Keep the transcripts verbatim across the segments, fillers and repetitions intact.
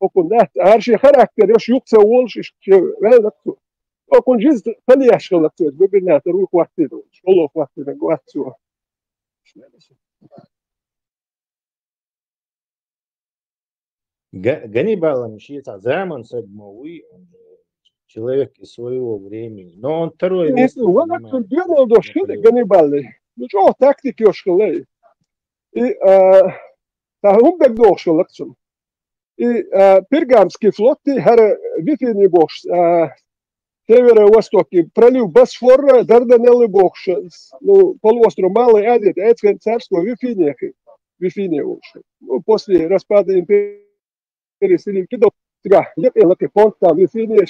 Окуна дац, гӀарши характер, йош юкъ ца волуш, иштта ваьлла цо. Окуна жизнь халияш хилла цо, губернатор ву хӀоттийна, шоло хӀоттийна вац цо. Га-, Ганнибалан шен цхьа заман саг ма вуй, он же человек из своего времени. Но он второй место занимает. Вон цун доьналла дош хилла Ганнибалан. Ну, чӀогӀа тактика йош хилла. И, а, цхьа хӀума дагадогӀуш хилла цунна. И, а, Пергамский флот, и хӀара Вифини бохуш, а, северо-востоке, пролив Босфора, Дарданеллы бохуш, ну, полуостров Малая Азия, Эцхен царство Вифиния хи-, Вифиния волуш. Ну, после распада империи Селевкидов, цигахь, екъелла кхин фонд там Вифиния,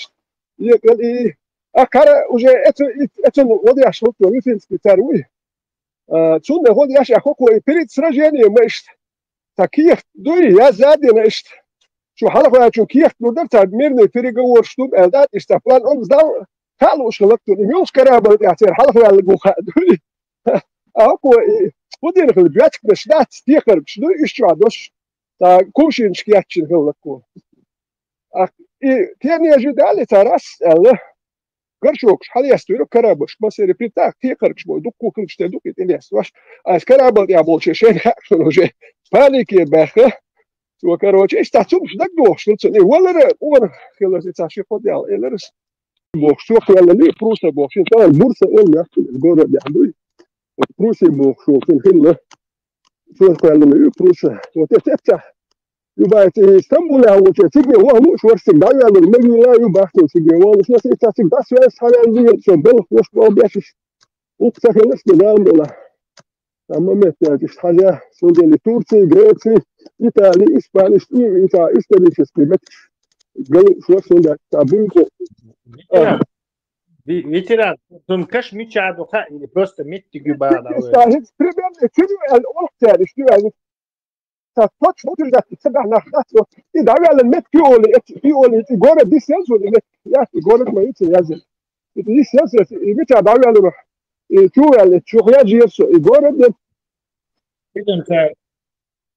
екъел и, а кхара уже эцу, и, эцу, ну, вот я шел, Вифинский царь, уй. А, цунна гӀо деш а хӀокхо и перед сражением иштта. Цхьа кехат дуй, я задена иштта. Шу хьалхаваьллачун кехат лур дара, цхьа мирный переговораш ду аьлла, иштта план он сдал, хаалуш хилла цунна. И муьлш корабль тӀехь церан хьалхаваьлларг ву хаьа дуй. А хӀокхо и, хӀун дина хилла, боьчканаш дац, текхаргаш дуй, уьш чохь долуш. Цхьа кувшинашка яьччина хилла кхо. А, и, те нежи дали цара ас аьлла. Горшокаш хьалаэцна вира корабльш, массеран питах, кхекхаргаш бой, дуккха хилча тӀе дукха тӀелаьцна. Аш корабль тӀехь болчу шайна хаьа шуна уже. Панике баьхха. Цо, короче, иштта цхьа цумаш дагадогӀуш хилла цунна. И валара, угӀар хилар, и цхьа ши-кхо дел, эларас. Бохуш, цо кхоьллина, Пруса бохуш, шен цӀа Бурса эл яхча, город яхь дуй. Пруси бохуш волу цунна хилла. Цо кхоьллина ю Пруса. Вот это, это. Юбаца и Стамбулехь волчу цига ваха лууш вара цига дӀавоьллина, мегийла ю бахча цига волуш, но цига цига дӀасаваьлла, схьаваьлла вигира, со белхаш боху бешаш. Укх ца хиларш де Дала мула. Амма меттаьлча иштта хьажа, цундела Турция, Греция, Италия, Испания, иштта и, и цхьа исторический метташ. Галуш вара цундела цхьа буьйцу. Ветеран, ви-, ветеран, цунна каш мича ду хаьа или просто меттиг ю бахьа? Примерно, цуьнан аьлла, олух цара, иштта ю аьлла. Ца точно утверждать ца дахь нах дац, и дӀаваьллан меттиг ю олий, эт-, и олий, и город дисъян суна, и меттиг, яц, и город ма ю ца язйина. И дисъян суна, и мича дӀаваьллан, и чу ваьлла, чу хьежира со, и город, и Изам цара,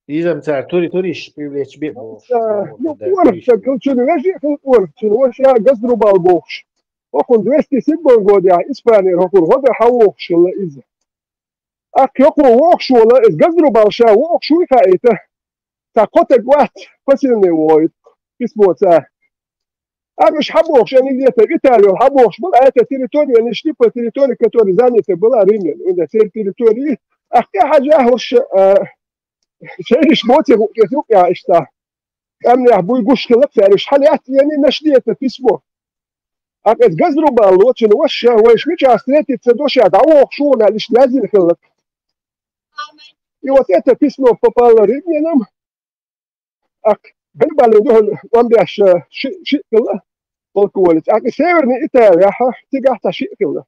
изам цара тури, туриш привлечь бе-, бохуш, а, ну, да, туриш. Короче, цуьнан вежарий хилла, короче, цуьнан ваша Газрубал бохуш. Хохун двести седьмой годехь Испанера хохун гӀо дан хьан вохуш хилла иза. Ах, йокхо вохуш вола, иза Газрубал ша вохуш вуй хаийта. Цхьа кхо таг вац, посыльный вохуьйту, письмо цара. Ах, уьш хьан бохуш, ани лета, Италио хьан бохуш, бала, а эта территория, они шли по территории, которая занята была римлянами, да, церан территории. Ах, тӀе хьажа хӀорш, а, шайнаш боций хӀуъ тӀе юкъа иштта. КӀамнех буй гуш хилла цара, уьш хьан яц, яни нашли это письмо. Ах, иза Газрубал лоцун ваша, вайша мича встретиться до ша, дӀавохуш ву, аьлла, иштта яздина хилла. И вот это письмо попало римлянам. Ах, Ганнибалан дуьхьал тӀом беш, э, ши, шиъ хилла полководец. Ах, и Северный Италияхь, цигахь цхьа шиъ хилла.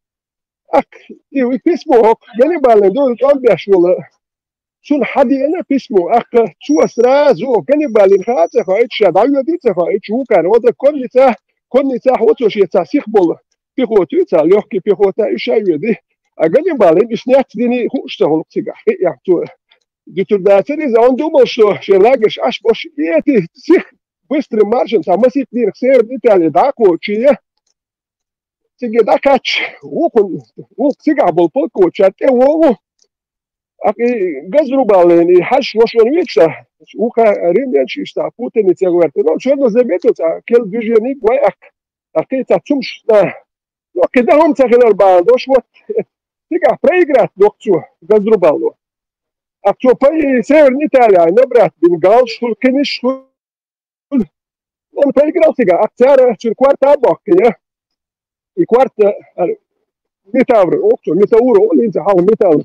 Ах, и, и письмо хӀокху Ганнибалан дуьхьал тӀом беш волу. Цунна хьан деана письмо? Ах, цо сразу Ганнибалан хаа ца хоуьйтуш, ша дӀавоьдий ца хоуьйтуш, вукхарна, вот конницахь, конницахь ву цо шен цхьа сиха болу. Пехота ю цхьа, легкий пехота, и ша воьдий. А Ганнибалан иштта нец динийн хууш ца хуьлу цигахь. Хиъ, цо дуьтур дацара иза, он думал, что шен лагерш Ӏаш бош, и эти сих быстрым маршем, цхьа масийтта дийнах Северная Италия дӀакхочий, цига дӀакхаьчча, вукхун, вукху цигахь болу полководец ша тӀе вогӀу, ах, и Газрубалан, и хьаьжаш ваша ван вийча, вукха римлянаш иштта путаница гӀоьртина. Ну, всё равно заметил, цхьа кел движение вай, ах, ах, кхин цхьа цумаш, а, ну, кхин дан хӀума ца хилар бахьана долуш, вот, цигахь проиграть доккху цо, Газрубало. Ах, цо пай Северная Италия набрать бина, галш хуьлу, кхиниш хуьлу. Он проиграл цигахь, ах, цара цуьнан корта а боккхий, я. И корта, а, Метавр, ох, цо, Метаура, он инца хьалха Метавр,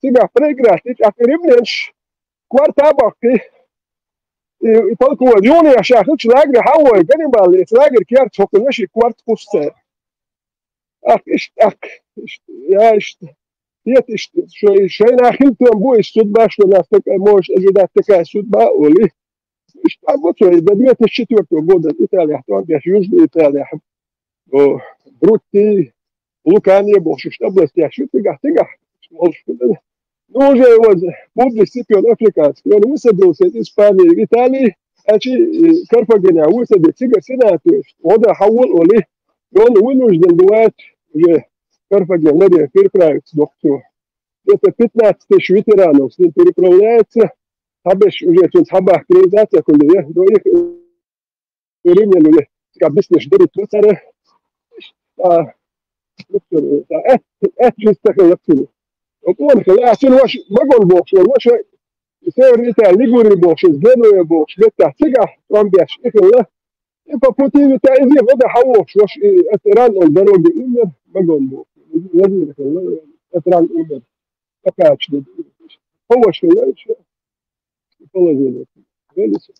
цигахь проиграть дича, ах, римлянаш корта а боккхий. И, и полководец, юха ша хилча лагере хьан вой, Ганнибал, и лагерь керта хӀокхуьнаш и корта кхуссу цара. Ах, иштта, ах, иштта, я, иштта. Хета иштта, шо-, шайна хила тон бу, иштта судьба, что нас такая может ожидать, такая судьба, олий. Иштта бу цо, и до две тысячи четвёртого года Италияхь тӀом беш, Южная Италияхь. О, Брутти, Лукания бохуш, иштта областяхь шу цигахь, цигахь. Ну, уже его Публий Сципион Африканский, он высадился из Испании в Италии, Ачи Карфагене высади цига сенатуешь, ода хавул оли, и он вынужден бывает уже Карфаген, надо переправиться доктору. Где-то пятнадцать тысяч ветеранов с ним переправляется. Хабеш уже тут хаба привязаться, коли я, до их римлян уже, как объяснишь, дарит туцара. А, ну, всё, а, э, э, чисто коллективно. Вот он, а син ваш вагон бокс, ваш Северный Италия, Лигурия бокс, Генуя бокс, где-то цига, там беш, и было. И по пути это из вода хавокс, ваш, э, это ран он дороги умер, вагон бокс. Владимир, это ран умер. Опять же, помощь, да, ещё. Положение. Видите?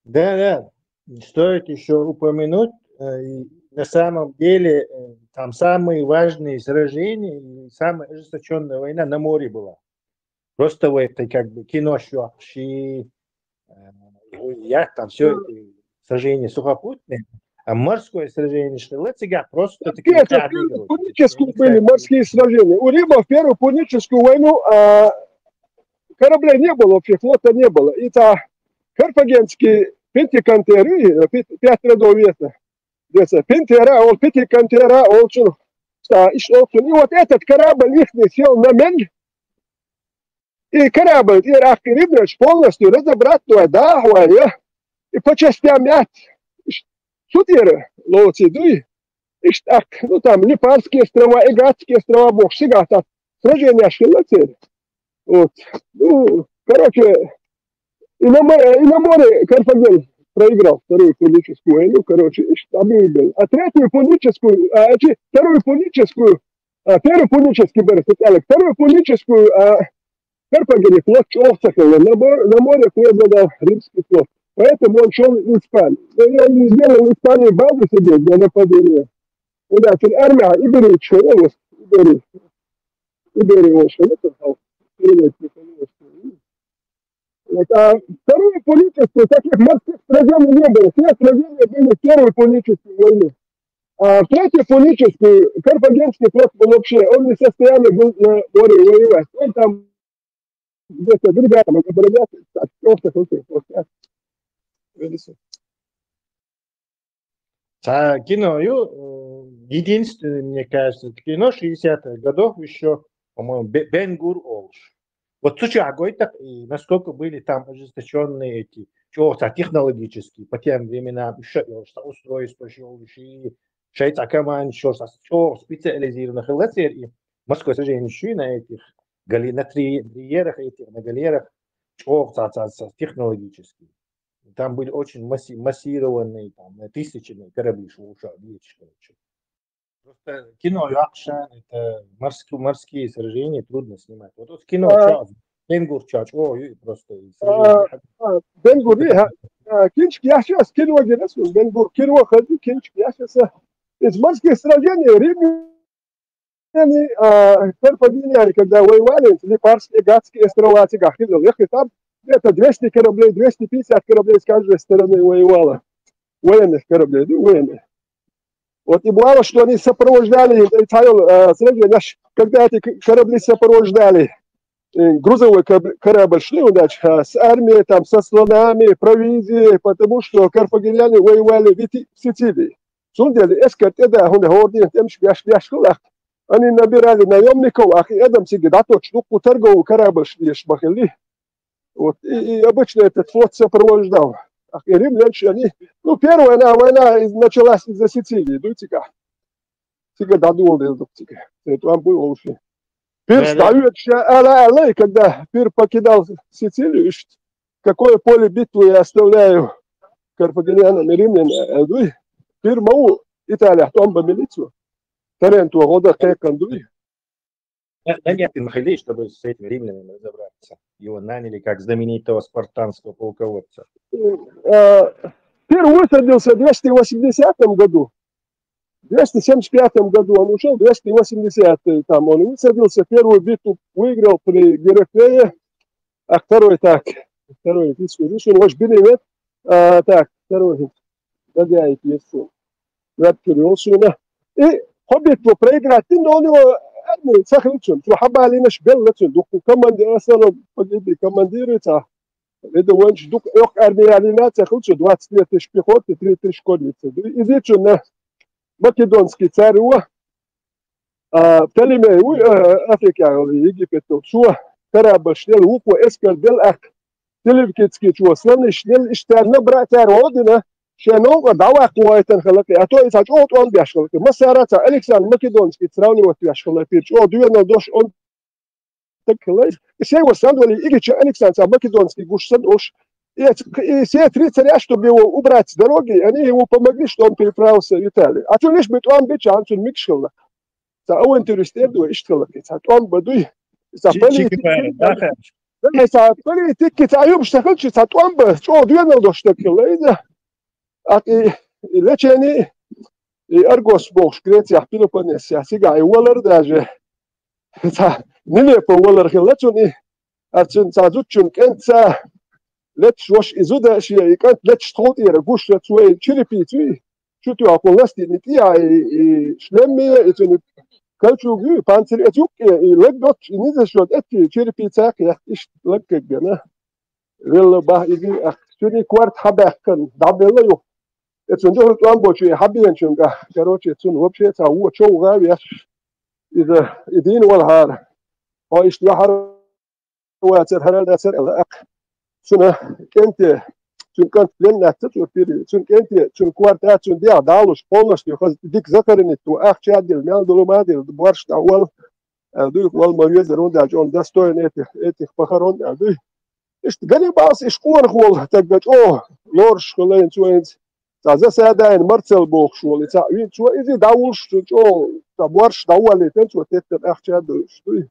Да, да. Стоит еще упомянуть, э, и на самом деле э, там самые важные сражения и самая ожесточенная война на море была. Просто в этой как бы кино и э, я там все это сражение сухопутное, а морское сражение что ли, цига просто такие Нет, это пунические были морские сражения. У Рима в первую пуническую войну а, кораблей не было вообще, флота не было. И та карфагенские пятиконтеры, э, пят- пять родов ветра, где-то пентера, он пятиконтера, он чё, что, и что, и вот этот корабль их сел на мель, и корабль, и Рахкирибрич полностью разобрать, то да, хуая, и по частям мять. Сутира, лоци дуй. И так, ну там Липарские острова, Эгатские острова, бог сига, там сражение шкилатер. Вот. Ну, короче, и на, море, и на море Карфаген проиграл вторую пуническую войну, короче, и штабы был. А третью пуническую, а, чи- вторую пуническую, а, первую пуническую, вторую пуническую, а, Карфаген флот чёрт сахал, на, мор- на море преобладал римский флот. Поэтому он шел в Испанию. Но он не сделал в Испании базу себе для нападения. У нас армия Иберии, что ли, вот, Иберии. Иберии он шел, это, а, переводит, не понимаю, что ли. Вот, а вторую пуническую, таких морских сражений не было. Все сражения были в первую пуническую войну. А в третью пуническую карфагенский флот был вообще, он не в состоянии был на море воевать. Он там где-то ребятам обороняться, так, просто, просто, просто. Та кино, ю, э, единственный, мне кажется, кино шестидесятых годов еще, по-моему, Бе- Бен-Гур Олш. Вот случай какой-то, и насколько были там ожесточенные эти, чего-то технологические, по тем временам еще и что устройство, еще и шейца команд, еще что специализированных лацер, и морское сражение еще и на этих гали, на три, триерах этих, на галерах, чего технологические. Там были очень масси- массированные, там, э, тысячами корабли шел, короче. Просто кино и акшен, это морские, морские сражения трудно снимать. Вот, вот кино, А. Ча- Бенгур Чач, о, и просто и А, сражение. а, Бенгур, ви, а, а, кинчик, я сейчас кино герасу, Бенгур, кино ходи, кинчик, я сейчас, а, из морских сражений римляне, а, карфагеняне, когда воевали, Липарские, Эгатские острова, эти гахилы, ехали там, где-то двести кораблей, двести пятьдесят кораблей с каждой стороны воевало. Военных кораблей, ну, военных. Вот и бывало, что они сопровождали, и, и, э, сразу, знаешь, когда эти к- корабли сопровождали, э, грузовой корабль, корабль шли, значит, а, с армией, там, со слонами, провизией, потому что карфагеняне воевали в Ити- в Сицилии. Сундель, эскорт, это, он, гордин, тем, что я, я, я, они набирали наемников, а и этом сиге, да, точно, ну, торговый корабль шли, шмахали. Вот, и, и обычно этот флот сопровождал. А и римляне, они, ну, первая война, война из- началась из-за Сицилии, ну, тика. Тика да, думал, да, тика. Это вам было уже. Пир Да, да. ставит ещё, ала, ала, и когда Пир покидал Сицилию, ищет, какое поле битвы я оставляю карфагенянам и римлянам, э, дуй. Пир мау Италия, там бы милицию. Таренту, года, кекан, дуй. Да, да нет, ты находи, чтобы с этими римлянами разобраться. Его наняли как знаменитого спартанского полководца. Э, Пир высадился в двести восьмидесятом году. В двести семьдесят пятом году он ушел, двести восемьдесят там он высадился, первую битву выиграл при Гераклее, а второй так, второй, второй, второй, а, так, второй, да, да, и пьесу. Веб-перевел сюда. И хоббит его проиграть, но у него армия сахличен, что хабали наш бел лечен, дух командир, основном погибли командиры, та. Ведь ванча дукха йоккха армия лина ца хилча, двадцать две тысячи пехоты, три тысячи конницы. Иза цунна Македонский царь ву, а, Птолемей ву, а, Африка, Египет, цо корабль шнел, вукхо эскар дел ах, Селевкидский чо слонаш нел, иштта набрать яр гӀо дина, шен новкъа дӀаваккха вайтан хилакхи, а то и цхьа чӀо тӀом беш хилакхи. Массара цхьа Александр Македонский сравнивать веш хилакхи, чӀо дуьйна дош он так хилай. И шей ва сандвали игича Александр цхьа Македонский гуш сан уш. И, и все три царя, чтобы его убрать с дороги, они ему помогли, что он переправился в Италию. А чу лиш бы тӀом бича, анцун микш хила. Цхьа авантюрист эрду, иштта хилакхи, цхьа тӀом ба дуй. Цхьа Чи-, политик чикипара, да, хаш? Да, цхьа политик, цхьа юмш ца хилча, цхьа тӀом ба, чӀо дуьйна дош так хила, иза. А и, и лечени, и Аргос бохуш, Грецияхь, Пелопоннесехь, цига и валар даже. Цхьа нелепо валар хила цуьнан и, а цуьнан цхьа зудчун кӀентца леташ вош и зуда, шен и кӀант леташ тхов тӀера гуш, цо и черепицу, чу тоьхна ластийна тӀе а и, и шлемме, и цуьнан кольчуга ю, панцирь эца юккъе, и лаг доцуш, и низа шо эцци черепица кхехь, иштта лаг каггана. Велла бах иги, ах, цуьнан корта хьабаьккхина, дӀабелла ю. И цуьнан дуьхьал тӀом бочу и хьабеначуьнга. Короче, цунна вообще цхьа вон чов гӀа веш. Иза, и дийна валахьара. Хьо иштта ваьхьара вацара, хӀара дацара, аьлла, ах. Цуьнан кӀенте, цуьнан кӀант пленна ца цуьра пири, цуьнан кӀенте, цуьнан корта, цуьнан дегӀ далуш, полностью хаза дика захоронить ду, ахча а дилла, мел долу ма а дилла, борш дӀа вала, аьлла дуй, вала ма везара, хӀунда аьлча он достойный этих, этих похорон, аьлла дуй. Иштта Ганнибалс иштта къонах волу тагга чӀогӀа лоруш хилла цо хӀинца. Цхьа засада йина Марцел бохуш волу, и цхьаъ вийна цо, иза дӀавуллуш цо чӀогӀа, цхьа борш дӀаволлийтина цо, теттина ахча а дуьйцуш дуй.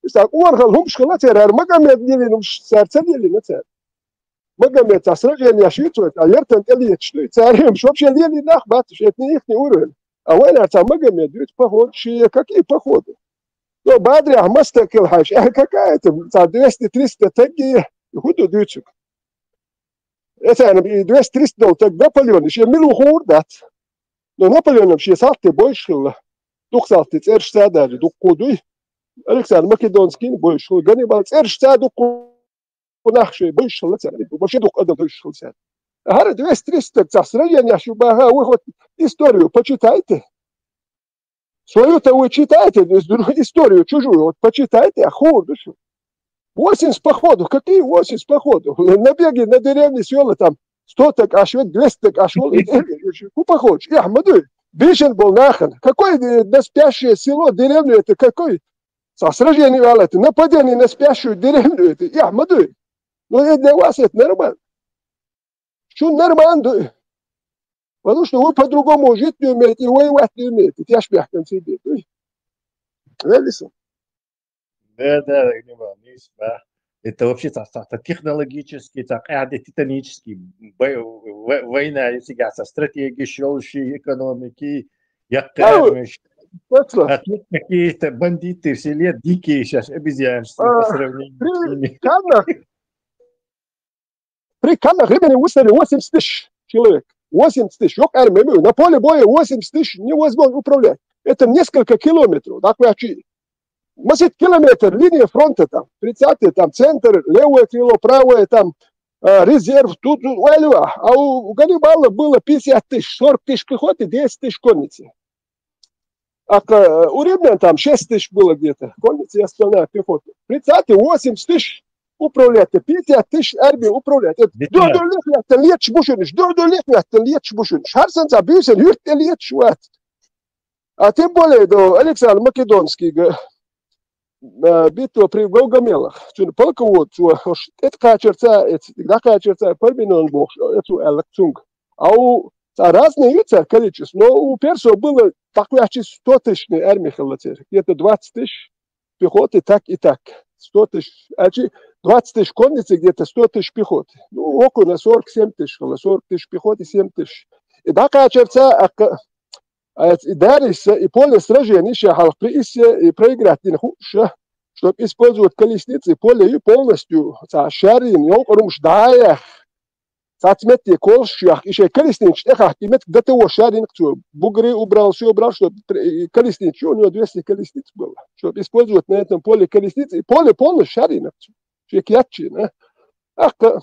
Иза цхьа къонахалла хӀумаш хилла церан, хӀара Магомед лелийна хӀумаш цара ца лелийна цара. Магомед цхьа сраженеш ю цо, цхьа яртан тӀе леташ дуй, цара хӀумаш вообще лелийна нах бац, уьш эта не ихний уровень. А вайнара цхьа Магомед дуьйцу походу, шен какие походы? Ну, бадрехь маста килхьайш, э, какая-то, цхьа двести-триста тагги, хӀун ду дуьйцург? Эцарна и двести-триста долу таг Наполеон, шен мила ву хуур дац. Но Наполеоном шен салти бойш хилла. Дукха салти цӀераш ца а даьлла, дуккха дуй. Александр Македонскийна бойш хилла. Ганнибал цӀераш ца а дуккха нах шен бойш хилла цаьрга. Вообще дукха адам бойш хилла цаьрга. ХӀара двести-триста таг цхьа сраженеш ю баха, вы хоть историю почитайте. Свою-то вы читаете, историю чужую, вот почитайте, а хуур ду шу. Восемьдесят походов, какие восемьдесят походов? Набеги на деревни, села там сто так аш, двести так аш, хӀун походишь? Эхь ма дуй. Бежен был нахрен. Какой, э, на спящее село, деревню это, какой? Цхьа сражение вала это, нападение на спящую деревню это, эхь ма дуй. Ну, и для вас это нормально. Шун нормально дуй. Потому что вы по-другому жить не умеете, и воевать не умеете. Тешбехкан себе дуй. Велиса. Да, да, Ганнибал, нийса бах. Это вообще цхьа, цхьа, цхьа технологический, цхьа къаьхьа де титанический бай-, вай-, война, если я цхьа стратегия шел, ши экономики, я Ну, конечно. А тут какие-то бандиты в селе дикие сейчас, обезьянцы А, по сравнению с при ними. Каннах, при Каннах времени выставили восемьдесят тысяч человек. Восемьдесят тысяч. Ёк, армия, на поле боя восемьдесят тысяч невозможно управлять. Это несколько километров. Так, значит, масит километр линия фронта там, тридцатый, там, центр, левое крыло, правое, там, э, резерв, тут, тут, валю. А у, у Ганнибала было пятьдесят тысяч, сорок тысяч пехоты, десять тысяч конницы. А к-, у римлян там шесть тысяч было где-то, конницы и остальная пехота. Представьте, восемьдесят тысяч управлять, пятьдесят тысяч армии управлять. Это Ветеран. Дурдур лихвяттан леташ бушуниш, дурдур лихвяттан леташ бушуниш. Хьарсанца бийсан юрт леташ вац. А тем более, до Александр Македонский, г-, э, битва при Гавгамелах. Цуьнан полководцо, ош, это кхачарца, это, да кхачарца, Парменон бохуш, это, аьлла цунга. А у, ца разные ю цара количество, но у персов было так почти сто тысячная армия хилла церан. Где-то двадцать тысяч пехоты, так и так. Сто тысяч, а чи-, двадцать тысяч конницы, где-то сто тысяч пехоты. Ну, около на сорок семь тысяч хилла, сорок тысяч пехоты, семь тысяч. И дӀакхачарца, а, к-, а, и дарийса, и поле сражения ша хьалха приисса, и проиграть дина хууш, чтоб использовать колесницы, и поле ю полностью, ца шарин, йовкъарумаш дӀаяхь. Цац метте колаш чу яхка, и шайн колесницаш тӀехахка, и метка до того шаринг цо. Бугры убрал, всё убрал, чтоб пр-, и колесниц, у него двести колесниц было, чтоб использовать на этом поле колесницы, и поле полностью шаринг цо. Шек ятчина. Ахка,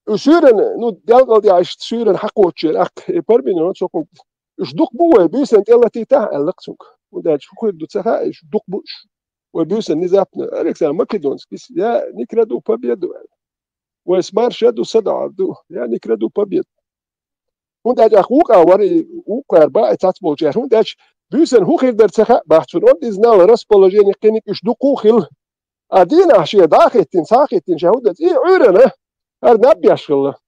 Уж суьйранна, ну, делкъал тӀехь иштта суьйранна хьакхочуш аккха, и пармино цо кхунга. Уж дукха бу вай, буьйсанна тӀелатийтахьа, аьлла-кх цунга. ХӀунда аьлча хӀун хир ду ца хаьа, уж дукха бу уж. Вай буьйсанна внезапно, Александр Македонский, я не краду победу, аьлла. Вай смарша ду, садоӀар ду, я не краду победу. ХӀунда аьлча вукху а вара, и вукхара бан а цхьацца болчара. ХӀунда аьлча буьйсанна хӀун хир дара ца хаьа боху цунна. Он иза знал расположение кхиниг уьш дукха хилла. А дийнахь шен дӀа а хӀиттина, схьа а хӀиттина, ша хӀун дан, и Ӏуьйранна, хӀара наб беш хилла.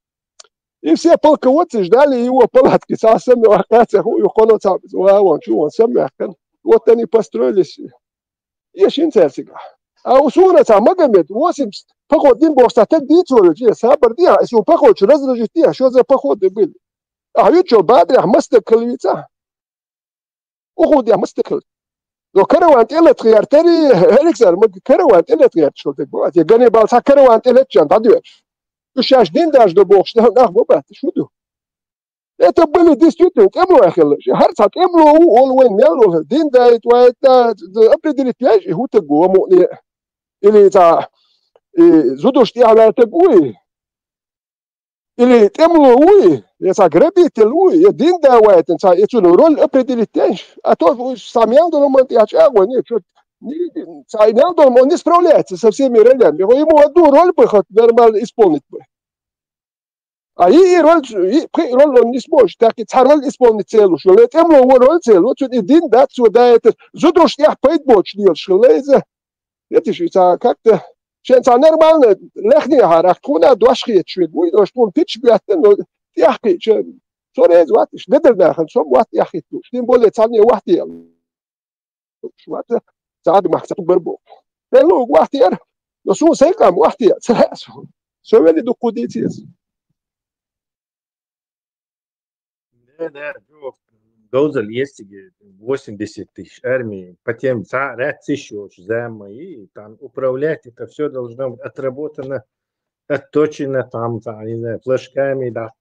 И все полководцы ждали его палатки, цхьа самаваккха цхьа хӀу, ю кхоно цхьа вагон чу вон самаваьккхина. Вот они построились. И шин цаьрсигахь. А у суна цхьа Магомед, восемьдесят поход дин боху цхьа таг дийцо веза, сабар дехьа, и суна походчу разоружить дехьа, что за походы были? А виччо бадрехь мастаг калвица. Ухудехь мастаг кал. Но караван тӀелатхъяртари, Александр, ма караван тӀелатхъярташ хила дерг бу. Те Ганнибал цхьа караван тӀелатчан дӀадоьдуш. Уж шаьш дин даждо бохуш, нах бу батташ, хӀун ду? Это были действительно тӀемлой хилла. ХӀара цхьа тӀемло ву, олу вайн мел ву, дин даита ваита, определить веш, и хӀун таг ву, амукъне. Или цхьа, и зудуш тӀехь ваьлла таг вуй. Или тӀемло вуй, я цхьа грабитель вуй, я дин да вайтина, цхьа, я цуьнан роль определить деш. А то уж цхьа мел долу ман тӀехь чӀагӀо, нет, что, не, цхьа мел долу, он не справляется со всеми ролями. Ему одну роль бы хоть нормально исполнить бы. А и, и роль, и, пхи роль он не сможет, так и цхьа роль исполнить целуш. Вала тӀемло ву роль целу, цуьнан и дин дац, цо да это, зудуш тӀехь пайда боцуш лелаш хилла иза. Эти шу цхьа как-то шен цхьа нормально лехнехьара, тхуна дош хеташ вега вуй, дош тхуна пичча боьттина, но тӀехкхиъча, со реза вац, иштта бедар нахана со вац тӀехкхитталуш. Тем более цхьанне вахтехь. Вац, цхьа адамах ца бар бу. Деллуг вахтера, но суна сайн къам вахтехь, ца лаьа суна. Со велли дуккху дийцеза. Да, да, чё, говзал естиге восемьдесят тысяч армии, по тем ца-, ряд тысяч уж зама, и там управлять это все должно быть отработано, отточено, там, там, не знаю, флажками, да,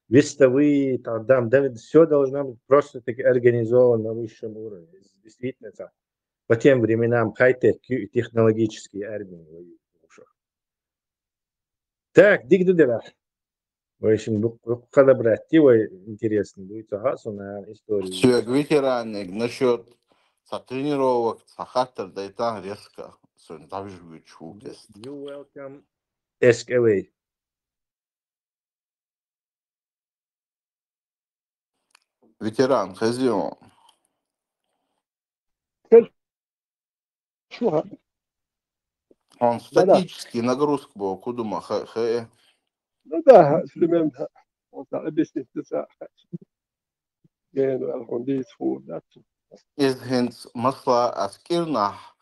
вестовые, там, да, да, все должно быть просто таки организовано на высшем уровне. Действительно, там, по тем временам хай-тек и технологические армии воюют. Так, диг ду дела. В общем, ду-, ду-, кхана братти вай интересно дуй, ца хаа суна история. Соьга ветераниг насчет цхьа тренировок, цхьа хаттар дайтан резко. Соьга дӀавижа вуьйцуш ву тест. You welcome, S K W. Ветеран, хезий хьуна? Шу хаа. Он статический нагрузка боху, ку дума ха-, хаа. Ну да, примерно. Он так объяснить, да, ца. Ген ваьлла хьуна дийца хуур дац. Иза хӀинца, масала, ас кӀирнахь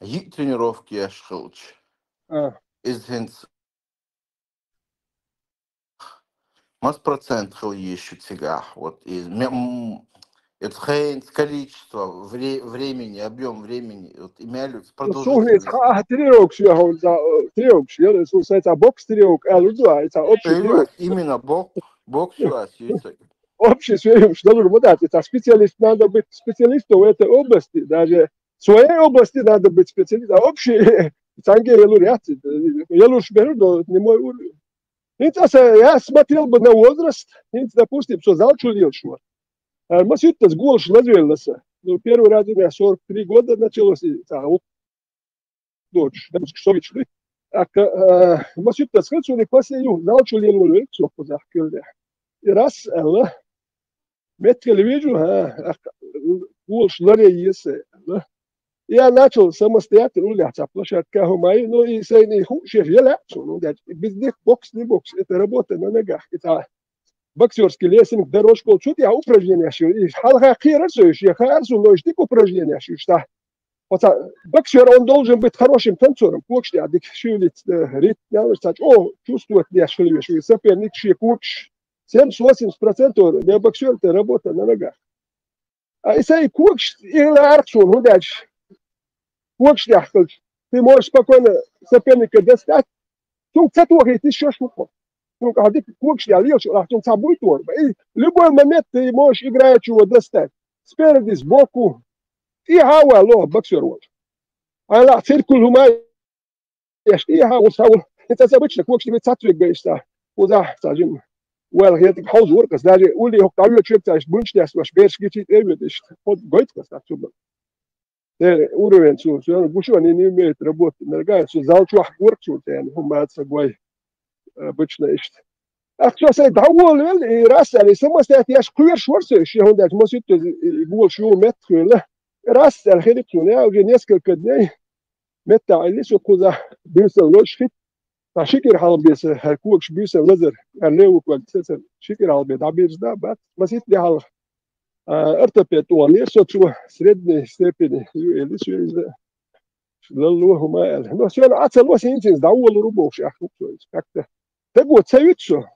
йиъ тренировка еш хилча. А. Иза хӀинца мас процент хила йиш ю цигахь? Вот и ме-, м, это хенц количество вре-, времени, объём времени, вот и мел ю продолжительность. Суна хьа тренировкаш ю хьуна, за, э, тренировкаш, я, суна сайн цхьа бокс тренировка аьлла ду, а, и цхьа общий тренировка. Именно бок-, бокс ю ас, ю ца. Общий тренировкаш далур ма дац, и цхьа специалист надо быть, специалистом в этой области, даже в своей области надо быть специалистом, а общий цхьаьнгге ялур яц, ялурш беру, но не мой уровень. ХӀинца аса, я смотрел бы на возраст, хӀинца, допустим, со зал чу лелаш вара. А, маситтаза голаш лазавелла аса. Ну, первый раз у меня сорок три года началось, и, а, вот, дочь, да, со вичхуьлуьйту. ТӀаккха, а, маситтаза хила, суна и пасе ю, зал чу лелавала верг со кхузахь кхуьллехь. И раз аьлла, меттигал вижу, а, а, голаш ларъе еза аса, аьлла. Я начал самостоятельно уллехь цхьа площадка хӀума ю, ну, и сайна и хууш я лаьа суна, ну, дядь, без них бокс не бокс, это работа на ногах. И цхьа боксёрский лесенка, дорожка, цу тӀехь упражненеш ю, и хьалха кхерар со уьш, я хаьар суна, но уьш дика упражненеш ю, цхьа. Оцхьа боксёр, он должен быть хорошим танцором, когаш тӀехь дика шевелиться, э, ритм, цхьа чӀогӀа чувствовать деш хила везаш ву, и соперник шен когаш. Семьдесят-восемьдесят процентов для боксёра это работа на ногах. А и сайн когаш и лаьара суна, хӀунда аьлча когаш тӀехь хилча, ты можешь спокойно соперника достать, цунга ца тохийта йиш йолуш ву-кх. Цунга ахьа дика когаш тӀехь лелаш валахь, цунга цхьа буй тора. И любой момент ты можешь играючи его достать. Спереди, сбоку. ТӀехьа а валло боксёр волчу. Хьайна лаахь циркуль хӀума а еш, тӀехьа а волуш, хьан волу. ХӀинца аса обычно когаш тӀе цхьацца вегга еш ца. кхузахь, цхьа жима. Вайл хетиг хьовза вара кхас, даже улли хӀокху дӀавоьдуш верг цхьа иштта буьнчу деш, ваша бераш гичи тӀе а ведаш, хӀокху гойту кхас цхьа цу бан. Дера уровень цу, соьгара гушо не, не умеет работать, нагахь, со зал чохь гора цу церан, хӀума ца гой, э, бычна иштта. Ах, со сайн дӀаволавелла, и рас аьлла, и самастаьтта еш кхоьруш вара со, шен хӀунда аьлча, масийтта и, и голаш ю метта хуьйла. Рас аьлла, хилла цуьнан, я уже несколько дней, метта Ӏилли со кхузахь, буьйсалла лозуш хӀитта. Цхьа ши кӀира хьалха бен сан, хӀара когаш буьйсанна лазар, хӀара левый ког сецар, ши кӀира хьалха бен дӀабирзина бац, масийтта де хьалха. А, ортопед тӀе ваханера со, цо средней степени ю элира соьга иза. Лалло хӀума аьлла. Но соьга Ӏа ца ло, хӀинца иза дӀаволалур ву бохуш, аьлла хӀума цо иза. Как-то. Дагахь ца вуьту со.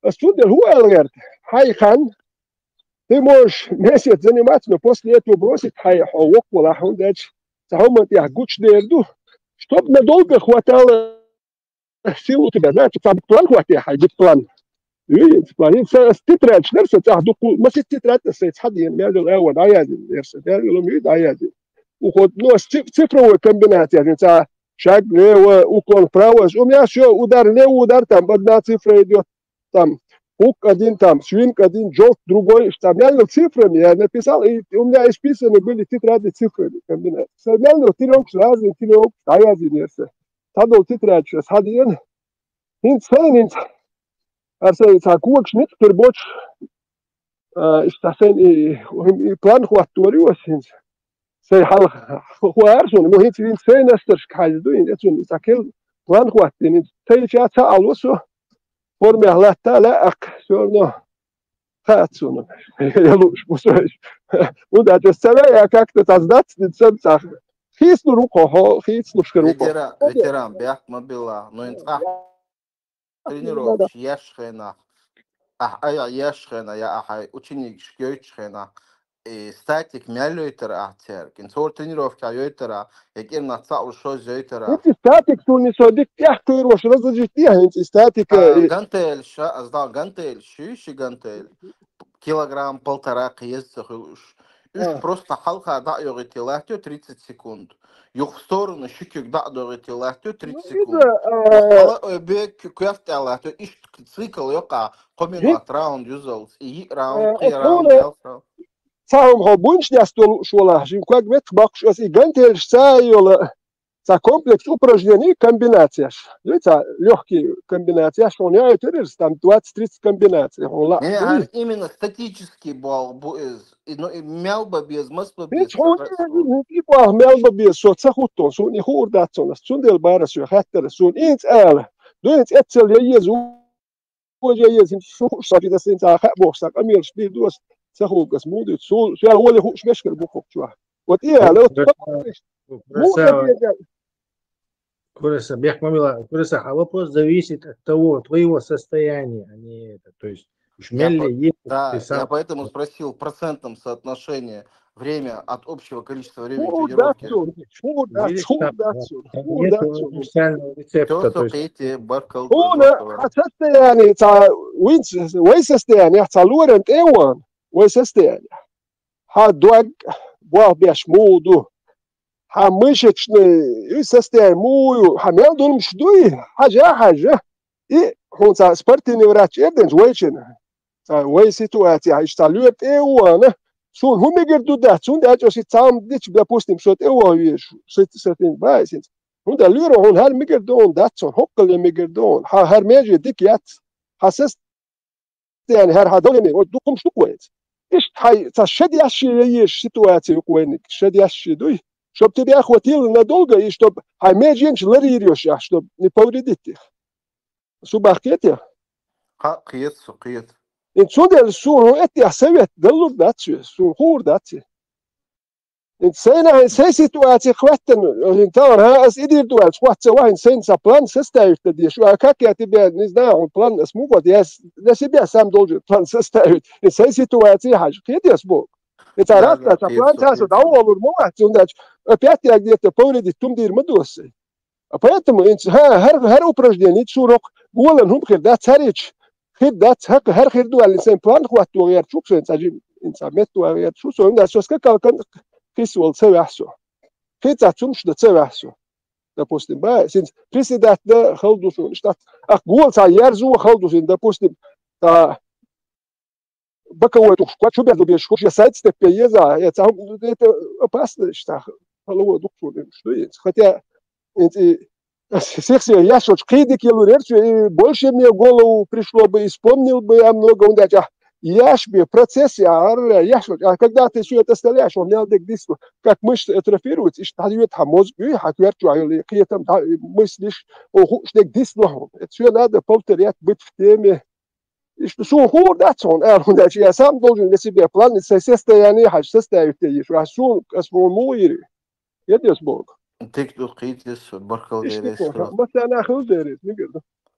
Ас цундела хӀун аьлла гӀерта? Хьайн хан. Ты можешь месяц заниматься, но после этого бросить, хьайн хьо воккхавалахь, хӀунда аьлча цхьа хӀуманна тӀехь гучудер ду. Чтоб надолго хватало сил у тебя, знаешь, цхьа план хӀоттае хьайн, дика план. Видите, план. И ца, ас тетрадь дара сан цӀахь дуккха, масийтта тетрадь ас сайн цхьа дена, мел йолу агӀор дӀаязйина, яра сан, мел йолу муьйда дӀаязйина. Уход, ну, ас ци-, цифровой комбинация, цхьа шаг влево, уклон вправо, у меня всё, удар влево, удар, там, одна цифра идёт, там, хук один, там, свинг один, джолт другой, там, мел йолу цифрами я написал, и у меня исписаны были тетради цифрами комбинации. Сан мел йолу тренировкаш, разные тренировкаш дӀаязйина, яра сан. Цхьадолу тетрадь ас хьадеана. ХӀинца сайна, хӀинца, аса цхьа когаш ницкъ хир боцуш, а, иштта сайна и, и план хӀоттор ю аса хӀинца. Сайн хьалха хӀара суна, ну, хӀинца, хӀинца сайн настаршка хьаьжна ду, хӀинца цунна цхьа кел план хӀоттийна, хӀинца цхьа час ца Ӏало со, формехь латта а лаьа аккха, всё равно. Хаьа цунна. Я лууш бу со. ХӀунда аьлча аса ца веа, я как-то цхьа сдаться дина сан цхьа. Хийцалур ву кхо хьо, хийцалуш хир ву кхо. Ветеран, ветеран, бехк ма билла. Ну, хӀинца ахь тренировкаш еш хенахь, ахь айхьа еш хенахь, я ахьа ученикаш гойтуш хенахь, и статик мел йойтура ахь цаьрга? ХӀинца хӀора тренировкехь йойтура, я кӀирнах цхьаъ шозза йойтура? ХӀинца и статик суна со дика тӀехь кхуьйруш разложить дехьа, хӀинца и статика, а, и гантель ша, ас дал гантель, ши, ши гантель. Килограмм полтора кхин еза ца хуьлуш. Уьш, а, просто хьалха дӀа а йогӀийта латтайо тридцать секунд. Юха в сторону ши куьг дӀа а догӀийта латтайо тридцать секунд. Ну, иза, а, юха хьала, ой, бег коьрта тӀехь латтайо. Иштта цикл йоккха, кхо минот, раунд юзалц. И йиъ раунд, а, кхин раунд, ялх раунд. Цхьа хӀума хьо буьнчу дес долу лууш волахь, шин ког меттах боккхуш аса и гантелаш ца а йола. Цхьа комплекс упражнений, комбинацияш. Дуй, цхьа лёгкий комбинацияш, хьуна яйтира иза, там двадцать-тридцать комбинаций, хьуна лаахь. Не, а именно статический бал бу иза. И, ну, и мел бан беза, мас бан беза. ХӀинца хьуна и боху мел бан беза, со ца хӀутту, суна и хуур дац суна. Цундела бара соьга хаьттара, суна хӀинца ала. Дуй, хӀинца эццал я еза, Боже, еза, хӀинца шу хууш сан, хӀинца сан хаьа бохуш, сан къамелаш дийр ду аса, ца хуург аса муха дуьйцу. Су, шел гӀоле хууш мешкара бу кху чохь. Вот и аьлла, вот Кураса, муха Кураса, деза. Кураса, бехк ма билла, Кураса, а вопрос зависит от того, твоего состояния, а не это. То есть, уж Я мелли по-, есть, да, ты я сам поэтому спросил в процентном соотношении время от общего количества времени тренировки. Хуур дац суна, хуур дац, хуур дац суна, хуур дац суна. Нету универсального рецепта, то есть. Всё, сокъийте, баркалла. Хьуна, хьан состояние, цхьа, вайн, вайн состояние, цхьа лоран тӀе а вахана, вайн состояние. Хьан дог болх беш муха ду? Хьан мышечный, и состояние муха ю? Хьан мел долуш дуй? Хьажа, хьажа. И хьуна цхьа спортивный врач эр динчу вайчина. Цхьа вай ситуацехь иштта цхьа лоьра тӀе а вахана, суна хӀун мегар ду дац, хӀунда аьлча оцу цхьамма дича, допустим, со тӀе а ваха везаш, со, со тӀе баьсинца. ХӀунда лоьра хьуна хӀара мегар ду хьуна дац хьуна, хӀоккхалле мегар ду хьуна, хьан хӀара меже дика яц, хьан состояние хӀара хьан долу ме, вот дукха хӀумаш ду-кх вайца. Иштта хьайн цхьа ши десший ян езаш ситуаци ю-кх вайниг, ши десший дуй. Чтоб тебе хватило надолго, и чтоб хьайн меженаш ларйийр йолуш ахь, чтоб не повредить их. Су бахкхетехь? Кхаъ, кхета со, кхета. И цундела суна хӀун эттехь совет далур дац ве, суна хуур дац и. И сайна хьайн сайн ситуаци хӀоьттина, и тахана, хьан ас и дийр ду аьлча, хӀотта ца вахана, сайна сан план составить дан дезаш. А как я тебе, не знаю, хьуна план ас муха, я с-, для себя сам должен план составить. И сайн ситуаци хьажа, кхетий ас боху? И цара, да, да, сан план ца со дӀаволур ма вац, цундела опять я где-то повредить, хӀума дийр ма ду аса. А поэтому хӀинца, хӀа, хӀара, хӀара упражнени, цу рокъ голан хӀума хир дац, хӀара ича хир дац, хӀа, хӀара хир ду аьлла, сайн план хӀотто гӀерташ ву-кх, сайн цхьа жим, хӀинца метто гӀерташ ву со, хӀунда со скакалкан кхисса волу ца ваьхьа со. Кхин цхьа цунаш дан ца ваьхьа со. допустим, ба, синц председатель да хала ду шуна, иштта, ах, гола цхьа ерзо хала ду шуна, допустим, та боковой тухуш, кхо чу безу беш, хуш я сайт степе еза, я цхьа, это опасно, иштта, хала во ду шуна, что есть. Хотя, эти, сексия, я шо, кхидик елу рерцу, и больше мне в голову пришло бы, и вспомнил бы я много, он дача, яшби, процесс, я, арля, яшо, а когда ты все это оставляешь, он мел дик диску, как мышцы атрофируются, и что, ха, мозг, и ха, кверчу, а, или какие там, да, и мыслишь, о, хуш, дик дис, но, это все надо повторять, быть в теме. И что, су, хур, да, сон, а, он дальше, я сам должен для себя план, со-, состояние, хаш, составить, ты ешь, а су, а су, ну, и, я без Бог. Тик ду кхитис, баркал Ишта дерес, ко, масана хил дерес, нигер.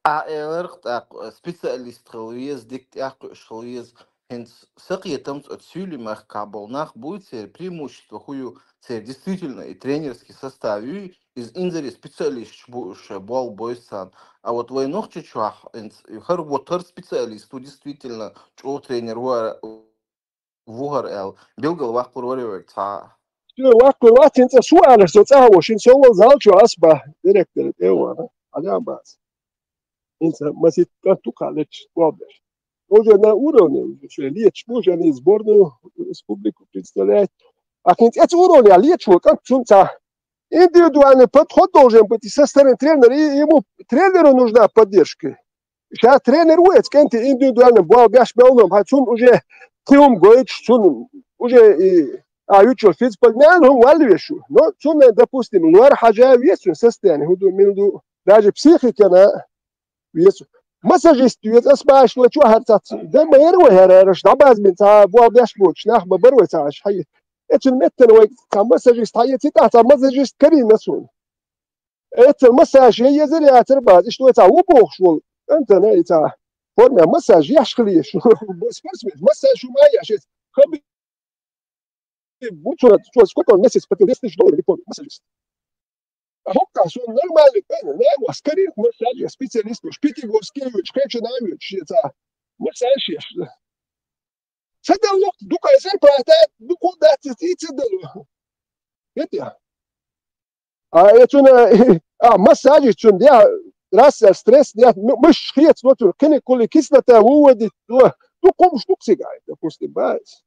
А, э, ларх, так, специалист хил вез, дик, так, шил вез, хинц, сакъетамц от сюли мах кабол нах буй, цер преимущество хую, цер действительно и тренерский состав, и из инзари специалист бу-, ше бол бойсан. А вот войнох чучуах, инц, и хар, вот хар специалист, действительно, чо тренер вуа-, вугар эл, билгал ваккур вари век ца. Всё, ваккур ватин ца суалаш, со ца хавошин, со вал зал чу асба, директор, эвана, алям бас. Инца масит канту калеч, главное. Уже на уровне, уже лечь, уже не сборную республику представлять. А хинц эц уровня лечь, вот как сунца. Индивидуальный подход должен быть и со стороны тренера, и ему, тренеру нужна поддержка. Сейчас тренер уец, кенти индивидуальный бал бяш белном, а сун уже тиум гоич, сун уже и, а, ючо фиц поднял, он валвешу. Но сун, допустим, луар хажа весу состояние, худу милду, даже психика на весу. Массажист вец, а спашло, чё харцац. Да мэр вой харараш, да базмин, ца бал бяш боч, нах бабар вой ца аш, хай. Эцун меттен вой, ца массажист, хай, цита, ца массажист кари на сун. Эцун массаж, я езер, я цер баз, и что это, убох шул. Энтана, и ца. Форма массаж, я шхли, шу. Спортсмен, массаж, шу, ма, я шесть. Хаби. Бучура, чё, сколько он месяц платил? Десять тысяч долларов, не помню, массажист. А хокка, сон нормальный, э, не, у вас карьер, массаж, я специалист, уж Пятигорский, уж Качанаевич, это, массаж, я ш-, Садалло, дука зарплата, дуку дати, и цидалло. Эти. А это на, а, массажи чун, я, раз, я, стресс, я, м-, мышц хрец, вот, кини коли кислота выводит, то, ну, ком штук сигай, допустим, бац.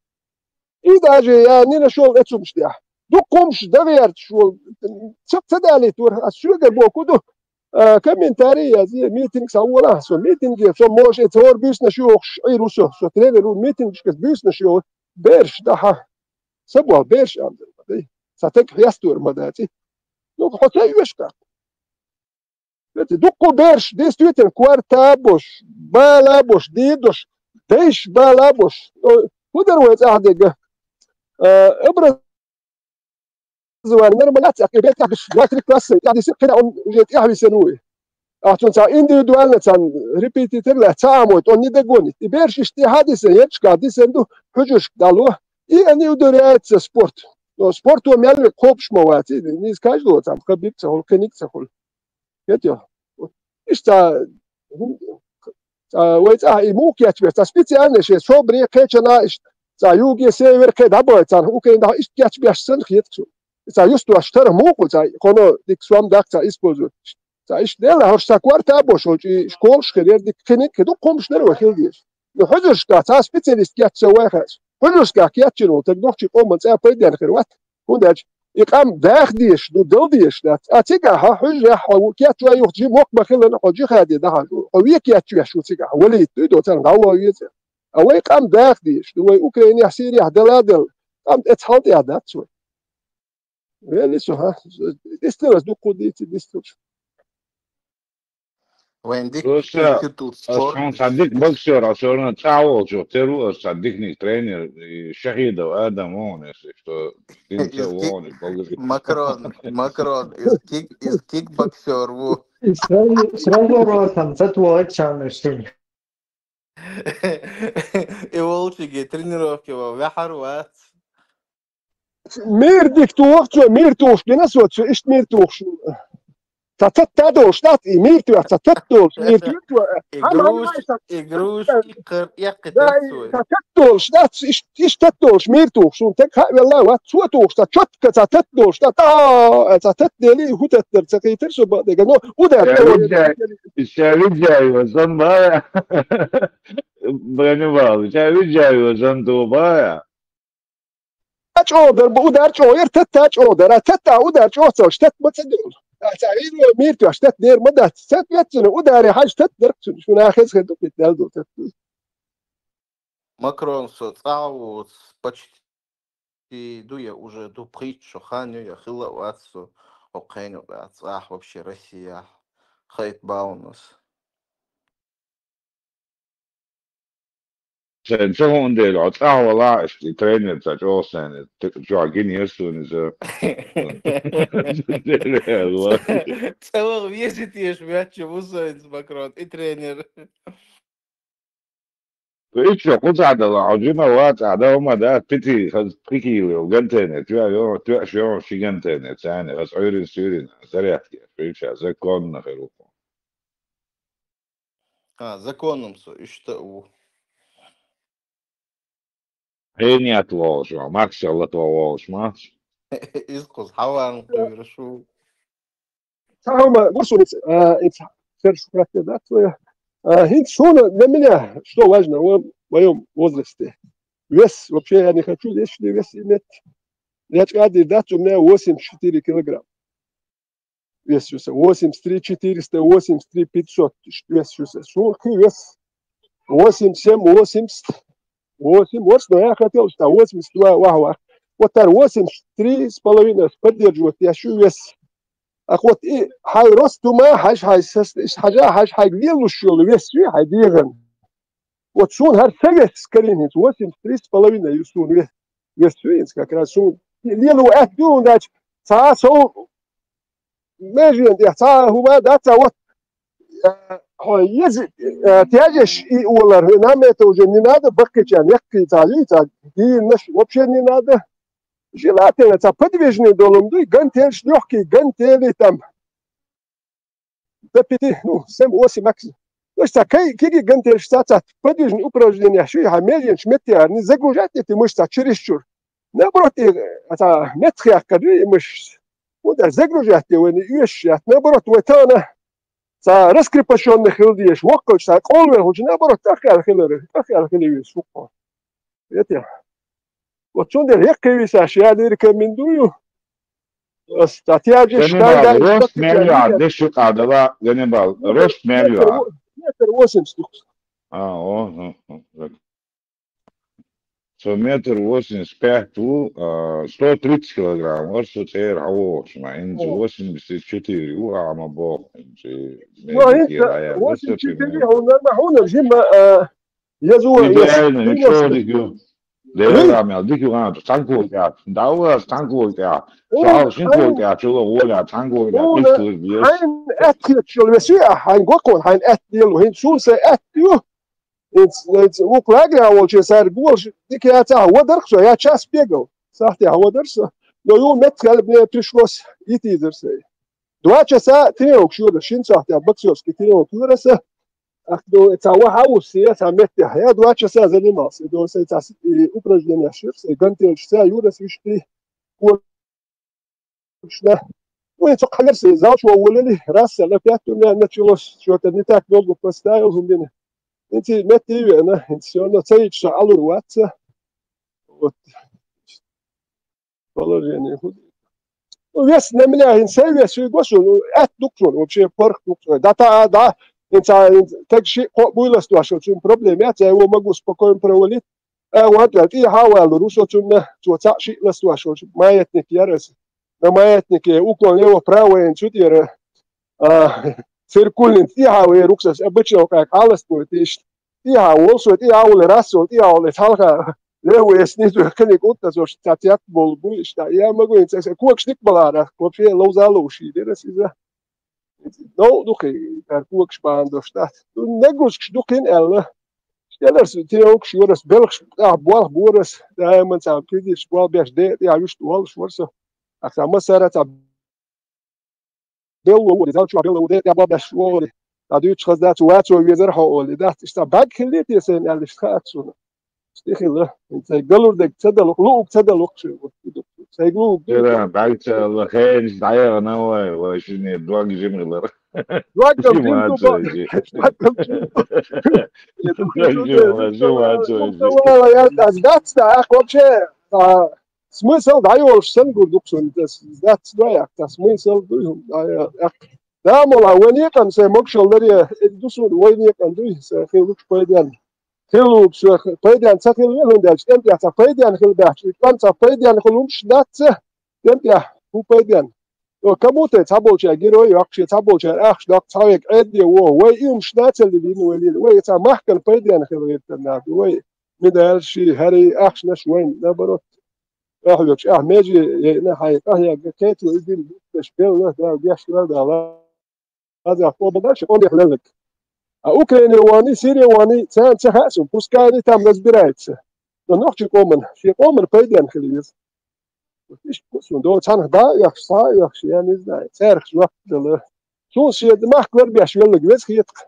И даже я не нашёл эту мышц, я. Ну, ком ш-, доверь, шёл, цеп цедали, тур, а сюда боку, ду, а, комментарий, я, зе, митинг, са, ула, со, митинг, я, со, может, это, ор, бюс, на, шо, ш-, и русо, со, тренер, у, митинг, шкас, бюс, на, шо, берш, да, ха. Са, буа, берш, ам, да, са, так, я, стур, ма, да, ти. Ну, хотя и вешка. Эти, дукку берш, действительно, кварта бош, бала бош, дидош, дейш бала бош. Ну, удар вай, а, дега. Э, образ- образование, нормализация, а, бет, как, два-три класса, я десять, когда он уже, я, висен, уй. А, цун ца индивидуально, ца репетитор, ла, ца, а, мой, он не догонит. И берш, ишти, ха, десен, ечка, десен, ду, хужуш, дало. И они ударяются в спорт. Но спорт у меня копш мовати, не из каждого, там, хабиб, ца, он кеник, ца, хол. Кет, ё. Ишта, ца, вай, ца, и мук, я тебе, ца, специально, ше, собре, кечана, иш, ца, юге, север, ке, да, бой, ца, Украина, да, иш, я тебе, аш, сэн, хет, цу. Ца, юсту, аш, тара, мук, ца, коно, дик, суам, дак, ца, используют. Ца, иш, дела, хош, ца, кварта, бош, хоч, и школ, шхер, дик, кеник, ду, комш, нерва, хил, деш. Ну, хозяшка, ца, специалист, я, ца, вай, хас. Хозяшка, я, чину, так, нохчи, кома, ца, пайдян, хер, ват. Хундач, и къам дахдеш, ну, далдеш, да. А цига, ха, хужа, ха, у, кечуа, юх, джи, мок, бахилан, ха, джихади, да, ха, ха, век, кечуа, шу, цига, вали, ты, до, цан, гало, веце. А вай къам дахдеш, ну, вай Украине, Сирия, дала, дал. Къам, эц, халт, я, да, цу. Вели, су, ха, дистилас, ну, куди, ти, дистилас. Вайн дик Слушай, хитул а спорт. Шон садик боксёр, а всё равно чавол, чё, теру, а садик не тренер, и Шахидов Адам, он, если что, Из Синцев, ки-, он, и Болгрид. Макрон, Макрон, из кик-, из кикбоксёр ву. И сразу, сразу ротом, зато чамешин. И волчиги тренировки во вяхар вац. Мир дик тух, чё, мир тух, гена со, чё, ишт мир тух, шу. Цхьа тетта долуш дац и, мийра тоьхча, цхьа тетта долуш, мийра тоьхча, и хьан груш, и груш, и кхар, и кхи да, тетта и цхьа тетта долуш дац, иш-, иш тетта долуш мийра тухуш, шуна таг хьа а велла вац, цо тухуш, цхьа чотка, цхьа тетта долуш дац, а, цхьа тетта дели, хӀун тетта дара, ца кхийтира со бакъдерг, но удар. Ша тӀе вуьжжа-, ша вуьжжа йо, сан бара. Бани вал, ша вуьжжа йо, сан ду бара. А чӀогӀа дара, бу удар чӀогӀа яра, тетта чӀогӀа дара. А тетта удар чӀогӀа ца луш, тетта ма ца долу. А ца вийро мийра тоьхча, тетта дера ма дац. Тетта веццина ударе хьажа тетта дара, шу-, шуна хеза хир ду, кхин дел ду тетта. Макрон со цӀахь а воцу, почти ду я уже, ду пхийтта шо хан ю я, хилла а вац со, хӀокху хенан юкъахь цӀахь вообще Россияхь, хайп бан аса. Сайн ца хӀунда дела, хьо цӀахь валахь, иштта и тренер ца чӀогӀа сайн, тӀе чохь гина яра суна иза. ЦӀа ваха веза теша моьттуш ву сайн иза Макрон, и тренер. Ишта кхузахь дала, хьо жима вац, ахьа дала ма дац, пити хаза пхикийла йолу гантене, тоьа йо-, тоьаш йо, ши гантене, царна хаза Ӏуьйрина суьйрина, зарядка еш, ша законна хир ву. А, законом со, иштта а ву. Хьенех лохуш ма, Максел латван волуш ма. Иза кхуза хьаван кхуьйраш ву. Цхьа хӀума гур суна, а, ица херш хатте дац вай. А, хӀинца суна, для меня, что важно, в моём возрасте. Вес, вообще, я не хочу лишний вес иметь. Я чкадир дац, у меня восемьдесят четыре килограмм. Вес ю сан, восемьдесят три четыреста, восемьдесят три пятьсот вес ю сан. Суна кхин вес восемьдесят семь, восемьдесят восемь, вот, но я хотел, что восемьдесят два, вах, вах. Вот так восемьдесят три с половиной поддерживать я шу вес. А вот и хьай рост тума, хьай, хьай, сас-, хьажа, хьай, хьай лелуш йолу вес ю, хьай дегӀан. Вот суна хӀара сан вес карийна хӀинца, восемьдесят три с половиной ю суна вес. Вес ю хӀинца как раз суна. Лело аьтта ю, хӀунда аьлча цхьа сов межен тӀехь цхьа хӀума дац, цхьа вот, э, хьо еза, э, тяжеш и олар, нам это уже не надо, баккхича, яккхий цхьа ю, цхьа дийнаш вообще не надо. Желательно, цхьа подвижный долу ма дуй, гантелеш, лёгкий гантели там. До пяти, ну, семь-восемь максимум. То есть, а кай-, киги гантелеш цаца подвижный упражнения, ши хьа меллинчу меттехь, не загружать эти мышцы чересчур. Наоборот, и, а, ца меттах яккха дуй и мышц. Вот, а загружать вай не оьшуш яц. Наоборот, вай тана ца раскрепощённый хила дезаш, воккхалчу ца къолвелхучу, наоборот, тӀахкаьлла хилар, тӀахкаьлла хила веза воккхал. Эти. Вот цундела хӀекхе висаш я рекомендую. Ас статья же Ганнибал, шкайда рост мел ю, деш ю къадала, Ганнибал, рост мел ю. Метр восемьдесят. А, о, о, о, так. Со метр восемьдесят пять ву, а, сто тридцать килограмм, вот со цӀера хьан вохуш, ма, хӀинца восемьдесят четыре ву, а, ма боху, хӀинца. Ну, хӀинца восемьдесят четыре, хьуна, хьуна, жима, а, Езо, идеально, ничего дика ю. Дера мел дика ю, гӀан, цхьанкула тӀехь. Давлас цхьанкула тӀехь. Шал шинкула тӀехь, чула воля, цхьанкула тӀехь, пистур бьеш. Хьайн аьттехьа чула вес ю, а, хьайн гокхун, хьайн аьтта лело, хӀинца суна сайн аьтта ю. ХӀинца, хӀинца вукху лагеря волче сара голаш, дика яцахь, вадарх со, я час бегал. Сахьтехь вадар со. Но ю меттахь мне пришлось идти зар сайн. Два часа тренировка юра, шин сахьтехь боксерский тренировка юра аса. Ах, ну, ца ваха ву се, ца меттехь. Я два часа занимался. До се ца с-, и упражнения шир, се гантель ца юра, се вишти. Куршна. Ну, и цо ханер се, зал чего уволили, раз, опять у меня началось, что-то не так долго поставил, у меня. Эти метты, на, всё равно цаич алур ватса. Вот. Положение худ. Ну, вес на меня, хӀинца сайн вес ю госу, ну, аьтта ду-кх суна, вообще паргӀат ду-кх суна. Да, та, да, хӀинца, хӀинца, таг ши кхо буйлас дош, цуьнан проблема яц, я его могу спокойно провалить. А вот, я, и хьа валур ву со цунна, цо цхьаъ шиъ лас дош, маятник яра аса. На маятнике уклон лево-право, хӀинца цу тӀера, а, циркульница тӀехьа вер ву-кх аса, обычно кхайкха хьалаца вуьйту иштта. ТӀехьа волу со, тӀехьа волу, раз со, тӀехьа волу, хьалха левый, снизу, кхиниг утта со, ца цец болу буй, иштта, я могу, хӀинца аса когаш дика балара, вообще ловза ловш дира аса иза. Новкъа ду кхин, кара когаш бахьана дош дац. Ду нагрузкаш ду кхин аьлла. Стелларс, тренировкаш юрас, белхаш, а, болх борас, даиман цхьа физически болх беш, де, я вуьшта волуш вара со. Ахьа массара цхьа белло ву, зал чу белло ву, декъа бабаш ву, ца дуьйцуш хаза дац, вацо везар хьо олий, дац, иштта бӀаьрг хилла те сайна аьлла, иштта хаьа суна. Иштта хилла. Сайн галур дерг ца далу, луъуг ца далу, шу. Сайн луъуг ду. Яра, бӀаьрг ца далла, хенаш дӀаяхана вай, вай шинне дог жималар. Дог жим ду, дог жим ду. Дог жим ду, жим ду. Вала, я, аз дац, да, ах, вообще, а, смысл дӀайолуш санна гур ду-кх суна, дац, дац, да, я, да, смысл ду, да, я, я. Да, мала, вай некъан сайн могушалла ларъе, э, ду суна, вай некъан дуй, сайн хиллачу пайденна. Хиллачу, э, пайденна ца хилла веза, хӀунда аьлча тӀемтӀехь цхьа пайденна хилла баьхча, и тӀом цхьа пайденна хилла хӀумаш дац, тӀемтӀехь хӀун пайденна? О, кому-то цхьаболчара герой йоккхуш, цхьаболчара ахча доккху, цхьаверг Ӏедде воху, вай и хӀумаш нацалли вина вай лела, вай цхьа махкана пайденна хилла гӀиртар нах ду, вай медаль ши, хӀара и ахчанаш вайна, наоборот. Ахьа векаш, ахьа меже яйна хьайн къахьегга, кхетало и дин буташ белла, Дала деш вала Дала. Хаза къобалдаш, къоман тӀехь лелларг. А Украине вани, Сире вани, царна ца хаьа суна, пускай они там разбираются. Но нохчийн къоман, шен къоман пайденна хила веза. Вот иштта ку суна, до цхьанах да а оьхуш, схьа а оьхуш, я не знаю, царах жоп дала. Суна шен махка ларбеш велларг веза хета-кх.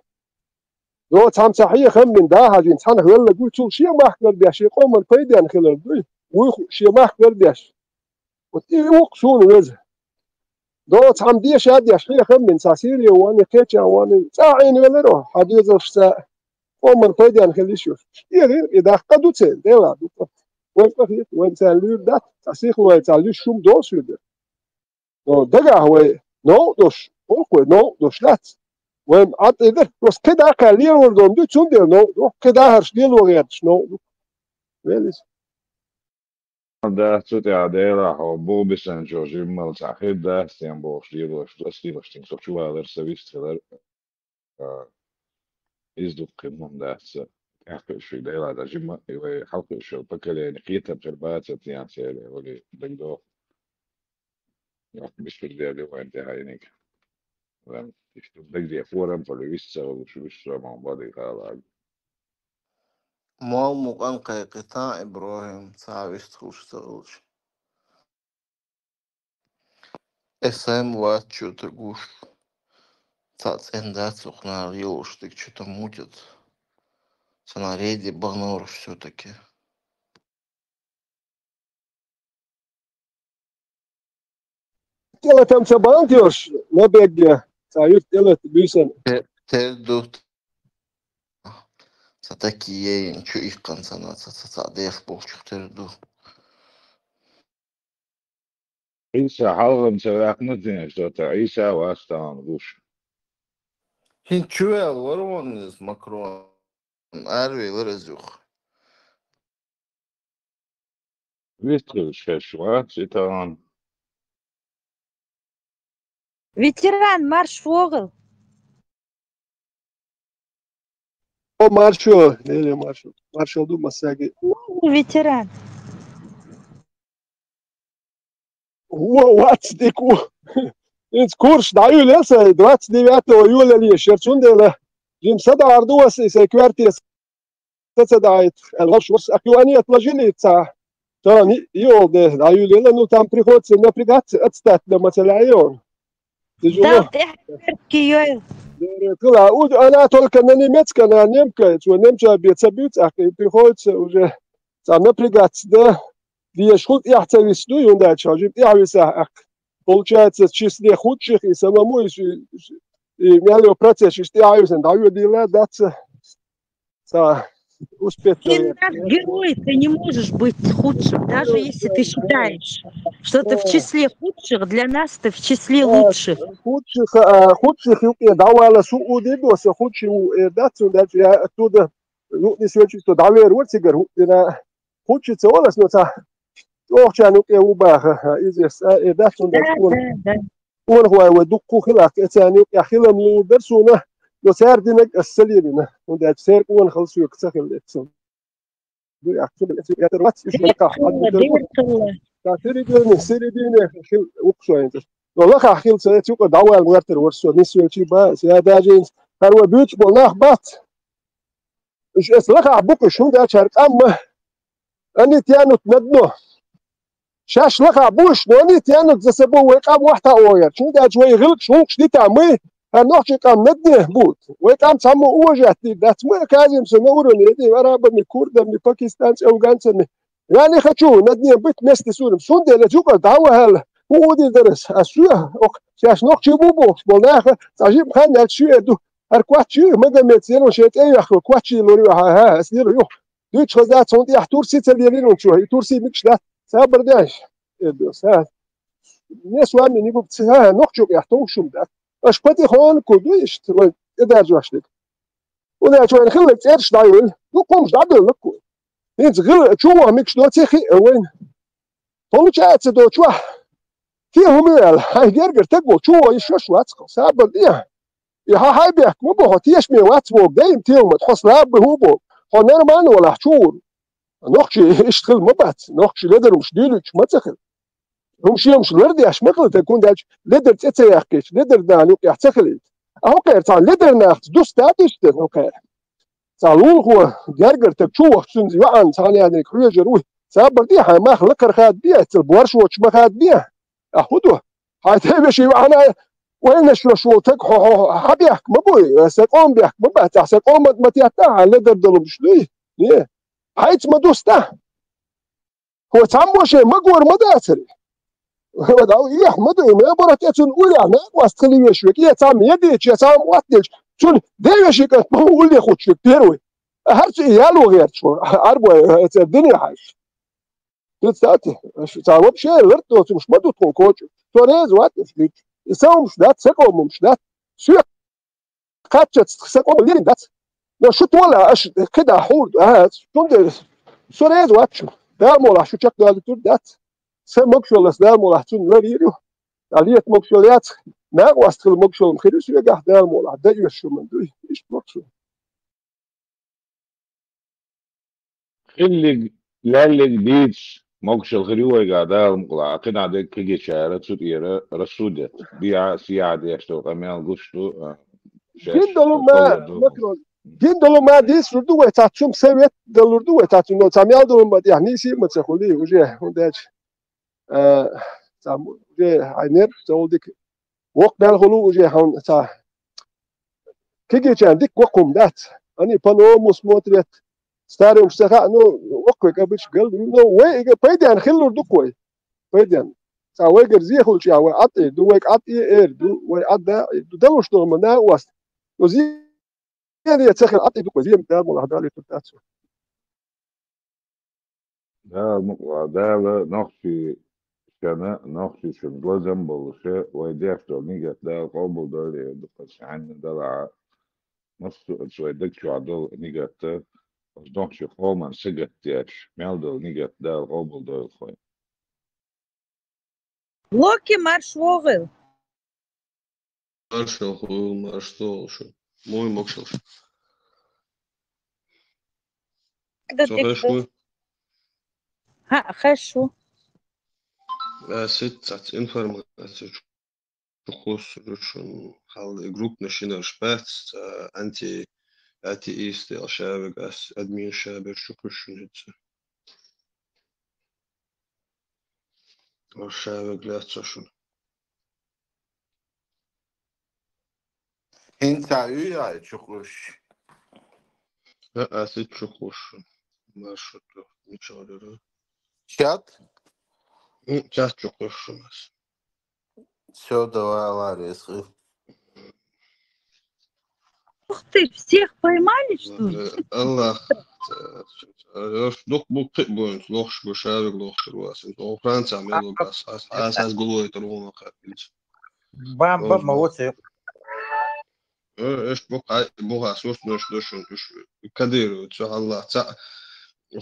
До цхьамма цхьа хьехам бина да хьажийна, цхьанах велларг вуй, цул шен махка ларбеш, шен къоман пайденна хилар дуй, вуй ху-, шен махка ларбеш. Вот и ву-кх суна веза. До цхьамма деша а деш, хьехам бина, цхьа Сире вани, кхеча вани, цӀа а Ӏийна веларо, хьан дезалш цхьа къоман пайденна хила йиш йолуш. И гӀиркъа, и даккха ду церан, Дела ду-кх. Вайн къахета, вайн царна луьйр дац, цхьа сихлой цхьа луьйш хӀума доцу хир дара. Но дагахь вай новкъа долуш, оха вай новкъа долуш дац. Вайн Ӏад и дара, просто кхидӀа а кхаьлла лелор долу дуй, цундела новкъа ду, кхидӀа а хӀорш лело гӀерташ новкъа ду. Велис. Дац цу тӀехь Дела хьо, бу бисанчо жиммал цхьа хир дац, тем бохуш лелош, ас лелош, тем со чу валар, са вист хилар. А, иза дуккха хӀума дац, тӀаьхьа кхуьуш ву Дела, дан жимма, и вай хьалкхуьуш йолу поколение кхетам хир бацара тӀехь церан, вали дагадогӀу. Йоккха бисур дели вайн тӀе хьайниг. Вайн, иштта дагадеха хӀораммо вист ца волуш, вуьш со ма бадий хала. Мол мукъан кхайкхийтан ИбрахӀим, цхьа а вист хуьлуш ца хилча. Эсайм вац чу тӀе гуш. Цхьа цӀена дац, укхунара лелош дерг чу тӀе мутят. Цхьана реде баханарш всё-таки. ТӀелатам ца бан теш, набегге, цхьа юьрт тӀелата буьйсан. Те-, тера ду. Ца таки ейн чу иккхана цхьана, ца, ца, ца деш болчух тера ду. Ӏийса хьалхам ца ваьккхина динаш дота, Ӏийса вац тахана гуш. ХӀинца чу ваьлла вара вон иза Макрон. Аравелира иза юха. Вистхилаш хезаш вац и тахана. Ветеран, марш вогӀал! О, маршо, Леле, маршо. Маршал ду массаьрга. Ветеран. Во, вац дика ву. ХӀинца курс дӀаюьйлира сайн, двадцать девятого июля лешара, цундела жима садаӀар ду аса и сайн коьрте са ца даӀийта, аьлла, валш вара аса, ах, юани отложили ца. Тахана и, и олу де дӀаюьйлийла, ну, там приходится напрягаться, отстать дан ма ца лаьа йону. Дала тӀехь терки йойла. Дера, кыла, у, она только на немецком, она немка, цо немца бен ца буьйцу, ах, и приходится уже ца напрягаться, да, дезаш хӀунда тӀехь ца вису дуй, хӀунда аьлча хьо жима тӀехь висахь, ах. Получается, в числе худших и самому, и, и, и мел йо процесс, и тӀехь висина, дӀавоьдийла, дац. Ца, успеть. Ты наш герой, ты не можешь быть худшим, даже если ты считаешь, что ты в числе худших, для нас ты в числе лучших. Худших, а, худших юкъе дӀавала су у дидо, со худший ву, э, дац, дац, я оттуда, ну, не свечи, что дӀавер вар цигара хӀуъ дина. Худший ца валас, но ца чӀогӀачарна юкъе ву баха, а, иза, а, э, дац, дац, да, да. Къонахой вай дуккха хилахь, эцарна юкъехь хилам лур дара суна, но цара динарг ас ца лелийна, хӀунда аьлча церан къонахалла соьга ца хилла эццул. Дуй, ахча эцу ятар вац, уьш ваккхахь, хьан дитар ву. Ца середине, середине хил вукху шоайнца. Но лахахь хилла ца эцу юкъа дӀавала гӀертар вара со, нисвелчий ба, я даже хӀара вай буьйцуш болу нах бац. Уьш эца лахахь бу-кх уьш, хӀунда аьлча хӀара къам ма, они тянут на дно. Шаьш лаха буш, но они тянут за собой вай къам вахта ояр. Чун дач вай гылк шункш дита мы, а нохчи къам надне бут. Вай къам цамо уважать ди дац мы, казим со на уровне этими арабами, курдами, пакистанцами, афганцами. Я не хочу над ним быть вместе с ним. Сунде ле цукъа дава хал. Уди дарас. А суя, ох, шаьш нохчи бу бу, болнаха, сажим хан нал шуя ду. Ар квачи, Магомед, зелон шет, эй, ах, квачи лори, ха, ха, снир, ю. Дуч хаза, цон, я, Турси, цели, рин, чу, и Турси, микшда, сабр даш. Эдо, са. Не с вами не буду, ца, нохчу, я, том шум, да. Аш потихоньку, дуишь, вот, и даже ваш. Уна чуан хилла цӀерш дӀайойла, ну, кхомаш дӀадойлакку. ХӀинца гӀил чу вахмикаш доций хиъ вайн. Получается, до чу вах. Кхин хӀума ваьлла, хьайн гергара таг волу чу вахь йиш йолуш вац-кх, сабар де. И хьан хьайн бехк ма бу, хьо тешаме вац боху, дайна тема, хьо слабый хӀу боху, хьо нормально валахь чу вур. Нохчий иштта хила ма бац, нохчий ледармаш дуьйлуьйтуш ма ца хила. ХӀума шемаш лардеш ма хила, тӀаккха хӀунда аьлча ледар цӀе ца яьккхича, ледар нахана юкъехь ца хилийта. А хӀокхара цхьана ледар нахаца дус статуш дерг хӀокхара. Цхьа лулахо гергара таг чу вахча цуьнца йоӀана цхьана яьннарг хьоьжур ву. Сабар де, хьайн мах лакхара хадабе, цал борш воцуш ма хадабе. А хӀун ду? Хьайн тевеший вахьана вайнаш йош волу таг хьо, хьо, хьан бехк ма буй, сан къоман бехк ма бац, ахьа сан къоман ма тетта, хьан ледар долуш дуй? Не. Хьайца ма дуста? Хьо цхьаммо шен магор ма дацаре. Ва дал, эхь ма ду, и ма бара те цунна уьллехь, накъост хила веш век. Е цхьамма я деча, я цхьамма отделча, цунна девеши кӀант ма улле хуч век первый. ХӀара цу и яло гӀерташ ву, арбой, э, церан дуьне хьаьжча. Представьте, ша цхьа вообще лард доцумаш ма ду тхуна кочу. Со реза вац аш дича. И са хӀумаш дац, са къоман хӀумаш дац. Соьга кхаччалц сан къоман лерина дац. Но шу тола аша кхидӀа хьур ду, а, цундела со реза вац шу. Дала молахь шу чекхдалуьйтур дац. Сан могушаллас Дала молахь цунна ларйийр ю. Ткъа лета могушалла яц, накъост хила могушалла хир ю соьгахь Дала молахь, дан оьшуш шу ма дуй. Иштта могушалла. Хиллиг, лаьллиг дийцаш, могушалла хир ю вайгахь Дала мукъалахь, а кхидӀа дерг кхигичара цу тӀера рассудят. БиӀа, сиӀа деш долу къамел гуш ду, а, шаьш Гин долу ма, хӀокхул ду. Макрон, гин долу ма дийцур ду вай цхьацца, совет далур ду вай цхьацца, но цхьа мел долу ма тӀехь нийсий ма ца хуьлий уже, хӀунда аьлча, а, цхьа уже хьайн нерваш ца волу дика. Воккха мел хуьлу уже хьуна цхьа. Кигичан дика воккха хӀума дац. Они по-новому смотрят. Старый уж ца хаьа, ну, воккхаве кабича гал, ну, вай ига пайден хиллур ду-кх вай. Пайден. Цхьа вайгара зехалча вай Ӏад эр ду, вай Ӏад э эр ду, вай Ӏад да эр ду. Далуш долу ма накъост. Ну, зе- Эн я ца хир Ӏад ду-кх вай, зен Дала молахь далуьйтур дац вай. Дала мукъалахь, Дала нохчий шена, нохчий шена лазам болуша, вай деш долу нигат Дала къобалдойла, я дукха цхьаьнна далахь, массо а вай даг чохь долу нигат, оцу нохчий къоман сагатдеш, мел долу нигат Дала къобалдойла хой. Локи, марш вогӀийла. Маршалла хуьлда, марша вогӀийла шу. Муй могушалла шу. Ага, Со тек хеш ву? ХӀаъ, хеш ву. Ас хӀинца цхьацца информаци чу кхуссур ю шуна, хьал и группанаш йинарш бац, цхьа анти-, атеист ял шавиг ас админ шабер чу кхуьссуш шуна хӀинца. Аш шавиг лаьцна шуна. ХӀинца ю яй чу кхуьссуш? ХӀаъ, ас хӀинца чу кхуссуш шуна. Маршрут мичахь лура? Чат? М, чат чу кхуссуш шуна ас. Всё, давай, Алла реза хуьлда. Ух ты, всех поймали, что ли? Э, Аллах. Э, э, дукха бу кхин а бу, лохуш бу, шавиг лохуш бу ас. О, Франция мел бу ас, ас, ас, ас гулой тар вон кхаьбилча. Бам, бам, Оза. Ма вуци. Э, эш бу кхай, бу ас, ус нуш, нуш, нуш. Кадыров, цу Аллах, ца.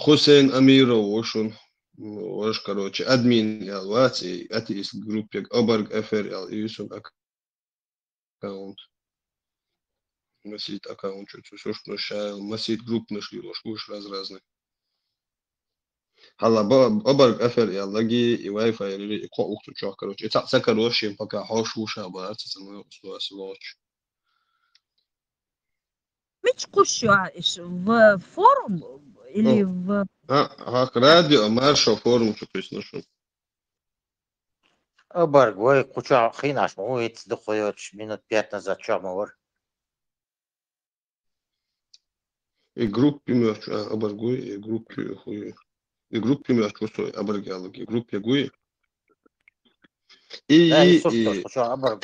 Хусейн Амиров, ушун. Ваш, короче, админ ял вац, и атеист группе, Обарг Эфир ял, и сун аккаунт. Масит аккаунт чу цу суртнаш шайл, масит группнаш лилош, уж раз-разный. Хьала ба-, Обарг Эфир ял лаги, и Wi-Fi лили, и кхо ухту чох, короче, и цхьаъ ца карош, шен пока хьош вуша бара, ца ца ма усу ас лоч. Мича кхуссуш ю иш? В форум или Ну, в а, хак радио, маршо форум чу кхуьссуш ю. Обарг вай, кху чохь хинаш ма ву, хӀинца дукха йоцуш, минут пять назад чохь ма вара. И группе мёрчу, а, обарг вуй, и группе хуй. И группе мёрчу ву со, обарг ялаги, и группе гуй. И, Да, и и, сурт и, кху чохь обарг.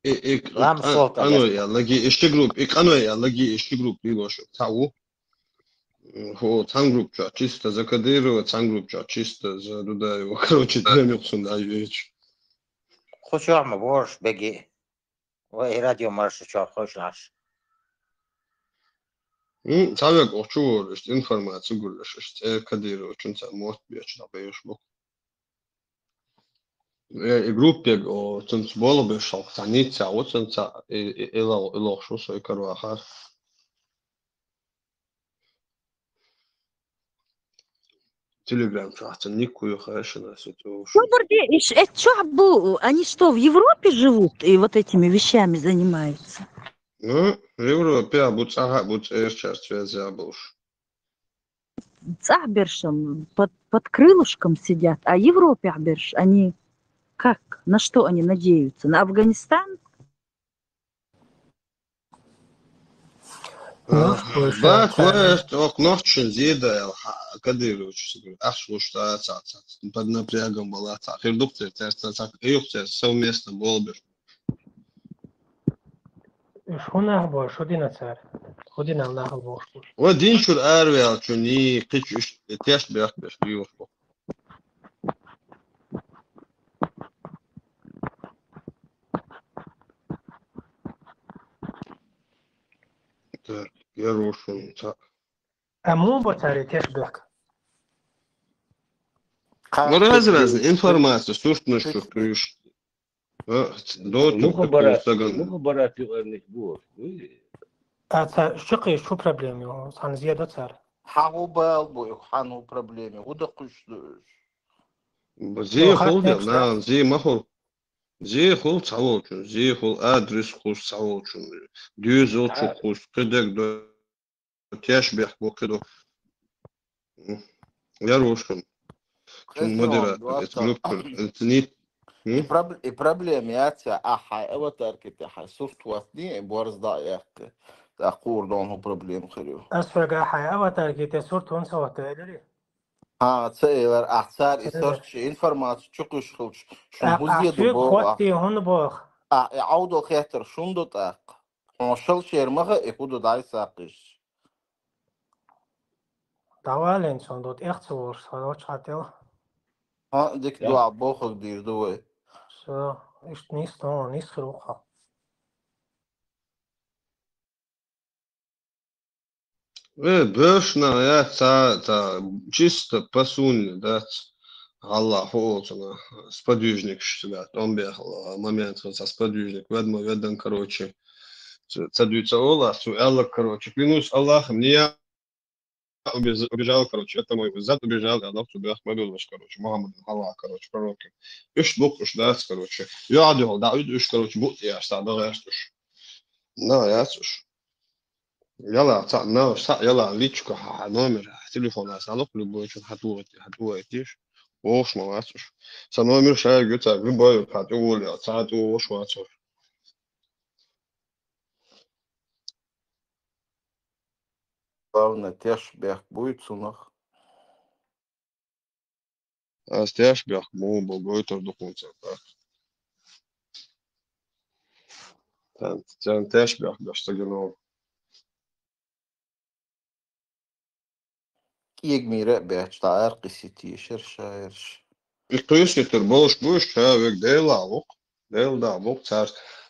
И, и, Лам а, сотта къано яц. Ялаги, ишти групп, и къано ялаги, ишти групп, и лошу. Цхьа ву. Хо, цхьан групп чохь чисто за Кадырова, цхьан групп чохь чисто за Дудаева. Короче, драм юкъ сунна айвечу. Кху чохь ма борш беги. Вай радио марша чохь хойш лаш. М, цхьа век охчу вор, иштта информаци гуллаш, иштта цӀе Кадыровачун цхьа мотт бечу дӀабевш бу. Э, и группе, о, цунца болх беш хьалха цхьа ницца ву, цунца и, и, и ло-, и лохуш ву со и карвахар. Телеграм чохь цхьа ник ву, хаьшина со тӀе вуш. Добрый день. Иш-, это чё бу-, они что, в Европе живут и вот этими вещами занимаются? Ну, в Европе, а бу цӀахь а бу цӀерачара связь а болуш. ЦӀахь берш под, под крылышком сидят, а Европе берш, они как? На что они надеются? На Афганистан? Нах Ага. Бак, вай, оха нохчашна зеда аьлла, хьа, Кадыровича, ахча луш ца, ца, ца, под напрягом бала, ца, хир ду-кх церан, церан, ца, ца, ца, совместно болх беш. Уьш хӀун нах бу, хӀун дина цара? ХӀун дина нах бу уьш? Ва динчуьра араваьллачунна, кхечу уьш тешнабехк беш лелаш бу. Так, я рушун, так. А муха бу цара тешнабехк? Ну, раз-разный информацию, сурташ чу кхуьйсуш. А, до Муха барат, стагана. Муха барат юкъарниг бу, вуй? А ца, чу кхуьйсуш, чу проблема ю, цхьана зеда цара. Хьан хӀун бала бу, хьан хӀун проблема ю, хӀун дан кхуьйсуш ду уьш? Зе хул де, нахана зе ма хуьлу. Зе хуьлу цхьаволчун, зе хуьлу адрес хуьлу цхьаволчун, доьзалчу хуьлу, кхидерг до, тешнабехк бу кхидо. Я рушун. Цун модератор, эцу группа, эцу нит. И проб-, и проблема яц, ахьа хьайн аватарки тӀе хьайн сурт хӀоттаний, и борз дӀа а яьккхи. ТӀаккха кхура дона хӀун проблема хир ю? Ас хьоьга хьайн аватарки тӀе сурт хӀунда ца хӀоттайо, элирий? Хьан ца элира, ахь цара и сурт ши информаци чу кхуьйсуш хилча, шуна хӀун зе ду боху ахь? Хьоттий хӀунда боху? Ахь и Ӏовдал хеттар шуна ду тӀаккха? Хьуна шал шера ма хаьа, и хӀун ду дӀай сакхиш. ДӀаваллин цунна ду, тӀех ца волуш, сан вачхьа тӀел. Хьан дика дуьхьа бохург дийр ду вай. Со, иштта нийса, нийса хир ву хьо. Э, бешна, я, ца, ца, чисто по суне, да, ц-, Аллах, хӀу олу цунах, сподвижникаш, да, тӀом бехала момент, ца сподвижник, ведма, ведан, короче, ца, ца дуьйца олу, цу аьлла, короче, клянусь Аллахом, не я обез-, обижал, короче, это мой зад обижал, я нахцу бех мобилаш, короче, Мухаммад, Аллах, короче, пророк. Иш букъ, иш дац, короче. Юхьа дуьхьал, да, уьд уьш, короче, букъ тӀе аш, да, бага аш уьш. На, яц уьш. Яла, цхьаъ, на, цхьаъ, яла, личку хьан номер, телефона схьалокх, любой чу хьан тухуьйтий, хьан тухуьйтийша, вовш ма вац уьш. Сан номер шайга ю цара, любой хьан тӀе волу, цхьа тӀе волуш вац уьш. Главное, тешнабехк буй цунах. Ас тешнабехк муха бу, гойтур ду хӀунца тӀаккха. Царна тешнабехк беш ца гино. КӀегамийра а баьчча, дӀа ара кхиссийта ешара шаерш. И кхуьйсуьйтур болуш бу уьш, ша вега Делан ву-кх. Делан да ву-кх, цара,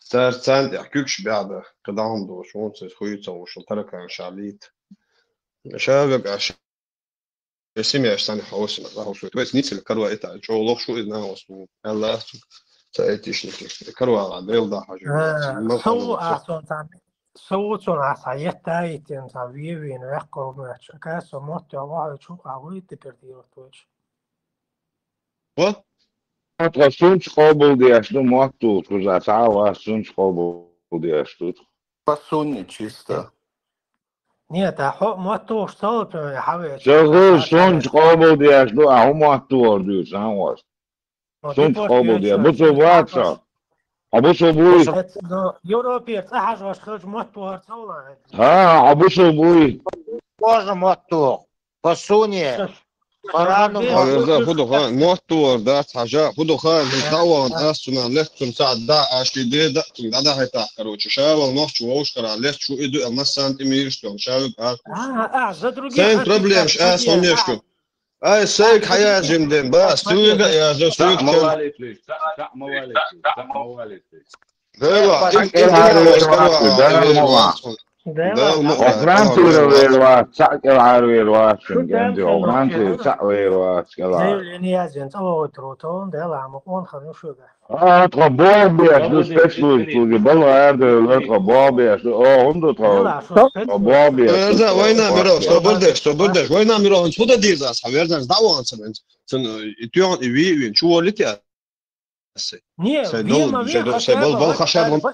цара царна тӀехь куьгаш баьхна, кхин дӀа хӀума долуш, хӀунца хуьйцу вушал таракан ша лийта. Ша вега аша Э, семьяш санна хьовсина, хьовсуьйту. Вайца ницкъ караваита, чӀогӀа лохуш ву иза нахаца ву. Аьлла ас цуьнга, ца айтишники. КарвагӀа, Дела дахьажа. Э, ма со ву хьовсуьйту. Ас цунна цхьа, со ву цунна ас хьан етта а йитина, цхьа вен вийна ваьккхав моьттуш. Ака со мотт йохь вахьуьйту, хӀун къа вуй тепер дийрат вайчу? Хо? Тхо сунча къобалдеш ду, мотт ву, кхуза цхьа а вас сунча къобалдеш ду. По сунне чисто. Нет, а хьо мотт ву, что, например, хьаве. Ца гӀур сунча къобалдеш ду, а хӀун мотт ву ор дуьйцу, а, вас? Сунца къобалде. Бусулба вац хьо? Хьо бусулба вуй? Европера цӀа хьажа ваш хилча мотт вахар ца вала. ХӀа, хьо бусулба вуй? Тоже мотт ву. По сунне. По рану. Хьо верза, хӀу ду ха, мотт вахар дац хьажа, хӀу ду ха, хӀу ца вахана ас цунах лехк цунна цхьа да, аш и де да, цунна дӀадахьийтахь, короче, ша вала нохчо вовшахкарахь лехк шу и ду, а массанна тӀе мийраш тохна, ша вуьгу ас. А, а, за других. Сайн проблемаш ас хьо нешку. Ай, сайга хьаяжина ден, ба, суйга а яжа, суйга кел. Дела, ил кӀелхьарвер вац, Дала мукъ лахь. Дала мукъ лахь. Францера вер вац, цхьаъ кӀелхьарвер вац, шун кӀанти, о, Францера цхьаъ вер вац, кӀелхьар. Заявление язъян, цӀа вогӀуйтур ву тхо, Дала мукъ лахь, хӀара шу вуьгу. А, тхо богӀ беш ду, спецслужбаша бала гӀердевлла, тхо богӀ беш ду, о, хӀунда тхо? Тхо богӀ беш ду. Верза, вайна миро, собар деш, собар деш, вайна миро, хӀунда хӀу дан дийрза, хьан верза, дӀа вахана ца венца. Цун, и тоьхна, и вий, вийна, чу воллите а? Не, сай вема, дол-, вема, сай дол-, бал хашад вон. О,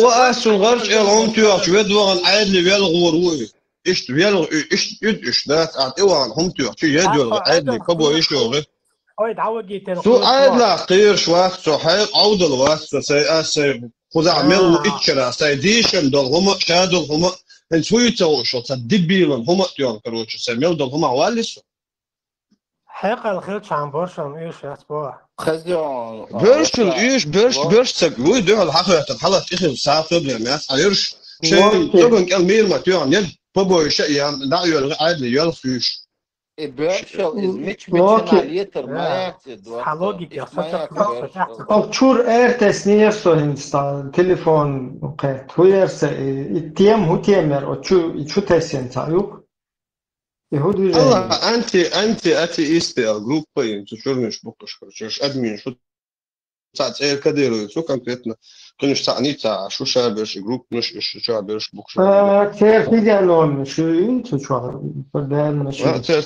о, ас цун гӀарч эл хӀума тоьхча, вед вахана Ӏаьдали велгӀур ву и. Иштта велгӀу, и, иштта уьд уьш дац, а тӀе вахана хӀума тоьхча, ед йолгӀи, Ӏаьдали кабо йиш йолгӀи. Ой, дӀавагийтина. Цу Ӏаьдалах кхераш вац со, хьай Ӏовдал вац со, сай ас сай кхузахь мел ву иччара, сай дийшина долу хӀума, ша долу хӀума, хӀинца хӀу ю ца хууш, цхьа дебилан хӀума а тоьхна, короче, сай мел долу хӀума валли со. Хьекъал хилчахьана боршалла уьйш яц боху. Хазион, Бершчун уьйш, берш, берш ца вуй дуьхьал хьахоьттина, хьалат тӀехилла сагӀа проблема яц, хьан йоьрш шайн цӀоган кӀел мийра ма тоьхна, ед побоище а ян, дӀа а йоьлгӀи, Ӏаьдали йоьлхуш уьйш. И бершал, из мича, мича летар ма яц, и доттагӀа. Хьан логика, иш ма яц бершал. Ох, чур эр теснера со хӀинца телефон кхетта. ХӀу яр сан, и, и тема, хӀу тема яр, о, чу, и чу тесен ца юкъ? И хӀу движение? Алла, анти, анти-атеисты, а, группа ин, цу чурнаш буккъаш, короче, аш админ шу цхьа цӀера кадируй, цу конкретно, кхуьнаш цхьаъ ницкъ, шу ша берш, и группанаш, и шу ша берш, буккъаш. А, церан физиономия шу ин, цу чохь, по данным шу. А, церан,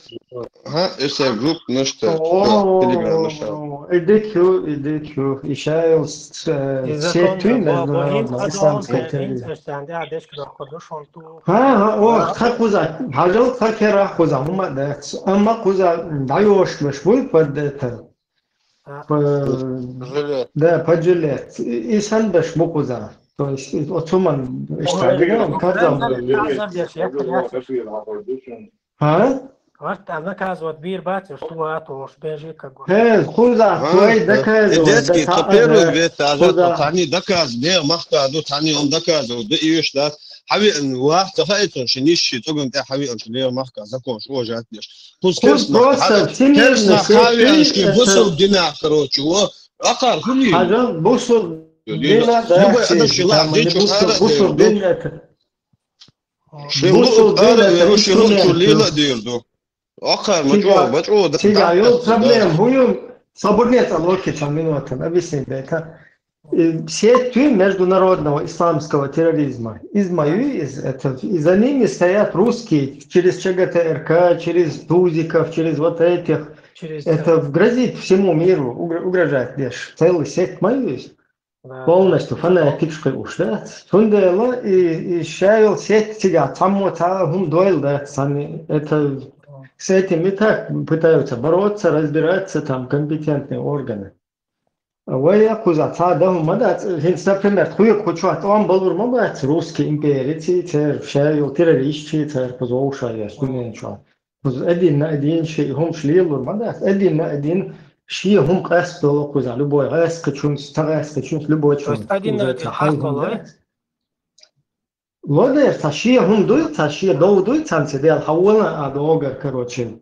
ха, и церан группанаш, церан, о, телеграммаш. Иди тю, иди тю, и ша йол с-, э, сеть туй международная исламская терроризм. Ха, ха, о, тха кхуза, хьажал, тха кера кхуза, хӀума дац. Амма кхуза дӀайошалаш буй под это, под жилет. Да, под жилет. И, и сан беш бу кхуза. То есть, и оцу ман иштта дигам, казам. А? Варт, а наказывать бийр бац, что а то уж бежи как бы. Э, кхуза, твой доказывать, и детский, да, то первый вет, а за то они доказывают, не, махка, тут они он доказывают, да, и уж, да. Хьан веана вац, ца хаьа цунна шен йиш, шен цӀоган тӀе хьан веана, шен лера махка, законаш уважать деш. Кхуза керстанах, просто хьан-, всемирный керстанах хьан веана, шен бусулба динах, короче, во, акхар хӀун йий? Хьажал, бусулба динах, любой адам шен лаахь дин чу ара дер ду. Шен луъург ара веру, шен луъург чу лела а дер ду. Акхар, ма чӀогӀа, ма чӀогӀа, да, цига, да, йолу да, проблема, да. ХӀун ю, собарне цкъа локхи цхьа минута, объяснить дайта. Э, сеть туй международного исламского терроризма. Из ма ю, из, это, и за ними стоят русские через ЧГТРК, через Тузиков, через вот этих. Через это грозит всему миру, угр-, угрожает деш. Целый сеть ма ю из. Да, полностью да. Фанатикаш кхуьуш дац. Цундела и, и ша йолу сеть цигахь цхьаммо цхьа а хӀума дойла дац, цхьаьна это, с этим и так пытаются бороться, разбираться там компетентные органы. Вай а кхузахь цхьа а дан хӀума ма дац. ХӀинца, например, тхоьга кху чохь тӀом балур ма бац русский империций, церан ша йолу террористчий, церан кхуза вовшахъеш дуьнен чохь. Кхуза один на один шиъ хӀумаш лелалур ма дац. Один на один шен хӀума къаста долу кхуза, любой гӀаьскхичунца, ца гӀаьскхичунца, любой чунца. То есть один на один хьакхолой? Ло дера, цхьа шен хӀума дуй, цхьа шен дов дуй, цхьаьнца дела, хьан вона а догар, короче.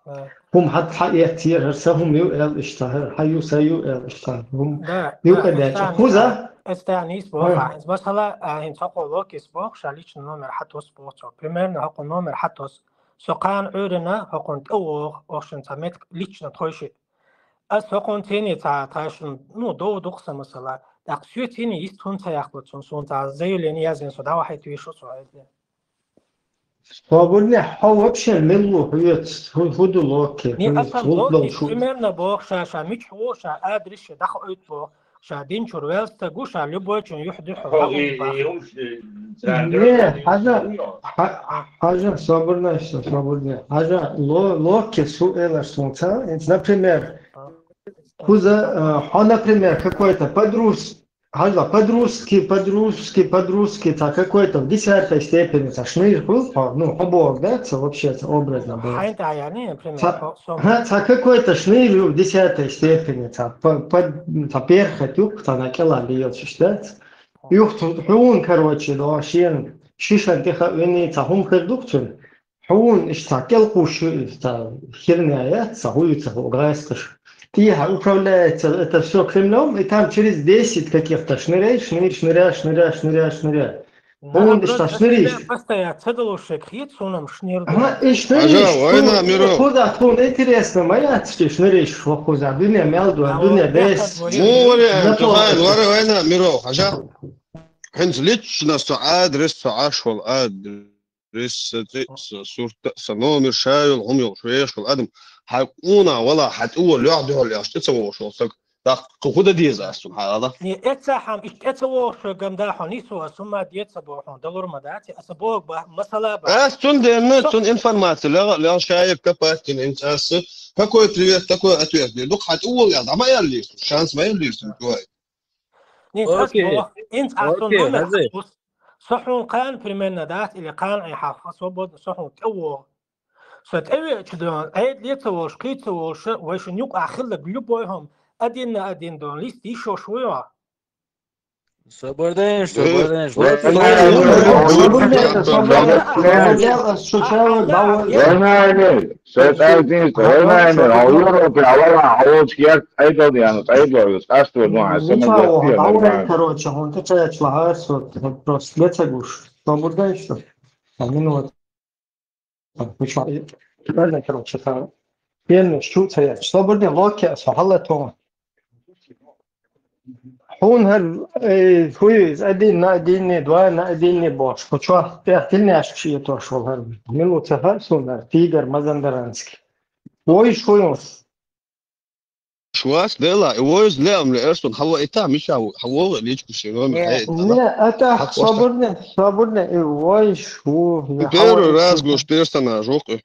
Да. ХӀума хьан, хьан эццера, хӀара сан хӀума ю аьлла иштта, хӀара хьан ю, сан ю аьлла иштта. ХӀума юкъа деча. Кхуза? Эцтаьхна нийса боху, хӀинца масала, а, хӀинца хӀокхо локхи боху, ша личный номер хьан тосу боху цо. Примерно хӀокхо номер хьан тосу. Со кхана Ӏуьйранна хӀокхунна тӀе вогӀу, охшин ца метка лично тхойши. Ас хӀокхунна цӀене ца тхайшина, ну, дов дукха сан масала. ТӀаккха соьца цӀене йист хӀунда ца яккхалур цунна, суна ца заявление язйина, со дӀавахьийта вийшу со хьайзде. Собарне, хьо вообще мел ву хьоьца, хӀу-, хӀу ду локхи, не, хьоьца, аса хӀу локхи долу шу? Примерно боху ша, ша мичахь ву, ша адрес ша дӀахоуьйту боху. Ша динчуьра велста гу, ша любой чун юьхь дуьхьа. Хьо и, и, и, не, хьажа, хьа-, хьажа, собарнаш, собарне. Хьажа, ло-, локхи су элаш сунца, инц, например, Куза, э, хьо, например, какой-то подрус-, хьажал, подрузский, подрузский, подрузский, цхьа какой-то в десятой степени, цхьа шныр хуьлу хьо, ну, хьо боху, да, цхьа вообще, цхьа образно было. Хьайн тӀе яьнний, например, цхьа, хьо, со хьа, цхьа какой-то шныр ю в десятой степени, цхьа, по, по, цхьа перхоть ю, цхьа на кӀела лелаш, да? Юха цу хьуна, короче, до шен шишан тӀе хаъ вини, цхьа хӀума хир ду-кх цуьнан. Хьуна иштта цхьа кӀелхуш ю, иштта херня яц, цхьа хӀу ю, цхьа хӀу гӀайскаш. ТӀехьа управляется это всё Кремлём, и там через десять каких-то шнырей, шныр, шныря, шныря, шныря, шныря. Хьуна иштта шнырий. Постоянно ца далуш шег хета суна-м шныр. Ага, и шнырий. Хьажа, вайна, Миров. Куза, тхуна интересно, ма яц ши шнырий, шо куза, дуьне мел ду, дуьне бес. Муха вариант, хьайн, вара вайна, Миров, хьажа. ХӀинца лично со адрес, со Ӏаш волу адрес. Рис, сан цӀе, сан сурт, сан номер, ша йолу, хӀума йолуш, вешахула адам, хьайн къона вала, хьан тӀе вон лоьхьа дуьхьал еш, тӀе ца вогӀуш волу стаг. ТӀаккха кху хӀун дан деза ас цунна хьала? Не, эццахь хьан, иштта тӀе ца вогӀуш вай гамда хьо, нийсо аса хӀума де ца боху хьуна, далур ма дац, аса боху бах, масала бах. Ас цунна денна, цунна информация легӀа, легӀа шаерг копать дина, хӀинца ас какой привет, такой ответ дир. Дукха хьан тӀе вон ял, дӀа ма ял лийсу, шанс ма ял лийсу, чуай. Нийса ас боху, хӀинца ас цунна номер хьан. Со хьуна кхана примерно дац, или кхана Ӏин хьарха, свободно, со хьуна тӀе вогӀу. Со тӀевеача дона, Ӏедале ца волуш, кхин ца волуш, вай шун юкъахь хилларг любой хӀума, один на один дона, лист йиш йолуш вуй хьо? Собарданаш, собарданаш. Вайнаймер, со цӀаьрдинчу вайнаймер, хьо Европе, хьо вара, хьо волчу герт Ӏедал ян, Ӏедал, къаьсто ду, хьан сама герт, короче, хьуна тӀе чаьрча лахьара, со просто де ца гуш. Собарданаш, со. Минута. Короче, ха. Пенаш чу ца яц. Собардан локе, со хьалатон. Хьуна хӀара, э, хӀу ю иза, один на один, два на один бохуш, кху чохь тӀехь тилнеш шийтош волу хӀара. Мила ву ца хаьа суна хӀара, Тигр Мазандаранский. Вуйш хӀу ю? Швас дела, и вуйш леам ле, эрсун хьан ваита, Миша ву, хьан вогӀу личку ши номер хьаита, да? Не, это хьан собардан, собардан, и вуйш ву, и первый раз гуш персонаж ву-кх.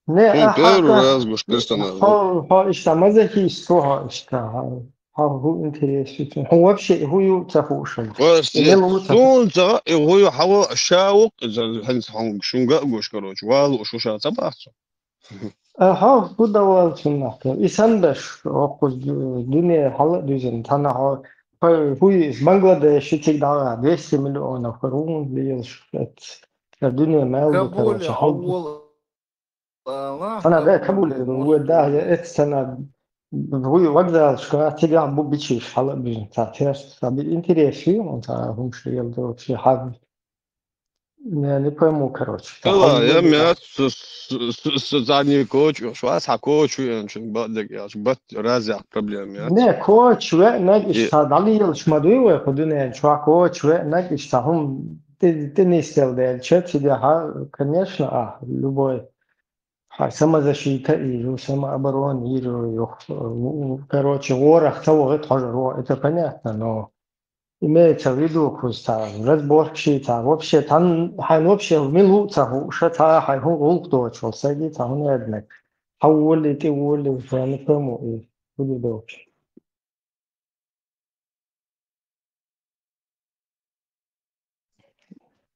Не, хьуна первый раз гуш персонаж. Хьо, хьо иштта мазохист ву хьо иштта, хьо, хьо хӀу интересует. Хьо вообще хӀу ю ца хууш. Суна ца хаьа, и хӀу ю хьан ва ша ву-кх, иза хӀинца хьуна шуна гуш, короче, валу шу ша ца бахцу. Ахьа, хӀу дан валла цунах тера? И сандаш, хӀокхуза ду-, дуьне хьала а дуьзина, цхьана хьо, хӀу ю иза, Бангладеш цига дӀагӀа, двести миллионов хӀара ву лелаш, эц. Ца дуьне мел ду, короче, хьал. Кабуле, Кабуле, ву да, я эц цана, вуй вокзалашка, цигахь бу бичийш хьала а буьзна, цхьа тешна, цхьа би-, интерес ю, цхьа хӀумаш лела ду, цхьа хьа-, я не пойму, короче. Ала, я мят, с-, с-, с-, с-, задний коч, швас хьа коч, ю, эн чун баддаг, я, бат, разях проблем, я. Не, коч, ве, наг, иш, цхьа дӀалелаш ма дуй вай, кху дуьнен чохь коч, ве, наг, иш, цхьа хӀума тӀе-, тӀе нисдел делча, цигахьа, конечно, а, любой. Хьан самозащита йийр ю, самооборона йийр ю, юха, короче, ворах ца вахийта хьожур ву, это понятно, но имеется в виду, кхуза цхьа разборкаш, цхьа вообще, цхьан-, хьайн вообще мила ву ца хууш, цхьа хьайн хӀун гӀуллакх доцуш волу стаг, цхьа хӀун аьлла, хьан волий, тӀе волий, я не пойму, и хӀун ду доцуш.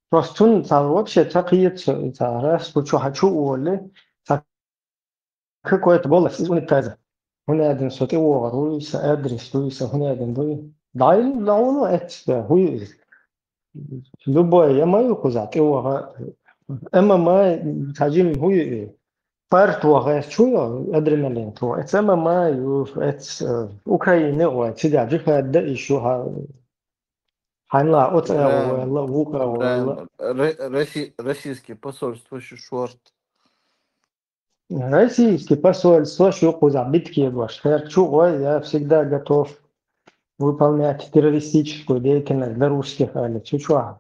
Просто цунна цхьа вообще ца кхета со, и цхьа раз кху чу хьан чу а волий, цхьа какой-то голос из унитаза. ХӀун аьлла со тӀе вогӀур вуй, сан адрес дуй, сан хӀун аьлла дуй. ДӀа-, дӀаволо эццахь, хӀу ю иза? Любой, я ма ю кхузахь тӀе вогӀа. М М А, цхьа жим хӀу ю и? Парт ваха, эс чу йо, адреналин тхо. Эс М М А ю, эс, э, Украина гӀой, цига джихад дан иш ю хьа-, хьайнла оцу агӀо ваьлла, вукху агӀо ваьлла. Ра-, ра-, росси-, российский посольство шу шорт. Российский посольство шу кхузахь битке дош. Херк чу гӀой, я всегда готов выполнять террористическую деятельность для русских, аьлла. Цу чохь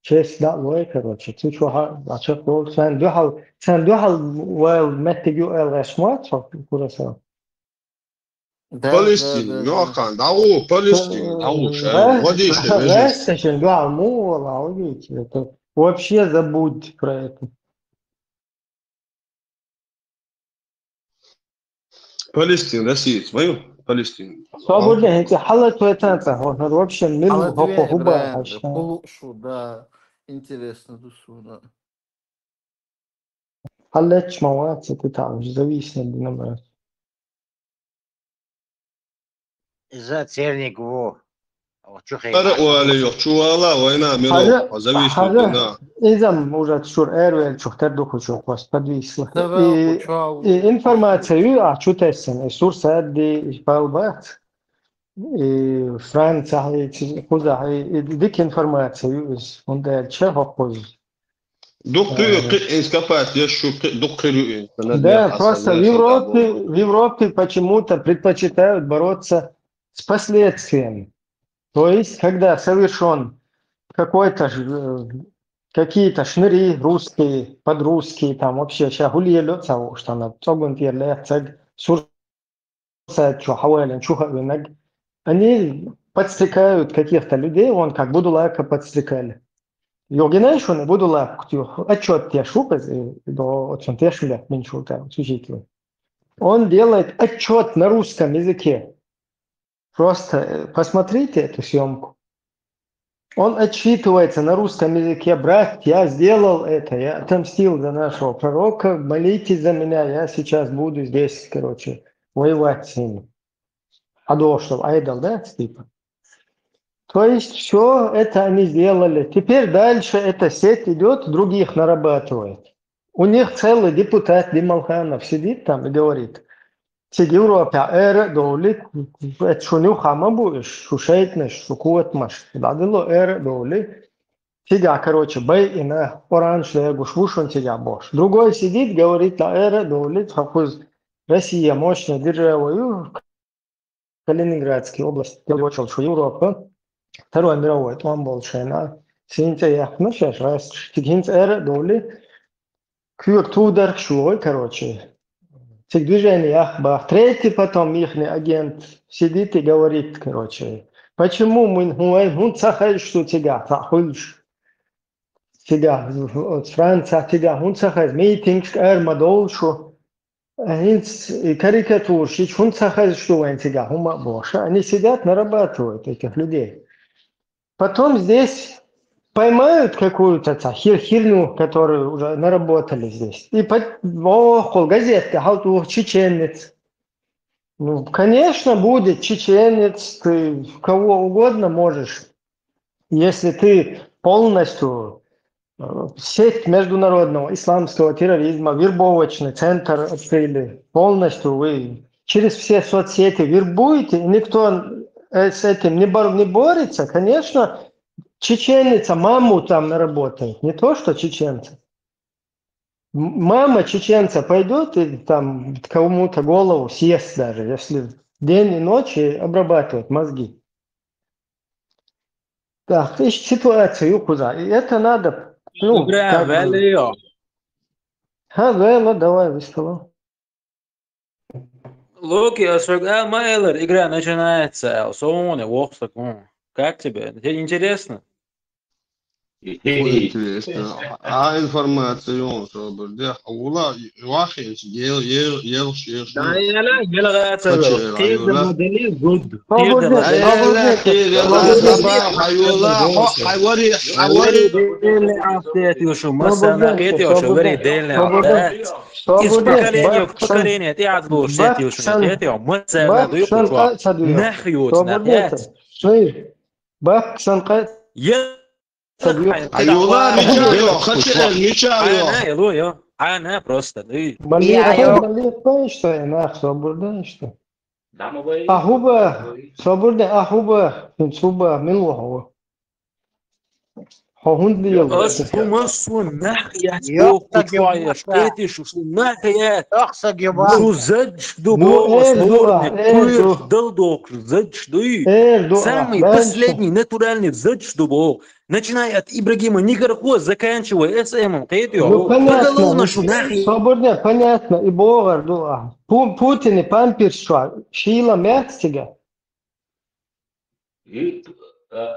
честь дӀа а лой, короче, цу чохь а чекхдолу. Сайн дуьхьал, сайн дуьхьал вайл меттиг ю аьлла гӀаш ма вац хьо, Курасав? Да, Палестина, да, да, да. Ноххан, дӀагӀо, Палестина, дӀагӀо, шайн, гӀадийша, вежа. Гьаста шайн дуьхьал муха вала, хьо вуьйцу, это вообще забудь про это. Палестин, Россия, свою Палестин. Свободно, эти халат в этом, вот, вообще, мир, Ала хо-, две хо-, хуба, играем, вообще. Кулушу, да. Интересно, да, сюда. Халат, чмават, это там, зависит от динамики. Иза церник ву. О, чу хей. Ара уали йох, чувала, война, мило, Хаза, зависит хаза, на. изам уже чур, эрвел чух, тер духу чух, вас подвисло. Давай, И, чуал. И информацию, а чу тессен, и сурса, и палбат, и Франция, и чи-, куда, и, и дик информацию, он дальше хокуз. Дух ты, кы-, инскопать, я шу, кы-, дух кырю, Да, просто в Европе, в Европе почему-то предпочитают бороться с последствиями. То есть, когда совершен какой-то ж, э, какие-то шныри русские, подрусские, там вообще ща гулиело того, что она цогун перле, цег сурса чу хавален, чу хавинаг. Они подстрекают каких-то людей, он как Будулака подстрекали. Йогинай шуны Будулак, отчет я шуказ, до отчет я шуляк, мин шута, учитель. Он делает отчет на русском языке. Просто э, посмотрите эту съемку. Он отчитывается на русском языке: «Брат, я сделал это, я отомстил за нашего пророка, молитесь за меня, я сейчас буду здесь, короче, воевать с ними». А до что, айдал, да, типа? То есть все это они сделали. Теперь дальше эта сеть идет, других нарабатывает. У них целый депутат Дималханов сидит там и говорит: «Сиг Европа эра доли, это шуню хама будешь, шу шейтнеш, шу куатмаш, дадило эра доли». Сига, короче, бай и на оранж легуш вушун сига бош. Другой сидит, говорит: «Ла эра доли, хакуз Россия мощная держава, Калининградская область, я вошел в Европу, Второй мировой, там больше на. Синца я, ну, сейчас раз, тигинц эра доли, кюр тудер шуой, короче. Цик движение ях бах. Третий потом ихний агент сидит и говорит, короче: «Почему мы хуай, хун цахай, что тебя, цахульш?» Тебя, вот Франция, тебя, хун цахай, митинг, эр мадолшу. Хинц и карикатурщик, хун цахай, что вайн тебя, хума боша. Они сидят, нарабатывают этих людей. Потом здесь поймают какую-то та хер-, херню, которую уже наработали здесь. И под, о, хол газетка, халту чеченец. Ну, конечно, будет чеченец, ты кого угодно можешь. Если ты полностью э, сеть международного исламского терроризма, вербовочный центр открыли, полностью вы через все соцсети вербуете, и никто э, с этим не, бор- не борется, конечно, чеченца маму там наработает, не то что чеченца. М- Мама чеченца пойдет и там кому-то голову съест даже, если день и ночь и обрабатывает мозги. Так, ищ ситуацию куда. И это надо, ну, Игра как бы- валио. Ха, вела, давай, выстала. Локи, а срок, а, Майлер, игра начинается. Соня, вохсакун. Как тебе? Тебе интересно? Интересно. А информация он соберде. Ула вахи ел ел ел ел. Да, я ла, я ла, Каче, Ты аюла. модели гуд. Свободно, Ай, ай, ай, свободно. ай, ай, Свободно. ай, ай, аюла, хо, хавари, хавари. Дельный автет юшу, масана Свободно, кет юшу, свободно. very дельный Свободно. автет. Из Свободно. поколения в Баксан- поколение, ты отбыл, сет юшу, Баксан- нет, ё, мы цена даю Баксан кучуа. ка- садуя. Нахьют, Свободно. нахьют. Стой. Баксан ка- Я Садуя. Аюла, мича, ё, хаче, мича, ё. Ана, эло, ё. Ана просто, да. Мали, Я, а, ё. мали, понимаешь, что я нах, свободно, что? Ахуба, свободно, ахуба, инсуба, милуа. Хо хун дил. Ас бумасу нахьят, Ё, ё, так ё, кучуа, ё, так. Эти шу нахьят. Ох, сагиба. Шу задж Ну, дубо, э, дуа, сборник, э, куир, дуа. Далдок, задж дуи. Э, дуа, Самый дальше. последний натуральный задж дубо. Начиная от Ибрагима Никархо, заканчивая С М, кет ё. Ну, понятно. Поголовно шу нахьят. Свободно, понятно. И богар дуа. Пу- Путин и памперс шуа, шила мяц тига. И, э,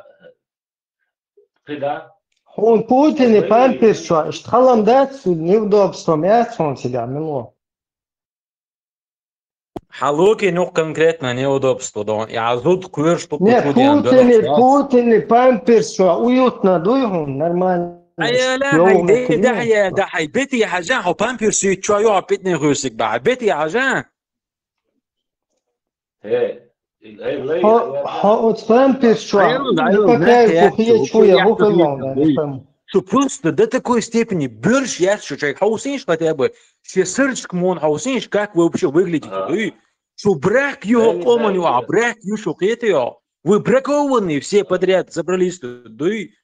Кыда? Хун Путин и памперс шуа, штхалам дац, неудобство мяц хун тига, мило. Хьа локи нух конкретно неудобство дон. Я зуд кхуьрш ту Не, кучу диан Путин, дорогу. Путин памперс чуа уютно дуй хьуна, нормально. Ай, ала, Йовхо хай, де, куди? Да, я, да, хай, бети хьажа, хо памперс ю чуа ю хо питне хусик ба. Бети хьажа. Хе, ай, лай, Хо, хо оц памперс чуа. Айрон, айрон, Пока да, ю я, кухи чу, чуя, я, хо чу, фелон, я, да, чу. пам. Что просто до такой степени бёрш я, что человек хаусинш хотя бы, все сырчик мон хаусинш, как вы вообще выглядите, Ага. Дуй? Что брак ю Да, не коман ю, знаю, а да. Брак ю, что это ю? Вы бракованные все подряд собрались, Дуй?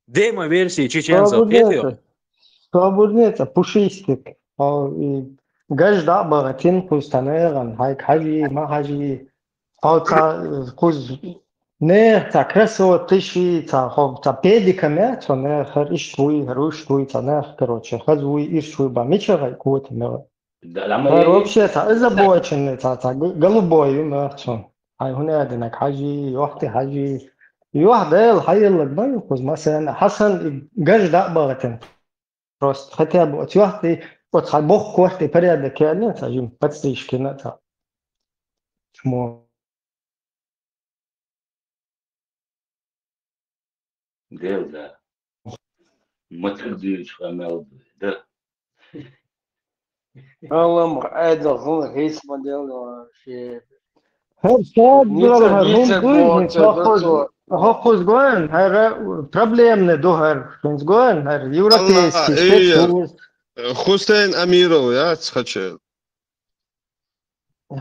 Демо-версии чеченцев, это ю? Свободнее. Свободнее, пушистик. О, и гаж да бага тин куз танеран, хай хажи, ма хажи. О, та куз не, та красота ши, та хо, та педиками, то не, хар иш твой, хар уш твой, та не, короче, хаз уй, иш твой ба, мича гай кот не. Да, да, мы Хар вообще, та озабоченный, та, та г- голубой, ю, мертвый. Хай хуне динак хажи, йохти хажи. Йох дел, хай лаг, ну, куз масен, хасан гаж да бага тин. Просто хотя бы вот йохти, вот хай бог корти порядок, я не, та жим подстрижки на, та. Чмо. Гэл, да. Матыр дыч хамел, да. Аллам, айда хун хейс модель вообще. Хар сад Ницца, брал, хар ницца хун дуй, было, хин всё, хохуз, всё. Хохуз гоен, хар проблемный ду хар, хин гоен, хар европейский, Алла, эй, спецслужб. Хусейн Амиров, я, цхачел.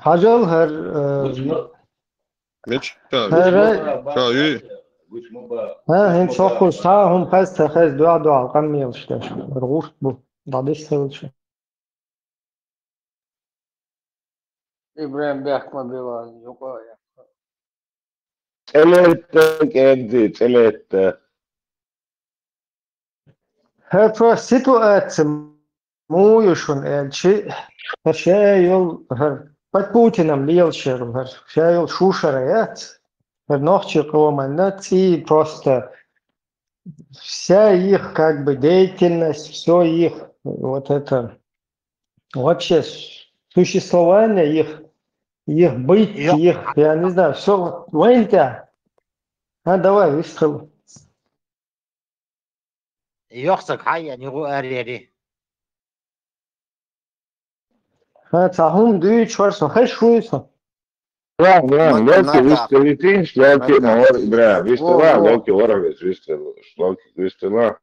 Хажал хар, э, Меча. Хара- Ша, ю. ха, хин хохуз, ха, хум хаз, та хаз, дуа, дуа, къаммил, что ж, ргуш бу, дадис хилча. Ибрахим Бяхман Билан, юкъа. ЦӀелетта кӀегди, цӀелетта. ХӀаьта ситуаци муй ю шуна аьлчи, хӀара ша йол, хӀара под Путиным лелаш яр ву, хӀара ша йол шушара яц, хӀара нохчий къоманна цӀий просто вся их, как бы, деятельность, все их, вот это, вообще существование их, их быть, Ё- их, я не знаю, все вот вайн тя. А, давай, выстрел. Йохсаг хьай, я не гу арери. ХӀа, ца хӀума дуьйцуш вара со, хезаш вуй со? Ладно, ладно, Мата, локи мата. виста витинш, локи Мата. ма вара, бра, виста Во, ла, во. Локи вара виста, виста, локи виста ла.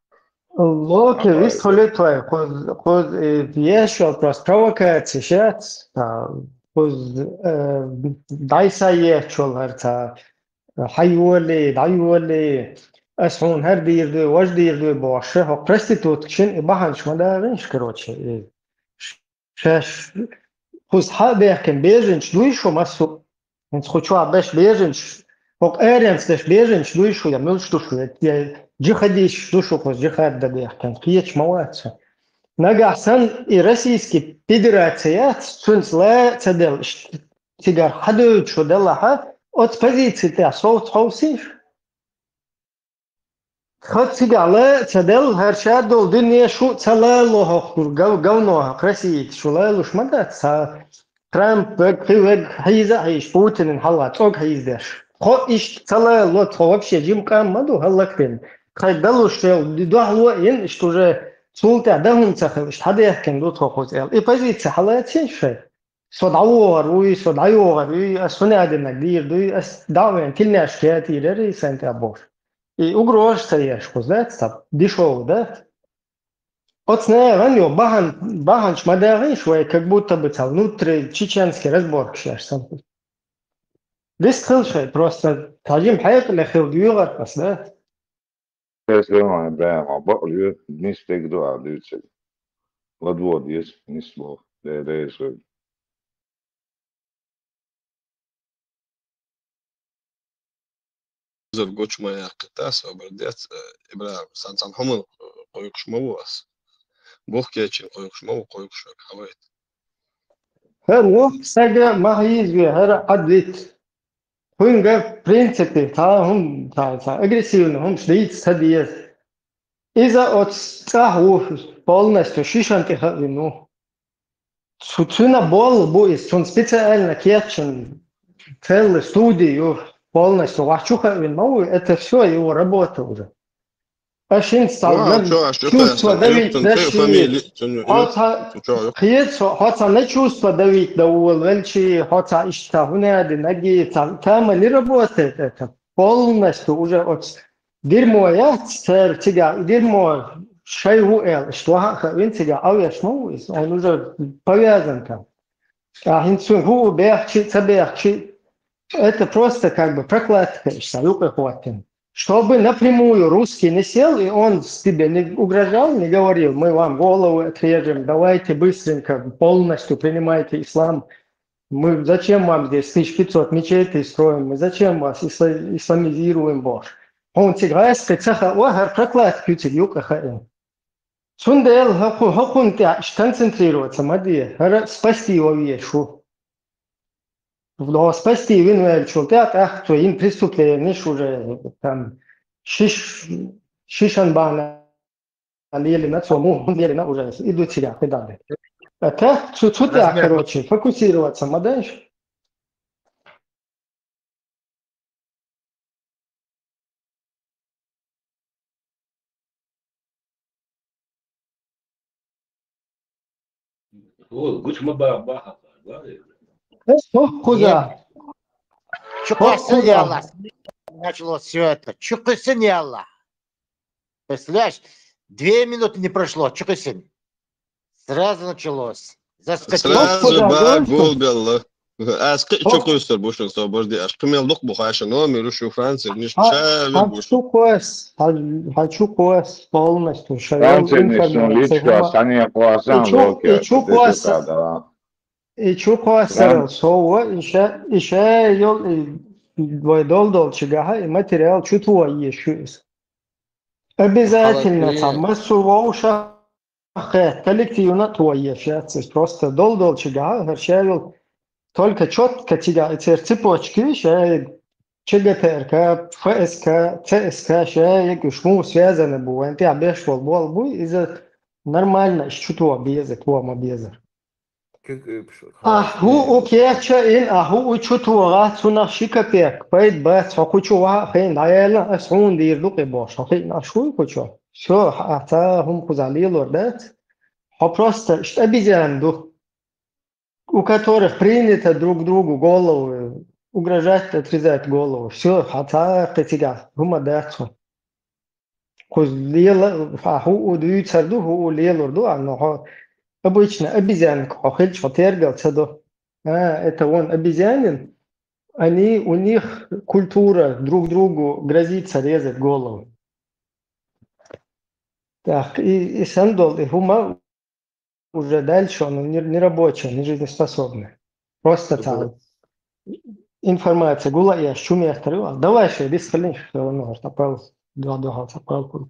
Локи Ага. вист хулит вай, куз, куз, э, еш йол просто провокация шац, а, куз, э, дайса еш чул хар ца, хьайоли, дайоли, ас хун хар дир ду, вож дир ду, боши, хо проститутка шин, и баханш ма дагинш, короче, и шаш, куз ха бехкин бежинч дуй шу массу, хинц хучуа беш бежинч, хок эренц деш бежинч дуй шу, я мюлш ду шу, я, я джихадиш ду шу, куз джихад да бехкин, киеч ма ваца. Нагахь сан и Российский Федерация яц, цунц ла ца дел, ш-, цигар хадуй шу дела ха, оц позиции тя соуц ховсиш? Ход цигала ца дел, хар шадол дуне шу ца лало хохур, гав-, говно хох, Россия шу лалуш ма дац, ца Трамп вег, хи вег, хьиза хьиш, Путинин хьала, цог хьиздеш. Хо ишт ца лало, хо вообще жим къам ма ду, хьаллактин. Хай далуш шел, ди дохло ин, ишт уже султя дахун ца хил, ишт хадехкин ду тхо хуц эл. И позиция хьала цин шей. Со дӀавогӀар вуй, со дӀайогӀар вуй, ас хӀуна динаг дийр дуй, ас дӀавен тилнеш кхетийрар и сайн тӀа бохуш. И угрозаш ца еш, кхуза дац, ца дешёво дац. Оцу наьгӀан йо бахьан, бахьанаш ма дагӀийш вай, как будто бы ца внутри чеченский разборкаш еш санна. Дистхила шай, просто цхьа жима хьекъале хила доьгӀар ас, да? Эс веван баьма бакъ лоь, нисдерг ду а дуьйцург. ЛадвогӀа деза, нисло, де деза. Зар гучу ма яьккхи, та собар дец, э, Ибрахим, сан цхьана хӀуман, э, кхойкхуш ма ву ас. Бухкечийн кхойкхуш ма ву, кхойкхуш век хьавайта. ХӀара воккха сага ма хьийзаве, хӀара Ӏадвит. Кхуьнга, в принципе, цхьа хӀума, цхьа, цхьа агрессивный хӀумаш дийца ца деза. Иза оцу цӀахь ву полностью шишан тӀе хаъ вина ву. цу, цуьнан болла бу иза, цунна специально кечйина целую студию полностью вахчу хаъвина ма ву, это всё его работа уже. Аш хӀинца цхьа чувство давить даши, хьо ца хеза, хьо ца на чувство давить да волавелчи, хьо ца иштта хӀунеди наги, ца камали работает это. Полностью уже оцу дерьмо яц церан цигахь, и дерьмо шай ву аьлла, иштта ваха а хаъвина цигахь, Ӏовеш ма ву иза, он уже повязан там. Ткъа хӀинца цуьнан хӀуъу бехчи а, ца бехчи а, это просто как бы прокладка иштта юкъа хӀоттина. Чтобы напрямую русский не сел, и он тебе не угрожал, не говорил: «Мы вам голову отрежем, давайте быстренько, полностью принимайте ислам. Мы, зачем вам здесь тысяча пятьсот мечетей строим, мы зачем вас исла-, исламизируем больше?» Хьуна цига гӀаьскхи ца хаьа, хӀара прокладка ю цига юкъа хаьа. Цундела хӀокху-, хӀокхунна тӀехь иштта концентрироваться ма де, хӀара спасти ван везаш ву. Хьо спасти вина ваьллачул тӀаьхьа, тӀаккха цо йина преступленеш уже, там, шиш-, шишан бахьана лелийна, цо муха лелийна уже, и ду цигахь кхидӀа. А так, цу, цу тӀехь, короче, фокусироваться ма дайша. О, гучма ба-, баха, ба. Э, хӀокхуза. Чу кхоссин, хӀокхуза. Ялла. Началось всё это. Чу кхоссин, ялла. Представляешь, две минуты не прошло, чу кхоссин. Сразу началось. Заскочил. Сразу хӀокхуза ба гулбелла. Ас кхин чу кхуьссур бу шуна, со божди, аш кхин мел дукха бу хаша номер, шу Франция, ниш ша вер бу шу. Хьан чу кхосс, хьан, хьан чу кхосс полностью, ша Франция, ниш шун информация личка, хӀума. Сани кхосан, и чу, локи, и чу кхосс, да. И чу кхоссарал, Фран- со ва, и ша, и ша йол, и вай дол долчигахьа, и материал чу тхо еш шу иза. Обязательно, цхьа массо вовшах хетта, коллективна тхо еш яц иза. Просто дол долчигахьа, хӀара ша йол, только чётко цигахь, и церан цепочки, ша ЧГПРК, ФСК, ЦСК, ша егуш муха связаны бу, вайн тӀехь беш волу болу буй, иза нормально, иш чу тхо беза, тхо ма беза. Куьг уьпуш. А хӀу у кеча ин, а хӀу у чу тогӀа, цунах ши капек, пайда бац, хьо кху чу ваха а хиъна, дӀаяьлла, ас хьуна дийр ду кхин бохуш, хьо хиъна, аш хуй кху чу. Всё, а ца хӀума кхуза лелор дац. Хьо просто иштта обезьян ду, у которых принято друг другу голову угрожать, отрезать голову. Всё, хьан ца кхин цигахь хӀума дац хьо. Кхуза лела, хьан хӀу у дуьйцур ду, хӀу у лелур ду, а, но хьо обычно обезьянка хьо хилча, хьо тергал ца до. А, это вон обезьянин, они, у них культура друг другу грозится резать голову. Так, и, и сандол, и хӀума уже дальше он не, не рабочий, не жизнеспособный. Просто там информация гула я, чу мехтар ю. Давай ше, без хилин, что он может, а пал, два, два, а пал. Куьг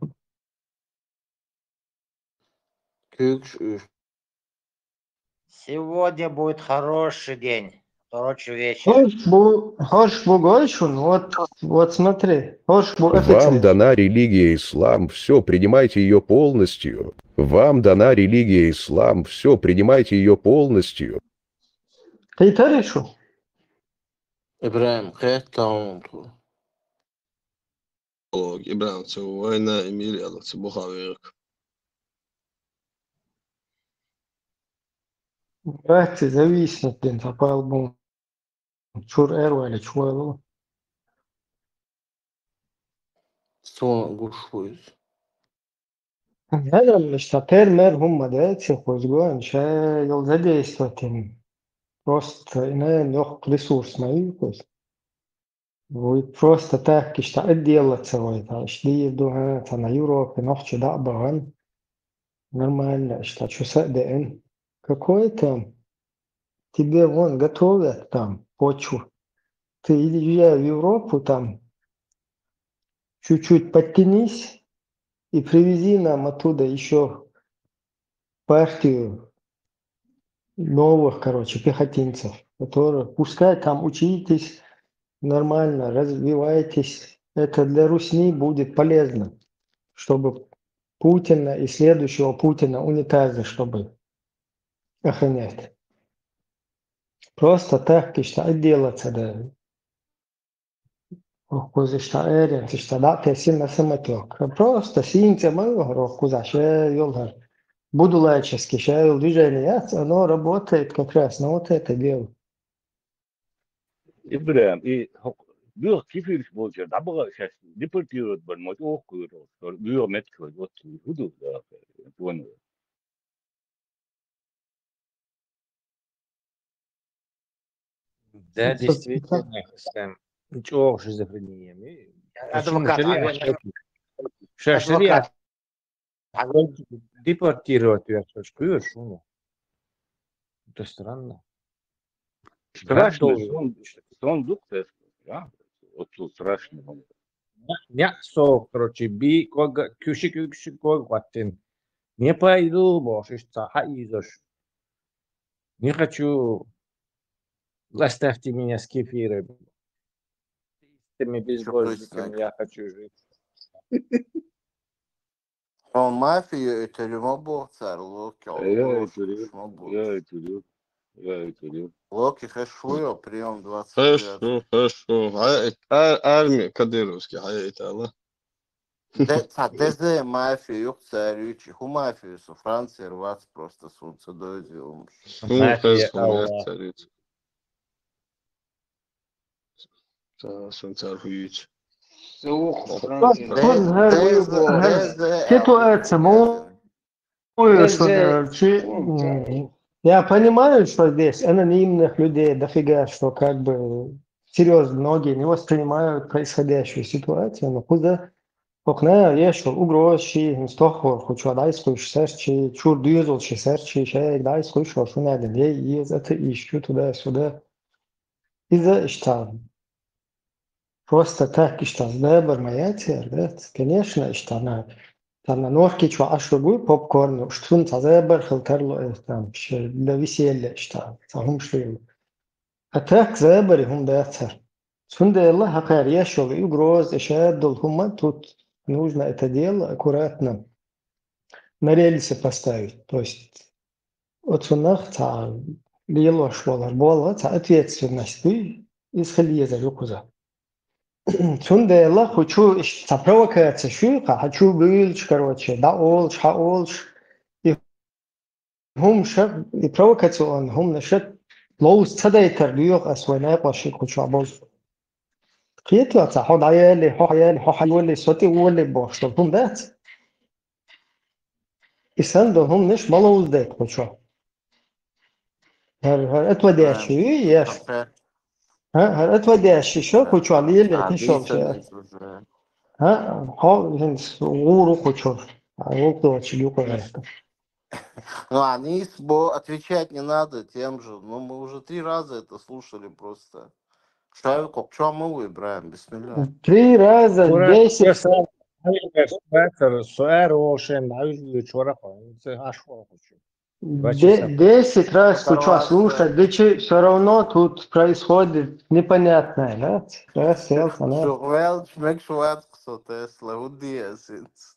уьш. Сегодня будет хороший день. Короче, вечер. Хьош бу, хьош бу гой шун, вот, вот смотри, хьош бу. Вам офицер дана религия ислам, все, принимайте ее полностью. Вам дана религия ислам, все, принимайте ее полностью. Кхийтарий шу? Ибрахим, кхетта хьуна тхо. Ибрахим, ца вайна Эмиль аьлла, ца буха вегӀ. Братцы, зависит, блин, ца пал бун. Чур эр вайла чуойлу. Суна гуш ву иза. Наверное, иштта пер-мер хӀума ма дац, кхуза гон, ша йол задействовать йина. Просто, наверное, йоккха ресурс ма ю кхуза. Вуй просто так, иштта отделаться вай, та, иштта дийр ду, хӀа, цхьана Европе нохчи дӀа а бахана. Нормально, иштта чу са а деана. Какой там? Тебе вон готовят там почву. Ты иди езжай в Европу, там чуть-чуть подтянись и привези нам оттуда ещё партию новых, короче, пехотинцев, которые, пускай там учитесь, нормально развивайтесь. Это для Русни будет полезно, чтобы Путина и следующего Путина унитазы, чтобы охранять. Просто так иштта отделаться да. Укхаза иштта эренца, иштта дӀа а тесина самотёк. Просто сийна цӀе ма йохура укхаза, ше йолхар. Будулайчески ше йол движение яц, оно работает как раз на вот это дело. Ибрахим, и хӀокху боьха кефирш болчара дӀабаха шаьш депортировать бар ма чӀогӀа кхоьру, боьха меттиг хӀоьттина хӀун ду, да, вон. Да, действительно, Хасан, чӀогӀа шизофрения. Адвокат, шариат, ша шариат депортировать версаш кхоьру шуна. Это странно. Страшно, сон, сон дукха тесна, а? Вот тут страшно. Ня, ня, со, короче, би, кога, куьши, куьши, кога хӀоттина. Не пойду, бохуш, иштта хьаийзош. Не хочу. Оставьте меня с кефиром. С этими безбожниками я хочу жить. Хьо мафия, это ма боху цара, Локи, я это ма боху. Я это Я это Локи, хеш шу йо, приём двадцать пять. Хеш шу, хеш шу. А, а, армия кадыровский, а это ала. Де, ца, дезе мафия, юх цара юйчи. ХӀун мафия со, Франция вац просто сунца дойзи умш. Мафия, хеш шу, Аллах. Цара юйчи. Ца, сунца хуьйцу. Ситуация мо Ой, что, короче, м, я понимаю, что здесь анонимных людей дофига, что как бы серьёзно многие не воспринимают происходящую ситуацию, но куда окна ешо угрозчи, стохо, хочу дайс куш серчи, чур дюзел чи серчи, шег дайс куш, что надо, ей, ей, это ищу туда-сюда. Из-за что? Просто так иштта зебар ма яцара, да? Конечно, иштта на, там на ножки чу ашугуй попкорн, уж цунца зебар хил тарло, э, там, ш-, для веселья иштта, ца хӀумаш лело. А так зебар хӀума дацара. Цундела хьакхара еш йолу и угроза, и шадолу хӀума тут нужно это дело аккуратно на рельсы поставить. То есть оцунах цхьа лелош валар болу, цхьа ответственность дуй, иза хила езар ю кхуза. Цундела хӀу чу иштта цхьа провокация шу, кху хьан чу буьйлуш, короче, дӀаолуш, хьаолуш, и хӀума ша, и провокационный хӀуманаш ша ловза ца дайтар доьху ас вайн некъошший кху чохь болчу. Кхетош ца, хьо дӀаяьлли, хьо хьаяьлли, хьо хьайолли, со тӀе олли бохуш долу хӀума дац? И санна долу хӀуманаш ма ловзадайта кху чохь. ХӀара, хӀара отводящий ю еш? ХӀа, хӀара отводящий шо кху чохь лелийта шо ша? ХӀа, хьо хӀинца гӀур ву кху чохь. Хьан вукху доцчу юкъа гӀерта. Ну, а Нис бо отвечать не надо тем же. Ну, мы уже три раза это слушали просто. Шави кокчома вы, Ибрахим, бисмилля. Три раза, десять раз. Суэр волшебно, а уж чура хо, аш хо хочу. Де-, десять раз куча слушать, дичи всё равно тут происходит непонятное, да? Да, сел, она. Шугвел, шмек шуат, кто Тесла, удия синц.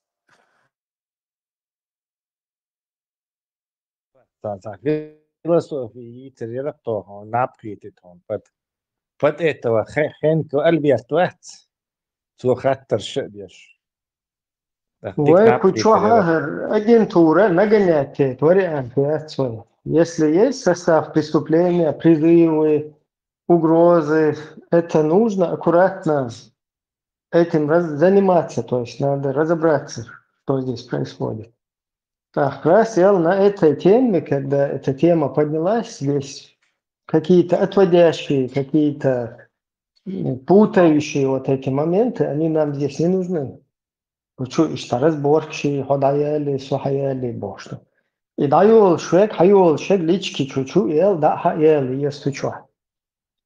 Цхьа, цхьа философи йийцар яра тхо, наб кхетий тхуна. Пад, пад этого хе-, хенко Альберт вац. Цо хаттар ша а деш. Вай кучохь хӀара агентура нагонять вариант яц вай. Если есть состав преступления, призывы, угрозы, это нужно аккуратно этим раз-, заниматься, то есть надо разобраться, что здесь происходит. Так, раз я на этой теме, когда эта тема поднялась, здесь какие-то отводящие, какие-то, м, путающие вот эти моменты, они нам здесь не нужны. Кучу иштта разборкаш, хьо дӀаяьлли, со хьаяьлли бохуш ду. И дӀайолуш век, хьайолуш век, лички чу-чу эл, дӀа хьаэла, ес ту чохь.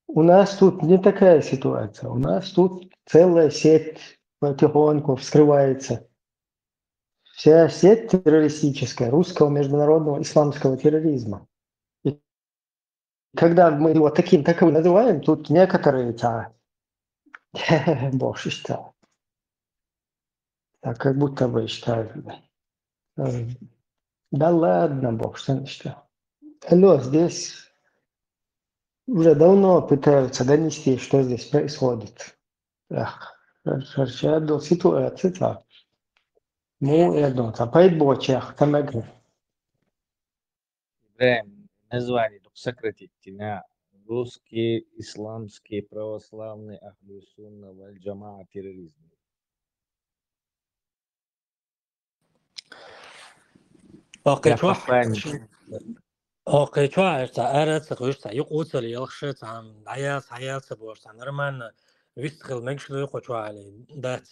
У нас тут не такая ситуация. У нас тут целая сеть потихоньку вскрывается. Вся сеть террористическая русского международного исламского терроризма. И когда мы его таким таковым называем, тут некоторые та, бог что, так как будто бы считают, э, да ладно, бог что, что. Алло, здесь Уже давно пытаются донести, что здесь происходит. Эх, хорошо, я думал, ситуация та. Ну, я думал, та пайда бочех, та мега. Прям название только сократить на русский, исламский, православный, ахлю сунна, валь джамаа, терроризм. Окей, чё? Окей, чё, это, это, это, это, это, юкъуцал, ялхши, там, аял, аял, цаборш, там, нормально, вист хил мегшлы, хо, чё, али, дат.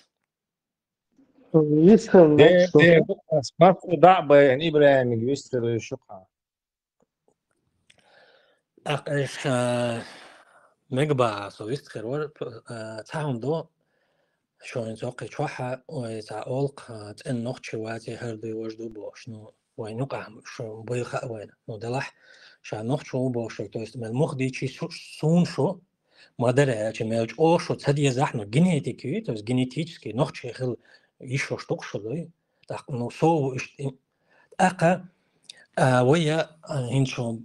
Вист хил мегшлы. Спасу да, бен, Ибрагим, вист хил, шуха. Ах, эш, э, мегба, со вист хил, вор, э, цахун до, шоин цокъи чё, ха, ой, ца олк, э, цен нохчи вати, херды вожду бош, ну, вай, ну, кам, шо, бой ха, вай, ну, далах, ша нохчо бош, то есть, мел мух ди чи су-, сун шо, мадаре, чи мел чё шо, цади захну генетики, то есть, генетически, нохчи хил, ишо штук шо, да, так, ну, со, иш-, ака, а, вай, я, а, хинчо,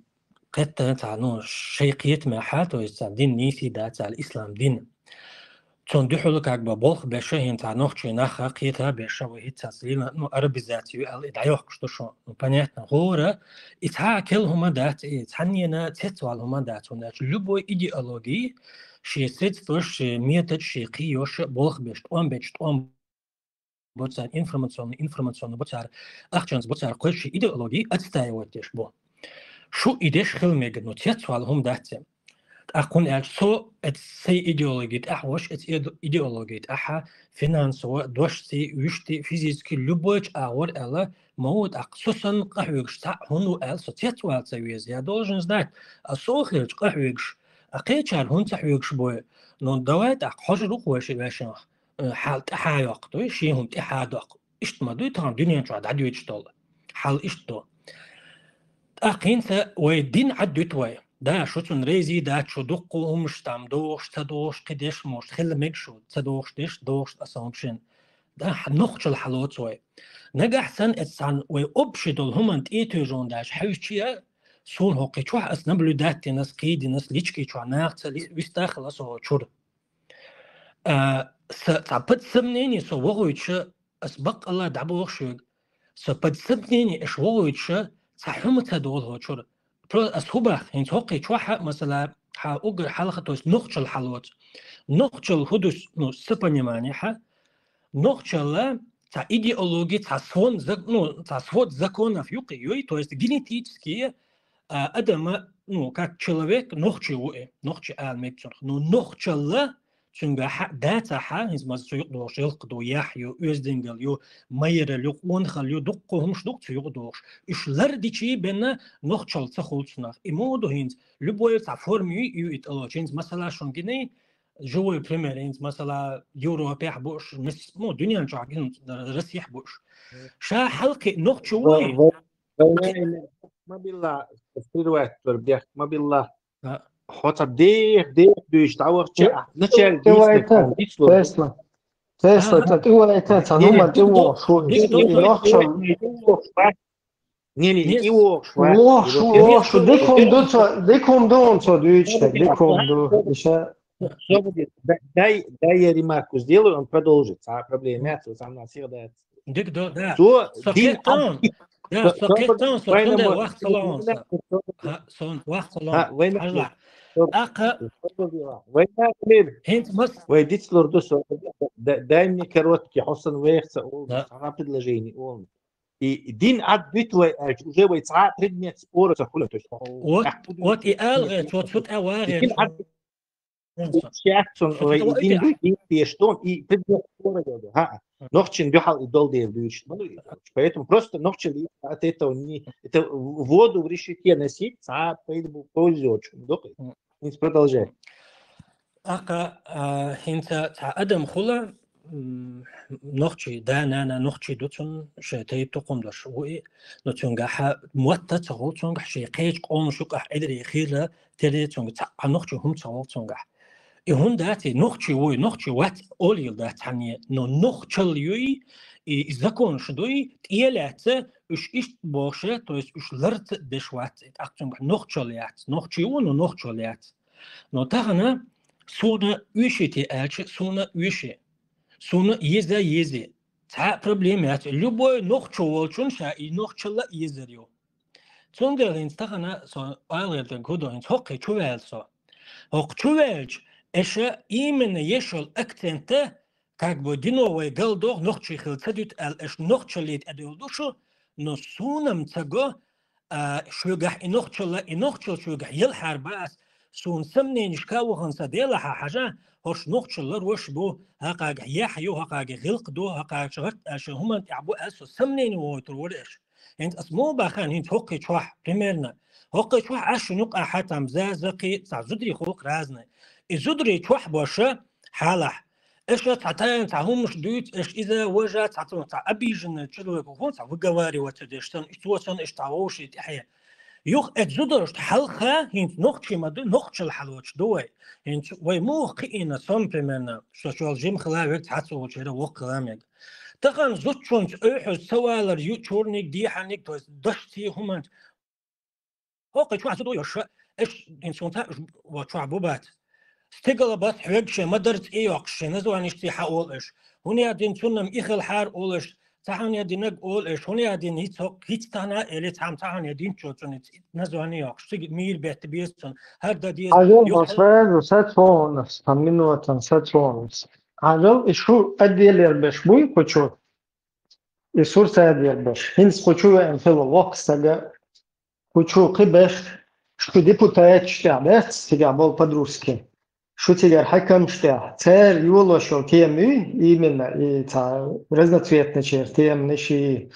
кхетта ца, ну, шейхият меха, то есть ца дин ниси да, ца ислам дин. Цун духула как бы болх беша хин ца нохчи наха кхета беша ва хит ца слина, ну, арабизацию ал и даёх, что шо, ну, понятно. Гора, и ца кел хума дац, и ца нена цецвал хума дац, он дач любой идеологии, ши средство, ши метод, ши киёш, болх беш, тон беш, тон боцар, информационный, информационный боцар, ахчанц боцар, кольши идеологии отстаивать деш бо. Шу идеш хил мега, ну, цецвал хум датце. Ахун эль со, эт сей идеологии, ах вош, эт иде-, идеологии, аха, финансово, дошти, вишти, физически, любой ч агор эла, мауд ах сосан къахвигш ца хуну эл со цецвал ца вез, я должен знать, а со хилч къахвигш, а кечар хун ца хвигш бой. Ну, давай так, хожи рух веши вешах. Э, хьал тӀехьа йоккху дуй, ший хӀума тӀехьа доккху. Иштта ма дуй, тхан дуьнен чохь дӀадоьдуш долу. Хьал иштта ду. ТӀаккха хӀинца вай дин Ӏад дуьту вай. Да, шу цунна рейзи дац, шу дуккха хӀумаш там дохуш, ца дохуш, кхидеш муш, хила мега шу, ца дохуш деш, дохуш аса хӀума шин. Да, нохчал хьалоцу вай. Нагахь сан эца цхьана вай общий долу хӀуман тӀетуьйжун даьш хьаьвсчия, суна хӀокхи чохь ас наблюдать динас, кхийдинас, лички чохь нахаца ли-, вистахала со чура. А, са, цхьа подсомнение со вохуьйтуша, ас баккъалла дӀабоху шуьга. Со подсомнение эш вохуьйтуша, цхьа хӀума ца долу хьо чура. Про-, ас хӀу бах, хӀинца хӀокхи чохьа, масала, хьа угар хьалха, то есть нохчал хьалоцу. Нохчал хӀу дус, ну, са понимание хьа. Нохчалла цхьа идеология, цхьа свод зак-, ну, цхьа свод законов юкъе юй, то есть генетически а, адама, ну, как человек, нохчи ву и, нохчи ала мега цунах. Ну, нохчалла, цуьнга хьа-, дацахьа, хӀинца маза цу юкъа дохуш, ялкха ду, яхь ю, оьздингал ю, майрал ю, къонахал ю, дуккха хӀумаш ду цу юкъа дохуш. Уьш лардичий бенна нохчалла ца хуьлу цунах. И мо ду хӀинца, любой цхьа форма ю, ю и тӀало. ХӀинца масала шун гиний, живой пример, хӀинца масала Европехь буш, мис-, ну, дуьнен чохь гин, Россехь буш. Ша хьалкхи нохчи ву и, Ма билла, прервать тур бех, ма билла. Хьо ца дех, дех дуьйш, дӀавахча, а, начале дийсна, дицло. Тесла. Тесла, ца тӀувайта, ца нума тӀувоху, шу, и нохчал. Не, не, не, и воху, воху, воху, дикум ду цо, дикум ду он цо дуьйчу, дикум ду. Иша. Дай, дай я ремарку сделаю, он продолжит. А проблема нет, сам на всех дает. Дик до, да. Со Со дин кхетон. Да, со кхетон, со кхетон, вахт салон. Ха, сон вахт салон. Хьажла. Аха. Вайна лир. Хинт мас. Вай дицлур ду со. Дай мне короткий, хосан вехца, ана предложение, он. И дин ад бит вай, уже вай цхьа предмет спора ца хула. То есть, вот, вот и алгъе, вот, вот аваре. Шаьццун вай и дин, и пештон, и предмет спора. Ха. Нохчин дуьхьал и дол дер дуьйш. Поэтому просто нохчал от этого не, это воду в решете носить, а поэтому пользоваться. Продолжай. Аха, а, хинца цхьа адам хула, м, нохчи, да, нана, нохчи ду цун, ше тайп тукхум дош ву и, но цунгахьа мотта ца хул цунгахь, ши кхечу къомаш юкъахь эдри хила, Тере цунга ца-, а нохчо хӀума ца вол цунгахь. И хӀун дац, и нохчи вуй, нохчи вац, олийла дац хьанне, но нохчал юй, и, и законаш дуй, тӀелаьца, уьш иштта бохуша, то есть уьш ларца деш вац, и тӀаккха цунгахь нохчал яц, нохчи ву, но нохчал яц. Но тахана суна уьши те аьлча, суна уьши. Суна еза ези. Цхьа проблема яц. Любой нохчо волчун ша и нохчалла езар ю. Цундела хӀинца тахана со алгӀертан кудо хӀинца хӀокхе чу ваьлла со. ХӀокху чу ваьлча, эша именно ешал акцента, как бы дино вай галдох нохчий хила ца дуьту аьлла, эш нохчалле тӀедуьллу ду шу, но сунам ца го, а, шуьгахь и нохчалла, и нохчал шуьгахь елхьар ба ас, суна сомненишка вахана сан делахьа хьажа, хӀорш нохчалла рош бу, хӀакхагахь яхь ю, хӀакхагахь гӀилкх ду, хӀакхагахь гӀатта аша хӀуман тӀехь бу аьлла, со сомнени вохуьйтур вара эш. ХӀинца ас муха бахана хӀинца хӀокхе чохь, примерно. ХӀокхе чохь аш шуна юкъа хьатам за, закхи, цхьа зударий хулкх разный. И зударий чохь боша хьалахь. Эша цхьа тайна цхьа хӀумаш дуьйцу, эш иза важа цхьа цхьа цхьа обиженный человек хӀун цхьа выговаривать деш сан, и цо сан, эш цхьа вовший тӀехье. Юха эт зударшта хьалха хӀинца нохчий ма ду, нохчал хьалочу ду вай. ХӀинца вай муха кхиийна сом, примерно, со чол жим хила вег цхьац волчера воккхала мег. Тахана зудчунца ойхьуз ца валар ю чорниг, дехьаниг, то есть дашций хӀуманца. ХӀокхе чохь зуда йоша, эш хӀинца хӀунца ва чохь бу бац. Стигала бас хьоьгу шен ма-дарра цӀе йоккхуш, шен названиш цӀе хьаолу эш. ХӀуна яа дина цунна-м и хилхьара олу эш, цхьа хьуна яа динаг олу эш, хӀуна яа дина хӀиц хӀокху хӀиц тахана а эли цхьамма цхьа хьуна яа динчо цунна названи йоккхуш, цига мийр бетта беза цунна, хӀара дан деза. Хьажал, юххе сразу сацонас, цхьа минотан сацонас. Хьажал, и шу отделер беш буй кху чу? И сурсадер беш. ХӀинца кху чу веана хила воккха стага, кху чу кхин беш, шу депутаташ тӀехь бац, цигахь болу по-дружски. Шу цигара хьаькамаш тӀехь. Цара йолош йолу тема юй, именно, и цхьа разноцветначеран теманаш и,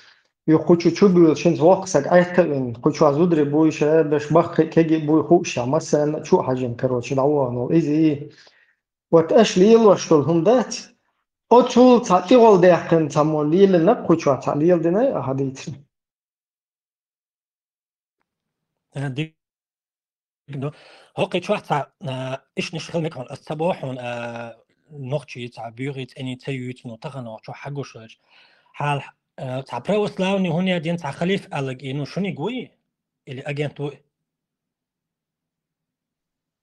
юха кху чу чу буьйлуш хӀинца воккха стаг Ӏетта а вина, кху чохь зударий буй ша, беш баккхий кегий буй хууш ша, массарна а чу а хьажина, короче, дӀавахана волу. Иза и, вот аша лелош долу хӀума дац, оцул цхьа тӀехула даьккхина цхьаммо лелина кху чохь цхьа леладина а хьан дийцина. Э, диг ду. ХӀокхе чохь цхьа, а, ишнаш хила мега хьуна, ас ца боху хьуна, а, нохчий цхьа буьйхий цӀений ца юьйцу, ну, тахана хӀокху чохь хьагуш ваьлча. Хьала, а, цхьа православный хӀун яа дина цхьа халиф аьллаг и, ну, шуниг вуй? Или агент вуй?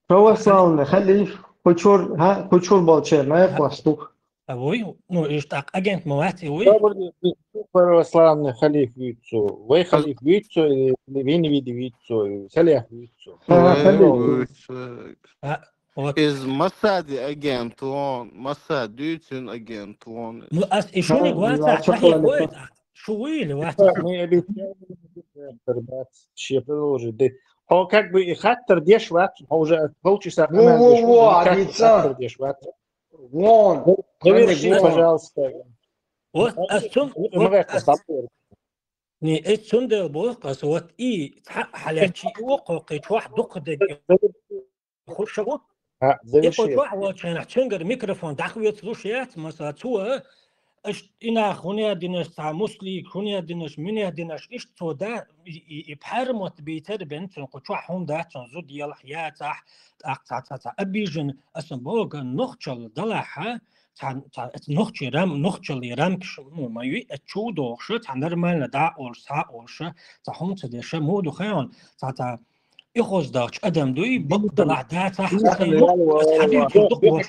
Православный халиф, кху чуьра, хӀа, кху чуьра болчеран а хьоьсту. А вуй? Ну, иштта агент ма вац и вуй? Православный халиф вуьйцу. Вай халиф вуьйцу, или вин види вуьйцу, салех вуьйцу. ХӀа, халиф вуьйцу. А, вот. Иза массади агент вон, массади дуьйцун агент вон. Ну, ас и шуниг вац, а, чохь хой, а, шу вуй или вац? Шен продолжить де. Хьо как бы и хаттар деш вац, хьо уже полчаса. Во, во, во, хаттар деш вац. Вон. Заверши, пожалуйста. Вот, ас цун, вот, ас, не, эс цундел боху, ас вот и цхьа хьалечи и вокхо кхе чохь дукха дег хурша ву. А, и кхо заверши. Чохь волчу хенахь цуьнгара микрофон дӀахвецалуш яц, масала, цо, аш и нах хӀун яа динаш, цхьа муслик хӀун яа динаш, мин яа динаш, иштта цо да, и, и, и пхьармотт бийцар бен цуьнан кху чохь хӀума дац, цуьнан зуда елахь яцахь, тӀаккха цхьа, цхьа, цхьа обижен, аса бога нохчалла далахьа, цхьа, цхьа, нохчий рам-, нохчаллий рамкаш, ну, ма юй, а чу дохуша, цхьа нормально да олуш, схьа олуша, цхьа хӀума ца деша, муха ду хьайна, цхьа, цхьа, и хоза дахча адам дуй, бакъдалахь дацахь, цхьа юкъ, цхьа дуй, цхьа дукъ ваш.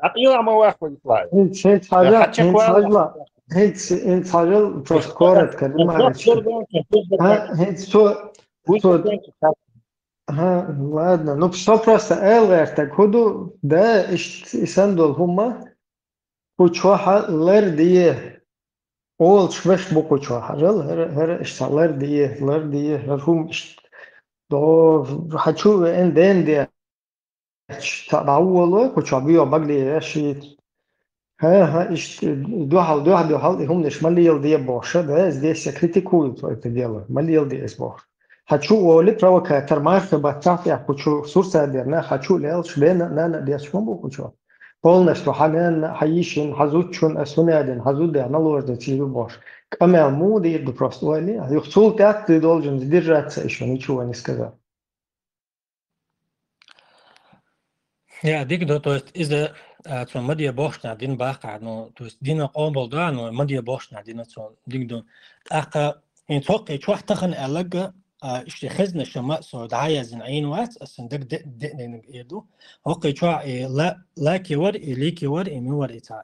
Акъила ма вахвайтлай. ХӀинца, хӀинца хьажал, хӀинца хьажал, хӀинца, хӀинца хьажал, просто коротко, внимание. ХӀа, хӀинца цо, цо, ХӀа, ладно. Ну, со просто эл гӀертаг хӀу ду, да, иштта и сан долу хӀума, кху чохьа лар де. Олуш веш бу кху чохьа. Рал, хӀара, хӀара, иштта лар де, лар де, хӀара хӀума иштта. До, хьан чу веан ден де. Цхьа дӀаволо, кху чохь боьха багале яшийта. ХӀа-хӀа, иштта дуьхьал, дуьхьал, дуьхьал, и хӀуманаш ма леладе бохуша, да, здесь я критикую это дело, ма леладе эс бохуш. Хьан чу олу провокатор, марха баттахь тӀехь кху чу сурсадерна, хьан чу лелаш, дена а, нана а деш ма бу кху чу. Полностью хьан нана, хьан йишин, хьан зудчун, ас хӀун а дина, хьан зуда, наложница ю бохуш. Къамел муха дийр ду просто ойла, юха цул тӀаьхьа ты должен сдержаться, ещё ничего не сказал. Я, дика ду, то есть иза, а, цо ма де бохуш нах дина баккха, ну, то есть дина къобал да, ну, ма де бохуш нах дина цо, дика ду. ТӀаккха хӀинца хӀокхе чохь тахана аьлларг, а, иштта хезна шама со дӀаяздина Ӏийна вац, асан даг де-, деъненаг эр ду. ХӀокхий чохь и ла-, лаки вар, и лики вар, и ми вар и цхьа.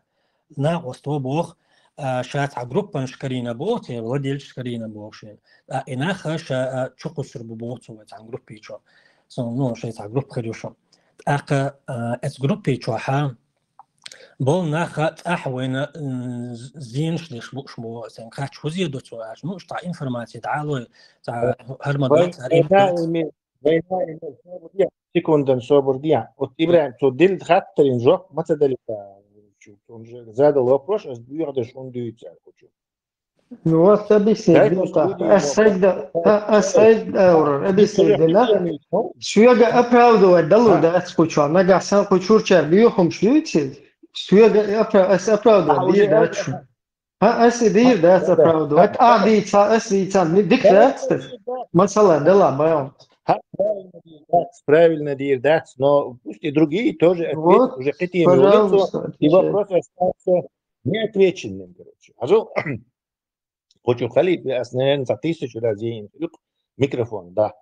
Накъост ва боху, а, ша цхьа группанаш карийна боху, церан владельцаш карийна боху шена. А, и нах ша, а, чукхуссур бу боху цо вай цхьана группи чу. Со, ну, шайн цхьа группа хир ю шу. ТӀаккха, а, эц группи чохьа, болу нах цӀахь вайна, м, з-, зенаш деш бууш бу, сайн кхач хӀузе ду цо аьлча. Ну, цхьа информация дӀалой, цхьа хӀарма Вай-, доцу, вайна ими-, вайна ими собар де. Секундан собар де. Вот Ибрахим, цо дил хаттарин жоп, ма ца дали, он же задал вопрос, ас дуьйхьдеш хӀун дуьйцу аьлла хочу. Ну, вот объясни, Дай Дин, просто так. Люди Ас его- сайда, а, ас сайда, а, ура, объясни, Дин, а? Соьга оправдывать дало, А. да, ас кучу, нагахь сан кучу чар, бьёхум шуйци, соьга опра-, ас оправдывать, А, уже дир, да, да, чу. А, ас и дир, да, ас да, да. оправдывать. А, дийца, ас дийца, не, дик Да, да, да, да. Масала, да, ла, баян. Ха, правильно дир дац, правильно дир дац, но пусть и другие тоже ответят, Вот, уже кхетим пожалуйста, лицо, и отвечай. Вопрос остался неотвеченным, короче. Хьажал, хочу халипе, ас, наверное, за тысячу раз ей микрофон, да.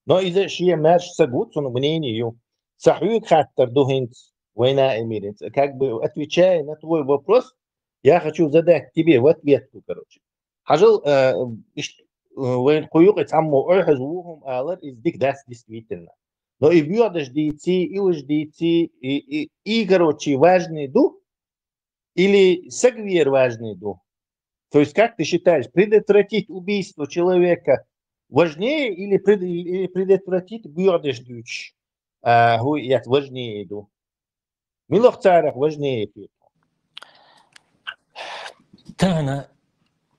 Но из-за шия мэрш сагут, сон мнение ю. Са хьуьг хаттар ду хӀинц, вайна эмиринц. Как бы отвечая на твой вопрос, я хочу задать тебе в ответку, короче. Хьажал, э, ишт-, э, вайн кхуюкъе цхьаммо ойхьаз вухум алар, из дик дац действительно. Но и бёдаш дийци, и уж дийци, и, и, и, короче, важный ду, или сагвер важный ду? То есть, как ты считаешь, предотвратить убийство человека важнее или пред-, или предотвратить бёдаш дучь? А, ху, я важнее иду. Милох царах важнее кхету. Тахана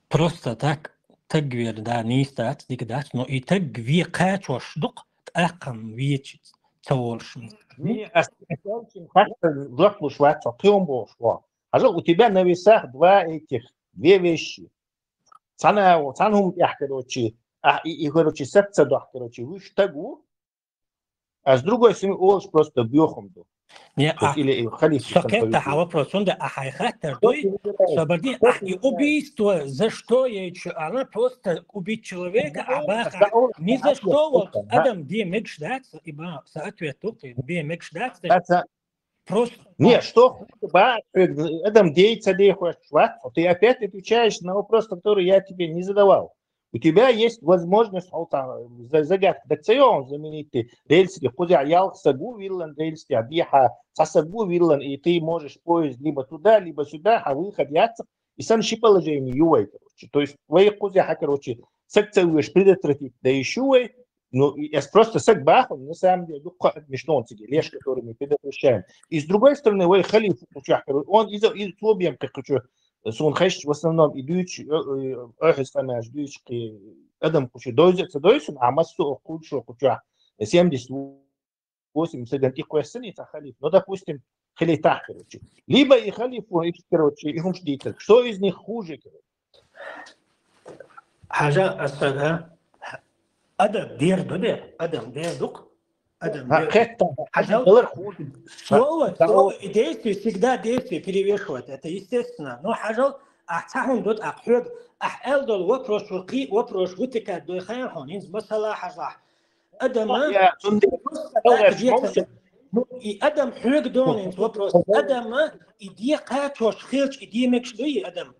просто так тагвер, да, нийса дац, дика дац, но и тагве кхачош дукх, тӀаккхам вечи ца волуш. Не, ас-, ас-, ас-, хатта жоп луш вац, со кхин бохуш вац. Хьажал, у тебя на весах два этих, две вещи. Цхьана, цхьана хӀума тӀехь, короче, а, и, и, короче, саца дохь, короче, вуьш таг ву, а с другой стороны, олуш просто бёхум ду. Не, То есть, а, или, или халиф со там кхетта повезло. Хьан вопрос, цунда а хьайн хаттар дуй, Что ты выбираешь? Собарди, Что а ты и выбираешь? Убийство, за что я ещё, она просто убить человека, а Да, баха, да, он ни за что, вот, да. Адам де мегаш дац, и ба, со ответ тут, де мегаш дац, Да, да. Просто Не, что хуже, ба, э, адам дей ца дехуш вац, ты опять отвечаешь на вопрос, который я тебе не задавал. У тебя есть возможность, хьо ца-, за-, загадка, так ца йоӀун заменить ты рельске, кхузахь ялх саг ву виллан рельске, дехьа цхьа саг ву виллан, и ты можешь поезд либо туда, либо сюда, а выход яц, и сан ши положение ю вай, короче. То есть вай кхузахь, короче, саг ца веш предотвратить да ещё вай, ну, и, я просто саг баху, на самом деле, дукха мешнон циге, леш, который мы предотвращаем. И с другой стороны, вай халиф кучах, короче, он из, из тобием, как хочу, сон хеш, в основном, и дюч, э, э, охис хамаш, дюч, ки, адам кучу, дойзе, ца дойсун, а массу кучу, кучу, семьдесят восемь саган и квестни ца халиф. Ну, допустим, хили так, короче. Либо и халиф, и, короче, и хумш дитер. Что из них хуже, короче? Хьажа, ас ца, адам дер ду де, адам дер дукх, адам Ха, дер. Хетта, Хьажал, хетта, хуже. Слово, Ха, слово и действие всегда действие перевешивает. Это естественно. Но хьажал, а цхьа хӀума дот, а хьоьга, а эл дол вопрос, шур кхи вопрос, вытекать дой хаян хьон, инз масала хьажлахь. Адам, Я, цунде, просто Эл так гач детям. Мовсу. Ну, и адам хьоьга дон, инз вопрос. Адам, и де кхачош хилч, и де мегаш дуй адам.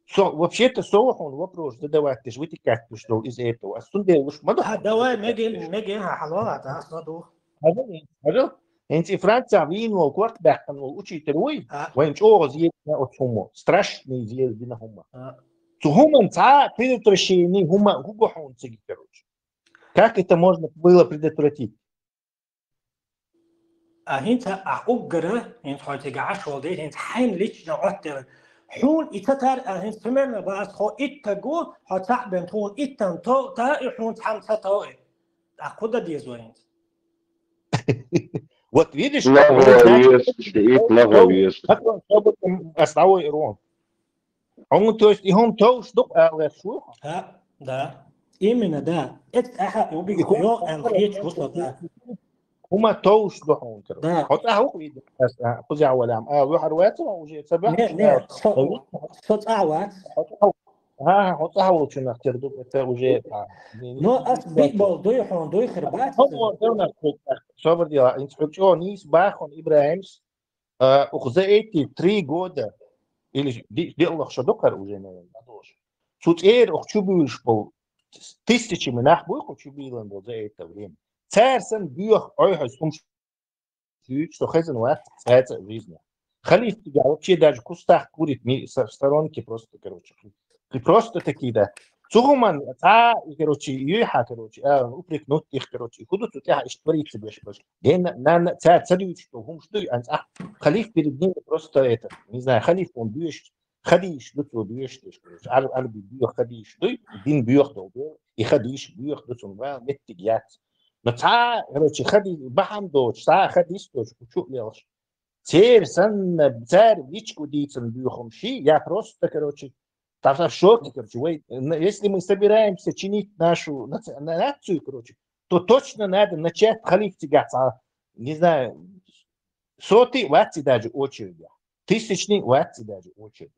Со, вообще-то, со хьуна вопрос задавать деш, вытекать деш дол из этого. А сунде уж ма А, давай, меге, меге, ха, хьалвала, да, со ду. Хьажал, хьажал. ХӀинца и Францехь вийна волу, корта баьккхина волу учитель вуй, А. Вайн чӀогӀа зездина оцу хӀуммо. Страшный зездина хӀумма. А. Цу хӀуманца предотвращение хӀумма хӀума хьуна цига, короче. Как это можно было предотвратить? А хӀинца а уггара, хӀинца хьо цига Ӏаш волу дела, хӀинца хьайн лично Ӏоттера. Хьуна и ца тар, а хӀинца примерно бац хьо иттаг ву, хьо цхьаъ бен тхуна иттан то, та и хьуна цхьамма ца то и. ТӀаккха хӀун дан деза вай хӀинца? Вот видишь, Нагавеш, значит, и нагавеш. Ас дӀавой рон. Хьуна, то есть, и хӀума товш ду-кх ала лаьтташ ву? А, да. Именно, да. Эцу тӀаьхьа и убига И хӀума йогӀу аьлла хеташ ву со, да. ХӀума товш ду хьуна, короче. Да. Хьо цӀахь ву-кх вида? Ас, а, кхузахь валам. А, вуьхьар вац хьо уже, ца бахьаш Не, не, аьлла. Со, со цӀахь вац. Хьо цӀахь ву. ХӀа, хӀа, хьо цӀа хьаволчунах тера ду, это уже, а, не, не, Но не, ас не, бикбол дуй хьон, дуй хир бац. Хьо мо девнах кхетах, собар дела, инц хьо чӀо нийс бахун ИбрахӀимс, а, ух за эти три года, или ди-, диаллах шо дукхар уже, наверное, надолж. Цу цӀер ух чу буьйлуш бол, тысячами нах буй хьо чу буьйлан бол за это время. Цар сан буьйх ойхьаз хӀумш Чуьйчу со хезна вац, цӀа-цӀа жизни. Халиф тига вообще даже кустах курит ми со-, в сторонке просто, короче. И просто такие, да. Цугуман, цӀа, и, короче, юйха, короче, а, упрекнуть их, короче, и худу цу тӀехьа ишт творится беш баш. Ден на, на, на, цӀа, цӀа дюйчу, что хумш дуй, ан цӀа. Халиф перед ними просто это, не знаю, халиф он бьешь, хадиш ду цо бьешь, короче. Ар, ар би бьёх хадиш дуй, дин бьёх дол бьёх, и хадиш бьёх ду цун вал, меттиг яц. Но цӀа, короче, хадис, бахьан доч, цӀа хадис доч, учу лелаш. Цер санна, цар вичку дийцан буьйхум ши, я просто, короче, там в шоке, короче, вай, н-, если мы собираемся чинить нашу наци-, на-, нацию, короче, то точно надо начать халиф тига цӀа, не знаю, сотый ватси даже очередь. Тысячный ватси даже очередь.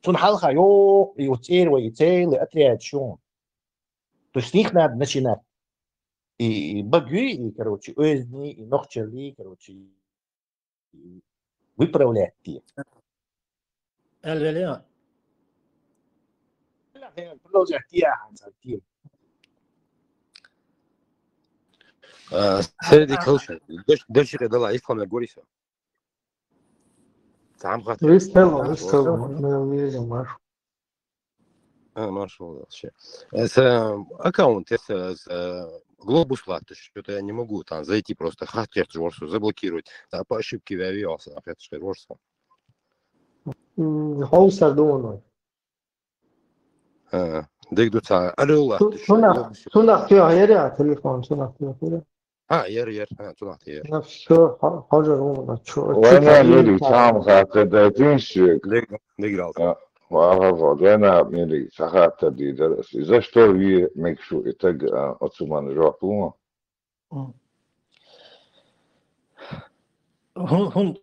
Цун хьалха, ё, и вот цер вай, и целый отряд шо. То есть с них надо начинать. И, и баги, и, короче, оьзни, и нохчали, короче, и выправлять те. Аль-Валиан. Продолжать те, а, те. А, среди калша. Дальше, дальше, да, ладно, ислам я говорю, всё. Там хат. Вистело, вистело, не вижу, Маш. А, Маш, вообще. Э, с, э, аккаунт, э, с, э, с, э, глобус латыш, что-то я не могу там зайти просто, хат, короче, ворсу заблокировать. Да, по ошибке вяви, а, хат, короче, ворсу. М, хау сардуно. А, дегду ца, алло, Су-, латыш, сунах, глобус. Сунах тё, яра, телефон, сунах тё, яра. А, ер, ер, а, цунах ер. Ну, всё, ха-, хожа ровно, чё, Вайна чё, мили чё, чам хатта да тиншик. Деграл. А, ва, ва, ва, вайна мили сахатта ди да. За что ви мекшу и так, а, отсуман жопу? М. Хун, хун,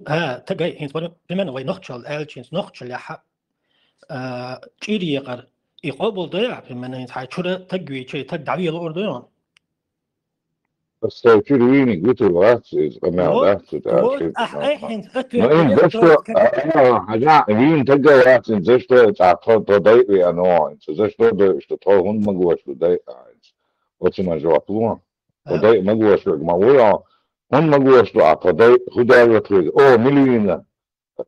А, тагай, хинц, примерно, вай нохчал, аьлчинц, нохчал яха, а, чӀир екъар, и къобал дая, примерно, хинц, хай чура таг вичай, таг давила ордуйон. Став чура вини гутур вац, из къамял Вот, вац, да, вот, ши, ах, а, ай, хинц, ответ, Но им, за что, а, а, а, вин тага вац, за что, а, то, то дай, и оно, за что, да, что то он могу, что дай, а, вот и мажо план. Подай магош вег ма вуя, хӀун магош ду а подай, худа йотхиз, о, милина,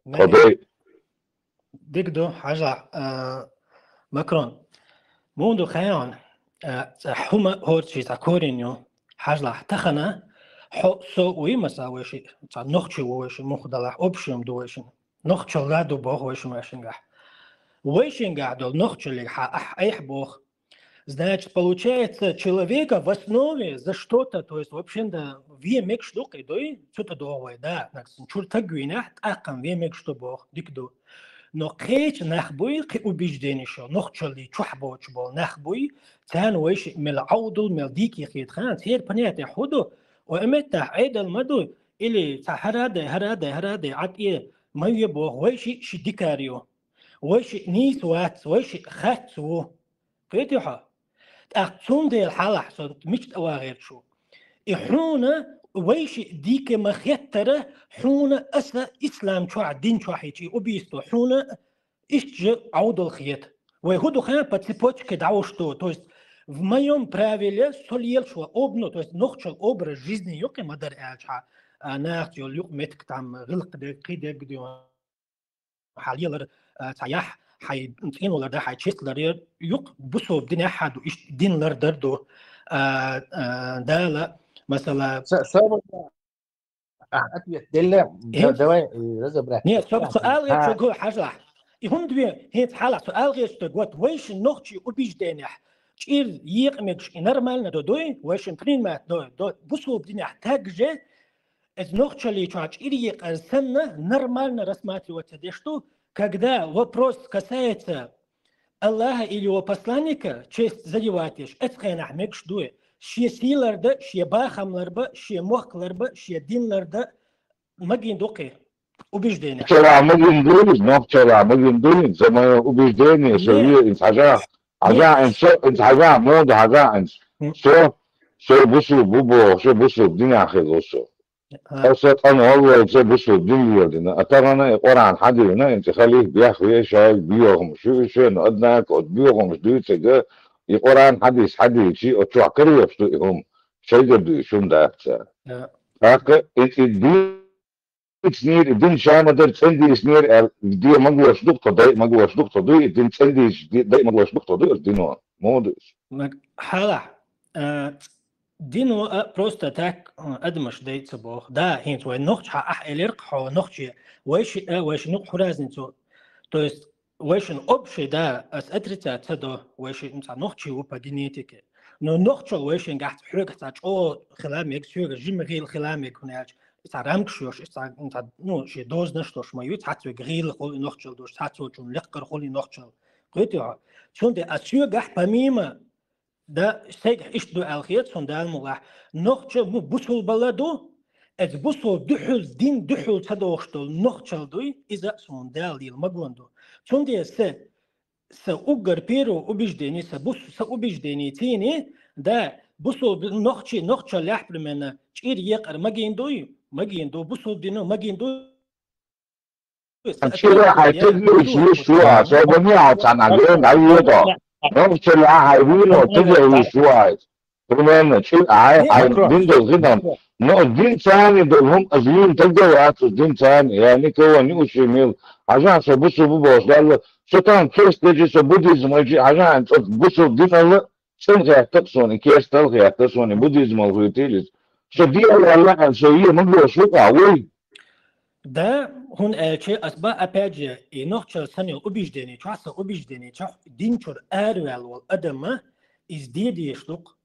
подай. Дигду, хьажла, а, Макрон. Мунду хаягӀан, а, ца хӀума хорчи, ца коренью, хьажла, тахана, хьо со уй маса веши, ца нохчи веши, мухдала, общем ду веши. Нохчалла ду бох веши машингах. Вешингах дол нохчалли хьа ах айх бох. Значит, получается, человека в основе за что-то, то есть, вообще, да, ве мекш ду кхидой, цута догвай, да, наксун чур тагвинах, тӀаккам ве мекш ду бох, дик ду. Но кхеча нах буй, кхи убеждение шо, нохчалли чухь боч бол нах буй, цан вайши мел аудул, мел дики хит хан, цер понятие худу, о эметтах айдал маду, или ца харадай, харадай, харадай, атӀе, маве бох, вайши ши дикар ю. Вайши нийс вац, вайши хац ву. Кхетихьа? ТӀаккха цундел хьалахь со мичта вагӀерчу. И хьуна вайши дике ма хеттара, хьуна аса ислам чохь, дин чохь ичи убийство, хьуна ишт же аудал хет. Вай худу хан по цепочке дауш ду. То есть в моём правиле со лелаш ва обну, то есть нохчал образ жизни юкъе мадар аьлча, а, нахча йол юкъ метк там гӀилкх дег, кхи дег ду. Хьал елар, а, ца яхь, хьай цӀинвалар да, хьай чеслар я, юкъ бусуб дин яхьа ду, ишт дин лар дар ду, а, а, дала, масала. Са-, саб-, а, ответ делла, да-, Ин? Давай, э, разобрать. Нет, саб-, суал я чугу хьажлахь. И хӀунда ве, хӀинца хьалахь суал гӀерташ дог, вот, вайшин нохчи убеждениях чӀир екъа мегаш и нормально до, дой, вайшин принимать до, до, бусуб динях таг же, Эс нохчалли чохь чӀир екъар санна нормально рассматриваться деш ду, когда вопрос касается Аллаха или его посланника, честь задевать еш, эцхенахь мегаш дуй, шен сийлар да, шен бахамлар ба, шен мохклар ба, шен динлар да, магин дукхе. убеждение. Нохчалла магин дуй, нохчалла магин дуй, за моё убеждение, со Нет. Вие, инц хьажа, хьажа, Нет. Инц, со, инц хьажа, мода хьажа, Инц. М. Со, со бусулба бу бохуш, бусулба динехь хилла со. А, Со къанваллалца бусулба дин леладина. А тахана и Къуръан хьадийна, Инц, халиф бехве, шайга биохамаш ю, шена однако оцу биохамаш дуьйцург, и Къуръан хьадис хьадийчи, оцу чохь карош ду и хӀума. Шайгара дуьйцуш хӀума дац цара. а, ТӀаккха и, и дийцинера, и дин ша ма-дарра цӀандийцинера аьлла, де ма-гуш ду-кх тхо, дай ма-гуш ду-кх тхо дуй, и дин цӀандийцича, де, дай ма-гуш ду-кх тхо дуй, оцу дино. Ма ду иза. Маг-, хьалахь, а, дино а просто так, а, адамаш дай ца боху. Да, хӀинца вай нохча хьан ахь элира-кх хьо, нохче, вай ши, а, вай ши нукъ хьу разницу. То есть, вай шин общий, да, ас отрицать ца до, вай ши, ну, цхьа нохчи ву по генетике. Но нохчалла вай шин гахь, хьоьгахь цхьа чӀогӀа хила мега, соьгахь жима гӀийла хила мега, хӀунда аьлча, цхьа рамкаш йош, цхьа, цхьа, ну, шен дозанаш дош ма ю, цхьацца вега гӀийла хуьлу и нохчалла дош, цхьацца волчун леккхара хуьлу и нохчалла. Кхетий хьо? Цундела ас соьгахь, помимо, да, сайгахь иштта ду аьлла хета, цунна Дала мукъалахь, нохча, ну, бусулбалла ду, эца бусул дуьхьал, дин дуьхьал ца дохуш долу нохчалла дуй, иза а суна Дала дийла магон ду. Цундела са, са уггар первое убеждение, са бус-, са убеждение цийне, да, бусул нохчи, нохчаллехь примерно чӀир екъар магийна дуй, магийна ду, бусул дино магийна ду, ЧӀира хьайн тӀе вуьйш вуьш ву а, собарне а цхьана гена дӀайода. Нохчалла хьайн вийно тӀе вуьйш ву а. Примерно, чӀир а хьайн, хьайн дин долу гинам. Но дин царни долу хӀума ас вийна тагда вац, дин царни, я никого не ущемил. Хьажахь, со бусулба бу бохуш, Далла, со тахана керста дечи, со буддизм айчи, хьажахь, хьайн цӀа бусулба диналла, цӀена хетта-кх суна, и керстал хетта суна, и буддизмал хуьйтийла иза. Со дела аьлла, со е ма гуш ву а, вуй. Да, хӀунда аьлча ас бан, опять же, и нохчалла сан йолу убеждение чохь, сан убеждение чохь, дин чуьра араваьлла волу адамна иза де дезаш ду-кх.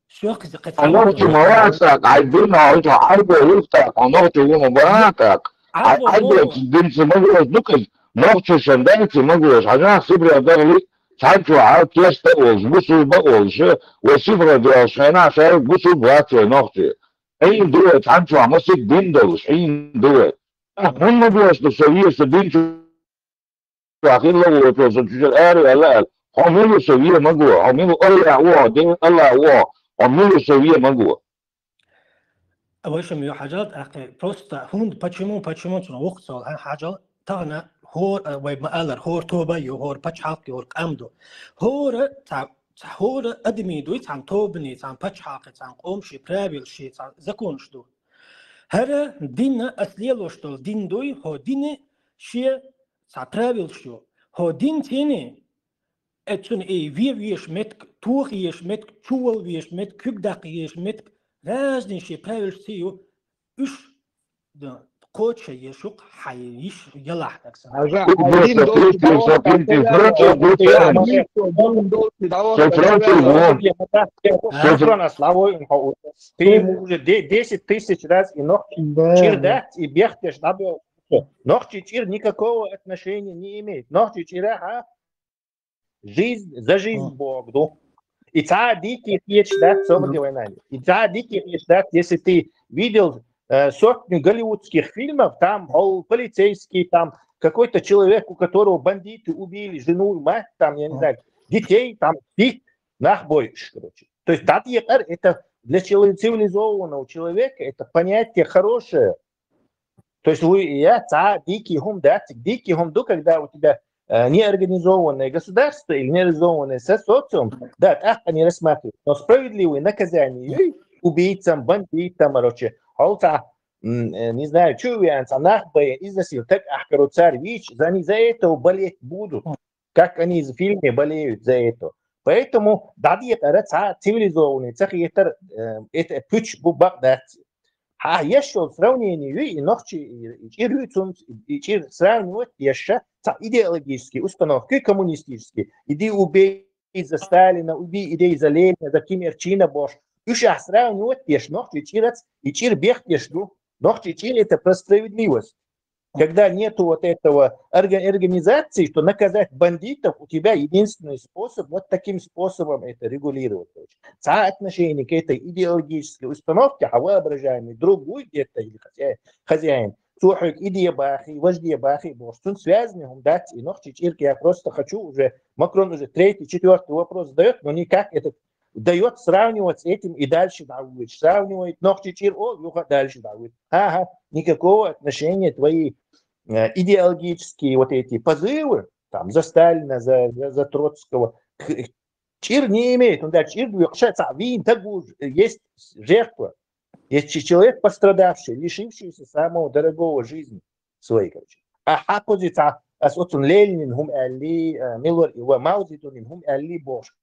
Соьх иза кхин цхьа нохча ма вац тӀаккха, хьайн дин а хьо Ӏарбо ву-кх тӀаккха, хьо нохча ву ма бан тӀаккха. Хьайн Ӏарбо динца ма гуш ду-кх иза, нохчашна даьллий ма гуш, хьажахь, Сибре дахлий, цхьана чохь керста а волуш, бусулба а волуш, вай Сибре доьлхучу хенахь ша бусулба вац вай нохчий. Хьийна ду вай, цхьана чохь масех дин долуш, хьийна ду вай. Ахь хӀунда ма боху, со ве со дин чохь хилла а воцуш, со цуьнан араваьлла аьлла? Хьо мила ву, со ве ма го, хьо мила ву, Аллах ву хьо, дин Аллах ву хьо, хьо мила ву, со ве ма го. Вайшимма ю хьажал, тӀаккха просто хӀунда, почему, почему цунах вукху цо хьан хьажал, тахана хӀора, а, вай ма-аллара, хӀора тоба ю, хӀора пачхьалкх ю, хӀора къам ду. ХӀора цхьа, цхьа хӀора адамий дуй, цхьана тобаний, цхьана пачхьалкхий, цхьана къомаший правилаш, шен цхьа законаш ду. ХӀара дин а, ас лелош долу дин дуй, хӀо дин а шен цхьа правилаш ю. ХӀо дин цӀена, э, цунна и вен везаш меттиг, тоха езаш меттиг, чувала везаш меттиг, куьг даккха езаш меттиг, разный шен правилаш цӀе ю. Уьш, да, кхочуш езаш ю-кх хьайн йиш ялахь дагсан. Хьажа, хьайн дин долчу бакъахь Француз ву. Со Француз ву. Со Фран-, ас лавой хьо у. Ты ему уже де-, десять тысяч раз и нохчи чӀир дац, и бехтеш дӀабоьлху. Нохчи чӀир никакого отношения не имеет. Нохчи чӀирахь а жизнь, за жизнь Бог ду. И цхьа а дикий хеташ дац, собар де вайна. И цхьа а дикий хеташ дац, если ты видел, э, сотню голливудских фильмов, там, мол, полицейский, там, какой-то человек, у которого бандиты убили жену, мать, там, я не знаю, детей, там, спит, нах бойуш, короче. То есть дӀадекъар — это для чело-, цивилизованного человека это понятие хорошее. То есть вуй и я цхьа а дикий хӀума дац, дикий хӀума ду, когда у тебя, э, неорганизованное государство или неорганизованное со-, социум, да, тӀаккха они рассматривают. Но справедливое наказание юй убийцам, бандитам, короче, хьол цхьа, м, э, не знаю, чу веан цхьа нах бен, изнасиловать, так ахь, короче, цар вийча, за, они за этого болеть будут. Как они в фильме болеют за это. Поэтому дӀадекъара цхьа цивилизованный ца хетар, э, это пуч бу бакъ дац. Хьан еш йолу сравнение юй, и нохчи, и, и чӀир юй цунца, и чӀир сравнивать еш, цхьа идеологический установка, коммунистический. Иди убей за Сталина, убей, иди за Ленина, за Ким Ир Чина бош. Уьш ахь сравнивать еш нохчи чӀирац, и чӀир бехтеш ду. Нохчи чӀир — это про справедливость. Когда нету вот этого орга-, организации, что наказать бандитов, у тебя единственный способ вот таким способом это регулировать. Короче. Цхьа отношение к этой идеологической установке, а воображаемый друг будет где-то или хозяин, хозяин, цо хьоьга и де бахий, важа де бахий бохуш. Цунца связанный хӀума дац и нохчий чӀир. Я просто хочу уже, Макрон уже третий, четвёртый вопрос задает, но никак этот дает сравнивать с этим и дальше дӀавоьдуш. Сравнивает нохчий чӀир, о, юха дальше дӀавоьдуш. Ага, никакого отношения твои э, идеологические вот эти позывы, там, за Сталина, за, за, за Троцкого, к- чӀир не имеет. Он даже чӀир векша, ца вин, так уж есть жертва. Есть че- человек пострадавший, лишившийся самого дорогого жизни своей, короче. А хьа позиция, ас оцун Ленин хӀума аьлли, э, Милор и Мао Цзэдунин хӀума аьлли бохуш.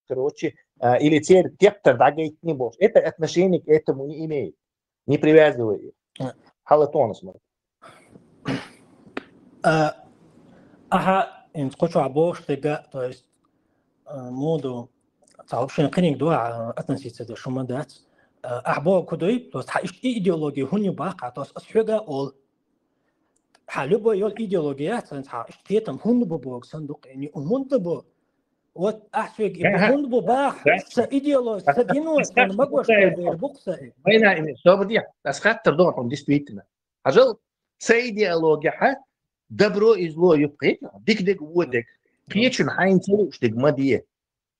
Короче, э, или цер тептар дӀагайтиний бохуш. Это отношение к этому не имеет. Не привязывай их. Э. Хьала тонус ма. Э, аха, инц кху чохь бохуш дерг, то есть, э, муха ду, цхьа вообще кхиниг ду, а, относиться деш хӀума дац. Э, ахь боху кху дуй, то есть, хьан иштта и идеология хӀунда ю баккха, то есть, ас хьоьга олу. Хьан любой йолу идеология яц, хьан иштта кхетам хӀунда бу боху сан ду-кх, и хӀунда бу? Вот ахь соьга и бу Аха. хӀунда бу баха, Аха. сан идеологи, сан дино, сан магош Аха. бер бу-кх сан и. Вайна ими, собар де, ас хаттар доху хьуна, действительно. Хьажал, сан идеология хьа, добро и зло ю кхетий, дика дег, вон дег. Кхечун хьайна ца лууш дег ма де.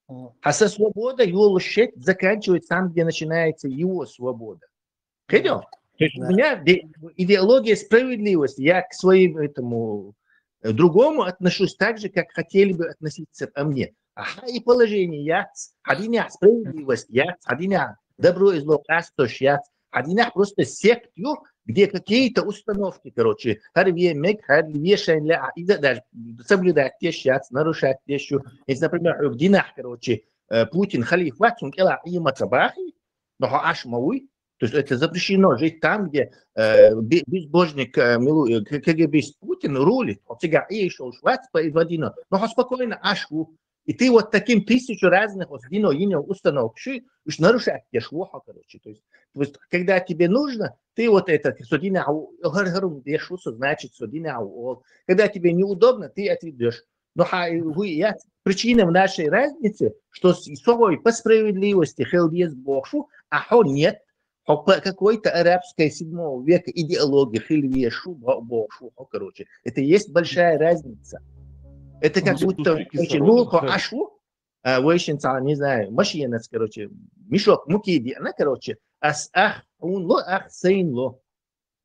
Мгм. Хьан сан свобода йолуш шек заканчивается там, где начинается его свобода. Кхетий? То есть у Да. меня де- идеология справедливости. Я к своим этому э, другому отношусь так же, как хотели бы относиться ко мне. А хьан и положение яц, хьан динехь справедливость яц, хьан динехь добро и зло къастош яц, хьан динехь просто сект ю, где какие-то установки, короче, хӀара вен мег, хӀара вешайн лаьа, иза даже соблюдать деш яц, нарушать деш ю. Если, например, хьоьга динехь, короче, э, Путин халиф вац, цунна кӀелахь Ӏема ца бахий, но хьо Ӏаш ма вуй. То есть это запрещено жить там, где э, би- безбожник э, Милу- э, К- КГБист Путин рулит, хьо цигахь Ӏийшалш вац по Вадино, но хьо спокойно Ӏаш ву. И ты вот таким тысячу разных вот дино йино установкаш, уж нарушать деш ву хьо, короче. То есть, то есть, когда тебе нужно, ты вот это, со динехь ву, хӀара хӀара деш ву со, значит, со динехь ву олу. Когда тебе неудобно, ты отведёшь. Но хьан и хӀу яц, причина в нашей разнице, что с- со хьой по справедливости хила деза бохуш ву, а хьо нет. Хьо по какой-то арабской седьмого века идеологии хила везаш ву бо- бохуш ву хьо, короче. Это есть большая разница. Это как Ну, будто, слушай, короче, кислород ну, хьо ещё. Ӏаш ву, а, вайшин цхьа, не знаю, машинаца, короче, мешок муки деана, короче, ас ах хьуна ло, ах сайна ло.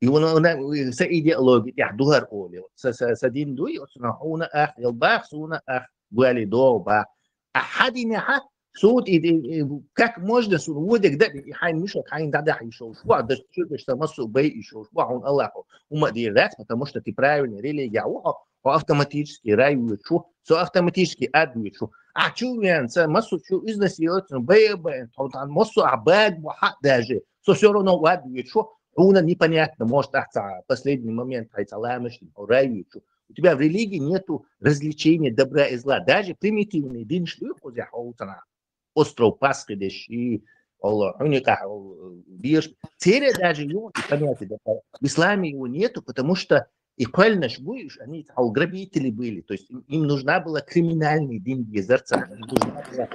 И вон, вон, сан идеологи тӀехь ду хӀара олий. Сан, сан, сан дин дуй, оцунах хьуна ах, ял бах, суна ах, гуали догӀу бах. А хьан динехь, суна и, и, и, как можно суна вон дег да, и хьайн мешок, хьайн дӀадахьа йиш йолуш ву, а даш чуьрдаш сан массо а бай йиш йолуш ву, хьуна Аллахо хӀума а дийр дац, потому что ты правильный религия ву, хьо, хьо автоматически рай воьдуш ву, со автоматически ад воьдуш ву. А чу вен, сан массо а чу изнасиловать, ну, бай а бай, тхьо тхан массо а бага бу хьа даже, со всё равно ад воьдуш ву, хьуна непонятно, может, ахь цхьа последний момент хьай цхьа ламаш дина, хьо рай воьдуш ву. У тебя в религии нету развлечения добра и зла. Даже примитивные динаш ду кхузахь хьо цхьана. Остров Пасхи деш, и, Аллах, хьуьника, Аллах, бераш. Церан даже ю и понятие да. В исламе его нету, потому что и кхоьллинаш буй, уж они, хьо, грабители были. То есть им, им нужна была криминальный дин дезарца. Им нужна была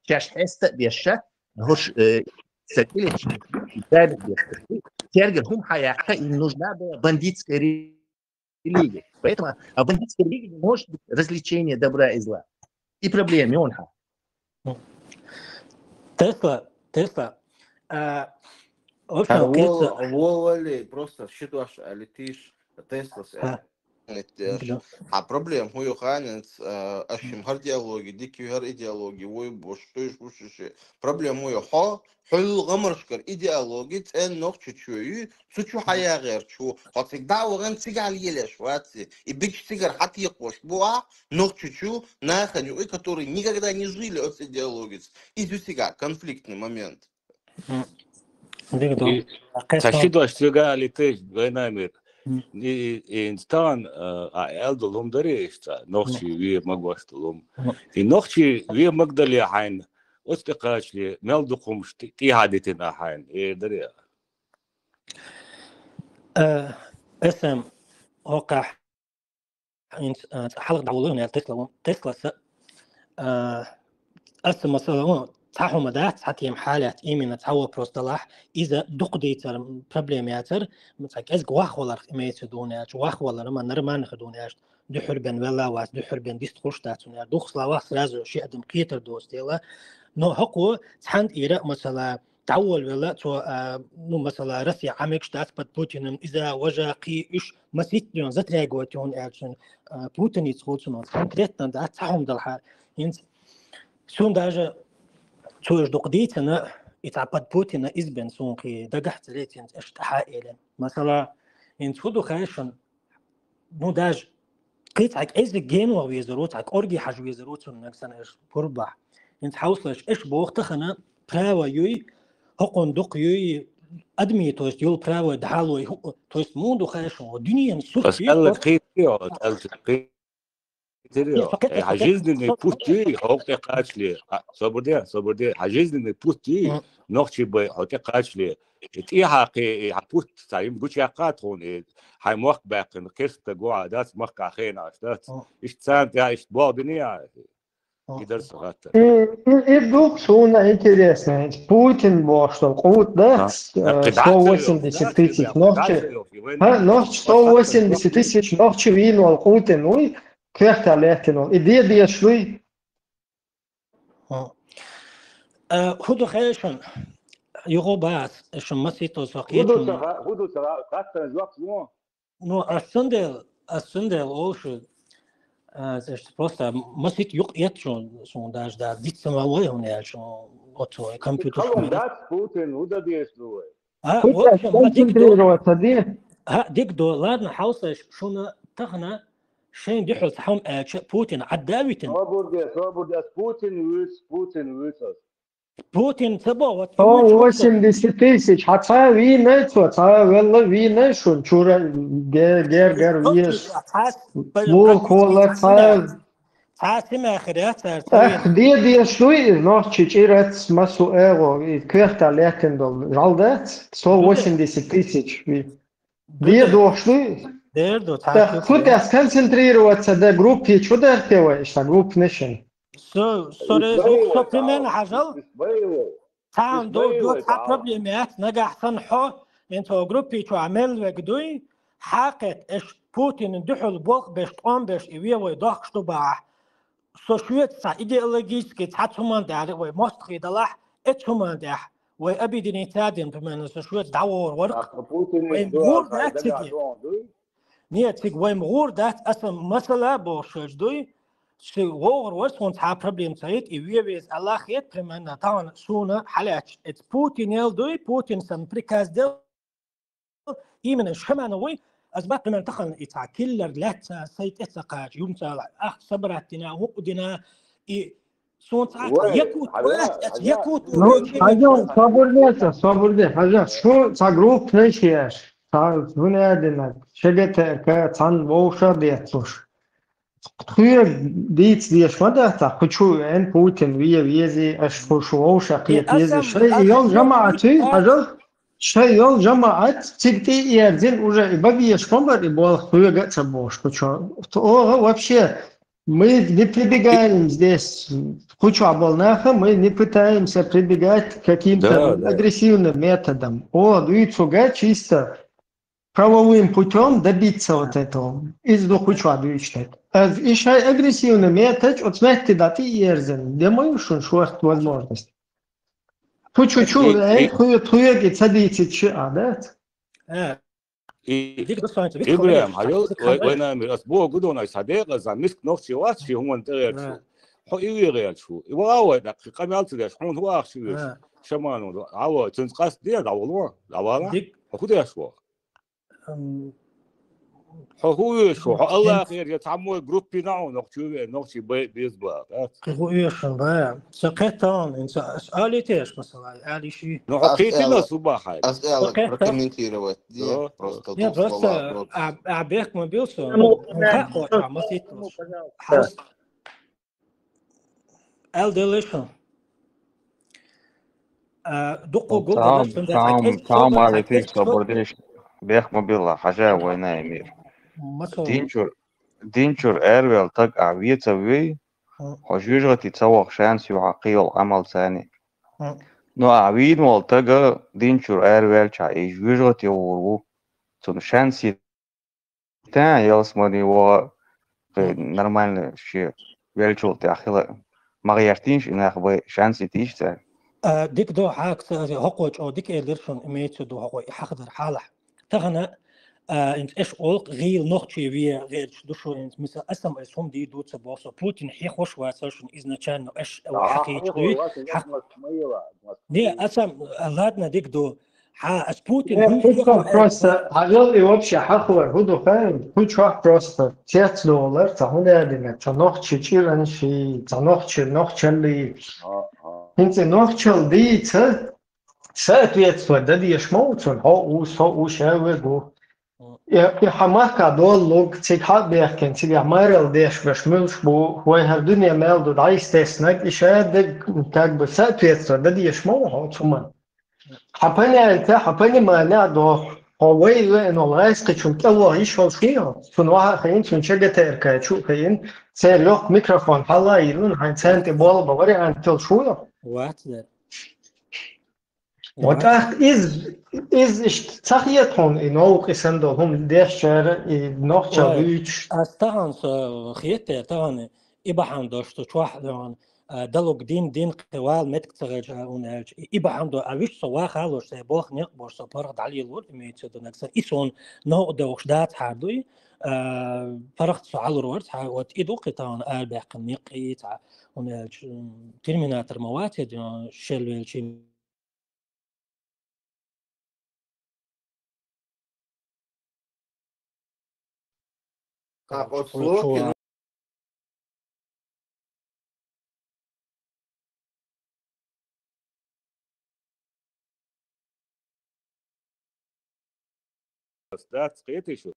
шаьш хьеста а беша, хӀорш, э, ца килечи, и цаьрга беша. Цаьрга хӀума хьаяккха, им нужна была бандитская религия. Поэтому а в бандитской религии не может быть развлечения добра и зла. И проблема, и он хьа. Тесла, Тесла. А, в общем, А, кица- вол-, вол валли, просто ши дош али тийш, Теслас А. Эттеш. Да. А проблема хӀу ю ханец, а, аш хӀара идеологи, дика ю хӀара идеологи, вой бош, туйш буш ши. Проблема хӀу ю хьо, хьул гӀамаршкар идеологи, цӀен нохчу чу ю, цу чу хьаягӀер чу. Хьо цига дӀа вагӀан цига лелеш ваци. И бич цигар хьатекъош бу а, нохчу чу, нахана ю, и который никогда не жили от идеологиц. И зу цига конфликтный момент. М. Дигду. И Кхетон. Ца ши дош цига али теш, вайнамир. М. И, и, и инстан, а, а, эл долум дари иштта, нохчи М. ве магош долум. М. И нохчи ве магдали хьайн, оцтекачли, мел дукхумш ти-, тихьа дитина хьайн, и дари. Э, эсэм, окъах, Инц-, а, цкъа хьалха дӀаволу хӀуна Тесла ву-, Тесласа, а, аса масала ву, Цхьа хӀума дац, цхьа тема хьалаьцна, именно цхьа вопрос далахь, иза дукха дийцар проблема яцар, цхьа кӀезиг вахваларх имеется в виду яц, вахвалар ма нормально хир ду яц, дуьхьар бен велла вац, дуьхьар бен дистхуш дац, яр духсла вах сразу ши адам кхетар доц дела. Но хӀокхо цхьан тӀера, масала, дӀаволла велла, цо, а, ну, масала, Россия Ӏамегаш дац под Путиным, иза, важа, кхи, уьш, маситтан затрагивать юн, аьлчун, а, Путин ицхуцун, конкретно дац, цхьа хӀума далахьар. Инц, сун даже цо уж дукха дийцана, и цхьа под Путина из бен сун кхи дагахь ца лецинц, аш тӀаха элен. Масала, инц хӀу ду хайшан, ну, даже кхи цхьа кӀезиг генвах везар ву, цхьа кӀорги хьаж везар ву, цун нагсан аш пурбах. Инц хьауслаш, аш бох тахана, право юй, хӀокхун дукха юй, адми, то есть, юл право дӀалой, хӀу-, то есть, мун ду хайшан, дуниен сурт Ас юй, кӀалла просто кхи тио, кӀалла кхи тио. Нет, пакет, Э, пакет, Жизненный пакет, путь юй, хӀокху тӀе кхачале. А, собар де, собар де. Хьа жизненный путь юй, Мгм. нохчий бай, хӀокху тӀе кхачале. И тӀехьа кхи, и хьа путь, цхьа юм гучаяккха тхуна, и хьай мохк баьккхина, кхерста гуа дац, махка хенаш дац. Мгм. Ишт цан тӀа, ишт бох дини а. Мгм. И дар са хаттар. И, и, и дух суна интересно. Путин бохуш долу къут дац, А, э, кхи дац, сто восемьдесят тысяч дац, нохчи. дац, дац, Ха, нохчи дац, сто восемьдесят тысяч нохчи вийна волу Путин вуй, кхехта леттина волу. И де деш вуй. Хм. Э, хӀу ду хешан, юху бац, шун масийтал со ХӀу ду кхечун. ца ха-, хӀу ду ца ха-, хаттаран жоп ло? Ну, ас цундел, ас цундел олуш, а, просто масит юкъ еттачун, сун даже да, дицца ма вай хӀун яьлчун, оцу компьютер Халун шун. дац Путин, хӀу да деш ду вай? А, в общем, ма дик ду. Концентрироваться де. А, дик ду. Ладно, хьовсаш, шуна тахана шайн дуьхьал цхьа хӀума аьлча, Путин Ӏадда а витина. Собур де, собур де, ас Путин вуьйцу, Путин вуьйцу ас. Путин ца боху, вот сто восемьдесят тысяч, хьа цхьа вийна цо, цхьа велла вийна шун, чура ге-, гер-гер веш. Вул кола цхьа. Цхьа симахир яц, цхьа Ах, вийна. Де деш дуй, и нохчи чӀирац, масу эгӀо, и кхехта леттина долу, жал дац, сто восемьдесят тысяч. Де дохуш дуй? Дер ду, Так, цхьа хӀу тӀе сконцентрироваться да группе, чу дар те вай, иштта группнешин? Со, со резу, со примерно хьажал. Цхьаьна ду, ду, цхьа проблема яц, нагахь сан хьо, ин цо группе чу а мел вег дуй, хьакхет, эш Путин дуьхьал болх беш, тӀом беш, и ве вай дохкаш ду бахь. Со шуьца цхьа идеологически цхьа цуман тӀехь вай мостагӀий далахь, э цуман тӀехь вай объединиться дина, примерно, со шуьца дӀавогӀур варх. Вай мур дац цига. Не, цига вай мур дац, аса масала бохуш дуй. Ши вогӀур варх, хӀун цхьа проблема ца хет, и ве веза Аллах хет, примерно, тахана суна хьалаьча. Эц Путин ел дуй, Путин сан приказ дел, именно шамана вуй, аз баккхинан тахана и цхьа киллер лаьцна, сай тӀе ца кхача, юм ца ла, ах, собрать дина, хӀуъу дина, и суна цхьа якут, якут, Ну, хьажа, собур де, собур де, хьажа, шу цхьа группа неш еш, цхьа хӀун а дина, ШГТРК, цхьана вовша децлуш. Тхоьга дийца деш ма дац, кху чу веана Путин ве вези, аш кху шу вовша кхета вези. Шай йол жамаӀат вуй, хьажал, шай йол жамаӀат цига тӀе а ерзина, уже и бабеш ма бара, и болх тхоьга а ца бохуш, кху чу. Оха вообще, мы не прибегаем здесь, кху чу болу наха, мы не пытаемся прибегать к каким-то Да, да. агрессивным методам. О, дуьйцу га чисто правовым путём добиться вот этого. Из духучу дуьйцуш дерг. Аз и шай агрессивный метод, оцу метте да тӀеерзина. Де ма ю шун шорта возможность. Тху чу чу, И, э, и, тху, тхуьга ца дийцича а, да? Э, И, Дик ду сан, вит Ибрахим, хьо хьайол, вит вай, хьо вай намир, ас бо гудонай са декъа, за миск нохчи вац, ши хӀуман тӀе гӀерчу. Э. Хьо и ве гӀерчу. И ва вай, да, къамел ца деш, хьун вахчу веш. Э. Шаману, а вай, цунца къаст де, да, вало, да, вала. Дик. Хьо хӀу деш вах? Ам, Хьо хӀу веш, хьо Аллах ер, я цхьамой группи наӀу, нохчи ве, нохчи бай, без ба, да? Кхи хӀу вешан ба. Са кхетон, инца али теш, масала, али ши. Ну, хьо Ас кхетина ала, су бахай. ас ала Кхетон. прокомментировать. Не, Да. просто Нет, двух просто, словах, вот. а, а бех мы бил со, Ну, ну, да, как вот, а, просто, масит ну, пожалуйста. Хас. Эл делешон. А, дукку гул Таам, делешон, да, таам, так, таам, так, али так, теш, так, собар деш, бех ма билла, хьажа вайна эмир. Масо. Динчур, динчур эрвел так а веца вей, Хм. хо жужгати ца вах шанс ю хьа кхиол амал цани. Ну, а вийна волу тага динчуьра араваьлча, и жоьжахати вур ву. Цунна шанс йита, ялсмани вогӀа, кхе, нормально шен веллачул тӀехь хила ма гӀертийша и нах, бай шанс йитийша цара. А, дика ду, хьакца хӀокхо чӀогӀа дика элира шуна, имеется в виду хӀокхо и хьахадар хьалахь. Тахана, а, инца эш олкъ гӀийла нохчий ве гӀерташ ду шу, инца, мисал, аса ма аса хӀума дийр ду ца боху со. Путин хьехош вацара шуна изначально, эш хьахийча дуй. Не, аса, ладно, дика ду. Хьа, ас Путин Э, хӀун хӀу хьехо чохь аьлла? Просто, хьажал и вообще хьахор, хӀу ду хаьий, хӀу чохь просто цец долар, ца хӀун аьллина, ца нохчи чӀиран ши, ца нохчи нохчалли. ХӀинца нохчал дийца, соответствовать дан дезаш ма ву цунна, хьо у, со у, ша вегу. И, и хьан махка долу луг, цига хьа а бехкина, цигахь марал деш беш муьлш бу, вай хӀара дуьне мел ду, дӀайистеснаг, и ша дерг, как бы, соответствовать дан дезаш ма ву хьо цу ма. Хьан понятие, хьан понимание а доху. Хьо вай веана волу гӀайскхичун тӀе ваха йиш йолуш ву хьо? Цунна ваха а хаийна, цунна ча ГТРК чу а хаийна, церан легӀа микрофон хьала а йиллина, хьайн царна тӀе болу бан вариант йолуш ву хьо? Вац дера. Вот тӀаккха иза, иза иштта ца хета хьуна и новкъа и санна долу хӀума дешчара, и нохча Ой, буьйцуш? Ас тахана со хетте, тахана и бахьана долуш цу чохь а, а, далуг дин, дин кхин вала меттиг ца хилча, а, хӀунда аьлча, и, и бахьана ду, а вуьш со ваха а луш, сайн болх некъ беш со паргӀат дӀалелор, имеется в виду, нагахь санна, и суна новкъа девлла дацахьара дуй, а, паргӀат со хьалур вара цхьа, вот и ду кхин тахана арабаьккхина некъ и цхьа, хӀунда аьлча, м, терминатор ма вац и, а, шел велчи. Как вот слухи, ну. Дац, кхетий шу?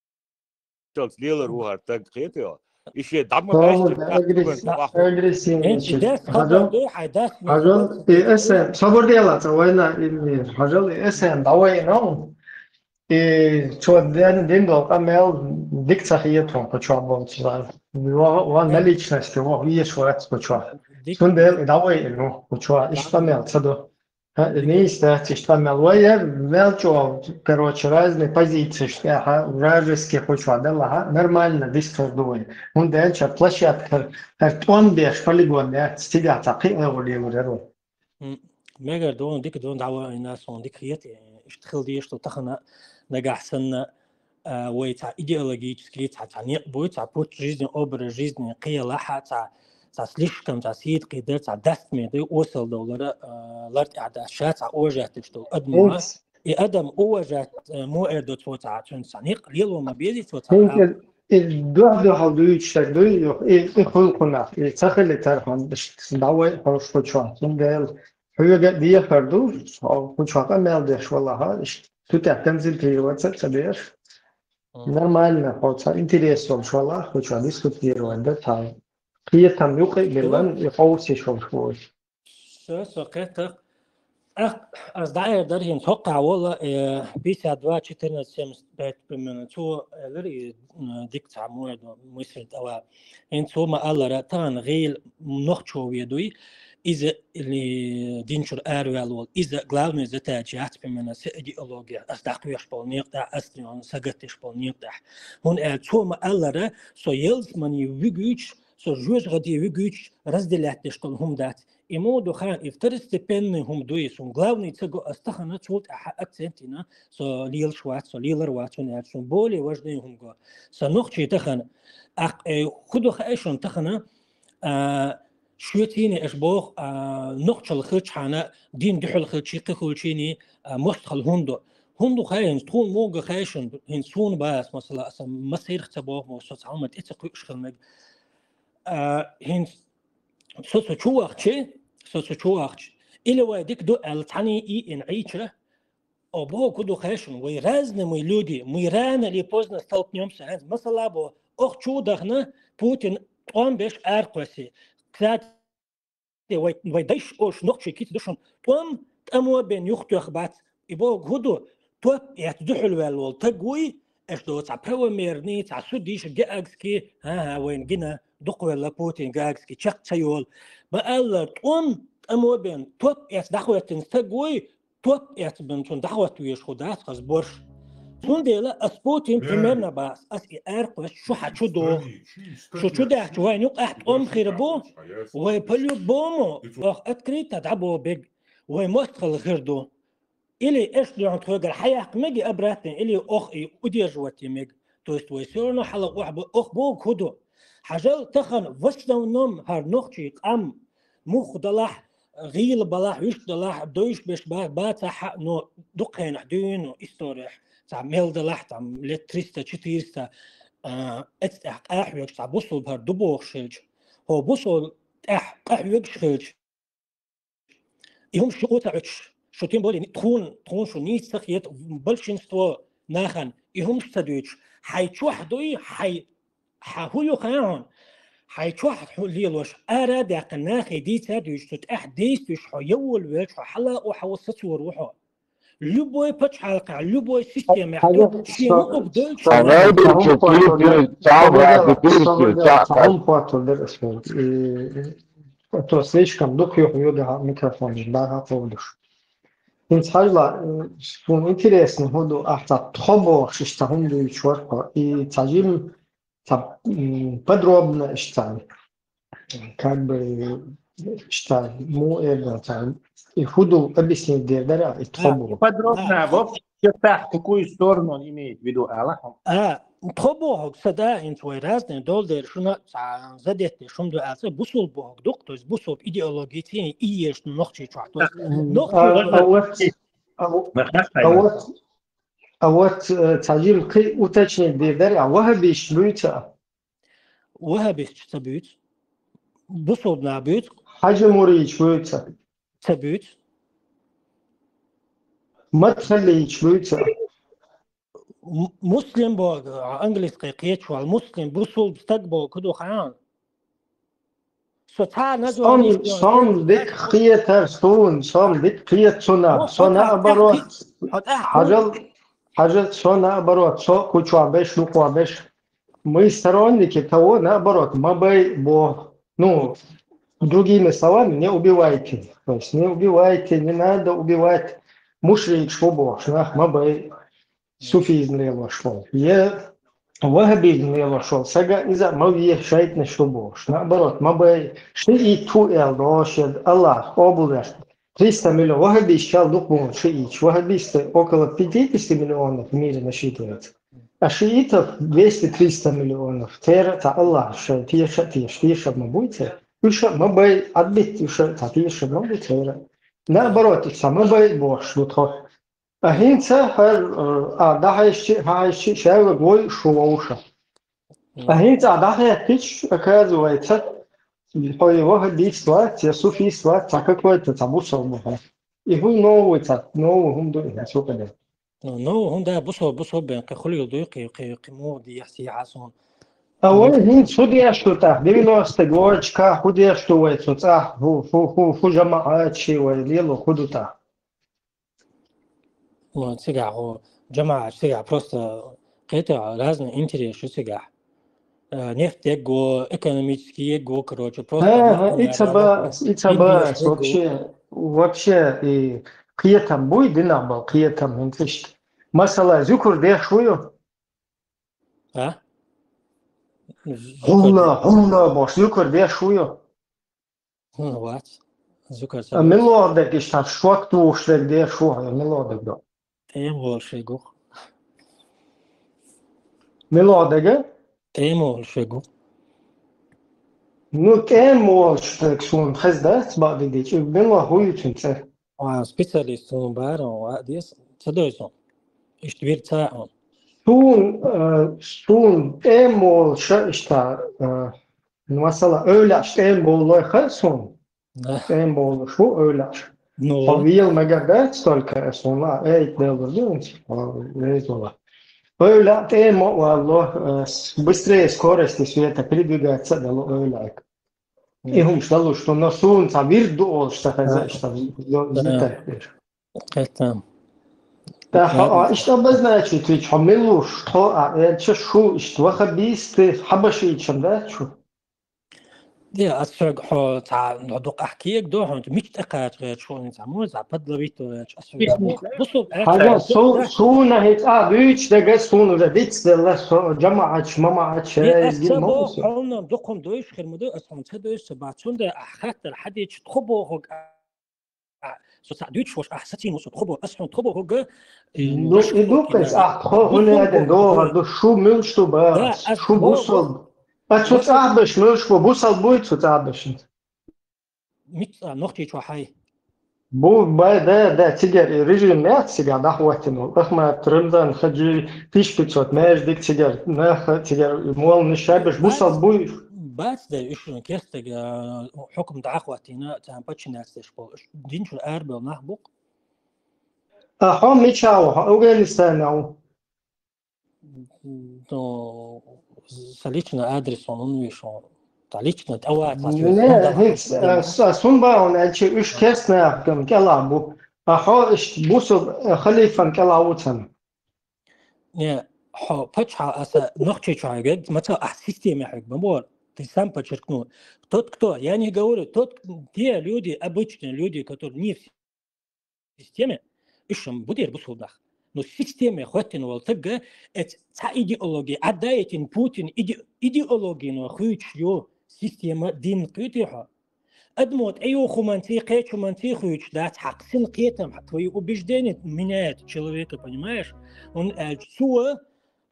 Шалц лелар ву хӀара таг, кхетий хьо? И шен дӀа ма Ой, баьстира, агресс-, агрессивный. Хьажал, хьажал, и эсен, собар дела, ца вайна, и мир. Хьажал, и эсен, давай, ну. И цо ден, дин долу къамел дика ца хета хьуна кху чохь болчу зал. Ва, ва наличность, ва веш вац кху чохь. Цундела и давай, ну, кху чохь. Иштта къамел ца до. ХӀа, нийса дац иштта мел. Вай яр мел чӀогӀа, короче, разные позиции тӀехьа, вражеский кху чохь делахьа, нормально дистхур ду вай. ХӀунда аьлча площадка хӀара тӀом беш полигон яц, цигахь цхьа кхин а гӀо лелур яра вай. М, мегар ду, дика ду, дӀаваийна суна дика хета, иштта хила дезаш ду тахана, нагахь санна, а, вай цхьа идеологический, цхьа, цхьа некъ буй, цхьа путь жизни, образ жизни кхиялахьа, цхьа, цхьа слишком, цхьа сийта кхийдар, цхьа дастаме дуй, осал довлара, а, лар тӀехь дац, ша цхьа уважать деш долу адамо. И адам уважать, а, мо эр ду цо цхьа, цуьнца цхьа некъ лело ма безий цо цхьа. ХӀинца и дуьхьал-дуьхьал дуьйцуш стаг дуй, и, и хуьлу кхунах, и ца хили тархьан, дӀавай хьо шу чохь, цундела. Хьоьга а дехар ду, хьо кху чохь къамел деш валахьа, иштта цу тӀехь концентрироваться а ца деш. Мгм. Нормально, хьо цхьа интерес йолуш валахь, кху чохь дискутировать дан цхьа кхетам юкъа а биллан, и къовсийш йолуш ву. Со, со кхетта. Ах, ас дӀаэр дара хӀинца хӀокхахь вола, э, пятьдесят два четырнадцать семьдесят пять примерно. Цо элира и, м, дика цхьа муьйр ду, мысль тӀе ва. ХӀинца цо ма-аллара, тахана гӀийла нохчо ве дуй, иза или динчуьра араваьлла волу, иза главный задача яц, примерно, са идеология, ас дӀакхоьхьуш болу некъа тӀехь, ас сагатдеш болу некъа тӀехь. ХӀунда аьлча цо ма-аллара, со ялсмани вуьгуьйтуш, со жоьжахати вуьгуьйтуш разделять деш долу хӀума дац. И мо ду хан, и второстепенный хӀума дуй, сун главный ца го, ас тахана цул тӀаьхьа акцент йина, со лелаш вац, со лелар вац, хӀунда аьлча сун более важный хӀума го. Сан нохчий тахана, акх, э, хӀу ду хаьий шуна тахана, а, шоьцийне аша боху, а, нохчалла хилчхьана, дин дуьхьал хилчий, кхин хилчийний, а, мостагӀалла хӀунда до. ХӀунда ду хаьий хӀинца, тхуна муха го хаьий шуна, хӀинца суна бахьа ас, масала, аса массерах ца боху, со цхьа хӀума тӀе ца кхуьуш хила мега. А, хӀинца Со цу чу вахча, со цу чу вахча. Или вай дика ду аьлла, цхьаьний ийина Ӏийча, о, боху, хӀу ду хаьий шуна, вай разные мы люди, мы рано или поздно столкнёмся, хӀинца масала бо, ох чу дахна, Путин тӀом беш аракхоьссий. Кстати, вай, вай дайша ош нохчий кица ду шуна, тӀом, тӀамо бен юхатоьхна бац. И боху, хӀу ду, топ эцна дуьхьал ваьлла волу таг вуй, аша до цхьа правомерный, цхьа судиш гаагский, хӀан-хӀа, вайна гина, дукхавелла Путин гаагский, чекх ца йолу. Ма-аллара, тӀом, цӀамо бен, топ эц дӀахӀоттина стаг вуй, топ эц бен цунна дӀахӀотта везаш хӀу дац хаза борш. Цундела ас Путин примерно бац, ас и аркъвест шу хьа чу до. Шу чу даьхча, вайн юкъахь тӀом хир бу, вай по-любому, ох, открыто дӀабо бег, вай мостхала хир ду. Или эш дуьхьа тхоьгара хьаяккха меги обратно, или ох и удерживать е мег. То есть вай всё равно хьала ох бу, ох бу хӀу ду. Хьажал тахан в основном хӀар нохчий къам мух далахь, гӀийла балахь, вуьш далахь, дойш беш ба-, баца хьа, но дукха хенахь дуьйна историях, цхьа мел далахь, там, лет триста, четыреста, а, эц тӀехь къахьоьгуш, цхьа бусулба хӀар ду бохуш хилча, хӀо бусул тӀехь къахьоьгуш хилча, и хӀума шу кху ца Ӏуьтуш, шу тем более тхуна, тхуна шу нийса ца хета, большинство нахана и хӀумаш ца дуьйцуш, хьай чохь дуй, хьай, хьан хӀу ю хаьа хьуна, хьай чохь хӀу лелош, ара а даьккхина нахе дийца а дуьйцуш, цу тӀехь действуеш хьо, я волавелча хьо, хьала а хьо, сацор ву хьо. Любой пачхьалкхехь, любой системехь ду, шен мукъуг доьлча. Цхьа хӀума хоттур дара ас вайга. Э, а то слишком дукха юха йодахьа микрофон, баха кховдуш. ХӀинца хьажала, э, суна интересно хӀун ду, ахь цхьа тхо бохуш, иштта хӀума дуьйцуш вара хьо. И цхьа жим, цхьа, м, подробно иштта, как бы, иштта, му эр дан цхьа, и хӀу ду объяснить дер дара, и тхо боху. Подробно, в общих чертах, какую сторону он имеет в виду, ала хьо? А, тхо боху, са да, хӀинца вай разные дол дер, шуна цхьа задетте, шум ду аьлча, бусул боху дукха, то есть бусул идеология цхьаьна и еш нохчий чохь, то есть нохчий а, а вот, а вот, а вот, а вот, э, цхьа жим кхин уточнить дер дара, а ваххабисташ буьйцу а? Ваххабисташ ца буьйцу. Бусулба нах буьйцу. Хьажа муридаш буьйцу а? Ца буьйцу. Мадхалийча буьйцу а? М-, муслим боху, английский кхеташ вала, муслим, бусулба стаг боху, ку ду хаьа? Со цхьа а название... Сон, сон дика кхетар суна, сон дика кхета цунах. Со наоборот, хьажал, хьажал, со наоборот, со кху чохь беш, дукха беш. Мы сторонники того, наоборот, ма бай боху. Ну, другими словами, не убивайте. То есть не убивайте, не надо убивать. Мушрикаш бу бохуш нах ма бай, суфизм лелош волу. Я ваххабизм лелош волу сага иза ма ве, шайтӀанаш бу бохуш. Наоборот, ма бай, шиъит ву аьлла догӀуш, я Аллах къобалдеш. Триста миллион. Ваххабисташ дукха бу шиъиташ. Ваххабисты около пятидесяти миллионов в мире насчитывается. А шиитов двести-триста миллионов. Церан цхьа Аллах шайн теша а теша, теша ма буй церан. Уьш а ма бай, отбить уьш а цхьа теша ма бу церан. Наоборот, и цхьа ма бай бохуш ду тхо. А хӀинца хӀара, э, а дӀахьаьжчи, хьаьжчи, шаьвлаг вой шу вовша. А хӀинца а дӀахаьттича, оказывается, хьо я ваххабист вац, я суфист вац, цхьа какой-то цхьа бусалба хьо. И хӀу новый цхьа, новый хӀума ду и хӀинца хӀу кхидерг. Ну, ну, хӀунда бусалба, бусалба бен кхин хуьлийла дуй, кхин, кхин, кхин муха дехьа, сехьа суна. А вай хӀинца хӀу деш ду тӀаккха? Девяносто годчка хӀу деш ду вай цу цӀахь? ХӀу, хӀу, хӀу, хӀу жамаӀат ши вай лело хӀу ду тӀаккха? Ну, цигахь хӀу жамаӀат цигахь просто кхета разный интерес ю цигахь. Э, нефть егго, экономический егго, короче, просто... Ага, и ца бац, и ца бац, вообще, вообще, и кхетам буй, динах бал кхетам хӀинца иштта. Масала, зуькар деш ву ю? А? ХӀунна, хӀунна бохуш, зуькар деш ву ю? ХӀунна вац. Зуькар ца... А мила дерг иштта шок тухуш дерг деш ву хьо, мила дерг ду? ТӀема волуш вегу. Мила дерг? ТӀема волуш вегу. Ну, тӀема волуш дерг суна хеза дац, бакъдерг дийцича, мила хӀу ю цуьнан цӀе? А, специалист суна бара, а, дес, ца дойсу. Иштта вир ца а. Суна, э, суна тӀема волуш иштта, э, ну, масала, эвлаьш тӀема болу лой хаьа суна? Да. ТӀема болуш ву эвлаьш. Ну. Хьо вела мегар дац только, э, суна, э, ит делур ду, э, везала. Эвлаь тӀема а валло, э, с-, быстрее скорости света передвигаться дало эвлаьг. И хӀумаш далуш ду, но суна цхьа вирд ду олуш ца хеза, иштта, ё-, ё-, ё-, кхетам. ТӀаккха, а, иштта обозначить вича, хьо мила луш, тхо, а, элча шу, иштта ваххабисты, хьабашийчам дац шу? Де, аз хьоьга хьо цхьа дукха ахь кег до, хьо мича тӀекхача гӀерташ хьуна цхьа мо, цхьа подловить ваьлча, аз хьоьга Ишни. бу-, бусул Хьажа, су-, суна хӀинца а буьйцу дага, суна уже дицделла, со жамаӀаташ, мамаӀаташ, Де, аз изгин ца ма бо, ву со. Хьона дукхун дойш хир ма ду, аз хьона ца дойш ца бац, цундела ахь хаттар хьадича тхо бохуг, а, со цхьа дуьйцуш волуш, ахь сацийна ву со тхо бо, аз хьона тхо бохуг, Ну, и ду-кх иза, ахь тхо хӀун яьдина догӀар ду, шу муьлш ду бац, шу бусал. А цу цӀахь беш муьлш бу, бусал буй цу цӀахь бешин. Мича цӀа, Нохчийчохь хьай? Бу, бай, да, да, цигара и режим яц цигара дӀахӀоттина волу. Ахмат, Рамзан, Хаджи, Тишпицот, Маьждиг цигара, наха цигара, молланаш шайбеш, бусал буй. Бац да, уьш шуна кестаг, а, хьукам дӀахӀоттийна, царна подчиняться деш болу. Уьш динчуьра арабевлла нах бу-кх. А хьо мича ву, хьо Афганистанехь ву? Ну, сан личный адрес хьуна хӀунда вуьйш хьуна? Сан личный тӀе вац, ас Не, хӀинца, а, с-, а, сун бахьана аьлча, уьш керстанехь кӀелахь бу. А хьо иштта бусал, а, халифан кӀелахь ву царна. Не, хьо пачхьа аса Нохчийчохь хьоьга, ма ца ахь системе хьоьга, ма боху, ты сам подчеркнул. Тот, кто, я не говорю, тот, те люди, обычные люди, которые не в системе, уьш ма бу дера бусулнах. Ну, системе хӀоттина волу тагга, эц цхьа идеология, Ӏаддаитин Путин иде-, идеологино хуьйцуш ю, система дин кхуьйтий хьо? Адамо тӀеюхуманций, кхечуманций хуьйцуш дац хьакъ, син кхетам, твои убеждения меняют человека, понимаешь? ХӀунда аьлча цо,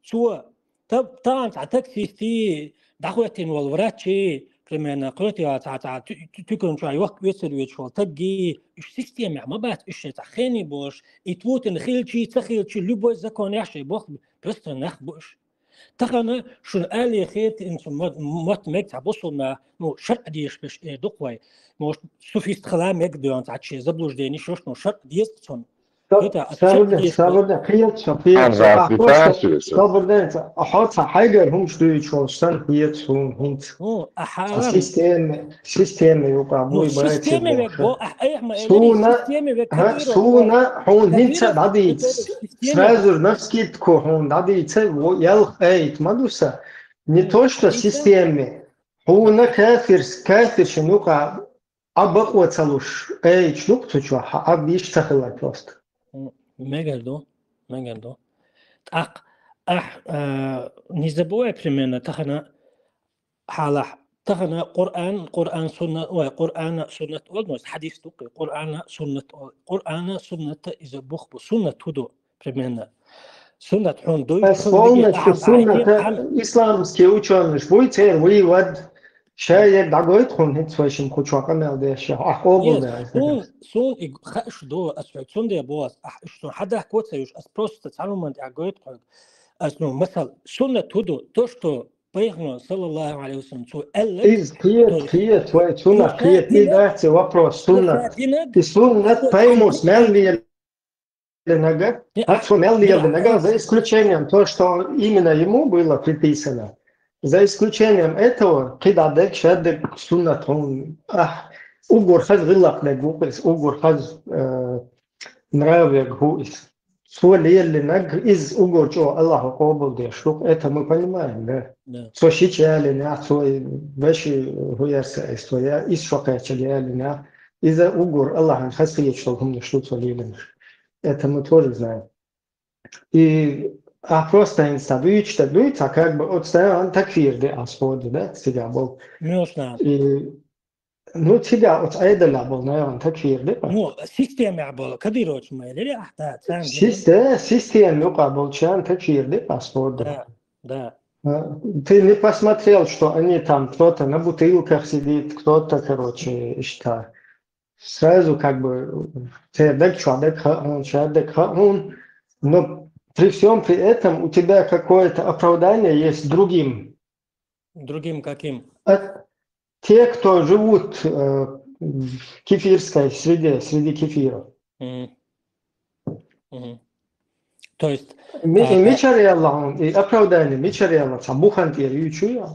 цо, та-, тахана цхьа таксистий, дӀахӀоьттина волу врачи, примерно, кхоьтий цхьа, цхьа ту-, ту-, туькан чохь йохка оьцар оьцуш волу таггий, уьш системехь ма бац, уьш шайн цхьа хений болуш, и Путин хилчий, ца хилчий, любой закон яхь шайн боху, просто нах бу уьш. Тахана шуна алий хетта, инца мо-, мотт мега цхьа бусулнах, ну, шаръ дезаш берш эр ду-кх вай. Может, суфист хила мега доьгӀна цхьа шен заблуждение шош, ну, шаръ деза цунна. Хьета, а шаръ деза. Сабарда, кхета сан, кхета сан. Сабарда, а хьо цхьа хьайгара хӀумаш дуьйцуш волуш санна хета суна хӀинца. Ну, аха. Система, система юкъа, ну, буй баьци система век бо, а, айхьа ма эллин, суна, система век, ха, кадиров, суна хьуна хӀинца дӀадийца. Сразу навскидку хьуна дӀадийца, во, ялх айта ма ду сан. Не то, что системе. Хьуна кафирс-, кафиршин юкъа Ӏа бакъо ца луш, айча ду-кх цу чохь, хьан Ӏа бийш ца хилар просто. Мегар ду, мегар ду. ТӀаккха ахь, а, не забывай примерно, тахана хьалахь, тахана Къуръан, Къуръан сунна, ой, Къуръана суннат олу, ну, хьадис ду-кх, Къуръана суннат олу, Къуръана сунната иза бух бу, суннат хӀу ду? Примерно. Суннат хьуна дуй, полностью сунната, исламский учёныш буй, церан вывод, ша ерг дӀагойту хьуна хӀинца вайшин кху чохь къамел деш, ахь къобал даьлла. Сун, сун и хааш ду, ас хьоьга цундела боху, ахь уьш сун хьадахко ца юш, ас просто цхьана хӀуманна тӀехь гойту хьоьга. Ас, ну, масал, суннат хӀу ду, то, что пайхамар, саллаллаху алейхи ва саллям, цо аьлла. Из кхета, кхета, вай цунах кхета, и дац и вопрос, суннат. И суннат пайхамарс мел лелинарг, а цо мел лелинарг, за исключением то, что именно ему было приписано. За исключением этого, кхидӀа дерг, шад дерг суннат хӀун, ахь, уггар хаза гӀиллакх дерг ву иза, уггар хаза, э, нрав верг ву иза. Цо лелинарг, иза уггар чӀогӀа Аллахьа къобал деш ду-кх, это мы понимаем, да. Цо шича ялинехь, цо веши хӀу яьрса эс, цо я, иза шо кхеччалла ялинехь, иза уггар Аллахьан хазахеташ долу хӀуманаш ду цо лелинарш. Это мы тоже знаем. И а просто хӀинца ца буьйцуш ца дуьйцу, а как бы оцу тайван такфир де ас ходу, да, цигахь болу. И, ну, цигахь оцу Ӏедалехь болу, наверное, такфир де. Ну, системехь болу, кадировцу ма элира ахь, да, царна систе-, система юкъа болчарна такфир де ас ходу. Да, да. А, ты не посмотрел, что они там, кто-то на бутылках сидит, кто-то, короче, иштта. Сразу как бы церан даг чохь даг хаьа хьуна, шаьран даг хаьа хьуна, но при всём при этом у тебя какое-то оправдание есть другим. Другим каким? А, те, кто живут, э, в кефирской среде, среди кефиров. Мгм. Мгм. То есть, ми-, а, мичара яьлла хьуна, и оправдание мичара яьлла, цхьа бухан тӀера юьйцу я?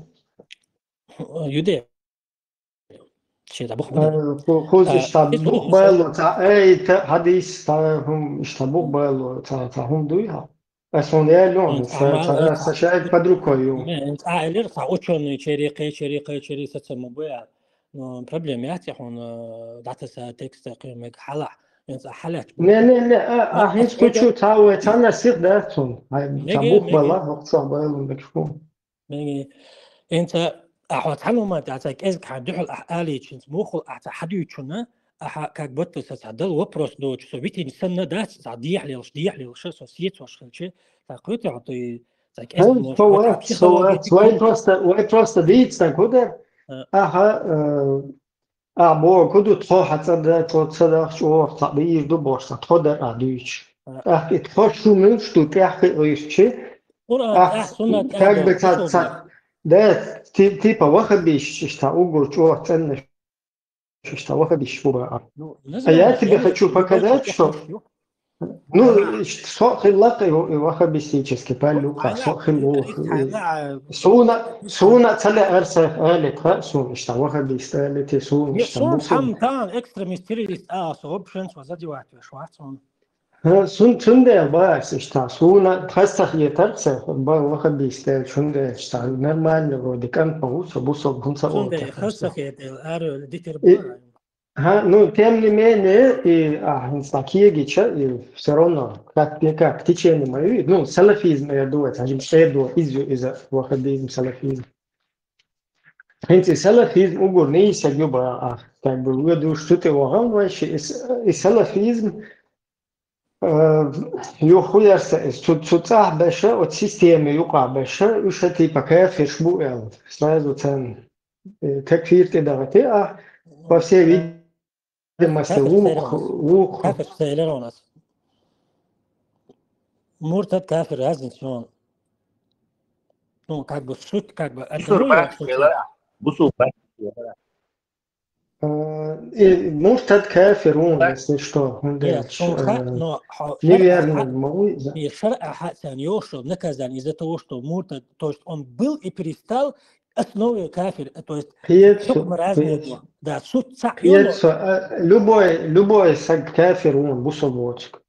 Юде. Шен цхьа бух бу. Э, ху-, хӀума, а, иштта бух бало, цхьа айта, хьадис, цхьа хӀума, иштта бух бало, цхьа, цхьа хӀума дуй хьан? Ас хьуна аьлла, Ин сан, сан, сан шаьрак под рукой ю. Ин ца аьлира, ца учёный чери, кхечери, кхечери, саца ма буя. Но проблема яц хьуна, дата са текста кхимег хьалах. Ин ца хьалач. Не, не, не, а, а хинс кучу ца вай, ца на сих да цун. Ай, ца Меге, бух меге. Бала, хок ца байлун бекфу. Меги, инца ахьа цхьанума тӀа ца кӀезг хьа дуьхьал ахь алийчинц, мухул ахь ца хьадуьйчуна, ахьа как будто са ца дал вопрос дочу, со витин санна дац, ца дехьлелш, дехьлелш, со сецош хилчи, ца кхуьте хьо туй, ца кӀезг Хай, мош, со вот ва, ца со ва, психология свай кун. Просто, вай просто дийц на куда? А. Аха, э, а бо куду тхо хьа ца да, тхо ца да, чуор ца да, ир ду бош ца, тхо да а дуьйч. А. Ах, и тхо шу мил шту тяхи уйчи. Ура, Ах, а, суна как бы тяда, ца, ца, да, ти, типа вахабиш, ишта угур чуор ценна, ишта вахабиш буба. А. Ну, не А я знаю, тебе я не хочу знаю, показать, я что хочу. Ну, ш- со хиллак и ва- и вахабистический палюка, со хиллух. Суна, суна цале арса алит, ха, сун ишта вахабист алит, и сун Не ишта сон мусул. Хам тан экстремист террорист а, со вообще не задевать ваш ватсон. Ха, сун цундел баас ишта, суна хастах етарца, ба вахабист ал цундел ишта, нормально вроде как по усу, бусу, гунца Цунде олка. хастах етел, ар дитер И- бара. Ага, ну, тем не менее, и, а, не знаю, Киегича, и все равно, как, не как, в течение моей, ну, салафизм, я думаю, это же, я думаю, из, из ваххабизм, салафизм. Хинти салафизм угур не сагюба, а, как бы, вы душ, что ты вагам вообще, и с- и салафизм, э, юхуярса, и цу, цу цах беша, от системы юка беша, уж типа кафир шбу эл, сразу цен, э, такфир ты дагати, а, по всей видимости, Кафир вух, сейлер у нас. Вух. Кафир сейлер у нас. Муртад кафир разница он. Ну, как бы суть, как бы Бусурбан одного суть. Бусурбан. Э, и муртад кафир, он, Так. Если что, он Нет, дальше, он ха, э, но хо- неверный шар'а ха- могу, да. и шар'а ха цен ёшо наказание из-за того, что муртад, то есть он был и перестал, основе кафир, то есть Пьецу, хукм разный пьецу. Был. Да, суть ца Пьецу, э, любой, любой саг кафир, он, бусурбочек.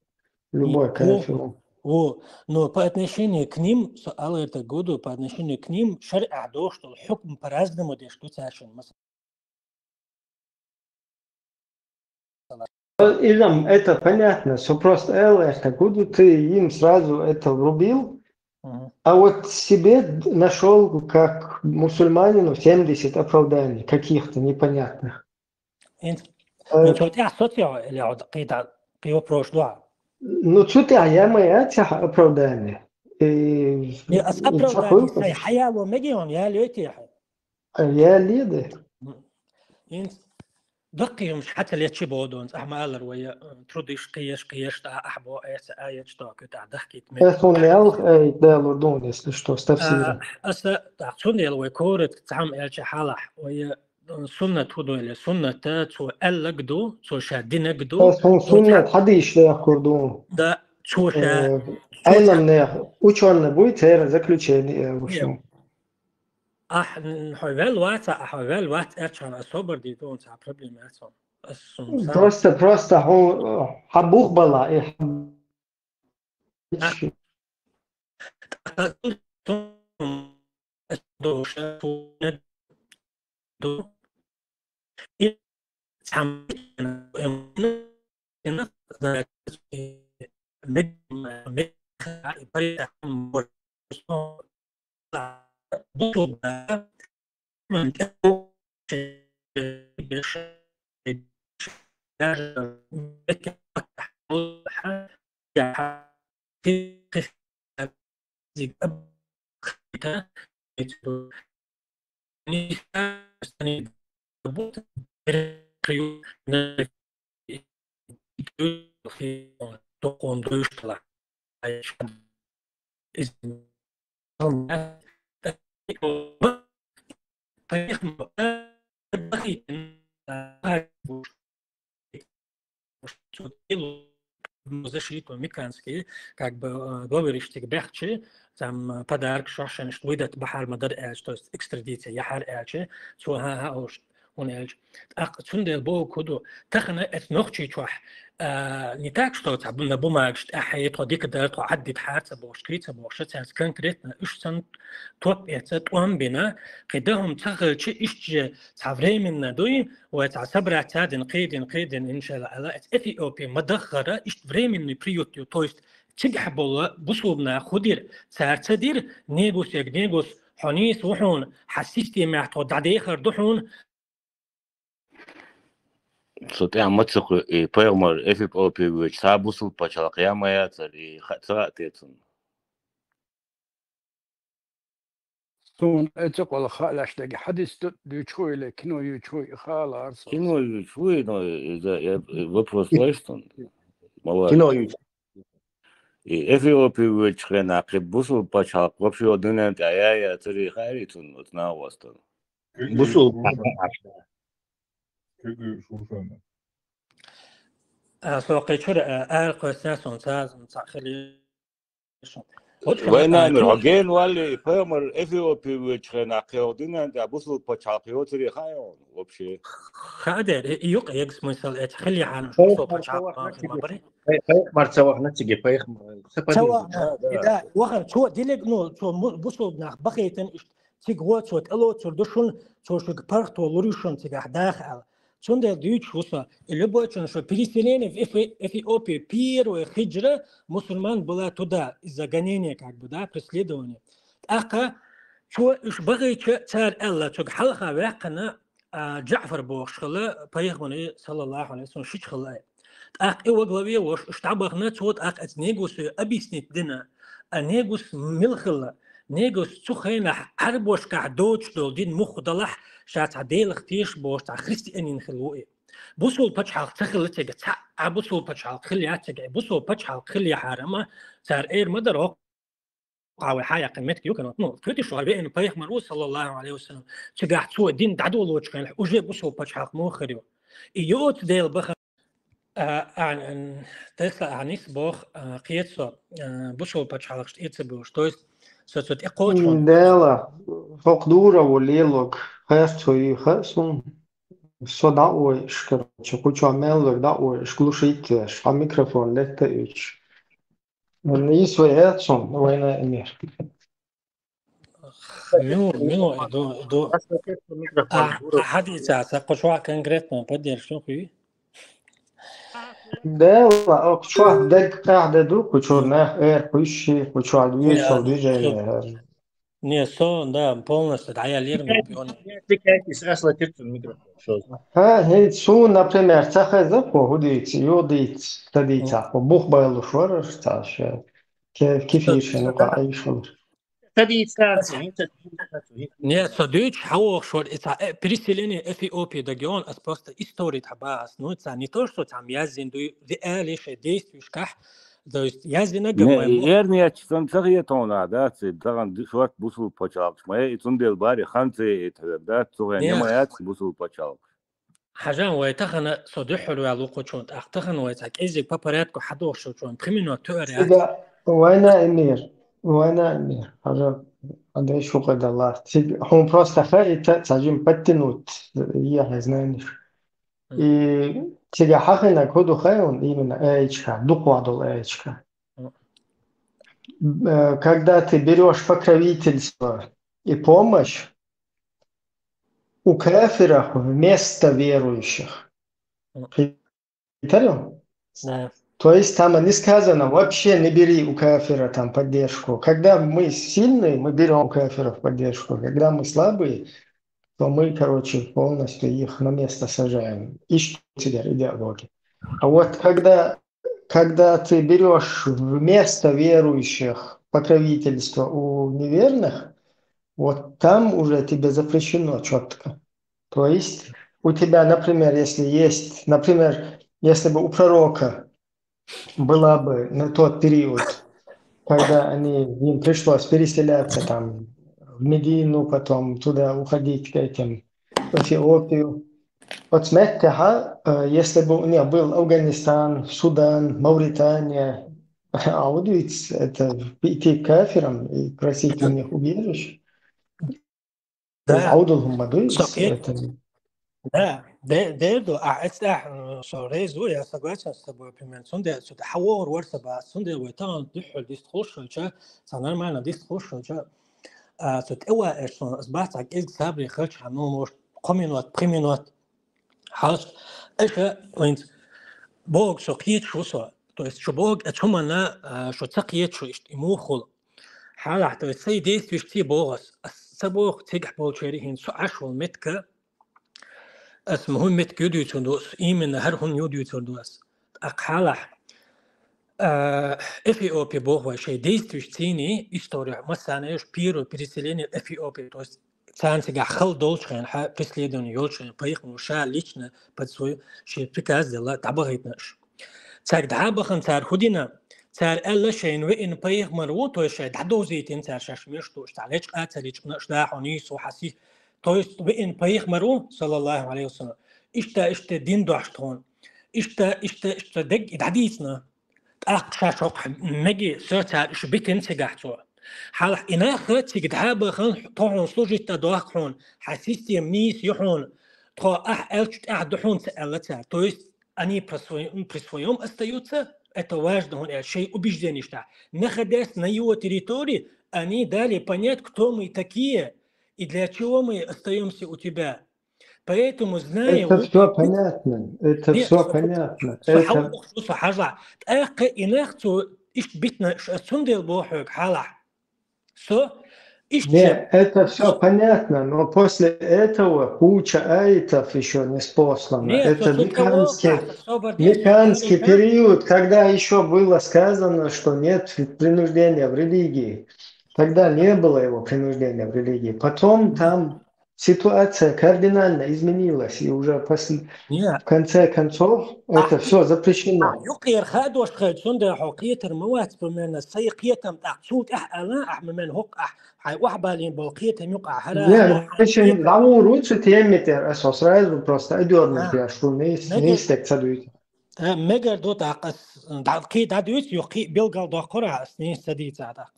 Любой И- кафир, он. О, но по отношению к ним, с алэрта году, по отношению к ним, шар'а дошел хукм по-разному деш туцашин. Изам, это понятно, что просто Эл, это году ты им сразу это врубил, Мгм. а вот себе нашел как мусульманину семьдесят оправданий каких-то непонятных. Инт. Э, Ну, что я социал или вот какие-то, какие вопросы, да. Ну, что ты, а я моя тяха оправдание. И, Не, ас и оправдание, чахуй, сай хаял у мегион, я лёти. а я лиды. Инт. Даккиум шхаталечи бодон, ахмалар вая, трудиш, кияш, кияш, та ахбо, эс, аяч, то, кыта, даккит, Эх, он ял, эй, да, лурдун, если что, с тафсиром. Аса, так, цун дел вай корет, цам элча халах, вай суннат худойле, сунната, цу эллагдо, цу ша динагдо, Эх, он суннат хадиш да курдун. Да, цу ша, Э, Айлам не, учёный будет, это заключение, э, в общем. Ах, хавел ваца, а хавел вац, эрчан особар дитон, ца проблема эрчан. Ас сун сам. Просто, просто хо-, хабух бала, и хаб- А. Защиту миканский, как бы, э, говоришь, тебе бехче, там, э, подарок, шошен, что выдать бахар мадар эльч, то есть экстрадиция, яхар эльче, цу ха ха ош. хӀуна аьлча. ТӀаккха цундела боху хӀу ду, тахана эцу нохчий чохь, а, не так, что цхьа бу-, на бумагаш тӀаьхье, тхо дика дара, тхо Ӏаддита хьарца бохуш, кхийца бохуш, цаьрца конкретно, уьш санна топ эца, тӀом бина, кхин дан хӀума ца хилча, иштта же цхьа временно дуй, вай цхьа собраться дина, кхийдина, кхийдина, иншалла, Алла, эца Эфиопия ма даххара, иштта временный приют ю, то есть цигахь болу бусулба нах хӀу дира, цара ца дира, негус ег негус, хьо нийса ву хьуна, хьан системехь тхо дӀадехар ду хьуна. Со тӀехь ма ца кху, и пайхамар Эфиопе воьдуш, цхьа бусулба пачхьалкх ян ма яцара, и ха-, ца хаьа те цунна? Суна эцу къола хаалаш дерг хьадис ду-, дуьйцуш ву или, кино юьйцуш ву и хаалара со. Кино юьйцуш ву и, но иза, я, вопрос лайш цунна. Ма вара. Кино юьйцуш. И Эфиопе воьдучу хенахь кхин бусулба пачхьалкх вообще дуьнен тӀехь яй яцара, и хаьара цунна оцу нахвостана? Бусулба пачхьалкх. А, со кхечуьра, а, ара кхоьссина суна, ца, ца хили. Вай намир, хьо гена валли, и пайхамар Эфиопе воьдучу хенахь кхин дуьнен тӀехь бусулба пачхьалкх йоцура хаьа хьуна вообще? Хаьа дера, и, и юкъа егас смысл эца хили хьарна бусулба пачхьалкх ма бари. Пай-, пайхамар ца вахана цига, пайхамар ца вахана, да, вахана, цо дилиг, ну, цо му-, бусулба нах бахийтина иштта. Цига гӀо цо тӀелоцур ду шуна, цо шуьга паргӀато лур ю шуна цигахь даха аьлла. Цундела дуьйцуш ву со, и любой чун шу переселение в Эфи-, Эфиопию, первая хиджра мусульман была туда из-за гонения, как бы, да, преследования. ТӀаккха цо уьш бахийча, цара аьлла, цуьга хьалха ваьккхина, а, Джаъфар бохуш хилла, пайхамаре, саллаллаху алейхи ва саллям, шича хилла. ТӀаккха и во главе волуш уьш дӀабахана, цо тӀаккха эца негусе объяснить дина, а негус мила хилла. Негус цу хенахь Ӏарбошкахь доцуш долу дин муха далахь, ша цхьа Делах тешаш бохуш цхьа христианин хилла ву и. Бусул пачхьалкх ца хилла цига, цхьа а бусул пачхьалкх хилла яц цига, бусул пачхьалкх хилла яхьара, амма цара эр ма дара, хӀокху хьан вай хьан яьккхина меттиг юкъана, ну, кхеташ вара веана пайхамар ву, саллаллаху алейхи ва саллям, цигахь цо дин дӀадолочу хенахь, уже бусул пачхьалкх муха хир ю. И йоцу Дела баха, а, а, м, тесла а нис бох, а, кхета со, а, бусул пачхьалкхашта эца буьлуш. То есть, со цо тӀекхочу. Дела, хӀокху дура ву лелог, хастхуй хаьа суна. Со дӀа а войуш, короче, кху чохь мел верг дӀа а войуш, глушить а веш, хьан микрофон летта а оьцуш. Нийса вай эцун, вайна а мер. Мила, мила, ду, ду. А, а хьадийца, ца кху чохь конкретно поддержка хуьй? Дела, кху чохь дерг къаьхьа де ду, кху чуьра нах эр кхуьйсу, кху чохь вешал движение. Не, со, да, полностью дӀаяьллера микрофон. ХӀа, хӀинца суна, например, ца хеза кхо, хӀу дийца, ю дийца, ца дийца, кхо бух байлуш вара, ца ше, ке-, кефир шен, ну, кхо айшалуш. Ца дийца, ца дийца. Не, со дуьйцуш хьан вохуш вара, и ца, э, переселение Эфиопии дагеон, ас просто история тхьа бахас, ну, ца не то, что там язин дуй, реалии шен действуешкахь, То есть, я зина гамай мо- эрнеча сан ца хетона, да, ци, тахана ди-, шорт бусул пачалкхаш ма, и цундел бари хан ца, и тхьоьга, да, цу хен Не. Ма яц бусул пачалкхаш. Хьажан вай тахана со дуьхьал ваьлла ву кхучун, тӀаккха тахана вай цхьа кӀезиг по порядку хьадохуш ву чун, пхи минот туьар яц. Цига вайна и мир, вайна и мир. Хьажа, Андрей, шукъа далла. Цига хьун просто хаита, цхьа жим подтянуть, я не знаю. И цига хьахинаг хӀу ду хаьун, именно аечка, дукха долу аечка. Э, когда ты берёшь покровительство и помощь у кафиров вместо верующих. Хитарю? Да. То есть там не сказано, вообще не бери у кафира там поддержку. Когда мы сильные, мы берём у кафиров поддержку. Когда мы слабые, то мы, короче, полностью их на место сажаем. И что теперь идеология? А вот когда, когда ты берёшь вместо верующих покровительство у неверных, вот там уже тебе запрещено чётко. То есть у тебя, например, если есть, например, если бы у пророка была бы на тот период, когда они, им пришлось переселяться там в Медину, потом туда уходить к этим, в Эфиопию. Вот смотрите, ага, э, если бы у них был Афганистан, Судан, Мавритания, а вот ведь это идти к кафирам и просить у них убежище. Да. Аудул хӀумма дуй, Сокет. Это Да, де-, дерду, а, эцтахь, м, со резу, я согласен с тобой, примерно. Цунде, цунде хьавогӀур вар са бац, цунде вай тахана дуьххьал дистхуш хилча, ца нормально дистхуш хилча, а, цу тӀе ваьш сон, ас бац, а кӀезиг сабаре хилча, хьан ну, может, кхо минот, пхи минот. Хьалаш, аша, вайнц, бог со кхеташ ву со. То есть, шу бог, а чу мана, а, шу ца кхеташ ву, иштта и муха хула. Хьалахь, то есть, сай действиеш ца богӀас. Ас ца богӀу цигахь болчари хӀинца со Ӏаш вол метка, ас муха метка юдуьйцур ду, ас именно хӀара хӀуна юдуьйцур ду ас. ТӀаккха хьалахь, а, Эфиопия боху вай шайн действиеш цийни история, массана еш первое переселение Эфиопии, то есть царна цигахь хала долчу хенахь, преследование йолчу хенахь, пайхамаро ша лично под свой шен приказ делла, дӀабахийтина аша. Цаьрга дӀа а бахана цара хӀун дина? Цара аьлла, шайна веана пайхамар ву, то есть шайн дӀадовзийтина цара шаьш меш дууш, цхьа лечкъа а ца лечкъина аша дахьо нийса ву хьан сих. То есть веана пайхамар ву, саллаллаху алейхи ва саллям, иштта, иштта дин дохьуш тхуна. Иштта, иштта, иштта дег и дӀадийцина. ТӀаккха ша шоккха меги со цара уьш битина цигахь цо. Хьалахь и нах цига дӀа а бахана, тхо хьуна служить а дохку хьуна, хьан система нийса ю хьуна, тхо ахь аьллачу тӀаьхьа ду хьуна ца аьлла цара. То есть они про своё-, при своём остаются, это важно, хьуна аьлла, шайн убеждениеш тӀехь. Находясь на его территории, они дали понять, кто мы такие и для чего мы остаемся у тебя. Поэтому, зная... Это вот всё это понятно, это Нет, всё со, понятно. Со Это хьалха бохуш ву со хьажа. ТӀаккха и нах цо иштта битина, ш-, ас цундела боху хьоьга хьалахь. Со иштта Нет, это всё понятно, но после этого куча аятов ещё ниспослана. Нет, Это со цу кого меканский, хьалха, со бар деш, меканский со период, когда ещё было сказано, что нет принуждения в религии. Тогда не было его принуждения в религии. Потом там ситуация кардинально изменилась, и уже после, Не. в конце концов, это Ахь всё запрещено. Юкъера хадош хай, цундела хьо кхетар ма вац, примерно, сай кхетам тӀаккха цул тӀаьхьа аьлла, ахь ма мен хӀокху ахь, хьай охьабалийна болу кхетам юкъа хьара. Не, ну, конечно, дӀавур ву цу теми тӀера, аса сразу просто одёрнуш А. я, шу нийс-, Мегар- нийсдерг ца дуьйцу. Э, мегар ду тӀаккха ас, дӀа-, кхин дӀадуьйцу, юха кхин билгал доккхура ас, нийса ца дийца тӀаккха.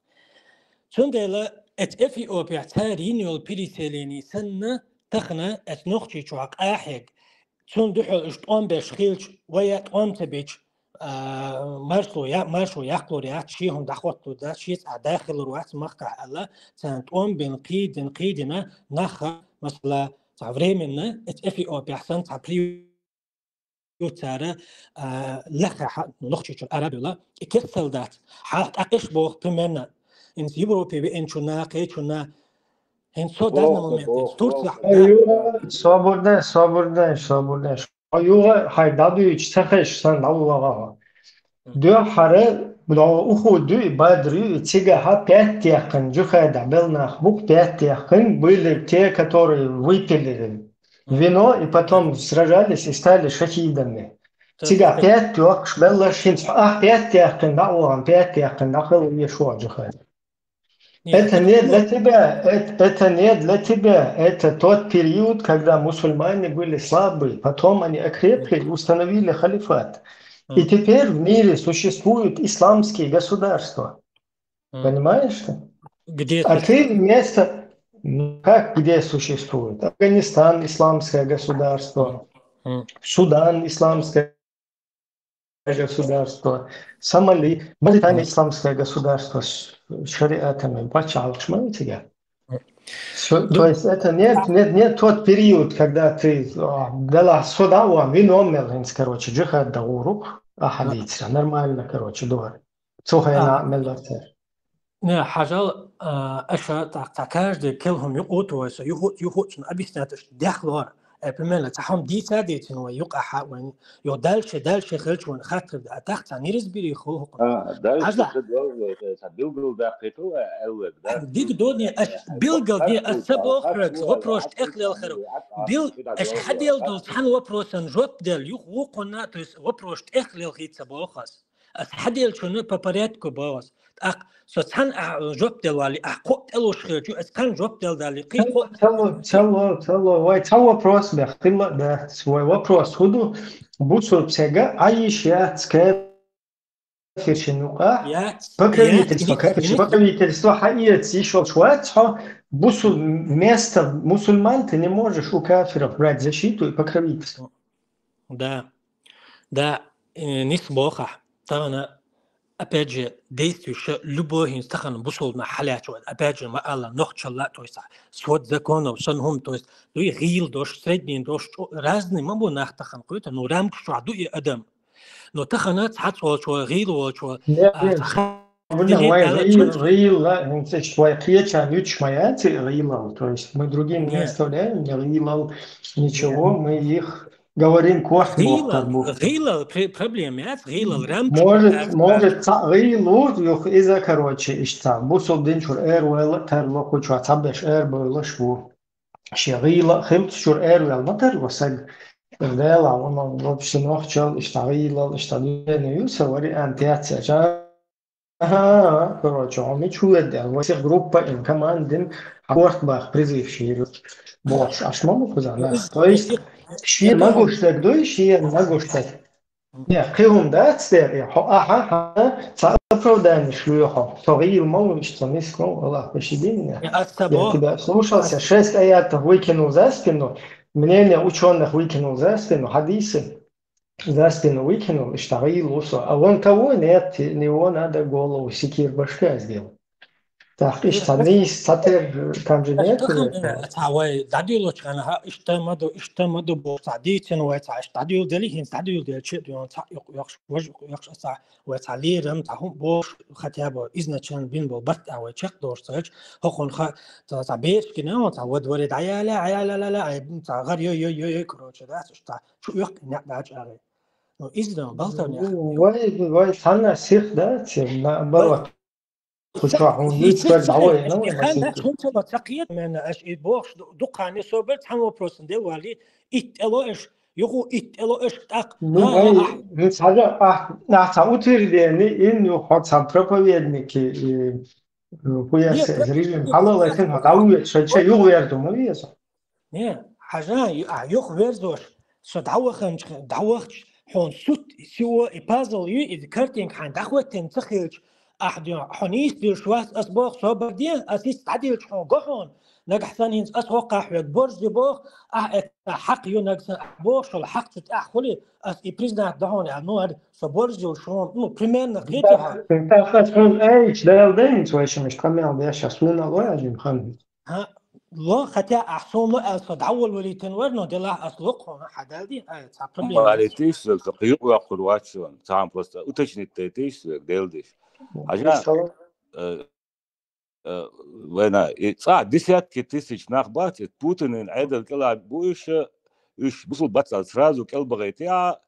Цундела эцу Эфиопехь цара йина йолу переселение санна, тахана эцу Нохчийчохь къахьега. Цунна дуьхьал уьш тӀом беш хилча, вай а тӀом ца бича, а, маршо я-, маршо яккхалур яц, шен хӀума дӀахӀотталур дац, шен цӀа дахалур вац махкахь аьлла, царна тӀом бина, кхийдина, кхийдина, нах, масала, цхьа временно, эцу Эфиопехь санна цхьа приют цара, а, лаьххьа Нохчийчуьра арабевлла, и кестал дац. Хьалха тӀаккха иш боху, примерно, хӀинца Европе веанчунна, кхечунна, хӀинца со данна Боху, момент, боху, Турция боху. Ой, юра, собурден, собурден, собурден. Ой, юра, хьай дӀадуьйчу ца хезаш санна дӀавуллахьа. Дуьххьара, бу-, Ухуд ю и, Бадр ю и, цигахьа пятта яьккхина Джихадехь белла нах бу-кх, пятта яьккхина были те, которые выпили вино и потом сражались и стали шахидами. Цигахь пятта йоккхуш белларш хӀинца, ахь пятта яьккхина дӀа а вахана, пятта яьккхина дӀа хила везаш ву Джихад. Нет, Это это не для тебя, это, это не для тебя, это тот период, когда мусульмане были слабы, потом они окрепли и установили халифат. И М. теперь в мире существуют исламские государства. М. Понимаешь ты? Где А существует? Ты вместо... Ну, как где существует? Афганистан — исламское государство, М. Судан — исламское государство, Сомали, Мавритания — М. исламское государство с шариатами. Пачхьалкхаш ма ю цигахь. М. Всё, Ду- то есть это нет, нет, нет тот период, когда ты, а, дала суда, а, вином мел хӀинца, короче, Джихад дагӀур ву-кх, ахьа М. дийцира. Нормально, короче, дора. Цу хенахь А. мел лацара. Не, хьажал, а, аша цхьа, цхьа каждый кел хӀума юкъа ву вай со, юху-, юхуцун объяснять аша дехлора. Э, примерно, цхьа хӀума дийца а дийцина вай юкъахьа вайн, йо дальше, дальше хилча вайн хаттар да, а тахта цхьа нираз бири хул хӀукъу. А, дальше Хьажал. Ца дол-, э, ца билгал даккхийта вай, аьлларг, да? Дига доне, аш Э, билгал де, ас ца боху хьоьга, вопрос тӀехлелхар. Бил, аш хьадел дол цхьана вопросан жоп дел, юха вукхунна, то есть вопрос тӀехлелхийца боху ас. Ас хьаделлачунна по порядку боху ас. ТӀаккха со цхьаьна ахь жоп делла валли, ахь кхоъ тӀелуш хилча, ас цхьаьна жоп делла далли, кхин кхоъ. Цало, цало, цало, вай цхьа вопрос бех, хилла а дац. Вай вопрос хӀун ду, бусург цхьаьга Ӏайиш яц, кер кафиршин юкъахь, покровительство, кафиршин покровительство хьаэца йиш йолуш вац хьо, бусул-, место мусульман, ты не можешь у кафиров брать защиту и покровительство. Да, да, э, нис бохахь, тахана, опять же, действующая любой хӀинца тахана бусулба нах хьалаьцча вай, опять же, ма алла, нохчалла, то есть, свод законов, сан хӀума, то есть, дуй гӀийла дош, средний дош, чӀо-, разный ма бу нах тахана, кхуьйта, ну, рамкаш чохь ду и адам. Но тахана цхьацца волчо, гӀийла волчо, а, цхьа вай гӀийла, гӀийла, хӀинца иштта вай кхечарна юьтуш ма яц и гӀийлал. То есть мы другим не оставляем ни гӀийлал, ничего, мы их говорим, корта бохтар бу. ГӀийлал пр-, проблема яц, гӀийлал рамкаш. Может, может, цхьа гӀийла ву, юха иза, короче, иштта цхьа бусул дин чуьра эр вайла а тарло, кху чохь цхьаберш эр бевлаш ву. Шен гӀийла а хилча чуьра эр ваьлла ма тарло саг. Дела, вон вообще нохчалла иштта гӀийлал, иштта дуьйна ю, сан вариант яц аьлча. Ага, короче, хьо мича ву ведда аьлла, вай сих группа ин, командин, хьан корта баха призыв шийра бохуш, аш ма бу кхуза нах. То есть, шен магуш дерг дуй, шен магуш дерг. Не, кхин хӀума дац дера, хьо ахьа, хьан цхьа оправданиш лоьху, со гӀийла ма ву, иштта со миска ма ву, Аллах пощади меня. Я тебя слушался, шесть аятов выкинул за спину, мнение учёных выкинул за спину, хьадисы за спину выкинул, иштта гӀийла ву со. А вон того нет, не его надо голову, секир башка сделал. Так, иштта нийса ца тер, там же нет. Цхьа вай дӀадуьйлучу хенахь, иштта ма ду, иштта ма ду боху, цхьа дийцина вай, цхьа иштта дӀадуьйладелий, хӀинца дӀадуьйладелча а дуьйна, цхьа юкъ йоккхуш, важа юкъ йоккхуш, а цхьа, вай цхьа лерам, цхьа хӀума бохуш, хотя бы изначально бина болу барт а вай чекхдолуш ца хилча, хӀокхунна ха-, цхьа, цхьа бераш гина, цхьа вад варе дӀаяла, Ӏаяла, цхьа гӀар йой, йой, йой, йой, короче, дац, иштта чу оьхкина некъ даьлча арай. Ну, иза дан, балтарне. Вай, вай, цхьанна сих дац, наоборот. Кху чохь хьуна нуьцкъаг дӀавайна вай масийтта. Хан дац, хӀунда ца кхета, мен аш и бохуш ду-, дукха хан собар, цхьана вопросана де вали, итт тӀело аш, юху итт тӀело аш, тӀаккха. Ну, вай, ну, цхьа а, а, нах цхьа утверждение, ин, ну, хьо цхьа проповедник, и, ну, хуяс режим, хьалалайтина, хьо дӀавоьду, шайн чай юхавер ду, ма веза. Не, хьажа, ю-, а, юха верзош, со дӀаваханчу, дӀавахча, хьуна сут, сио и пазл ю, и картинка хьайн дӀахӀоьттина ца хилча, ахь де, хьо нийса дуьлуш вац, ас боху, собар де, ас иштта дӀадилча хьуна го хьуна, нагахь санна хӀинца ас хӀокхахь хьоьга борз ю боху, ахь эцна хьакъ ю нагахь санна, ахь бохуш йолу хьакъ цу тӀехь хуьлий, ас и признать до хьуна аьлла, ну, хӀара со борз ю хьуна, ну, примерно кхетий хьо? ТӀаккха ас хьуна айча, Дала дайнца вайшимаш къамел деш, ас хьуна лой аьлла хан. ХӀа, ло, хотя ахь суна ло аьлла, со дӀаволавалийтина вара, но делахь ас ло кхунна, хьан дал ди, ай, цхьа проблема. Валийтиш, со кхин юкъа воккхур вац шуна, цхьаьна просто уточнить дайтиш, со дел диш. Хьажа, э, э, вайна, и цкъа десятки тысяч нах бац, и Путинан Ӏедал кӀела бу уьш, уьш бусул бацал сразу кӀелбахайти, а,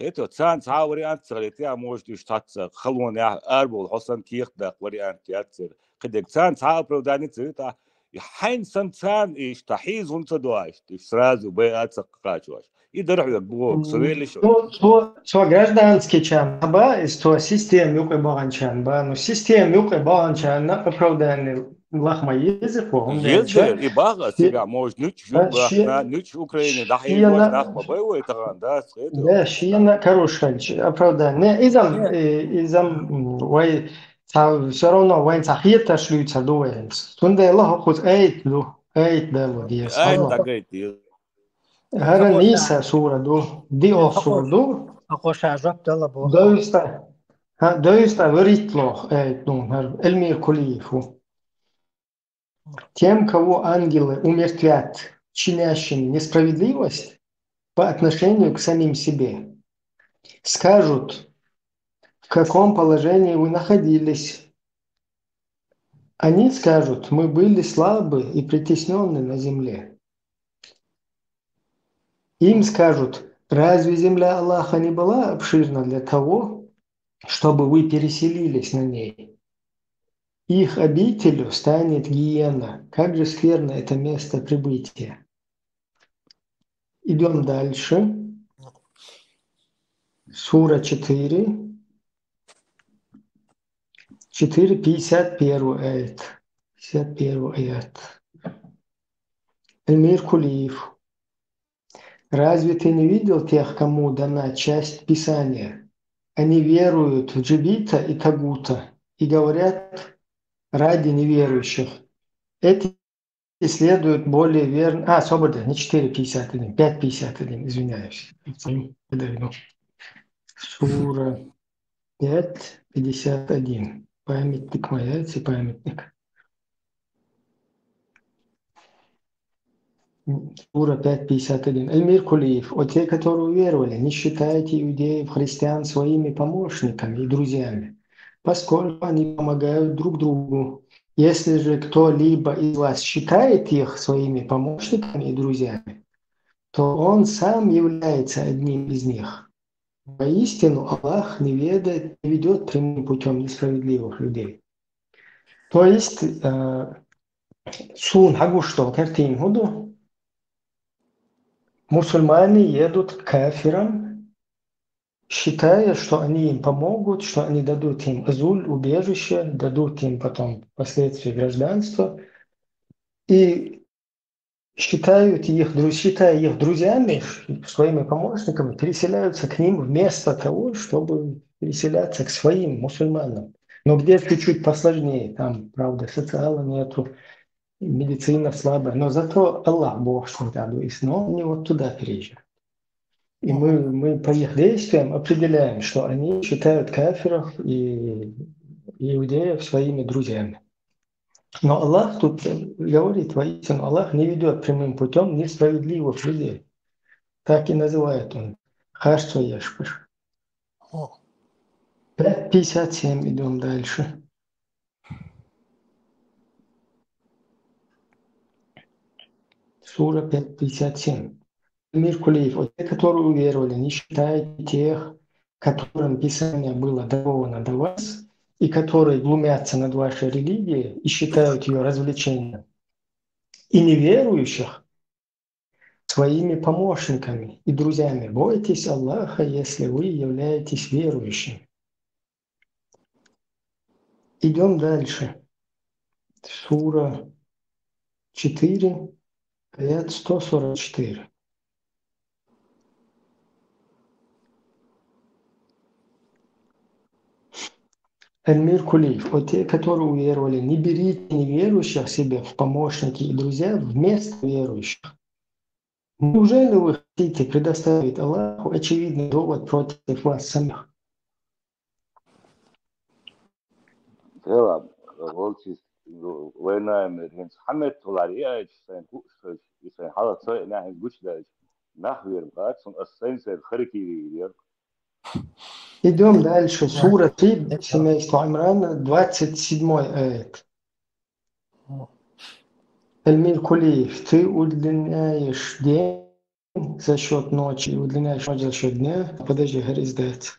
хӀета, царна цхьа а вариант ца хилийта, а, может, уьш цхьацца халонехь арабовла хьо санна кехат даккха вариант яц церан. Кхидерг царна цхьа а оправдание ца витахь, и хьайн санна царна иштта хьийза хӀунда ца до аьлла, иштта сразу байа ца кхачош. И дара хьоьга боху, со веллиш. Цо, цо, цо гражданский чам ба, иза цо система юкъе баханчарна ба. Ну, система юкъе баханчарна оправдание лаха ма еза, хӀунда аьлча, и баха ас цигахь, может, нуьцкъаш юкъа бахна, нуьцкъаш Украине дӀахьийзош нах ма бай вай тахана, дац хета. Да, шена каруш хилча, оправдание. Не, изам, э, изам, м, вай цхьа, всё равно вайн цхьа хеташ луьйцур ду вай хӀинца. Цундела хӀокхуза айта ду, айта дала деза. Айта дагайта деза. ХӀара нийса сура ду, диъо сура ду. Акъо ша жоп дала боху. Дойста, хӀа, дойста варитлох айта ду, хӀара Эльмир Кулиев ву. Тем, кого ангелы умертвят, чинящим несправедливость по отношению к самим себе, скажут: «В каком положении вы находились?» Они скажут: «Мы были слабы и притеснённы на земле». Им скажут: «Разве земля Аллаха не была обширна для того, чтобы вы переселились на ней?» Их обителью станет гиена. Как же скверно это место пребытия. Идём дальше. Сура четыре. Четыре, пятьдесят первый аят. Пятьдесят первый аят. Эльмир Кулиев. Разве ты не видел тех, кому дана часть Писания? Они веруют в джибита и тагута и говорят ради неверующих. Эти следуют более верно... А, свобода, не четыре пятьдесят один, пять пятьдесят один, извиняюсь. Подойду. Сура пять пятьдесят один. Памятник моя, это памятник. Сура пять пятьдесят один. Эльмир Кулиев. О те, которые уверовали, не считайте иудеев, христиан своими помощниками и друзьями, поскольку они помогают друг другу. Если же кто-либо из вас считает их своими помощниками и друзьями, то он сам является одним из них. Воистину, Аллах не ведает, не ведет прямым путем несправедливых людей. То есть, э, суна хьагуш дола картина хӀун ду? Мусульмане едут к кафирам, считая, что они им помогут, что они дадут им азуль, убежище, дадут им потом впоследствии гражданство. И считают их друз-, считая их друзьями, своими помощниками, переселяются к ним вместо того, чтобы переселяться к своим мусульманам. Но где чуть-чуть посложнее, там, правда, социала нету, медицина слабая, но зато Аллах Бог, что там есть, но они вот туда переезжают. И мы, мы по их действиям определяем, что они считают кафиров и иудеев своими друзьями. Но Аллах тут говорит, воистину, Аллах не ведет прямым путем несправедливых людей. Так и называет он. Харцо ешпаш. О. Пять пятьдесят семь, идем дальше. Сура пять пятьдесят семь. Мир Кулиев. Вот те, которые уверовали, не считайте тех, которым Писание было даровано до вас, и которые глумятся над вашей религией и считают ее развлечением, и неверующих своими помощниками и друзьями. Бойтесь Аллаха, если вы являетесь верующими. Идем дальше. Сура четыре, аят сто сорок четыре. Эльмир Кулиев. Вот те, которые уверовали, не берите неверующих себе в помощники и друзья вместо верующих. Неужели вы хотите предоставить Аллаху очевидный довод против вас самих? Хела, волчис, войнаем хинц хамет тулар яйч сайн хуштай, сайн халат сайн нахин гучдайч. Нах вер бат, сон ас сайн сайн харки вер. Идем дальше. Сура три, семейство Имрана, двадцать седьмой аят. Эльмир Кулиев, ты удлиняешь день за счет ночи и удлиняешь ночь за счет дня. Подожди, Харис, дать.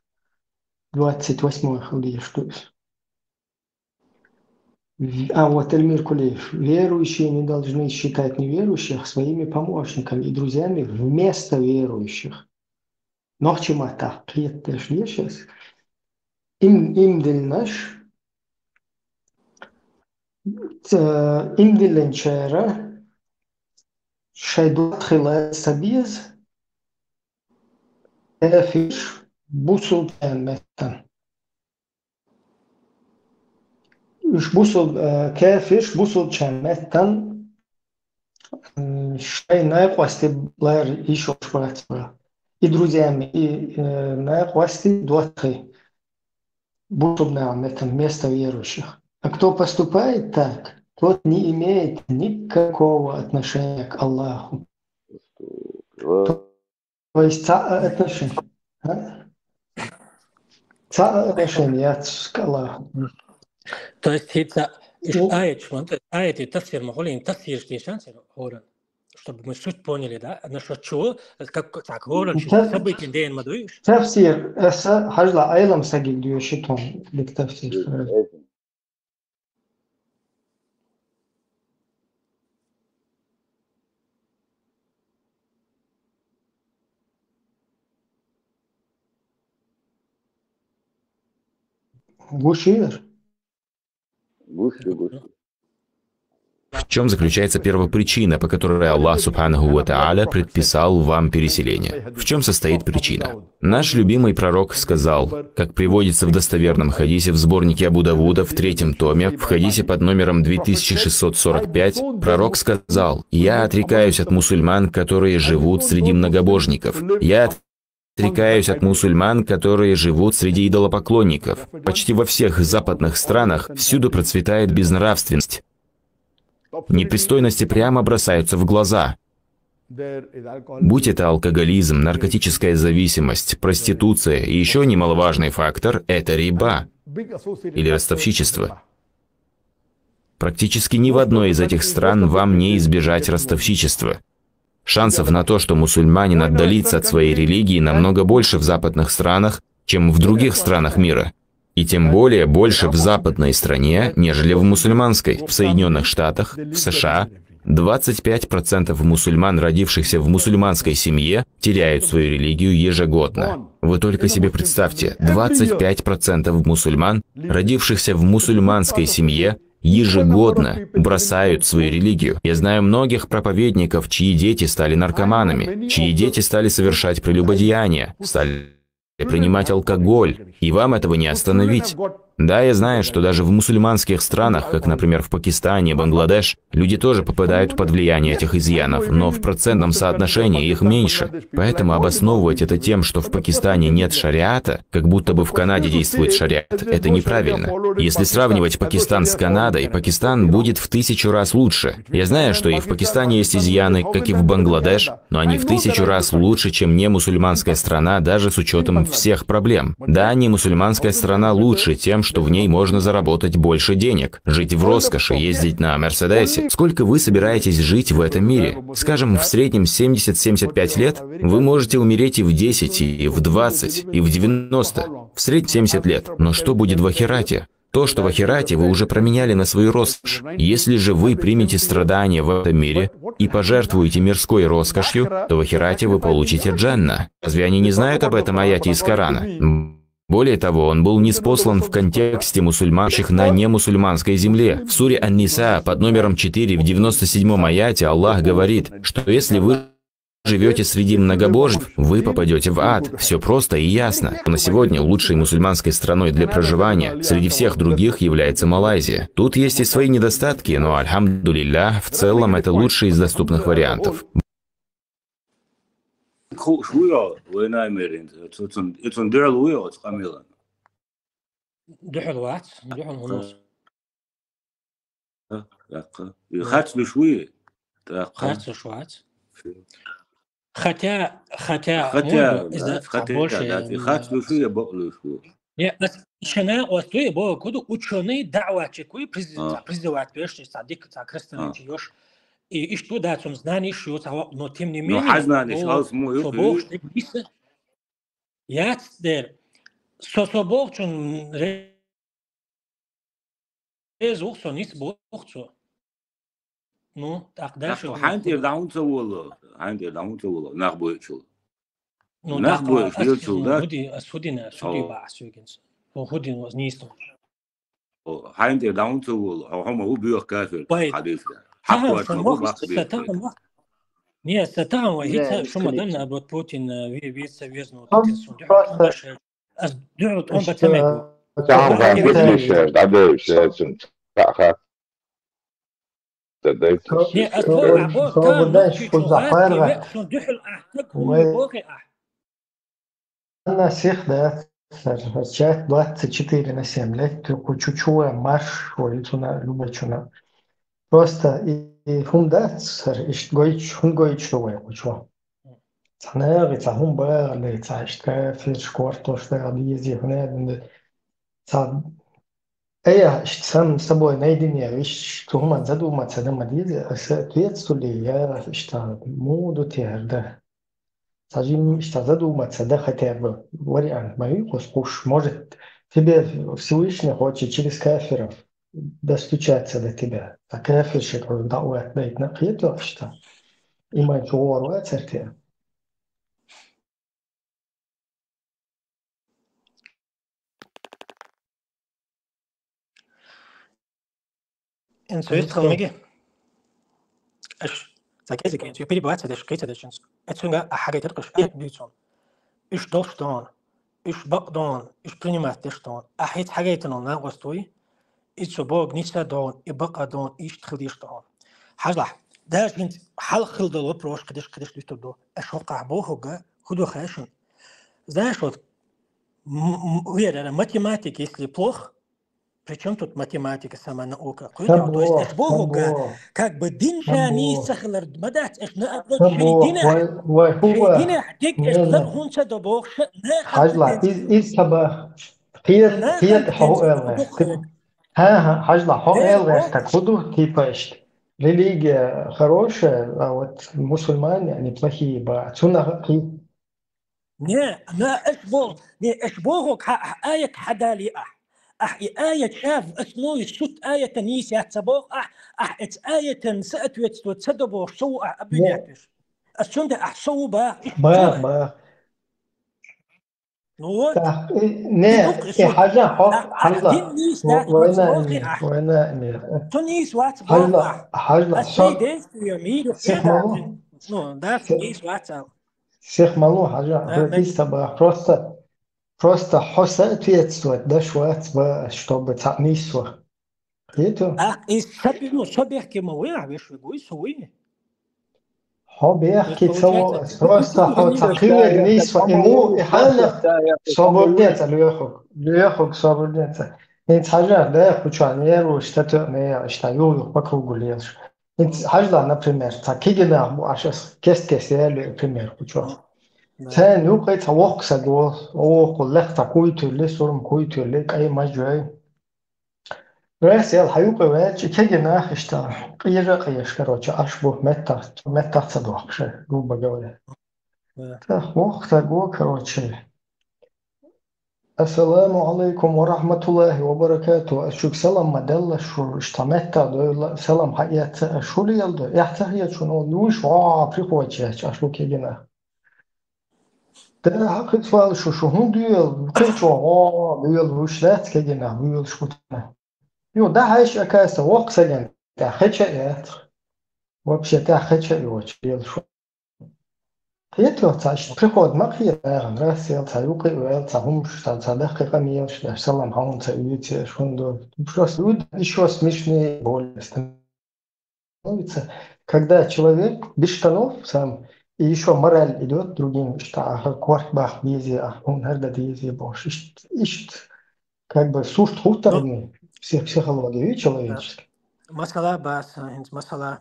Двадцать восьмой худеешь, то есть. А вот Эльмир Кулиев. Верующие не должны считать неверующих своими помощниками и друзьями вместо верующих. Нохчи мата кхеташ лешас. Им, им дилнаш, ц-, им дилен чара, шай дот хила сабиз, эфиш бусул пен меттан. Уж бусул, э, кафирш бусулча меттан, м, шай найкъасти лар иш ош бацра. И друзьями, и, э, найкъасти дот хи. Бусулна меттан место верующих. А кто поступает так, тот не имеет никакого отношения к Аллаху. То есть ца отношение. А? Ца отношение яц к Аллаху. То есть хица иш аят шман, то есть аят и тафсир махулин, тафсир штишан сер хоран. Чтобы мы суть поняли, да? Насчет чего, как, так, хоран, что события день мадуиш. Тафсир, эса хажла айлам сагил дюшитон, бик тафсир. Гушир. Гушир, гушир. В чем заключается первопричина, по которой Аллах Субханаху ва Тааля предписал вам переселение? В чем состоит причина? Наш любимый пророк сказал, как приводится в достоверном хадисе в сборнике Абу Давуда в третьем томе, в хадисе под номером две тысячи шестьсот сорок пять, пророк сказал: «Я отрекаюсь от мусульман, которые живут среди многобожников. Я отрекаюсь от мусульман, которые живут среди идолопоклонников». Почти во всех западных странах всюду процветает безнравственность. Непристойности прямо бросаются в глаза. Будь это алкоголизм, наркотическая зависимость, проституция и еще немаловажный фактор — это риба или ростовщичество. Практически ни в одной из этих стран вам не избежать ростовщичества. Шансов на то, что мусульманин отдалится от своей религии, намного больше в западных странах, чем в других странах мира. И тем более больше в западной стране, нежели в мусульманской. В Соединенных Штатах, в С Ш А, двадцать пять процентов мусульман, родившихся в мусульманской семье, теряют свою религию ежегодно. Вы только себе представьте, двадцать пять процентов мусульман, родившихся в мусульманской семье, ежегодно бросают свою религию. Я знаю многих проповедников, чьи дети стали наркоманами, чьи дети стали совершать прелюбодеяние, стали принимать алкоголь, и вам этого не остановить. Да, я знаю, что даже в мусульманских странах, как, например, в Пакистане, Бангладеш, люди тоже попадают под влияние этих изъянов, но в процентном соотношении их меньше. Поэтому обосновывать это тем, что в Пакистане нет шариата, как будто бы в Канаде действует шариат, это неправильно. Если сравнивать Пакистан с Канадой, Пакистан будет в тысячу раз лучше. Я знаю, что и в Пакистане есть изъяны, как и в Бангладеш, но они в тысячу раз лучше, чем не мусульманская страна, даже с учетом всех проблем. Да, не мусульманская страна лучше тем, что в ней можно заработать больше денег, жить в роскоши, ездить на Мерседесе. Сколько вы собираетесь жить в этом мире? Скажем, в среднем семьдесят-семьдесят пять лет, вы можете умереть и в десять, и в двадцать, и в девяносто. В среднем семьдесят лет. Но что будет в ахирате? То, что в ахирате, вы уже променяли на свою роскошь. Если же вы примете страдания в этом мире и пожертвуете мирской роскошью, то в ахирате вы получите джанна. Разве они не знают об этом аяте из Корана? Более того, он был ниспослан в контексте мусульманщих на немусульманской земле. В суре Ан-Ниса под номером четыре в девяносто седьмом аяте Аллах говорит, что если вы живете среди многобожников, вы попадете в ад. Все просто и ясно. На сегодня лучшей мусульманской страной для проживания среди всех других является Малайзия. Тут есть и свои недостатки, но, альхамдулиллях, в целом это лучший из доступных вариантов. Хуш вуя, вайна мерин, цун, цун дерал вуя, цкамилан. Духьал вац, духьал хунус. Якка. Хац луш вуй? Якка. Хац луш вац. Хотя, хотя, Хотя, может, из-за хотя, больше, да, м, хац луш вуй, бок луш вуй. Не, ас-, шана, ас туй, бо, куду учёный даъватчик вуй, приз-, А. Призывать беш, са дик, са крестьян А. чи ёш. И ишт туда цун знание ишт ё, но тем не Ну, менее, хаз знание ишт, бо, алс му ё, со бо, что писа. Яц дер. Со, со бо чун ре-, рез ух со, нис бо ух со. Ну, так дальше. Хантер даун ца воло, хантер даун ца воло, нах бойчул. Ну, нах так, бо, а, ё ас-, чул, ну, да? Худи, а, Судина, Суди О. Ба, Сугин. О, Худин, вот, не исто. Хантер даун ца воло, хома у бюх кафир, Вай. Хадис. Тахан Хаппа шо ма мох бах са бюх. тахан мох. Не, са тахан ва, Не, хица не шо ма скажите. Дан, а, вот Путин, э, ви-, ви-, са везну, Он Путин сун. просто Аш дюрт он اشتغل. батамет. Чаун Ага, хан не гуд знаю. лишер, да, да, шер сун. Ха, ха. Да, да, Что- Не, а что твой вы- работа, что вы ну, дальше ты что чё, за а, парва? тебе, что дюхл, а, так, Вы- ну, бохи, а. Она всех, да, сейчас двадцать четыре на семь лет, только чучуа, маш, ой, цуна, любой чуна. Просто и, и хунда, сэр, ишт гойч, хун гойч, что вы, кучо. Цанер, и цахун бар, и цашка, фир шквар, то, что я вези, хунда, ца, э, я, ишт сам с собой наедине, ишт, тухуман задуматься, да, мадизе, а соответствовали, я, ишт, муду тер, да. Сажим, ишт, задуматься, да, хотя бы вариант, мои кус, куш, может, тебе Всевышний хочет через кафиров достучаться до тебя. А кафир, что, да, вот, да, это, что? И мать, ор, вот, церкви. Эн союз халмеги. Аш, ца кезик, ца перебивать ца деш, кхы ца дешинц. Эцунга а хьагайтар къаш, а дуйцун. Уьш долш дон, уьш бакъ дон, уьш принимать деш дон. А хьиц хьагайтанал накъост вуй, и цу бог ница дон, и бакъа дон, и ишт хил деш дон. Хьажлахь, даже хинц хьал хил дал вопрос кхидеш, кхидеш луьтур ду. Аш хоккхахь бохуга, худо хашин. Знаешь, вот, м- м- вера, математика, если плохо, при чем тут математика, сама наука? Кхуьйту, то есть, эш бохуга, как бы дин ша нийса хилар ма дац, эш на абла шей динехь, шей динехь дик эш лар хӀунца до бохуш, на хьажла, из, из ца бах. Кхета, кхета хьо элгъеш. Ха, ха, хьажла, хьо элгъеш, так, ху ду, типа, ишт. Религия хорошая, а вот мусульмане, они плохие, ба. Цунах кхи. Не, на эш бо, не, эш боху, хьа, хьа, аят хьадали ахь. Ахь и аят шав, основе сут аята нийса яц ца боху ахь, ахь эц аятан соответствовать ца до боху, со ву ахь обвинять веш. Ас цунда ахь со ву бах, иш Бах, цунда. Бах. Ну вот. Так, и, не, и хьажа, хьо, хьажла. Дин нийса дац, война, война. Цу нийса вац боху ахь. Хьажла, хьажла. Ас шей действие мир. Сих малу. Ну, да, нийса вац ал. Сих малу хьажа, а, хӀокху мет- иста бах. Просто, просто хьо соответствовать даш вац ба, чтобы цхьаъ нийсо. Хету? Ах, и саби-, ну, со бехке ма вуй, а, веш вегуй, со вуй. Хьо бехке ца получается, во, просто хьо ца хилер нийсо, и му, и хьана, собурдеца, лоьхуг, лоьхуг, собурдеца. ХӀинца хьажа, да, кхуча нервуш, та тё, не, ишта, ю, ю, по кругу лелаш. ХӀинца хьажла, например, цхьа кегий нах бу, аш ас кест-кест яьлла, пример, кхучо. Да. Цхьаьна юкъе цхьа воккха саг ву, воккха лекха цхьа куй туьлли, сурма куй туьлли, кӀай маж вей. Вес ял хьан юкъе ваьлча, кегий нах иштта, къежа а къеш, короче, аш бу, меттах, меттах ца дохкуш, грубо говоря. Да. Цхьа воккха саг ву, короче. Ассаламу алайкум ва рахматуллахи ва баракату. Ас шуьга салам ма делла, шу иштта метта дойла, салам хьаэца, аш шу лелдо, эхь ца хеташ, ну, луш, ва, приходчи яч, аш шу кегина. Да, хьакхит вал шу, шу хӀун дуьйла, кхечо, ва, дуьйла, луш лац кегина, дуьйла шу тана. Ю, да хьайш акаса, воккха саган, да, хеча яц. Вообще, да, хеча йоч, лел шу. Кхетий, цхьа иштта приход ма кхета, яхана, Расел, цхьа юкъе а ваьлла, цхьа хӀумаш, цхьа, цхьа дахкхи къамелаш деш, салам хьуна ца уьйцу, аш хӀунда. Просто люди ещё смешнее более становятся, когда человек без штанов сам, и ещё мораль идёт другим, иштта ахьа корта бахка дезий, ахьа хӀунда хӀара дан дезий бохуш. Иштта, иштта, как бы, сурт хӀуттарни, псих-, психология, человеческий. Масала бац, хӀинца масала.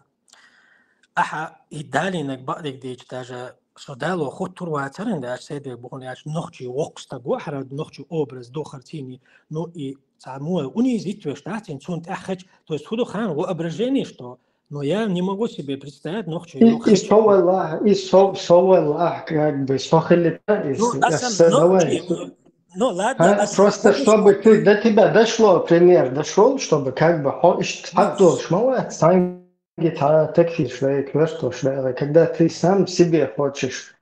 Ахьа и далийнарг бакъдерг дийча, даже со дало хуттур вацаран, даже сайдерг бухун яц, нохчий воккха стаг ву, хьара нохчий образ духар цийни, ну и цхьа мо унизить веш дац, цунна тӀехь хеча, то есть хӀу ду хан воображение, что, но я не могу себе представить нохчий. И, и со валлахь, и со, со валлахь, как бы, со хилита, и Ну, с-, аса с-, давай. Нохчий, ну, ладно, ха, аса просто, чтобы ты, до тебя дошло, пример дошёл, чтобы, как бы, хо, иш-, Ну, хьат долуш ма вац, сан- Цхьаьнги цхьа такфирш вай, коьртош вай, когда ты сам себе хочешь,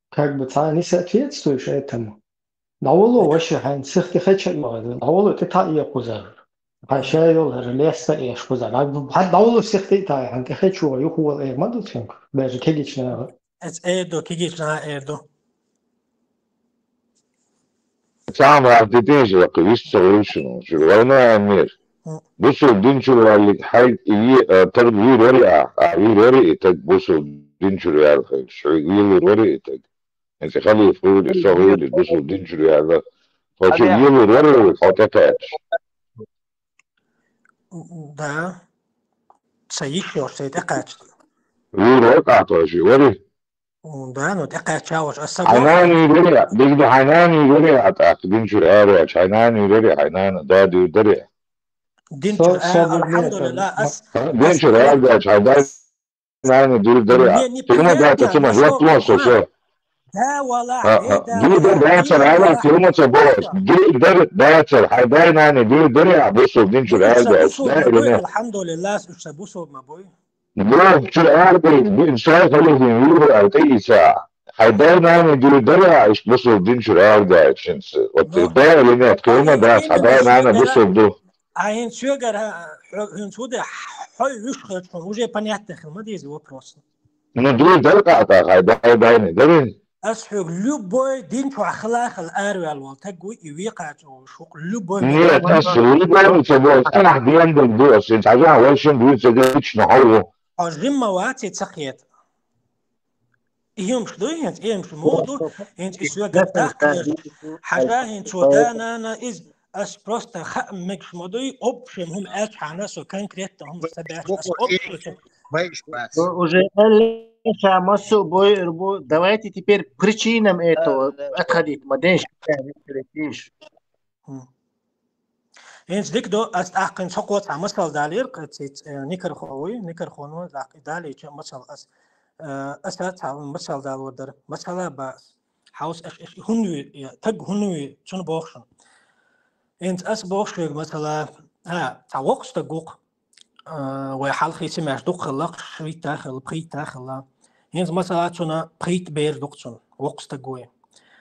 как бы, цхьа не соответствуешь этому. ДӀаволо, вообще, хьайн сихти хеча а йогӀу, дӀаволо, тӀе таӀ е кхузара. Хьайн ша йолу хӀара леста эш кхузара. Хьайн дӀаволо сихти а тай, хьайн тӀе хечо юхавола э ма ду цуьнга, даже кегична. Эц эр ду, кегична эр ду. Цхьа а ваьхьа тӀе тӀе а жаккха, вист ца вевзаш ву, чуьра вайна а мер. Бусул дин чуьра ваьллиг хьайга и, э, тар вуьйр вари ахь, ахь вуьйр вари и таг бусул дин чуьра ваьлла хилча, хьоьга вуьйлур вари и таг. ХӀинца халифа вуьйр, со вуьйр, бусул дин чуьра ваьлла. Хьо чу вуьйлур вари, хьо тӀекхаьчча. Да. Ца йиш йолуш, ца тӀекхаьчча. Вуьйр вари ахь тхойши, вари? М, да, ну, тӀекхаьчча а волуш, аса Хьайн нана вуьйр вари, дигна хьайн нана вуьйр вари, а тӀаккха дин чуьра ара ваьлча, хьайн нана вуьйр вари, хьайн нана, да, дуьйр дари. Дин чуьра, алхьамдулиллахӀ, ас, дин чуьра ара ваьлча, хьайн да, нана дуьйр дари. Тирма дац, цума жоп ло со, со. Да, валлахӀ, да, да, дуьйр дар дацар, ара, тирма ца бохуш. Дуьйр дар дацар, хьайн да, нана дуьйр дари, а бусул дин чуьра ара ваьлча, да, или нет? АлхьамдулиллахӀ, уьш сан бусул ма буй. Бохучуьра арабевлла, бин шайхаллин вуьйр вара тӀе ийца. Хьайн дай-нанай дуьйр дарий ахь иштта бусулба дин чуьра арадаьлча хӀинца? Вот дай или нет, кхин хӀума дац, хьан дай-нана бусулба ду. А хӀинца соьгара, хьо-, хӀинца хӀу де, хьо вуьш хилча хьуна, уже понятно хила ма деза вопрос. Ну, дуй дал къаьтӀа хай, дай, дайна, дарин. Ас хьоьга любой дин чохь хала хала араваьлла волу таг ву и векхача волуш ву, любой Нет, ас любой ца бо, ах ден дан ду, ас ин цхьа вайшин дуй ца де, лично хьо ву. Хьо жимма вац и ца кхета. И хӀумаш ду хӀинца, и хӀумаш муха ду, хӀинца и соьгара тӀаккха хьажа хӀинца цо да-нана иза, ас просто хаа мегаш ма дуй, общем хӀума аьлчхьана со конкретно хӀумаш ца баьча, ас общем Бай иш бац. Уже Алиша массо бой бу. Давайте теперь причинам этого отходить. Ма ден ши. ХӀинца дика ду, ас тӀаккха цхьа кхо цхьа масал далийра, кхин циц, э, Никархо вуй, Никархоно тӀаккха и далийча масал ас, э, аса цхьа масал дало дара. Масала ба ас. Хьовса аш, аш хӀунда вуй, я, таг хӀунда вуй, цунна боху шуна. ХӀинца ас боху шуьга масала, хьа, цхьа воккха стаг ву-кх, а, вай хьалхий семьяш дукха хилла, шийтта хилла, пхийтта хилла. ХӀинца масала цунна пхийтта бер ду-кх цунна, воккха стаг вуй.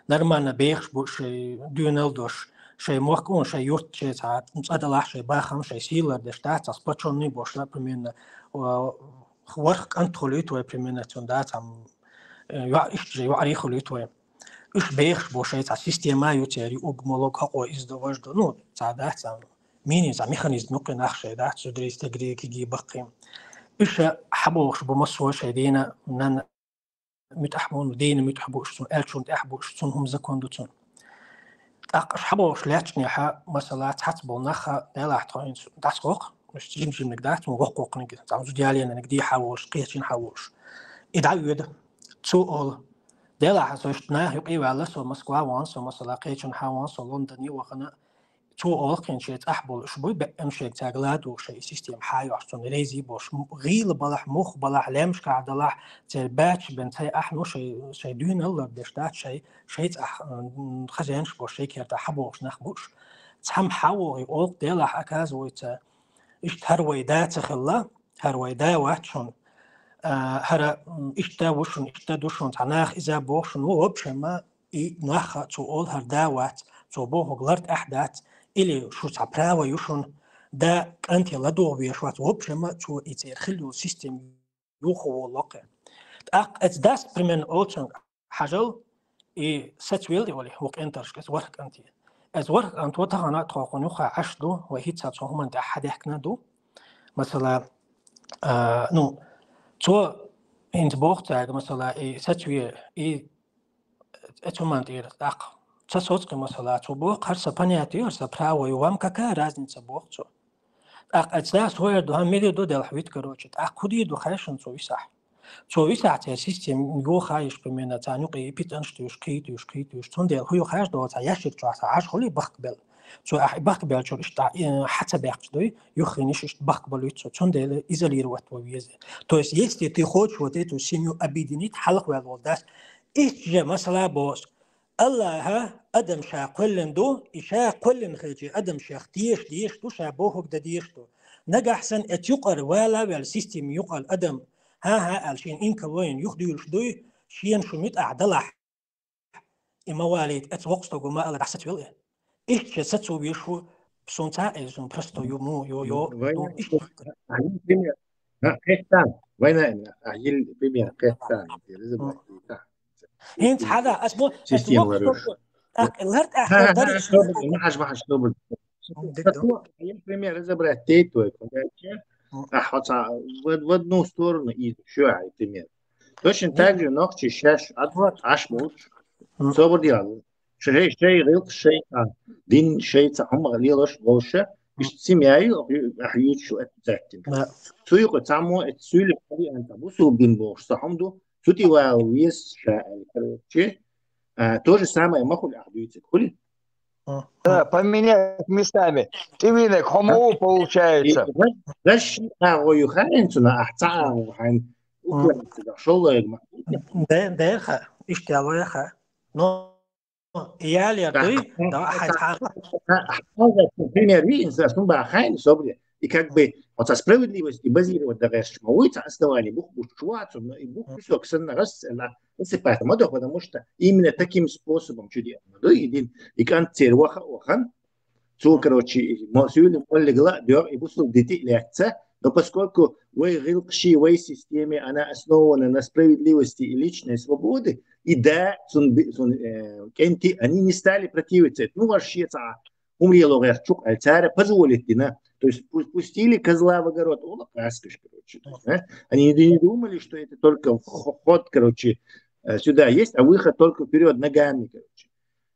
Нормально бехаш бу шай дуьйна долуш, шай мохк а, шай юрт, шай цхьа цӀа далахь, шай бахам, шай сий лардеш дац, цхьа сплочённый болуш, примерно, а, ворхӀ кӀант хуьлуьйту вай, примерно, цунна дац, хьан, э, йоӀ, иштта шай йоӀарий хуьлуьйту вай. Уьш бехаш бу шай цхьа система ю церан, юург, молуг, хьокъо, иза ду, важа ду, ну, цхьа дац, цхьа мини, цхьа механизм ю кхин нах шай дац, зударий, стегарий, кегий, баккхий. Уьш хьабохуш бу массо а шай дена, нанна муьтӀахь бу, дена муьтӀахь бу уьш цунна, аьллачунна тӀехь бу уьш цунна, хӀума закон ду цунна. ТӀаккха уьш хьабохуш лаьттачунехьа, масала, цхьацца болу нах, делахь тхо хӀинца дӀасхокху, уьш жим-жимниг дац, хӀума воккхокхуниг, цхьа зуда яленаниг дехьа волуш, кхечина хьан волуш. И дӀавоьду. Цо олу: «Делахь, со иштта наха юкъе ваьлла, со Москва вахана, со, масала, кхечунхьа вахана, со Лондоне вахана». Цо олу кхин шен цӀахь болу уьш буй, беъам шега цаьрга ладугӀу шайн и система хьан йохьуш, цунна резий болуш, м-, гӀийла балахь, мух балахь, лаьмнашкахь далахь, церан баьчча бен цай ахь ну шай, шайн дуьйна лардеш дац, шай, шай цӀахь, м, хазенаш болуш, шай кертахь хьабохуш нах бу уьш. Цхьамма хьан вогӀий олу, делахь, оказывается, иштта хӀара вай да ца хилла, хӀара вай да вац шуна, а, хӀара, м, иштта ву шуна, иштта ду шуна, цхьа наха иза боху шуна, ву, в общем, и нохха цо олу хӀара да вац, цо бохург лар тӀехь дац, или шу цхьа право ю шуна, да кӀанте ладогӀа веш вац, в общем, цо и церан хилла йолу система юха волу кхин. ТӀаккха эца дас, примерно, олу цуьнга: «Хьажал, и сацвел и олий, ву кӀентаршка, эца ворхӀ кӀанте. Эца ворхӀ кӀанто тахана тхо хьуна юха Ӏаш ду, вай хӀинца цхьа хӀуманна тӀехь хьадехкина ду». Масала, а, ну, цо хӀинца боху цаьрга, масала, и сацве, и эца хӀуманна тӀера тӀаккха ца соцкъи, масала, цо боху: «ХӀара сан понятие ю, хӀара сан право ю, вам какая разница?» боху цо. ТӀаккха эца дас хӀоьр ду, хьан мире ду делахь вит, короче, тӀаккха хӀу дийр ду хаьшшина цо висахь. Цо висахь церан система юха йиш, примерно, царна юкъе и питанаш туьйш, кхий туьйш, кхий туьйш. Цундела хӀу ю хаьш долу цхьа ящик чохь цхьа Ӏаш хуьлий бахкабелла. Цо ахь и бахкабеллачуьра иштта, э, хьа ца баьккхича дуй, юххе йиш иштта бахкабалуьйту цо. Цундела изолировать ван веза. То есть, если ты хочешь вот эту семью объединить, хьалха ваьлла волу дас, иштта же масала боху: Аллаха адам ша кхоьллина ду, и ша кхоьллина хилча адам шех теша дезаш ду, ша бохург дан дезаш ду. Нагахь санна эца юкъара вала а ваьлла, система юкъара адам, хӀан-хӀа аьлла, шена инкарло йина юхадуьйлуш дуй, шена шу муьтӀахь далахь, и ма валийта, эца воккха стаг ву ма ала, дӀасацвел и. Иштта ша сацо веш ву, суна ца а эза, суна просто ю, му, ю, ю, Вай ю, на- иштта. Ахьа, пример. А, кхетта, вайна а, ахьа, йилла пример, кхетта, разобрать. ХӀинца хьада, ас бу, ас Система бу, ларуш. ас лар тӀехь Ха, ха, дари ха, собри, ма хьажа, ма хьажа, собри. Дик ду. Ахьа, пример разобрать тейт твой, короче. Ахьа, вот, а, в, в одну сторону и ещё, ай, пример. Точно так же нохчий шаьш ад-, Аш болуш. Собар дигӀа. Шай, шай, гӀилкх шай, а, дин шай, цхьа хӀума лелаш болуша, иштта семья ю, ахьа юьйцуш обязательно. Цу юкъа цхьаммо, эцу суьйле хьади анта, бусулба дин бохуш, цхьа хӀума ду, цу тӀе вала веза ша аьлла, короче. А, то же самое ма хуьлу ахьа дуьйцург, хуьлу? Да, поменять местами. Тивинек хӀума ву получается. Даш агӀо ю хаьн цуна, ахь ца агӀо хьайн. Украинцага шоллайг ма. Де, деха, иштта ялояха. Но ялер дуй, да, хьай хьарла. Пример ви, инса сум ба хайн, собри. И как бы, вот со справедливости базировать да гӀерш, ма вуй ца основание бух буш чувац, но и бух песок санна гӀас, она высыпает ма дох, потому что именно таким способом чуди ма дуй, и дин, и кӀант цер ваха, вахан, Цо, короче, и мо-, сюли моллигла дёр и бусул дити лятца, но поскольку вай гилкши, вай системе, она основана на справедливости и личной свободы, и да, сун, би- сун, э, кенти, они не стали противиться. Ну, вообще, ца, умрело, говорят, чук, аль царя позволить, да. То есть пу- пустили козла в огород, он каскаш, короче. То есть, да? Они не, не думали, что это только вход, короче, э, сюда есть, а выход только вперед ногами, короче.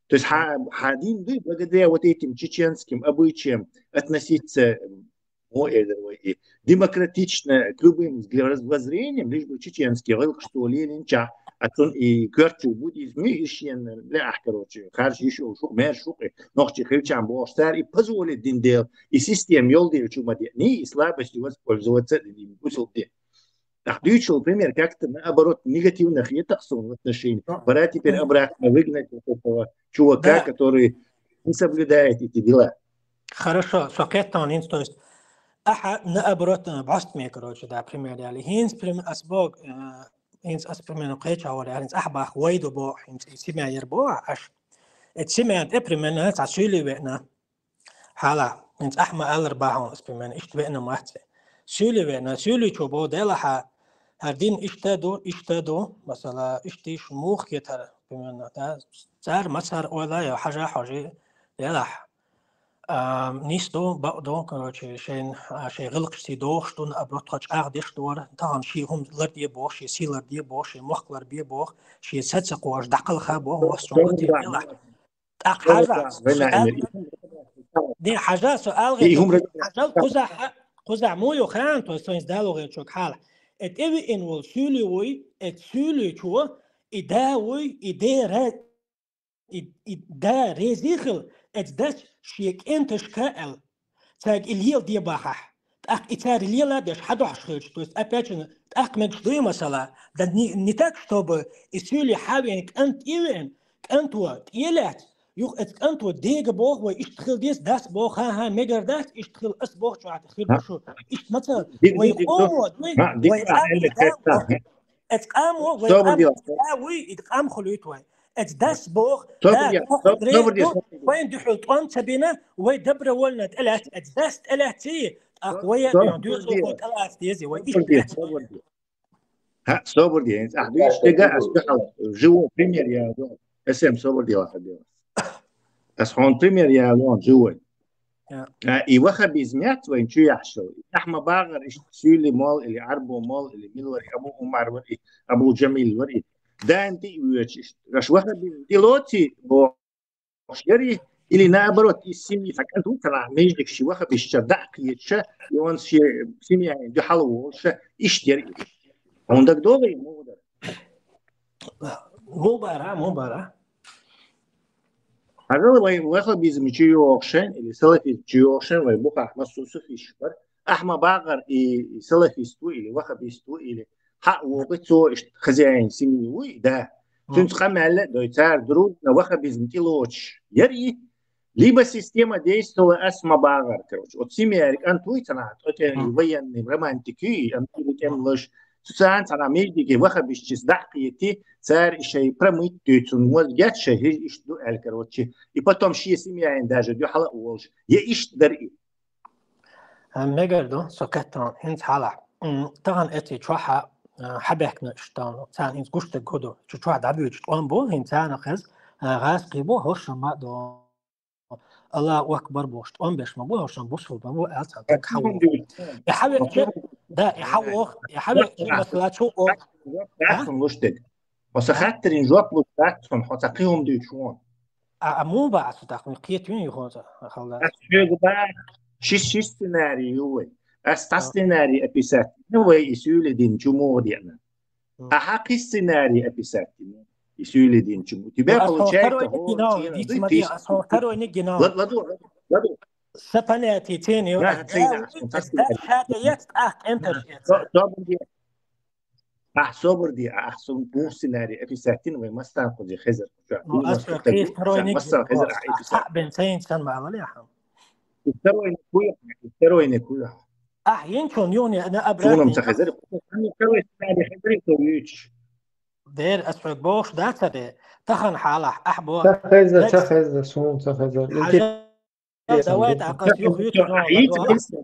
То есть ха- хадин, да, благодаря вот этим чеченским обычаям относиться, о, э, и демократично к любым взгля- воззрениям, лишь бы чеченский рынок, что ли, линча, а тон и кёрчу буддизм, и ищен, бля, короче, харш ещё шук, мэр шук, и ногчи хилчан бошсар, и позволит дин дел, и систем ёл дел чумади, не и слабостью воспользоваться, и бусул дин. Так, дючил пример, как-то наоборот, негативных и так сон в отношении. Ну, Пора теперь ну. Обратно выгнать вот этого чувака, Да. Который не соблюдает эти дела. Хорошо, со кеттон инц, то есть, аха, наоборот, э, баст ме, короче, да, пример, яли. Хинц, прим-, ас бог, э, хинц, ас примерно, кеча, вали, хинц, ах, бах, вайду бо, хинц, и семья ер бо, аш. Эт семья, э, примерно, ца сюли вена. Хала, хинц, ах, ма алар бахун, ас примерно, ишт вена маце. Сюли вена, сюли чо бо, дела ха, хар дин ишта ду, ишта ду, масала, иштиш мух кетар, примерно, да, цар, масар, ойла, я, хажа, хажи, дела ха. А, нисто, баъдо, короче, шейн, а, шей гылкъ си дохштун, оброт хоч ах дештор, тахан ши хум лар дие бох, ши си лар дие бох, ши мохк лар бие бох, ши саца кош дакъал ха бох, вас чон ти вела. Так хажа, Вена суал, эмир. не хажа, суал И гету, хум рад- хажал куза ха-, куза мую хан, то есть, дало гечок хал. Эт эви ин вол сюли вой, эт сюли чуо, и да вой, и де ра-, и, и да резихил, эт дас шиек энтыш каэл. Цаг и лел де баха. Так и цар лела деш хадош хыч. То есть, опять же, так мегш дуй масала. Да не, не так, чтобы и сюли хавен кант ивен, кант ва, тиелят. Юх эт кант ва дега бох, ва ишт хил дес, дас бох, ха, ха, мегар дас, ишт хил ас бох, чуат хил шу. Ишт маца, Диг- ва диг- диг- ова, ва, ха, диг- ва ха, ам эле да кайта. бох. Эт кам ва, ва Собр ам дела. да, ва, и кам хулит ва. Эт дас бох, Собр да, дела, бох, собр- дрей, собр дела, ва, собр дела. Ва ин духул тон цабина, ва добровольно тэлят, эт дас тэлят ци, ах, ва я, Собр я, дюз дела. Ва тэлят дези, ва Собр дела, ишт собр дела. Ха, собр дела. А, дюш тега, а, спехал. Живой пример я, да. Эсэм собр дела, ха, дела. Ас хон пример я, вон, живой. Я. А, и ваххабизм я, твой, чу яшел. Ахма багар, иш сюли мол, или арбо мол, или милвари, Абу Умар вари, Абу Джамил вари. Да, энти вюч, иш. Раш ваххабизм, дилоти, бо, шери, или наоборот, из семьи, так, а тут она, между ши ваххабиш, ча, да, кьеча, и он ши семья, да, халвол, ша, иш, тер. Он так долго ему, да. Мубара, мубара. Хажал вай ваххабизм чи йохшен, или салафизм чи йохшен, вай буха массу суфиш бар. Ахма багар и салафист ву, или ваххабист ву, или ха вогы цо иш хозяин семьи ву, да. Сюнс хамалла дой цар друг на ваххабизм тилоч. Яри, либо система действовала асма багар, короче. Вот семья, ан туй цана, вот я Мгм. Военный романтики, и ан туй тем лыш. Сусан цана междиги ваххабиш чис дакъити, цар ишей промыть, то есть он мозгят шей, иш ду эль, короче. И потом ши семья ин даже дю хала уолш. Я иш дар и. А, мегар ду, со кеттон, хинц хала. М, тахан эти чуха, а, хабекна штан, цан хинц гушта году. Чу чуха дабюч, он бу, хинц цана хез, а, газ кибу, хош ма ду. Аллаху акбар бу, он беш ма бу, хош ма бу, сул ма бу, ал цан так хаву. Я хаве, да, я хавох, я хаве, масла чу о. Датун луштег. Оса хаттерин жоп луштег, сон хоца киум дючун. А, а му ба асу так, ми киет юн юхон са, халда. Ас чугу ба, шиш, шиш сценарий ювай. Ас та сценарий описать. Ну, вай и сюли дин чуму дена. А хаки сценарий описать. И сюли дин чуму. У тебя получается, Второй не гинал, дит смотри, а второй не гинал. Ладу, ладу, ладу. Са понятие цени, Да, да, шата ет, ах, энтер. Добрый день. А, собр ди, а, сон бу сценарий описать, вай мастан кузи хезер. Ну, ас второй не Мастан хезер, а, а, бен цейн сан мала ли ахам. Второй не куя, второй не куя. А, ен чон, ен, на обратно. Сунум ца хезер. Второй сценарий хезер, то юч. Дер, ас второй бох, да, ца де. Тахан хала, ах, бо. Ца хезер, ца хезер, сунум ца хезер. Давай, так, а, короче, а, а, короче,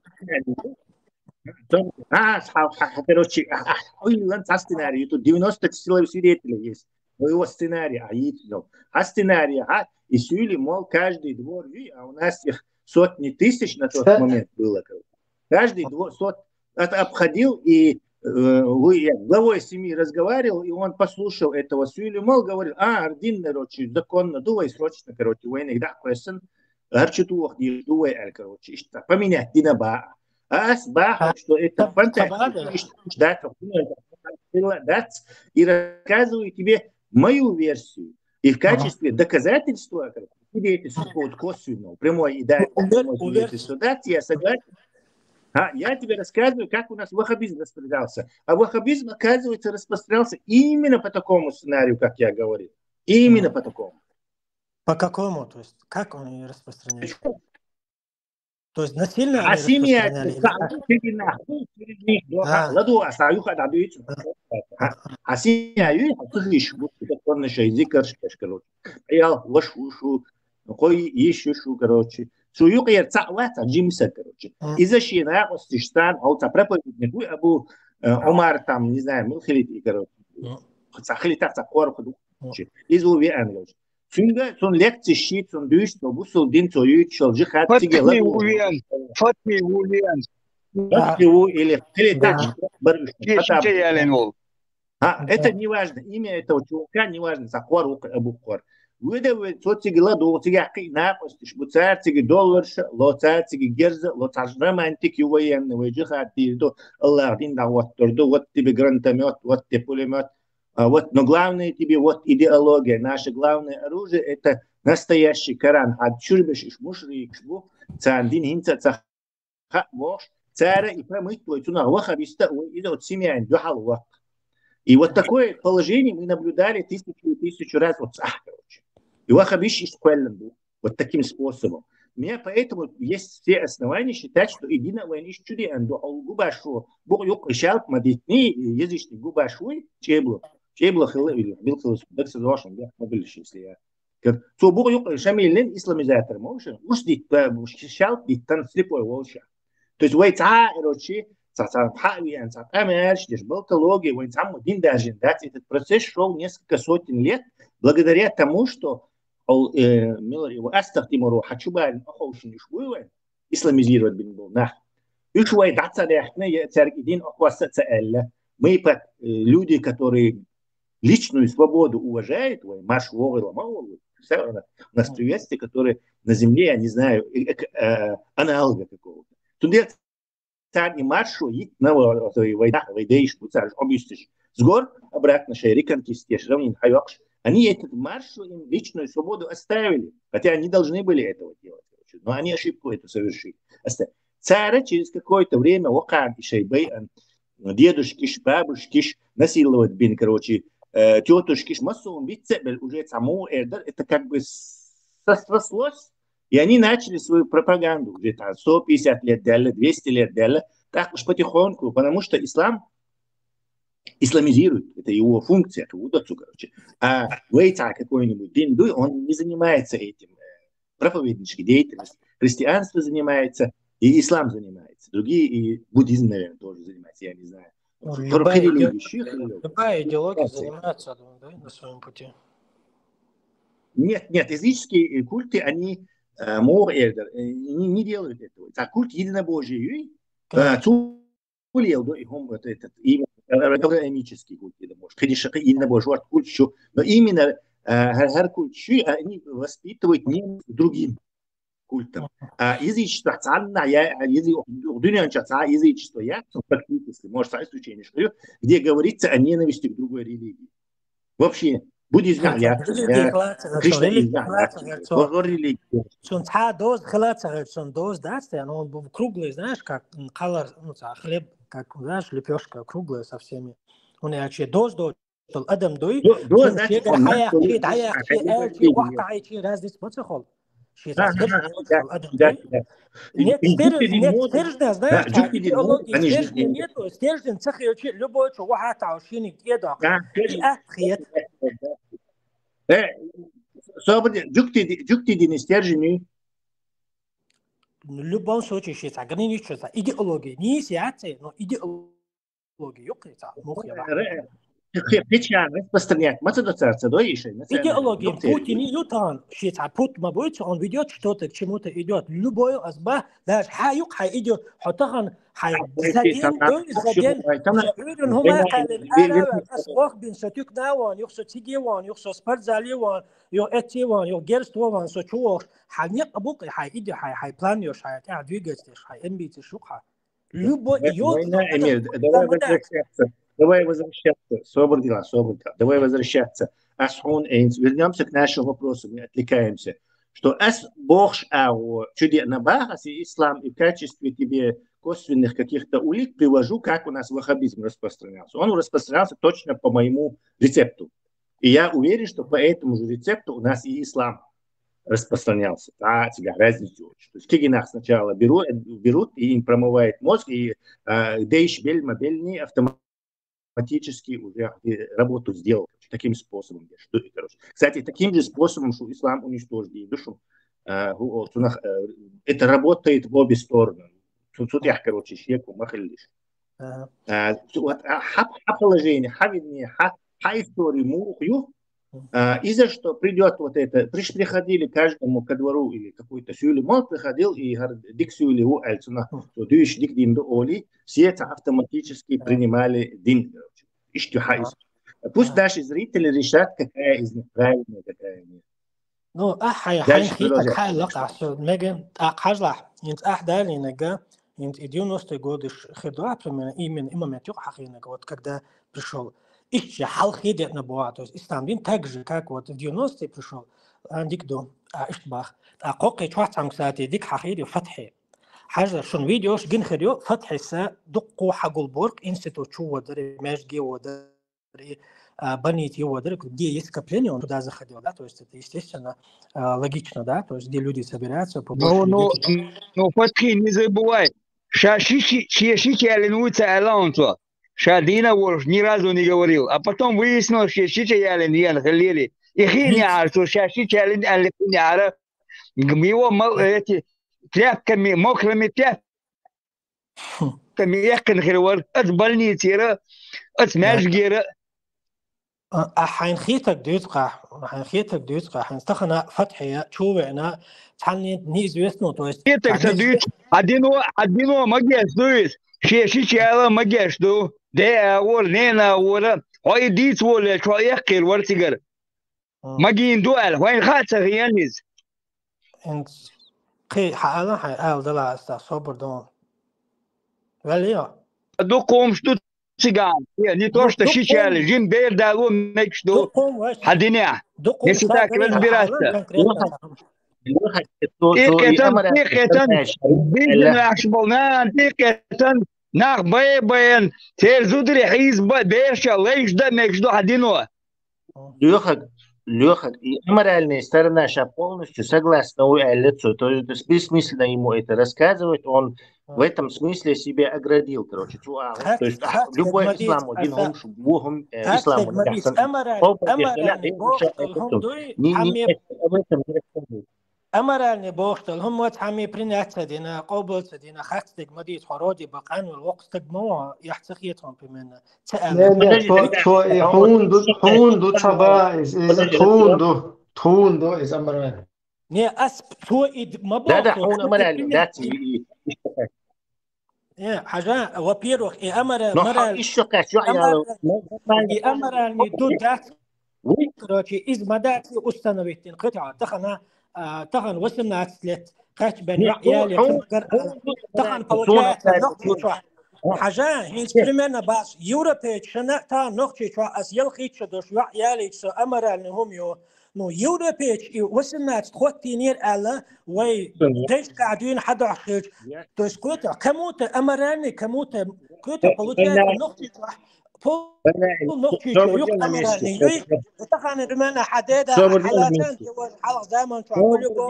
а, а, а, а, а, короче, а, а, ой, ладно, цхьа сценарий, тут девяносто силовых свидетелей есть. Моего сценария, а, есть, ну, а сценария, а, и Сюйлю Мол каждый двор, и, а у нас их сотни тысяч на тот момент было, короче. Каждый двор, сот, это обходил, и, э, вы, я главой семьи разговаривал, и он послушал этого Сюйлю Мол, говорил: «А, Ардин, короче, законно, давай срочно, короче, войны, да, question, арчу туох, давай, короче, ишта поменять, дина ба». А ас баха, что это фантастика, да, и рассказываю тебе мою версию. И в качестве доказательства, короче, свидетельство, вот косвенного, прямой и да, прямой свидетельство, да, я согласен. А, я тебе рассказываю, как у нас ваххабизм распространялся. А ваххабизм, оказывается, распространялся именно по такому сценарию, как я говорил. Именно по такому. По какому? То есть, как он и распространялся? То есть насильно а семья, через них, а, ладу, а саюха да дует. А семья, ю, а ты видишь, вот это конно шей зикр, короче. Я ваш ушу, кой ещё шу, короче. Су юк ер ца ва ца джимса, короче. И за шина, вот стишсан, а вот ца проповедник, вы, абу, э, Умар там, не знаю, мыл хилит и, короче. Ца хилит, ца кор, короче. Из уви ангелш. Цунга цун лекци ши, цун дүүш, цо бусул дин, цо юйт, шол джихад, циге ла. Фатми Уильям. Фатми Уильям. Фатми У или Хилитач, бар уш. Кеште ялен ол. А, это не важно. Имя этого чувака не важно. Сахвар, абу хвар. Выда вы, цо циге ла, до циге хи на, костиш, бу цар циге доллар ша, ло цар циге герза, ло цар романтик, ю военный, вы джихад, дир до, Аллах дин да, вот торду, вот тебе гранатомет, вот тебе пулемет. А вот, но главное тебе вот идеология. Наше главное оружие — это настоящий Коран. А чурбеш иш мушрик иш бу, цан дин хинца ца ха вохш, цара и промыть твой цунах ваххабиста, ой, и вот семья духал вах. И вот такое положение мы наблюдали тысячу и тысячу раз вот сах, короче. И ваххабиш иш квеллен бу. Вот таким способом. У меня поэтому есть все основания считать, что и дина войны иш чуди анду, а губашу, бук юк ишалт мадитни, язычник губашуй, чебло. Чебло хилы, бил хилы, бек сазошен, бек мобильш, если я. Как, цо бук юк шамилин исламизатор, мошен, уж дит, шалт дит, тан слепой волша. То есть, вай ца, короче, ца, ца, ха, виан, ца, амерш, деш, болтология, вай ца, дин даже, да, этот процесс шел несколько сотен лет, благодаря тому, что ол, э, милар его астахтимуру хачубарин охоушин иш буйвен, исламизировать бин был, на. Иш вай даца дехне, я церк идин охваса ца элля. Мы под, э, люди, которые личную свободу уважают, вай, марш вогы лама вогы. Всё равно. У нас приветствие, которое на земле, я не знаю, э, э, аналога какого-то. Тунде царни маршу, и на война, войдейш, царь объяснишь. Сгор, обратно, шей реконкистеш, равнин хайокш. Они этот маршу, им личную свободу оставили, хотя они должны были этого делать, короче, но они ошибку эту совершили. Оста-, цара через какое-то время вакан и шей бейан, дедушкиш, бабушкиш насиловать бин, короче, э, тетушкиш, массовым бицебель уже саму эрдер, это как бы срослось, и они начали свою пропаганду уже там сто пятьдесят лет далее, двести лет далее, так уж потихоньку, потому что ислам исламизирует, это его функция, это удацу, короче. А вейца какой-нибудь дин дуй, он не занимается этим, э, проповеднической деятельностью. Христианство занимается, и ислам занимается. Другие, и буддизм, наверное, тоже занимается, я не знаю. Любая идеология занимается, да, на своем пути. Нет, нет, языческие культы, они, э, не, не делают этого. А культ единобожия, э, цулил, да, и хом, вот этот, именно, авраамический культ, это может. Конечно, единобожие, вот культ ещё, но именно, э, хар культ, они воспитывают не другим культом. А язычество, цанна, я, язы-, дунянча ца язычество, я, ну, практически, может, ца исключение, где говорится о ненависти к другой религии. Вообще, буддизм, я, христианизм, религия. Сун ца доз хилаца, сун доз, да, стоян, он был круглый, знаешь, как, м, color, ну, ца хлеб, как, знаешь, лепешка круглая со всеми. Он, я, че доз, доз, адам дуй, хая, хи дая, хи эл, хи вахта, хи разница, маца хол. Нет, стержня, знаешь, идеологии стержня нету, стержень цехи, любой чё, вахта, шиник, еда. И ахет. Э, собри, джукти, джукти дини стержень. в любом случае ши цхьа граница, цхьа идеология. Нийса яц, но идеология юкъе цхьа мух я. Печать распространять. Ма ца до царца, до ишей. Идеология Путин ютан, ши цхьа пут ма бойца, он ведёт что-то, к чему-то идёт. Любой азба, даже хьа юкъ хьа идёт, хьо тахан хьа за день, за день, уйдун хӀума калин, ара, ас ох бин, со тюк наван, юх со циги ван, юх со спортзали ван, юх эци ван, юх герст ван, со чуваш, хьа некъ букъи, хьа иде, хьа, хьа план ёш, хьа, хьа двигатель, хьа амбиции шух хьа. Любой, Война, Эмир, давай возвращаться. Давай возвращаться. Собр дела, собр дела. Давай возвращаться. Ас хьона эйнц. Вернёмся к нашим вопросам, не отвлекаемся. Что ас бохш аго, чуди на бахаси ислам и в качестве тебе косвенных каких-то улик привожу, как у нас ваххабизм распространялся. Он распространялся точно по моему рецепту. И я уверен, что по этому же рецепту у нас и ислам распространялся. А, тебя разницу. То есть кигинах сначала берут, берут и им промывает мозг, и а, дейш бельма бельни автоматически уже работу сделал. Таким способом. Что, короче. Кстати, таким же способом, что ислам уничтожили душу, а, это работает в обе стороны. Тут, тут я, короче, щеку махалиш. А, вот, а, хаб, хаб положение, хаб, хаб историю мух, ю, а, и за что придет вот это, приш приходили каждому ко двору или какой-то сюли, мол, приходил и дик сюли у Альцуна, то дюш дик дин до оли, все это автоматически принимали дин, короче. Иштю хайс. Пусть наши зрители решат, какая из них правильная, какая нет. Ну, ахьа, хьайн хитаг хьайла къахьсу, мега, а, хьажлахь, инц ахь далинага, инц и девяностые годы хирдуа, примерно, именно, и момент юк хахинага, вот когда пришел. Ишчи хьал хидет на буа, то есть ислам дин так же, как вот в девяностые пришел, а, дик до, а, иштбах. А кокки чуахцам, кстати, дик хахири фатхи. Хьажа, шун видеош гин хирю, фатхи са дукку хагул борг, институт чу водары, межги водары, больнице водары, где есть скопление, он туда заходил, да, то есть это, естественно, логично, да, то есть где люди собираются, побольше. Ну, ну, ну, фатхи, не забывай, ша шичи, шичи алин уйца алаунцо, ша дина волш ни разу не говорил, а потом выяснилось, что шичи алин ян халили, и хини арцу, ша шичи алин алин ара, его эти тряпками, мокрыми тряпками, ками яхкан хирвар, от больницера, от межгера. А хьайн хитаг дюцкъа, хьайн хитаг дюцкъа, хьайн стахана фатхия, чувена, цхьанни неизвестно, то есть. Хитаг са дюц, адино, адино магеш дуис, шеши чала магеш ду, де аур, не на аура, хой диц воле, чо яхкир вар цигар. Магин дуал, хой хаца гиянис. Инц кхы хьаала хьай аал дала аста собр дон. Валио. Ду комш ду цыган. Не то, что шичали, жим бер дало мекш ду. Хадиня. Если так разбираться. Тикетан, тикетан, бизнес ашболнан, тикетан, нах бай баян, терзудри хиз беша, лейш да мекш ду хадино. Лёха, Лёха, и аморальная сторона ша полностью согласна у Эллицу, то есть бессмысленно ему это рассказывать, он в этом смысле себя оградил, короче, то есть а, любой ислам один он ислам Аморальный бохтал, хум вот хами принять дина, кобл дина, хастик мадит хороди бакан вал вокстик мо, я цехет хом примерно. Хунду, хунду цаба из, хунду, хунду из амаран. Не, ас цо ид мабо. Да, да, хун амаран, да, ци. Э, хажа, во-первых, и амара, мара. Ещё качу, и амара не тут, да. Короче, из мадати установить, тахана, тахан восемнадцать лет. Кач бен яли, тахан получается, нохчичуа. Хажа, инструмент баш, европейч, шана та нохчичуа, ас ел хича дош, яли, со аморальный хум ё. Ну, европейч, и восемнадцать ход тинир ала, вай, деш кадуин хадахилч. То есть, какой-то, кому-то аморальный, кому-то, какой-то получается, нохчичуа. Пол нохчичуа, юк аморальный, юй, тахан римана хадеда, халатан, халах заман чуа, по-любому.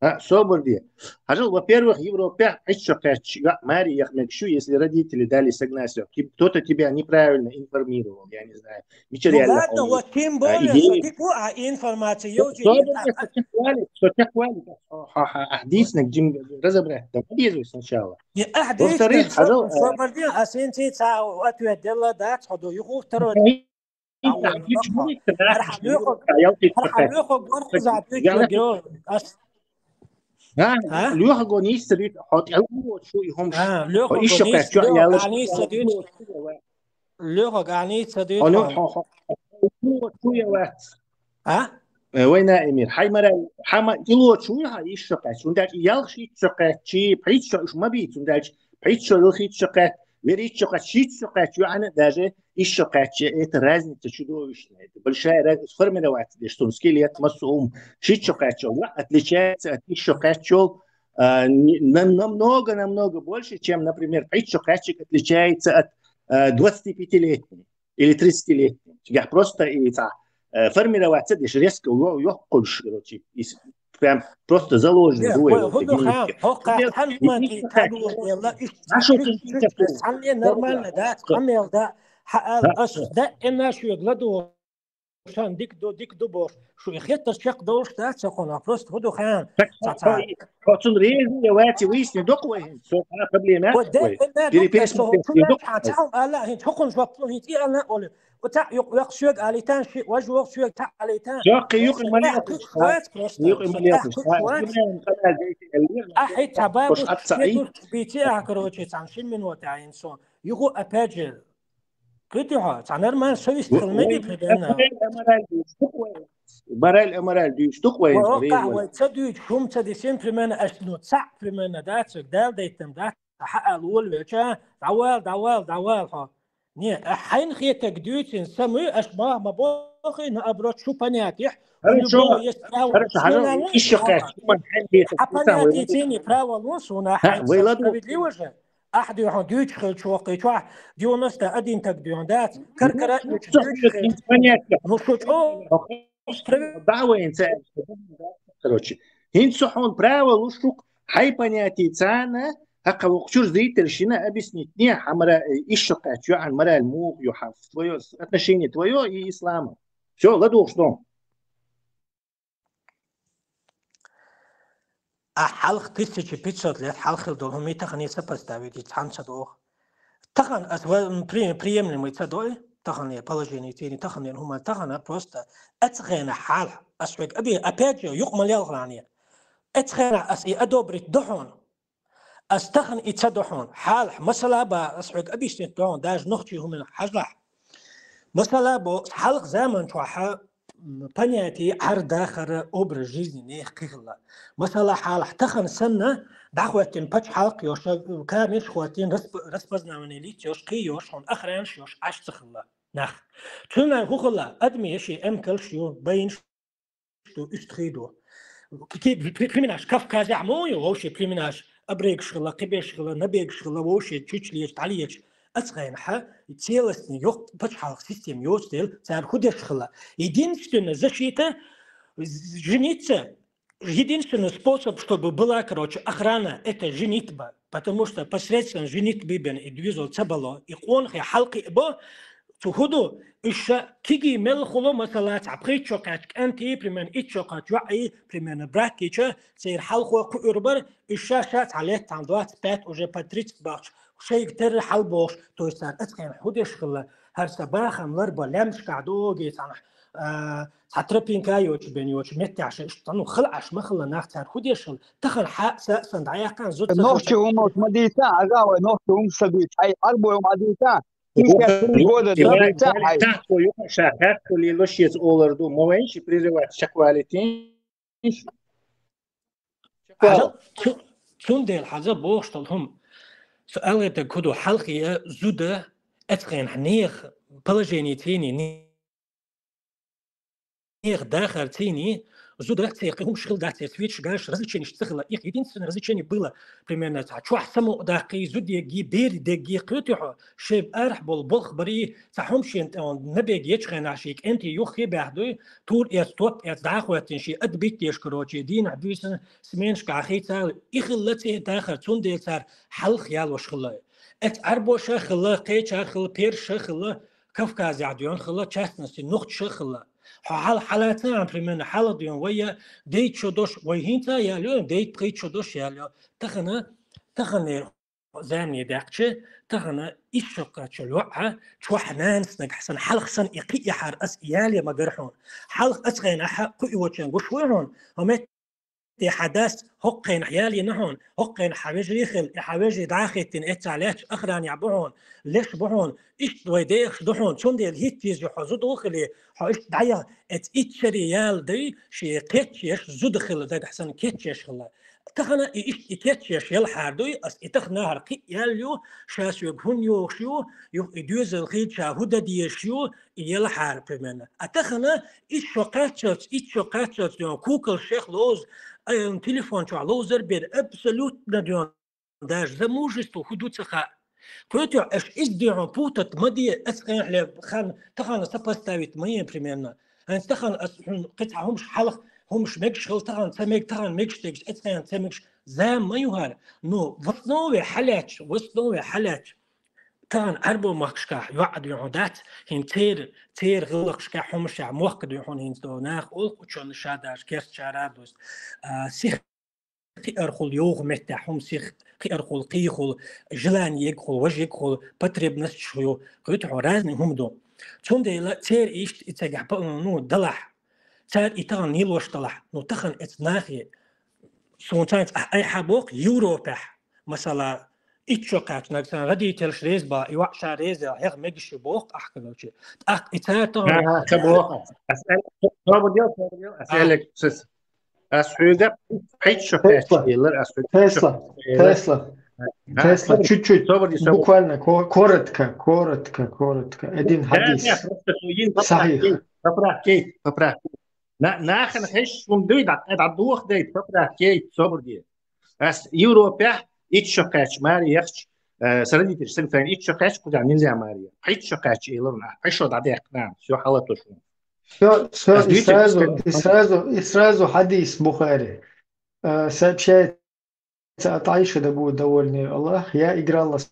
А, собар де. Хьажал, во-первых, Европе хьаьча кхаьчча, я, маре яха мегаш ю, если родители дали согласие. Тип-, кто-то тебя неправильно информировал, я не знаю. Ну ладно, вот тем более, что ты, а, информация, собар де, со чеквали, со чеквали. Ха-ха, а, действительно, Джим, разобрать, там, подъезжай сначала. Не, а, действительно, собар де, а сенсей цау ответ дела, да, сходу, юху второй. Лоьхаго нийса ца дуьйцу, хьо тӀе лоьхаго нийса ца дуьйцу. Лоьхаго нийса ца дуьйцу. А? Э, вайна, Эмир, хьай мара, хьама, и лоьхаго вуй хьо ишшо кхаьчча. Ундач ялх шийтта шо кхаьччи, пхьитта шо уж ма бийца, ундач пхьитта шо, ялхитта шо кхаьчча, веритта шо кхаьчча, шийтта шо кхаьчча, юхьана даже ишшо кхаьчча, это разница чудовищная. Это большая разница. Формироваться деш, сон скелет, массу ум, шийтта шо кхаьчча, отличается от ишшо кхаьчча, а, не-, нам-, намного, намного больше, чем, например, пхьитта шо кхаьчча отличается от, а, двадцатипятилетней или тридцатилетней. Цигахь просто и ца, э, формироваться деш резко йо-, йоккхуш, короче, из-, прям просто заложено. Нет, двое хӀу ду хан, хӀокху ханманки тагу делла, иш-, нашо иш-, иш-, цхьанне нормально, да, цхьанне да, хьаал, ас, да, энна шуьга ладу, шан дик ду, дик ду бохуш, шу и хетташ чекхдолуш, да, ца хьуна, просто хӀу ду хан, ца, ца. Хьо цунна реза я вац, выясни доккху вай хӀинца, со, а, проблема. Ой, да, вай. Энна переписка доккху, со, цунна доккху. Цхьа, цхьа, ала, хӀинца хӀокхунна жоп лу, хӀинца и ала, олу. Оцхьаъ юкъа веккха соьга алийтан, шиъ важа воккха соьга цхьаъ алийтан. Йоккхи юкъа ма лехаш. Юкъа ма лехаш. Ахьи цхьа бабу шиъ бийци ахь, короче, цхьана шин минута айина сон. Юху опять же. Кхетий хьо, цхьа нормально совесть хила мегий примерно. Мораль а, мораль дуьйцуш ду-кх вай. Вай ца дуьйцу, хӀума ца дисина примерно, аш, ну, цхьаъ примерно, да, цига Дала дайтам, да, хьаала волавелча, дӀавала, дӀавала, дӀавала хьо. Не, а хьайна хетаг дуьйцина са муй, аш ма, ма бохий, наоборот, шу понятиях. Хорошо, хорошо, хорошо, ишшо кхаьчча, хьан понятий цени право лун суна, хьайн справедливо же. Ахь дуьхьал дуьйцуш хилча воккхий чохь, девяносто один таг дуьхьал дац. Каркара дуьйцуш хилча. Ну, шу чӀо. Да, вайн ца. Короче, хӀинца хьуна право луш шу-кх, хьай понятий царна, хьакха воккхачуьра зритель шина объяснить не, хьан мара, э, ишшо кхаьчча, юхьан мораль муха ю, хьан твоё отношение твоё и ислама. Всё, ладугӀуш ду. Ахь хьалха тысяча пятьсот лет хьалха хилла долу хӀума тахана сопоставить цхьаьна ца догӀу. Тахана ас ва-, м, при-, приемлемый ца дой, тахана положение цени, тахана хӀума, тахана просто эцхена хьалха, ас хьоьга аби-, опять же, юкъа ма лелхалахьане. Эцхена ас и одобрить до хьуна. Ас тахана и ца до хьуна. Хьалха, масала ба, ас хьоьга объяснить до хьуна, даже нохчий хӀуманах хьажалахь. Масала бо, хьалха заман чохь, м, понятие, хьар дахар, образ жизни нехан кхин хилла. Масала, хьалха тахана санна, дӀахӀоьттина пачхьалкх йош, камераш хӀоттийна, расп-, распознавание лиц йош, кхин йош, хьуна охранаш йош, Ӏаш ца хилла нах. Цуьнан хӀун хилла, адамийн шен эмкалш ю, байнаш ду, уьстагӀий ду. Ки-, ки-, при-, племенаш Кавказехь ма ю, вовше племенаш, абрегаш хилла, кхибеш хилла, набегаш хилла, вовше чуьчулеча, дӀалеча, ацкъайна хьа, целостный йоккха пачхьалкх система йоцу дела, цара хӀун деш хилла. Единственная защита, з-, жениться, единственный способ, чтобы была, короче, охрана, это женитьба. Потому что посредством женитьбы бен и доьзал ца бало, и къонахий хьалкхиъ бо, цу хӀун ду, уьш ша кегий мел хуьлу, масала, цхьа пхийтта шо кхаьчча кӀентий, примерно итт шо кхаьчча йоӀий, примерно братича, церан хьалхо кхуьур бара, уьш ша, ша цхьа лет, цхьана двадцать пять, уже под тридцать бахча, шайга терра хьалабохуш, то есть цара ацкъайна хӀун деш хилла, хӀара сан бахам ларбан лаьмнашкахь догий цхьана, а, цхьа тропинка йоцуш бен йоцуш меттехь ша иштта, ну, хала Ӏаш ма хилла нах, цара хӀун деш хилла, тахана хьа а, са а санна дӀаяьккхина, зуда ца хилча. Нохчийн хӀуманаш ма дийца, хьажа вай нохчийн хӀума ца дуьйцу, хьай, Ӏарбой хӀума дийца, ишкаьрца года ца дуьйца, хьай. Ша кхаьчча лело шеца олар ду, ма вайна ши прерывать чекхвалийтийша. Хьажа, цу-, цундела хьажа бохуш долу хӀума. Со аьлла дерг хӀун ду, хьалхе зуда, эцхенахь нехан положение цӀийний, нехан дахар цӀийний, Зуда церкви хӀумаш хила дац, церкви свечи гаш развлеченеш ца хила. Их единственное развлечение было примерно цхьа чохь самукъадаккхий, зуда егги, бер дегги, кхетий хьо, шайба арахь болу болх барий, цхьа хӀума шен тӀе набег ечу хенахь ший кӀентий юххе баьхдуй, тур эц, топ эц, дӀахӀоьттина ший ад биттеш, короче, дийнахь буьйсанна сменашкахь хийцал, и хилла цӀе дахар, цундела цара хьалха ялош хилла. Эц Ӏарбоша хилла, кхеча хилла, перша хилла, Кавказехь дуьйна хилла, частности, нохчаша хилла. Хьо хьал-, хьалаца, примерно, хьалха дуьйна вай я, дейт шо дош, вай хӀинца а ял йо, дейт пхийт шо дош ял йо. Тахана, тахана замане даьккхича, тахана ишшоккхачу лоӀа, чохь нанас нагахь сан, хьалха сан и кхиъ яхьар ас яле ма гар хьуна. Хьалха ас хенахь кхуьйочун гуш вуй хьуна, хӀо мет- И хьан дас хӀокху хенахь ялийна хьуна, хӀокху хенахь хьан вежарий хила, и хьан вежарий дӀа а хӀиттина, эццахь лаьтташ охранехь бу хьуна, леш бу хьуна, иштта вай дехаш ду хьуна, цундела хӀиттийза хьо зуда ву хилий, хьо иштта дӀаяха, эца иччаре яла дай, шен кхетчеш зуда хила дагахь санна кхетчеш хила. Тахана и иштта и кхетчеш ялхьар дуй, ас и тахана хӀара кхиъ ял ю, ша соьга хӀунда йохуш ю, юха и доьзал хилча хӀун дан дезаш ю, и ялхьара примерно. А тахана итт шо кхаччалц, итт шо кхаччалц дуьйна кукал шех ловза, а, телефон чохь ловзар бер абсолютно дуьйна даже замужество хӀун ду ца хаьа. Кхетий хьо, аша иза дуьйна путать ма де, ас къинхьле хан, тахана сопоставить ма е примерно. ХӀинца тахана ас хьуна кхин цхьа хӀумаш хьалха, хӀумаш мегаш хила, тахана ца мега, тахана мегаш дегаш, ас къинхьа ца мегаш, зама ма ю хӀара. Ну, в основе хьалаьтташ, в основе хьалаьтташ. Тахана Ӏарбо махкашкахь йоӀ а дуьйна хьуна дац, хӀинца церан, церан гӀиллакхашкахь хӀумашехь мохк а дуьйна хьуна хӀинца до нах олу, учёный ша даже керстачара а дуьйцу. А, сих кхиархула йовха меттехь хӀума сих кхиархула, кхийхула, желание егахула, важа егахула, потребностьш ю, кхетий хьо, разный хӀума ду. Цундела церан иштта и цигахь па-, ну, далахь, цара и тахана нийлош далахь, ну, тахана эца нахе, суна цаьнца ахь айхьа боху Европехь, масала, итт шо кхаьчнарг сан родительш реза бан, и ваӀ ша реза, хьех мегаш ю боху ахь, короче. ТӀаккха и цара тахана Ага, ца боху. Ас аьлла, собар де, собар де, ас А. аьлла, ас, ас хьоьга пхьитта шо кхаьчча Тесла. Эллар, ас хьоьга Тесла. Тесла. Тесла. А, Тесла. собар, Чуть-чуть. собар де, собар. Буквально ко-, коротко, коротко, коротко. Один Да, хадис. да, просто су йин Сахих. Поправки, поправки, поправки. На-, нахана хезаш хӀума дуй, дӀа-, дӀадоху дай, поправки, собар де. Ас Европехь итт шо кхаьчча маре яхча, э, сан родительш сан тайна итт шо кхаьчча, кхузахь нельзя маре. Пхьитта шо кхаьчча эллар нах, пхьа шо дӀадаьккхина, всё, хьала ту шуна. Всё, всё, Ас и дуьйцу, сразу, ас и сразу, и сразу хадис Бухари. Э, сообщается от Айши, да будет довольный Аллах, я играла с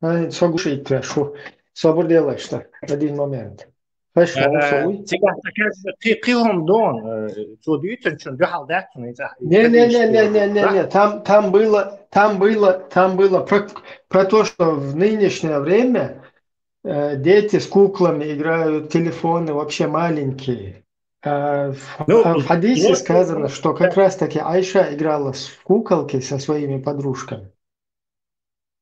Ай, со гушийта ваьш ву. Собар делаш, что один момент. Хаш Э, вовшалуй. Цигахь такая же кхи-, кхи хӀума дон, э, цо дуьйцинчун дуьхьал дац, ну, и цӀа-, Не, не, не, не, не, не, не. Там, там было, там было, там было про, про то, что в нынешнее время, э, дети с куклами играют, телефоны вообще маленькие. А в, Ну, а в хадисе вот, сказано, что как раз-таки Айша играла с, в куколки со своими подружками.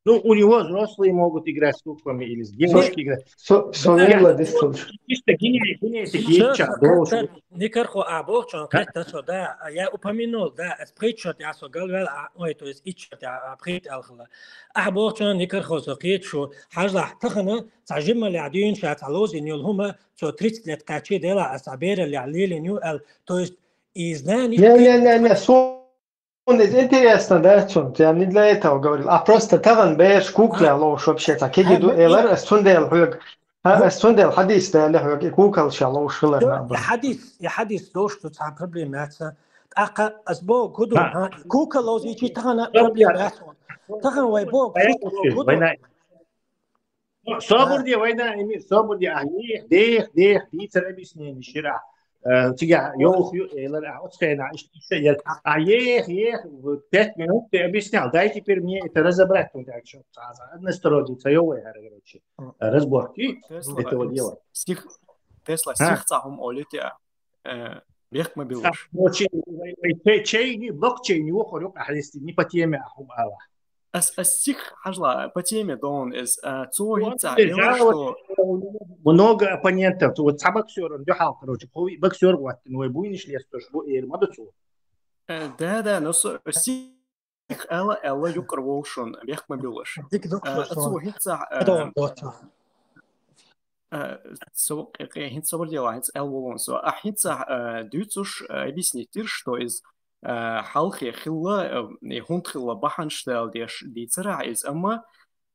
Ну, у него взрослые могут играть с куклами или с девушки играть. Со-, со-, Да, Владислав. Чисто гене-, генетики Всё, есть, всё, да, хаттар, никархо, а, бохчон, хаттар, всё, да, а, я упомянул, да, а, пхитчот, я, со, галвел, а, ой, то есть, итчот, я, а, пхит алхала. А, бохчон, никархо, со, кхетшу, хьажлахь, тахана, цхьа жималехь дуьйна ша, цхьа лозин йолу хӀума, цо тридцать лет кхаьччий дела, а, цхьа бераллехь лелин ю, ал, то есть, и знание Не, не, не, не, со-, Он из интересно, да, цунца, я не для этого говорил, а просто тахана беш кукла А? лош вообще так, А, кеги ду, ну, элар, и ас цундел хьоьга, а, Ну, ас цундел хадис да, ле хьоьга, и кукла ша лош хилар Всё, на я бу. Хадис, я хадис дош, тут сам проблема яца. ТӀаккха ас бо гуду, А. а, кукла лозичи тахана Ну, проблема я яца. Тахана вай бо, Вай шут ло гуду. Вайна. Ну, собар де, вайна, Эмир, собар де, а, ех, дех, дех, дийцар объяснение, шира. Э, цига йолх ю, элар, а, оцхена, иш, иш, иш, а, ех, ех, в пять минут ты объяснял. Дай теперь мне это разобрать, ну, так что, а, а, односторонний, ца йовай, короче, разборки Тесла, этого дела. Стих, Тесла, А? Стих цахум олите, а, э, бехк ма билуш. Короче, вай, вай, чей, чей, блокчейн, его хорюк, а, если не по теме, а, хум, ала. Ас, ас стих хьажла, по теме дон эс, а, цо Вот, хӀинца да, элар, вот, что у него много оппонентов. Вот цхьа боксёр, он дуьхьал, короче, хӀо-, боксёр вот, ну, и буйнаш лес, то, что эр ма ду цо. Э, да, да, но со-, стих ала, ала юкъар волшун, бехк ма билуш. Дик дукха Э, шо. Цо хӀинца, э, Дон, дон. А, со, э, хӀинца собар дела, хӀинца аьлла волу со. А хӀинца, а, дуьйцуш, а, объяснить дира, что из, а, хьалхе хилла, а, и хӀунда хилла бахьанаш дала деш дийцарахь из, амма,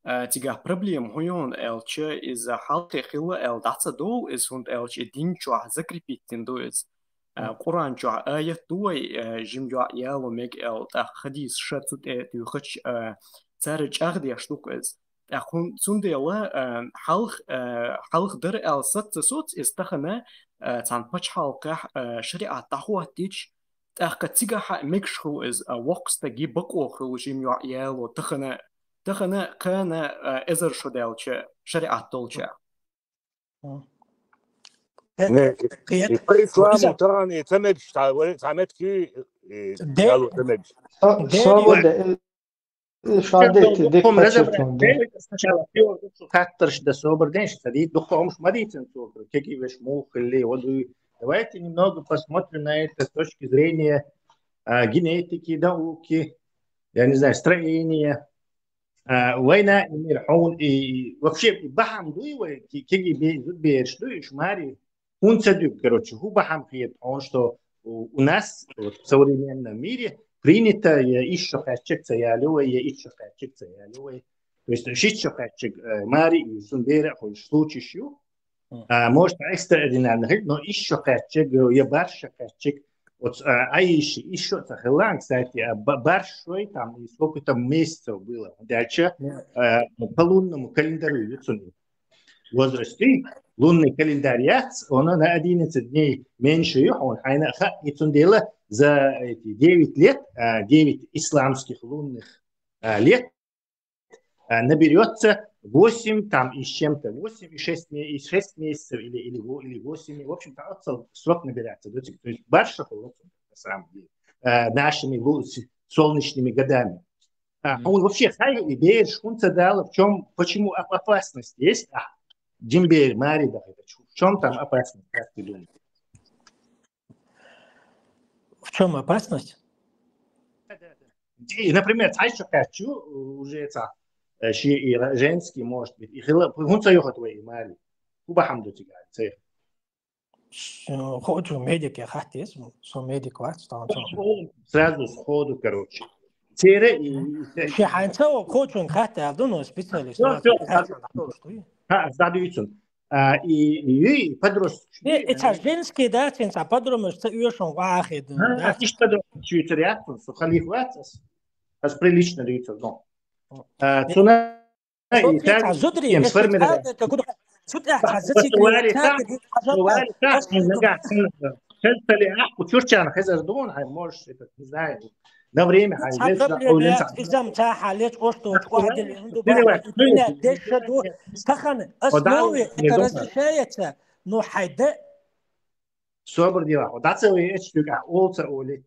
а, цигахь проблема хӀун ю хьуна аьлча, из хьалхе хилла аьлла дӀа ца довла из, хӀунда аьлча и дин чохь закрепить дина ду из. А, Къуръан чохь аят ду вай, а, жима йоӀ яло мега аьлла, тӀаккха хадийс ша цу тӀе туьйхича, а, цара чӀагӀдеш ду-кх из. ТӀаккха хӀун-, цундела, а, хьалха, а, хьалха дара аьлла саца ца соцу иза тахана, а, цхьана пачхьалкхехь, а, шариӀат дӀахӀоттийча, тӀаккха цигахь а мегаш хуьлу иза, а, воккха стаге бакъо хуьлу жима йоӀ яло тахана, тахана, кхана, а, эзар шо даьлча, шариӀат долча. Мгм. Не, кхета-, и по исламу кхета-, тахана и ца мегаш, цхьа вари-, цхьа меттиг, и, и де-, яло ца мегаш. Со-, де-, собар де-, де-, Ша дехке, дехке духхьал подчеркнуть, да. Разобрать. Сначала всё, что хаттарш да собар деш, ца дийт, духхьал хӀумаш ма дийцина цо, кеги веш муха хилли, вот и давайте немного посмотрим на это с точки зрения, а, генетики, науки, я не знаю, строения. А, война и мир, хьун, и вообще, и бахьана дуй вай, ки-, кеги бе-, зудбераш дуй, уж мари, хӀунда ца дуьгу, короче, хӀун бахьана хета хьуна, что у, у нас, вот, в современном мире принято, я ишшо кхаьччиг ца ялю вай, я ишшо кхаьччиг ца ялю вай. То есть шишшо кхаьччиг, э, мари, и сун бера хуьлуш случаеш ю. Мгм. А, может, экстраординарно хилла, но ишшо кхаьччиг, я баршшо кхаьччиг, вот, а, а иши, ишшо ца хилла, кстати, а ба-, баршшой там, и сколько там месяцев было. Дальше, Мгм. э, по лунному календарю ю цунна возрасте, лунный календарь яц, он на одиннадцать дней меньше ю хьуна, хьайна а хаьа, и цундела за эти девять лет, а, девять исламских лунных, а, лет, а, наберётся восемь там и с чем-то, восемь и шесть ме-, и шесть месяцев или, или во-, или восемь, в общем-то, от сол-, срок набирается, да, то есть баршшо хилла на самом деле, а, нашими лу-, с-, солнечными годами. А, Мгм. Он вообще хай и берш, хӀунда ца дала, в чём, почему оп-, опасность есть? А, жима бер мари даха, в чём там опасность, как ты думаешь? В чём опасность? И, например, цхьа ишшо кхаьччу, уже ца, э, ши и ра-, женский, может быть, и хилла, хӀунда ца йохат вай и мари? ХӀун бахьана ду цигара, ца йохат? С-, э, хочу медике хаттар, со медик вац, там, там. Сразу сходу, короче. Церан и, и, и Ши хьайна ца о, хочу хаттар, я думаю, специалист. Всё, вац, всё, хаттар, сразу. Хьа, сразу ицун. А, и, и, и подросток. Э, э, ца женский, да, цин ца подробно, ца уьшун вахид, А, да. Иш подросток чуьйцар яц, со халих вац, ас, ас прилично дийцар, но. А, Э, цуна Смотри, и так ца зудри, тем если сформировать. Ца, это гуд-, цуд, э, ца зацикли, Вари ца, так, гуд-, ца, Вари так, ца, не нога, ца, ца, ца, ца, ца, ца, ца, ца, можешь, это, не знаю, на время, Ца хай, лет, проблема, да, я, изам, ца, ха, леч, о, что, Так, о, отдельно, ну, ну, давай, давай, ну, дальше, ну, ду, ну, тахан, ну, основе не это думаю. Разрешается, но хайда. Собар дела, о, да, целый эч тюк, а, олца олит.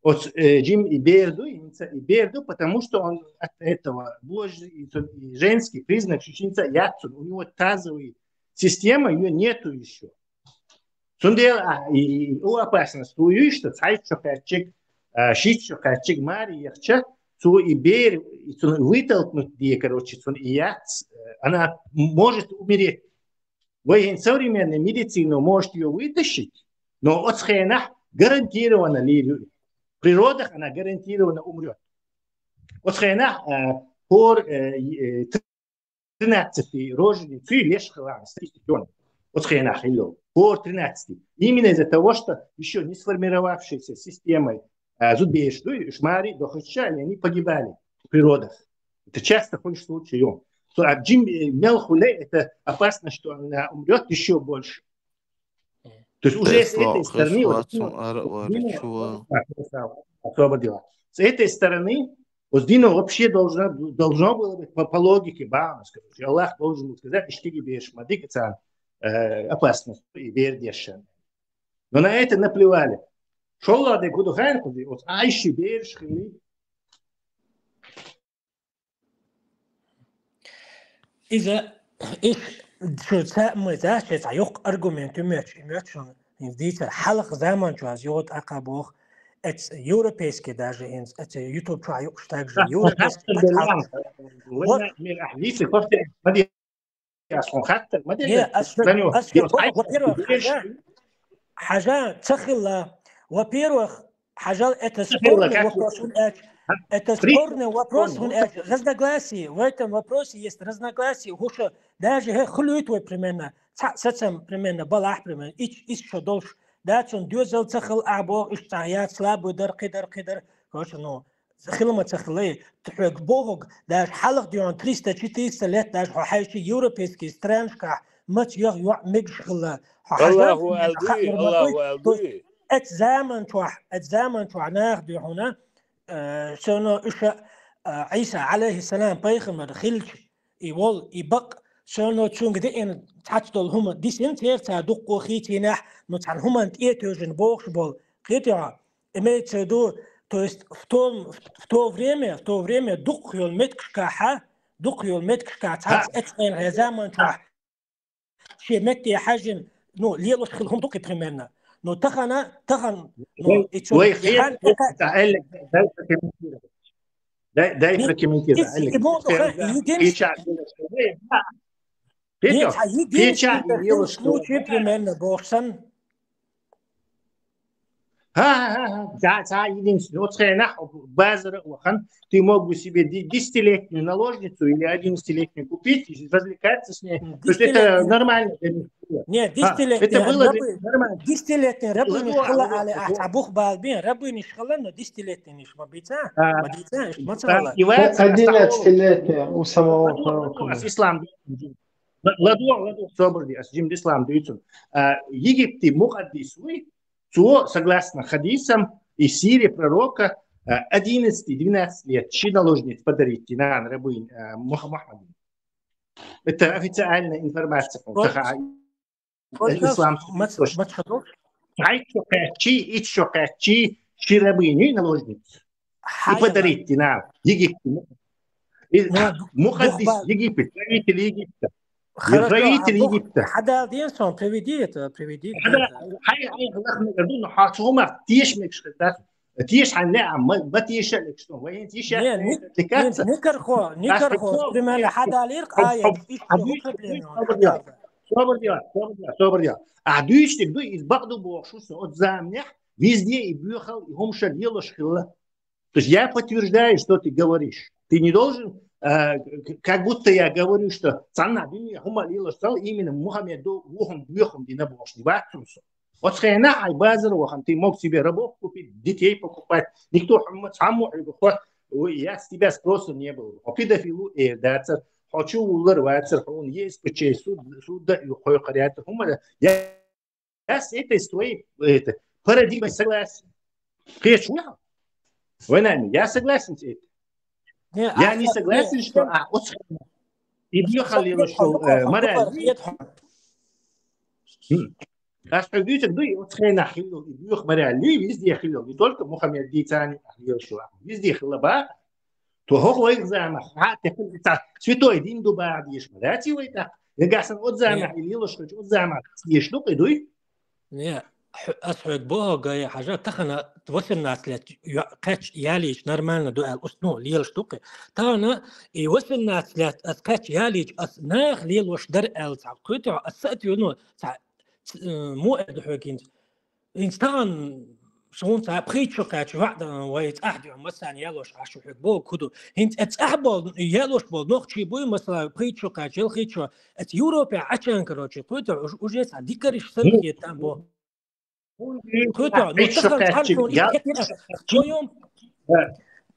От, э, Джим и берду, и ца, и берду, потому что он от этого, боже, и, и женский признак, шишинца, яцун, у него тазовый система, её нету ещё. Цундел, а, и, и, и, о, опасность, у, и что, цай, что качек, а, шит, что качек, мари, яхча, цу и бер, и цун вытолкнуть, где, короче, цун и яц, э, она может умереть. Вай хӀинца современная медицина может её вытащить, но оцу хенахь гарантированно лийр ю. В природах она гарантированно умрёт. Оцу хенахь, э, хӀор, э, э, тринадцатый роженицу леш хилар статистика. Оцу хенахь хилла. ХӀор тринадцатый. Именно из-за того, что ещё не сформировавшаяся система, э, зудбеш ду, шмари, дохоча, и они погибали в природах. Это часто такой случай, ё. То, а Джим, э, мел хуле, это опасно, что она умрёт ещё больше. То есть уже с этой стороны, вот, ну, особо дела. С этой стороны, вот, Дина вообще должна, должно было быть по, по логике, ба, скажем, Аллах должен был сказать, иштиги беш, мадик, это, э, опасность и бердешен. Но на это наплевали. Шолла де гуду хайр куди, вот, айши берш хили. Иза, иш, шу ца, мы, за, ше ца, юх аргумент, и меч, и меч, шун, и дийцар, халах заман чуаз, йод, ака бох, эц, европейский даже, инс, эц, YouTube чуа, юх, так же, европейский, так же. Вот. Мир, а, видите, кофте, смотри. ас хьуна хаттар ма деза. Не, ас шуьга, ас шуьга, во-первых, хьажа, хьажа, ца хилла. Во-первых, хьажал, это спорный вопрос хӀунда аьлча, это спорный вопрос хӀунда аьлча, разногласия, в этом вопросе есть разногласия, хӀуша даже хӀе хуьлуьйту вай примерно, цхьаъ сацам примерно, балахь примерно, ич, ис шо долуш, да, цунна доьзал ца хилла, ахь боху, иштта цхьа яц, слабый дар, кхидар, кхидар, короче, ну, хила ма ца хилла, хьоьга бохург, даже хьалха дуьйна триста-четыреста лет даже хьо хьаьжча европейский странашкахь маца йоьхна йоӀ мегаш хилла. Хьо хьажа, Аллаху аьлла дуй, Аллаху аьлла дуй. Эцу заман чохь, эцу заман чохь наха дуьй хьуна, э, все равно уьш, э, Ӏийса, алейхиссалам, пайхамар хилча, и волу, и бакъ, все равно цуьнга деана цхьацца долу хӀума дисина церан цара дуккха хийцинехь, ну, цхьана хӀуманна тӀетевжина бохуш болу. Кхетий хьо? Имеется в виду, то есть в том, в, в то время, в то время дукха йолу меттигашкахь, дукха йолу меттигашкахь цхьацца эцу хенахь заман чохь шен метте хьаьжжина, ну, лелош хилла хӀума ду-кх и примерно. Ну, тахана, тахана, ну, и цо вай хетта, дай прокомментировать. Дай, дай прокомментировать, Алекс. Кхеча лелош хилла. Нет, а единственный случай примерно боху сан. Ха-ха-ха, да, цхьа единственный. Оцу хенахь базара а вахана, ты мог бы себе ди-, десятилетнюю наложницу или одиннадцатилетнюю купить и развлекаться с ней. То есть это нормально для них было. Нет, десятилетний, это было для них нормально. Десятилетний рабыниш хила али, а цхьа бух бал бен, рабыниш хила, но десятилетний ма бийца, ма бийца, ма ца хила. Одиннадцатилетний у самого пророка. Ислам. Ладо, ладо, собар де, ас жимма ислам дуьйцун. А, Египте мукъаддис вуй, цо, согласно хадисам и сире пророка, а, одиннадцать-двенадцать лет ши наложниц подарить дина рабынь, а, Муха-, Мухаммадин. Это официальная информация. Ислам. Цхьайтта шо кхаьччий, итт шо кхаьччий, ши рабынь, наложниц. И подарить дина Египте. И мукъаддис Египет, правитель Египта. Правитель Египта. Хьадал ден сон, приведи это, приведи. Хьадал, хьай, хьай, хьалха мегар ду, но хьо цу хӀумах теша мегаш хир дац. Теша хьан неа, ма, ма теша лекш ду. Вай хӀинца йиш яц. Никархо, никархо, примерно, хьадалийра, а, я, ишта проблема. Собар де, собар де, собар де. А дуьйцург ду, иза бакъ ду бохуш ву со, оцу заманехь везде и боьхал, и хӀума ша лелош хилла. То есть я подтверждаю, что ты говоришь. Ты не должен, э, к-, как будто я говорю, что цхьанна дуьне хӀума лелош цал, именно Мухаммед ду, вухум, боьхум дина бохуш, вац цунна со. Оцу хенахь хьайн базар вахана, ты мог себе рабов купить, детей покупать. Никто хьо-, цхьаммо хьоьга хо-, ой, я с тебя спроса не был. Хьо педофил ву эр дацар, хьо чу вуллар вацар, хьуна Е С П Ч суд, суд да ю хьо кхарятар. ХӀума да, я, я с этой с твоей, это, парадигмой согласен. Кхечу ву хьо? Вай нами, я согласен с этим. Я не согласен, что, а, оцу хенахь и боьхал лелош, э, мораль. Ас хьоьга дуьйцург ду, оцу хенахь хилла, и боьха мораль, везде хилла, не только Мухаммед дийцани лелаш ю, везде хилла баха. То хӀокху вайх замах, хьа, тӀе хилла цхьа святой дин ду баха дезаш ма дац и вай тӀаккха. Нагахь санна оцу замах и лелаш хилча, оцу замах дезаш ду-кх и, дуй? Не, хьо-, ас хьоьга боху, гай, хьажа, тахана восемнадцать лет йо-, кхаьчча ялийча нормально ду аьлла, ус, ну, лелаш ду-кх и. Тахана и восемнадцать лет ас кхаьчча ялийча, ас наха лелош дара аьлла цхьа, кхуьйту хьо, ас са а туьйху, ну, цхьа, ц-, э, мо эр ду хьоьга хӀинца. ХӀинца тахана суна цхьа пхийтта шо кхаьчча, ваӀда, вай цӀахь дуьхьа массарна ялош Ӏаш ву хьоьга боху, кху ду. ХӀинца э цӀахь болу, ялош болу нохчий буй, масала, пхийтта шо кхаьчча, ялхитта шо, эца Европехь Ӏачан, короче, кхуьйту хьо, уж-, уже цхьа дикариш санна хета там бо. Кхуьйту хьо, ну, тахана цхьана суна итт хетира, хьо йом.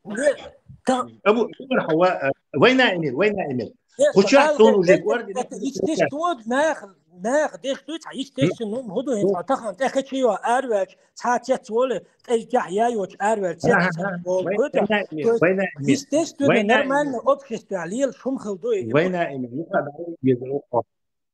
Абу, Абу, хьо ва-, э, вайна эмир, вайна эмир. Кхуча суна уже кӀордина. Естественно, нах, нах деш дуй цхьа, естественно, ну, хӀу ду хӀинца, тахана тӀе хечийо араваьлча, цхьа цец воле, тӀе тӀехь яйочу араваьлча, цец цхьа волу. Естественно, нормально обществе лела шум хила дуй. Вайна эмир, юха да, еза хьо.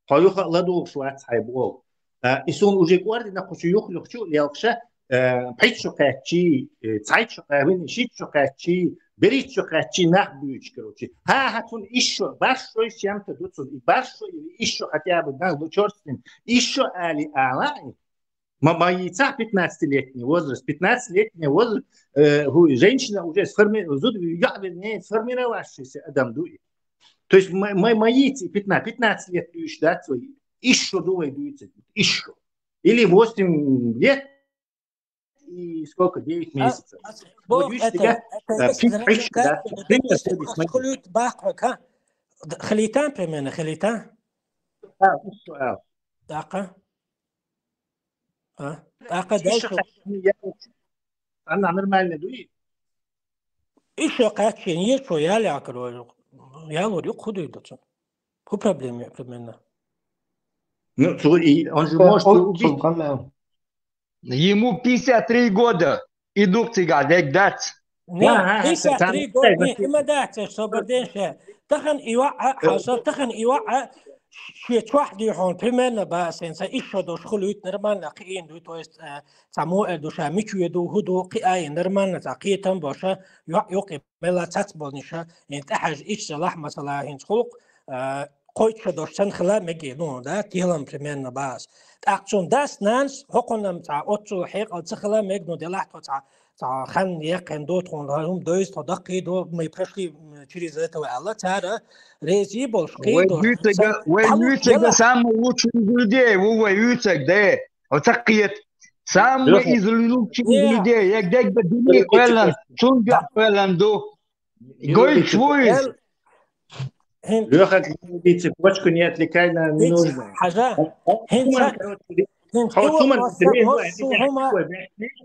Хьо юха а ладугӀуш вац хьайн боху. А, и суна уже кӀордина кхучу юха-юхачу лелхаша, э, пхьитта шо кхаьччий, э, цхьайтта шо кхаьччий, шитта шо кхаьччий, берхӀитта шо кхаьччий нах буьйцуш, короче. Ха-ха, цунна исс шо, бархӀ шо и чем-то ду цунна, и бархӀ шо или исс шо хотя бы, да, ну, чёрт с ним, исс шо али ала, ма, ма йийцахь пятнадцатилетний возраст, пятнадцатилетний возраст, э, хӀу, женщина уже сформи-, зуда, я, вернее, сформировавшийся адам ду и. То есть мои, мои пятнадцать, пятнадцать лет дуйш, да, свои. Ишо ду вай дуйцар, ишо. Или восемь лет и сколько, девять месяцев. Вот видишь, это, тебя, это, э, есть пи-, пища, да, пример, то есть, смотри. Хулют бахва, ка? Хилита, примерно, хилита? Да, ишо, а. Да, ка? А? Да, ка, ишо, дальше. Она нормально дует. Ишо качен, ешо яли акро. Ялор ю худуй доцун. Ху проблема, примерно. Ну, слушай, он же может убить. Ему пятьдесят три года. И дух цига дегдац. Не, пятьдесят три года, не, има дац, собар ден ше. Тахан ива, а, хаса, тахан ива, а, ше чух ди хон, примерно, ба, сен, са, ишо дош хулют нормально, киин ду, то есть, э, само, э, душа, мичу еду, худу, ки ай, нормально, са, ки там боша, ё, ё, ки мела цац болниша, ин тахаж иш салах, масала, хин хулук, э, койча дош сан хила меги, ну, да, тилам примерно бас. Так цун дас нанс, хоконам ца, отцу хек, ал ца хила мег, ну, делах то ца, ца хан якен до тхун, хум дойс то дакки до, мы прошли, м, через это, Алла цара, рези болш, ки до. Вай ютага, вай ютага самый лучший из людей, вай ютаг, да. Вот так киет. Самый из лучших из людей, як дег ба дуни квелан, цунга квелан до. Гой чвуйс. Лёха, цепочку не отвлекай на ненужное. Хажа. Хо, хо, суман, короче, хо, суман, вопрос, хо, суман, хо,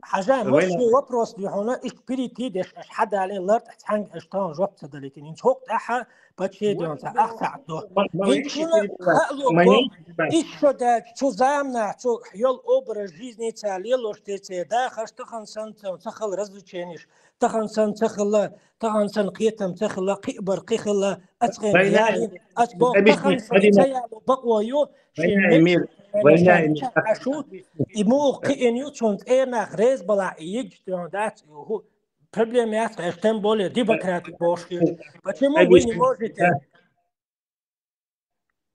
хажа, мощный вопрос, Лёхана, иш перейти деш, аш хадалин ларт, аш ханг, аш тон жоп цадалитин. Ин чок, аха, почти дён, ца, ах, ца, до. Ин чуна, ха, ло, ишо да, цу замна, цу ёл образ жизни, ца, лело, ште, ца, да, хаш, тахан сан, ца, ца хал развлечениш, тахан сан, ца хала, тахан сан, кхетам, ца хала, кхибар, кхихала, ацхен, яри, ацбо, тахан сан, ца, я, бакво, ё, война и мир, война и мир. Ашу, и му, кхиен, ю, цун, цернах, рез бала, и егч, тён, дац, ю, ху, проблема яц, тем более демократы бошки. Почему вы не можете?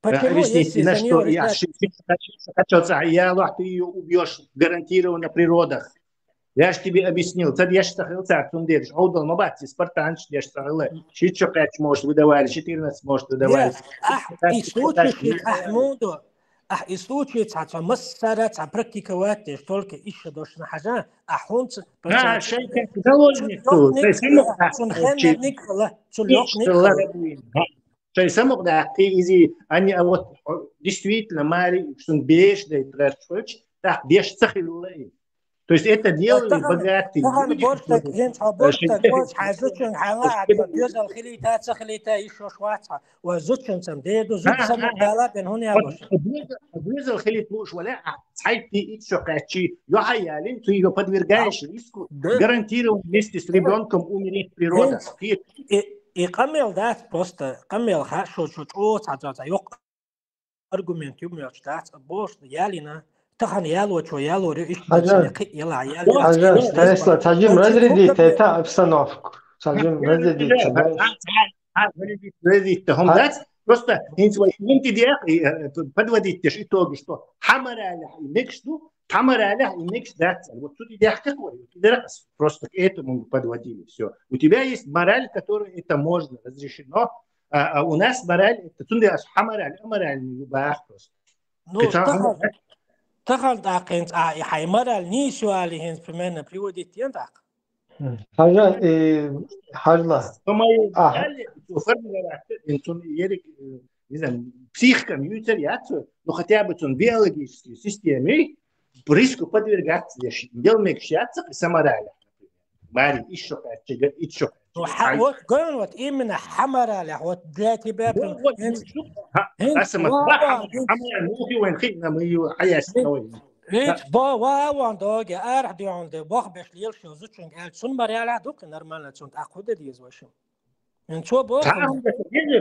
Почему, если за неё решать? Хочу, я лах, ты её убьёшь гарантированно при родах. Я ж тебе объяснил, цад еш сахил цар цун дерш, аудал ма баци, спартанч еш сахила. Шит шо кач может выдавали, четырнадцать может выдавали. Ах, и случай шит, ах, мунду. Ах, и случай ца, ца массара ца практиковать, только ишо дош на хажа, а хунц. А, шай как заложник, цун хенна никола, цун лёк никола. Шай самок да, ты изи, они, а вот, о, действительно, мари, что беш, да, и прашиваешь, так, беш сахилла. То есть это делали богатые люди. Тахан борш так, хенч, а борш так, борш, хазучин, хала, а, дёзал хилита, ца хилита, ишо шваца. Ва зучин сам, де ду зучин сам, дала бен хун я бош. Обрезал хилит луш, валя, а, цайти ишо качи, ё хаялин, ты её подвергаешь риску, гарантированно вместе с ребёнком умереть при родах. И, и камел, да, просто камел, ха, шо, шо, шо, ца, ца, ца, ёк. Аргумент юм яч дац, бош, ялина. Тахан яло, чо яло, ре, иш, хажа, яла, яла. Хажа, Тесла, цажим разрядить это обстановку. Цажим разрядить, да. А, а, а, разрядить, да, хом, да? Просто, инсва, инти диак, и, э, подводить те ж итоги, что хамараля и мекшду, хамараля и мекш дац. Вот тут и диак такой, вот и дракс. Просто к этому мы подводили всё. У тебя есть мораль, которая это можно, разрешено, а, а у нас мораль, это тунде ас хамараль, амараль не любая просто. Ну, тахан, тахан да, хенц, а, и хай мораль не сюали хенц примерно приводить тен так. Хажа, э, хажла. Самое, а, далее, то формировать, интун ерик, э, не знаю, психикам ютер яцу, но хотя бы тун биологической системе, риску подвергаться, дел мекшаться, самораль. Мари, ишо качега, ишо. Ну, ха-, вот, говорю, вот именно хамаралях, вот для тебя прям, вот, хенч, ну, ха-, хенч, ха-, сама, ва-, ва-, ха-, хенч, хамараль, ну, ты вон хит на мою, а я с тобой. Хенч, ба, ва, вон доге, арх дёнде, бах беш лил шо, зучун, эль, сун маряля, дук нормально, сун, а куда диез вашим? Ин чо бо? Там,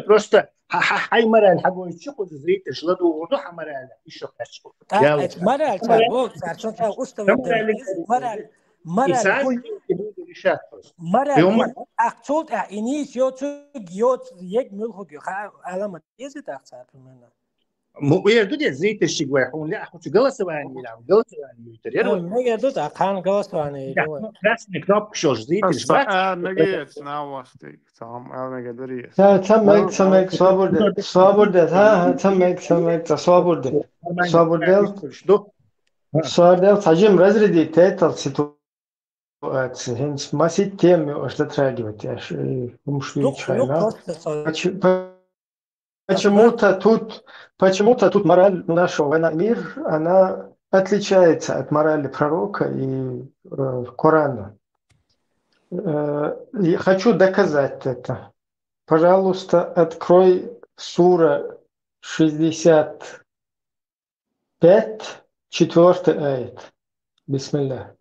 просто ха-, ха-, хай мораль, хагой, чё, куда зритель, шла ду, ну, ха мораль, ишо качку. Так, это мораль, ца, бо, ца, чё, ца, уставы, мораль, мораль, мораль, хуй. Мораль, хуй. Ах, чё, а, и не, чё, чё, ё, ё, ек, мюл, хуй, ха, алама, ези так, ца, примерно. Мо уйер ду де зрительщик вай, хьуна ле, ахуцу голосование, да, голосование юйтар, яро? Мега ду, да, кхан голосование, да, ду. Красный кнопка шо зрительщик, да? А, мега, цавастик, цам, а, мега дари. Ца, ца мег, ца мег, свобода, свобода, ха, ха, ца мег, ца мег, ца свобода. Свобода. Свобода, сажим разрядить, это ситуация. Хинс масит теми, ож затрагивать, аж, э, умшли чайна. Почему-то тут, почему-то тут мораль нашего война мир, она отличается от морали пророка и э, Корана. Э, и хочу доказать это. Пожалуйста, открой сура шестьдесят пять, четвёртый аят. Бисмилля.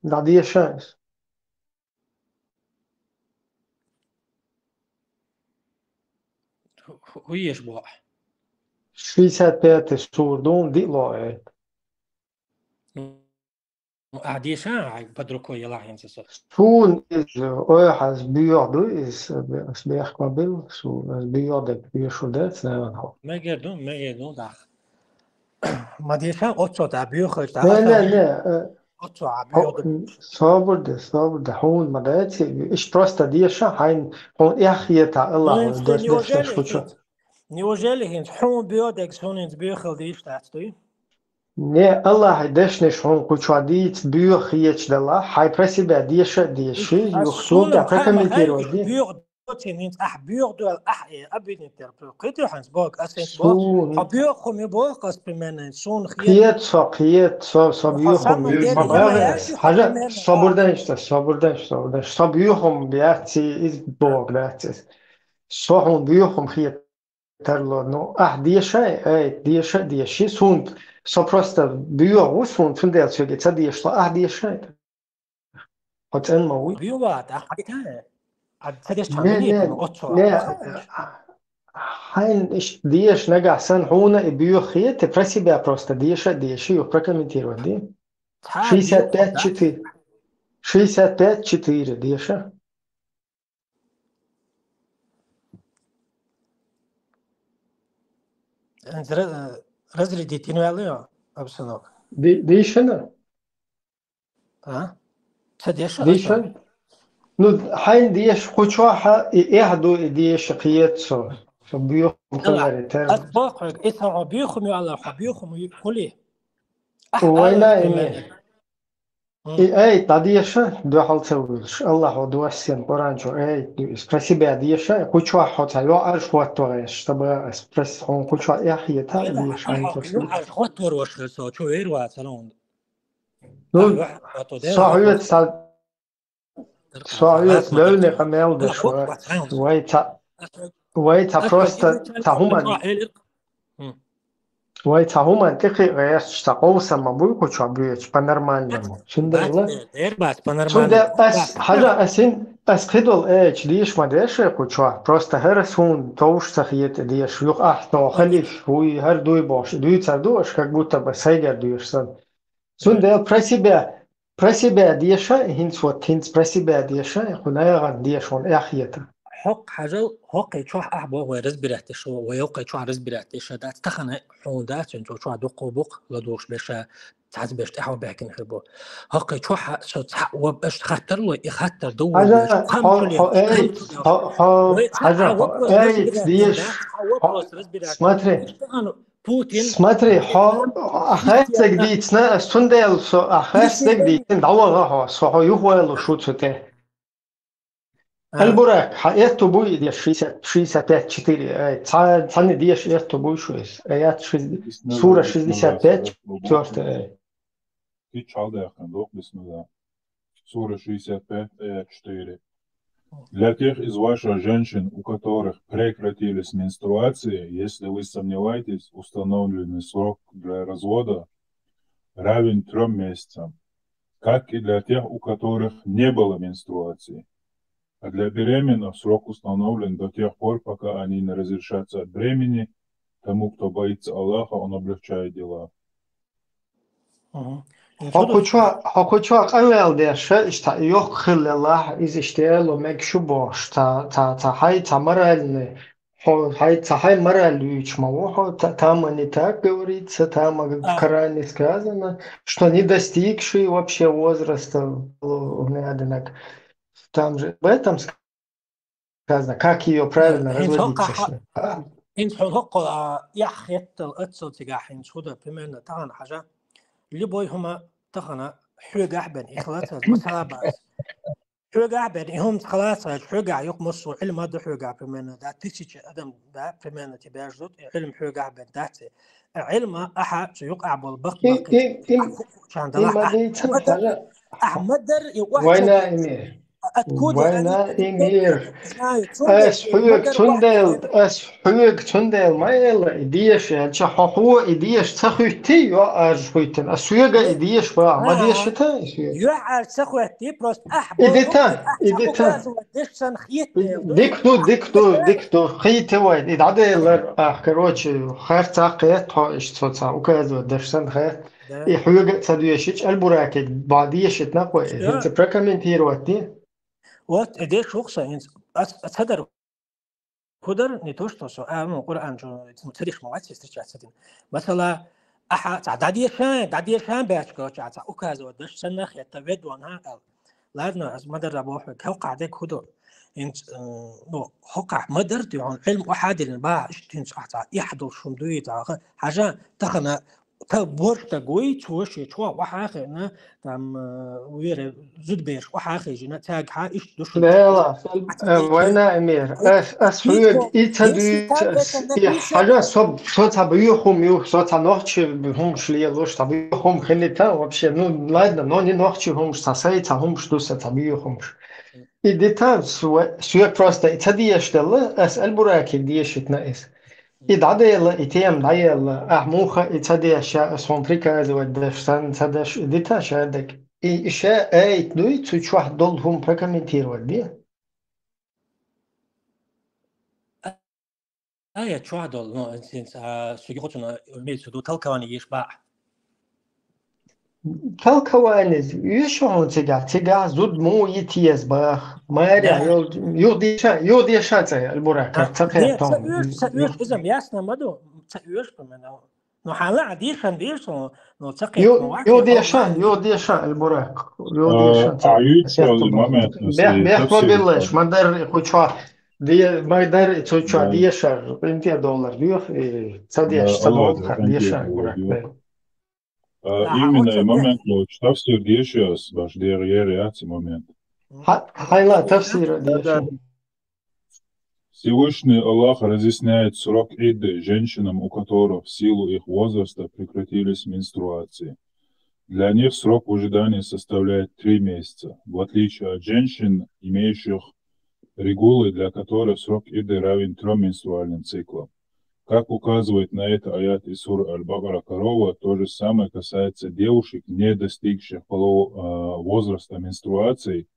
Да, дешас. Ху-, ху-, хуеш бо. Шестьдесят пятый сур дун дило, э. Ну, а деша, ай, под рукой я лахинца со. Сун из, ой, хас бьёх ду из, э, бе-, с бех кабил, су, э, бьёх да, бьёшу да, с наверное. Мегер ду, мегер ду, да. Ма деша, отцо да, бьёх, да. Не, не, не, э, отцо, а, бьёх да. М, собурде, собурде, хун ма дайци, иш просто деша, хайн, хун ях ета, Аллах, ну, дос, дос, неужели дос, хучу. Неужели хинц хун бьёх да, сун инц бьёхал диш да, стой? Не, Аллахь дешнеш хьун кучо диц бьёх хечдала, хай про себя деша деши, а юх сунам туда прокомментировать ди. Бьёх доци минц, ах, бьёх дуал, ах, э, обиднитер, кыты ханс Бог, а сенс Бог. Сун. А бьёх хуми Бог, ас примерно, сун хет. Хет со, хет со, со бьёх хуми. Хажа, собурденшта, собурденшта, собурденшта. Со бьёх хум бьяци из Бог, да, цис. Со хум бьёх хум хет. Тарло, ну, ах, деша, эй, деша, деши, сунт, со просто бьёгу, сунт, сунт дел сёге, ца дешло, ах, деша. Хоц эн ма уй. Бьёгу, а, ах, а, ца деш. Не, не, отцо, не, хайн иш деш нагах сан хуна и бьёх хете, про себя просто деша, деши, ю прокомментировать, ди. Шестьдесят пять четыре. Шестьдесят пять четыре, деша. Ра-, разрядить ин вялый обстановка. Ди-, дишина? А? Ца деша? Дишин? Ну, хайн деш кучо ха и эх ду и деш хет со. Со бьёх хум хулари тер. Ас бохуг, иса бьёх хум ю Аллах, бьёх хум ю хули. Война ими. И эй, та деша, дуахал ца вылш. Аллах ва дуассен Коран чу, эй, ду из про себя деша, кучо хо ца ё арш хот вагеш, чтобы ас прос хун кучо эх ета, деша, ай, ца ё арш хот вагеш, со, чу вер ва, ца лун. Ну, со ё ца, со ё ца лёвне камел деш ва. Вай ца, вай ца просто ца хуман. Вай ца хуман тихи геш, ца ков сама буй кучо бьёч по-нормальному. Сунда ла. Сунда ла. Сунда ас, хажа асин, ас хидол эч диш ма деш кучо. Просто хер сун товш ца хет деш. Юх ах то халиш, хуй хер дуй бош. Дуй ца душ, как будто бы сайгер душ сан. Сунда ла про себя. Про себя деша, хинц вот, хинц про себя деша, хунаган деш он эх ета. Хок хажал, хок и чох ах бо, вай разбирать деш, вай хок и чох разбирать деш, да, тахана хун да, цен чох, чох духу бух, ладуш беша, цаз беш, тахо бекин хебо. Хок и чох, со ца, ва беш хаттар ло, и хаттар ду, хажа, хо, хо, эй, хо, хо, хажа, хо, эй, деш, хо, смотри. Путин. Смотри, хо, ахастег дийцна, сунда ла со, ахастег дийцна, давага хо, со хо юхвайлу шуцуте. Аль-Бурак, ха, эту буй, шестьдесят, шестьдесят пять четыре, эй, ца, цани деш эту буй шу из. Аят шесть-, сура шестьдесят пять, четвёртый, эй. Ты чалда яхын, док, бисмилла. Сура шестьдесят пять, аят четыре. Для тех из ваших женщин, у которых прекратились менструации, если вы сомневаетесь, установленный срок для развода равен трём месяцам, как и для тех, у которых не было менструации. А для беременных срок установлен до тех пор, пока они не разрешатся от бремени. Тому, кто боится Аллаха, Он облегчает дела. Хьо кху чоа къамел деш, иштта йохка хилла лахь, иза иштта эло мег шу бохуш, ца, ца, ца хьай, ца мараллина, хьо хьай, ца хьай маралла юьйцуш ма ву хьо, та, там они так говорится, там а, крайне сказано, что не достигший вообще возраста, у меня одинак. Там же в этом сказано, как ее правильно разводить. ХӀинца хьо, хьо, хӀинца хьо хӀокхо, а, яхь хеттал аццал цигахь хӀинца хӀу дар, примерно, тахана хьажа. Любой хӀума тахана хьоьгахь бен, и халац аз, масала бац. Хьоьгахь бен, и хӀумца халац аз, хьоьгахь юкъ массо Ӏилма да хьоьгахь, примерно, да, тысяча адам, да, примерно, тебя ждут, и Ӏилма хьоьгахь бен, дац. Ӏилма ахьа цу юкъахь болу бакх баккхийча, ахьа ху-, ху-, чан далахь, ахьа ма дар, ахьа ма дар, и вайна ими. Вайна имир. Ас хьоьга цундел, ас хьоьга цундел ма элла, и деша, аьлча, хьо хьо и деша ца хуьттий, йо, аж хуьттина. Ас хьоьга и деша ба, ма деша та, ас хьоьга. Йо, аж ца хуьттий, просто ахь. Иди та, иди та. Деш сан хетте. Дик ду, дик ду, дик ду. Хийте вай, и дӀаделлар, ах, короче, харцахь кхетта хьо, иштта цо ца указывать деш сан хетта. И хьоьга а ца доьшича, Аль-Буракига бӀа дешитина кхо, и хӀинца прокомментировать де. Вот, и деш ву-кх со, хӀинца ас, ас ца дар хӀу дар, не то, что со, а, ну, Къуръан чу, ну, ца деш ма вац, встречаться дина. Масала, ахьа, цхьа дӀадешан, дӀадешан баьчкача, цхьа указывать деш санна хетта, ведван, хӀа, аьлла. Ладно, ас ма дарра боху, хӀокхахь дерг хӀу ду. ХӀинца, э, ну, хӀокхахь ма дар те, хьуна Ӏилма охьадиллина, бахьа, иштта хӀинца ахь цхьа эхь долуш хӀума дуй, цхьа ха-, хьажа, тахана, та борш даг вуй, цо шен чохь охьа а хиъна, там, э, вера зудабераш охьа а хиъна, цаьргахьа иштта ду шуна. Дела, э, вайна эмир, ас, ас хьоьга и ца дуьйцу, ас, и хьажа, со, со цхьа буьйху хӀума ю, со цхьа нохчи хӀумаш лелош, цхьа буьйху хӀума хилита, вообще, ну, ладно, но не нохчи хӀумаш, цхьа сай, цхьа хӀумаш ду сан, цхьа буьйху хӀумаш. И дита, су-, суьга просто и ца дешделла, ас Аль-Буракига дешитина иза. И дӀаделла, и тема дӀаелла, ахь муха и ца деша, ас хьуна приказывать деш, сан ца деш, и дита ша дерг. И, и ша айта дуй, цу чохь долу хӀума прокомментировать де. Ая чохь долу, ну, синца, а, шуьга хӀуцуна имеется в виду толкование еш бахьа. Толкование, еш хьуна цигахь, цигахь зуда муха йита еза баха. Маре, да. Юха деша, юха деша цӀе, Аль-Бурак, ца кхетта. Ца оьшу, ца оьшу, иза ясно ма ду, ца оьшу, по-моему. Ну, хьан лаьа дешан деш, ну, ца кхетта. Юха деша, юха деша, Аль-Бурак. Юха деша, а, ца. А, юьйцу момент, бех, бех ма биллеш, ма дар, и кху чохь, де-, ма дар, и цу чохь деша, пенте доллар, юха, и ца деша, ца доллар, деша, Аль-Бурак. А, именно и момент, ну, тафсир деши ас, баш дегӀ ер яц и момент. Хьайла тафсир деша. Всевышний Аллах разъясняет срок идды женщинам, у которых в силу их возраста прекратились менструации. Для них срок выжидания составляет три месяца, в отличие от женщин, имеющих регулы, для которых срок идды равен трём менструальным циклам. Как указывает на это аят из суры Аль-Бакара, корова, то же самое касается девушек, не достигших полового, а, возраста менструации.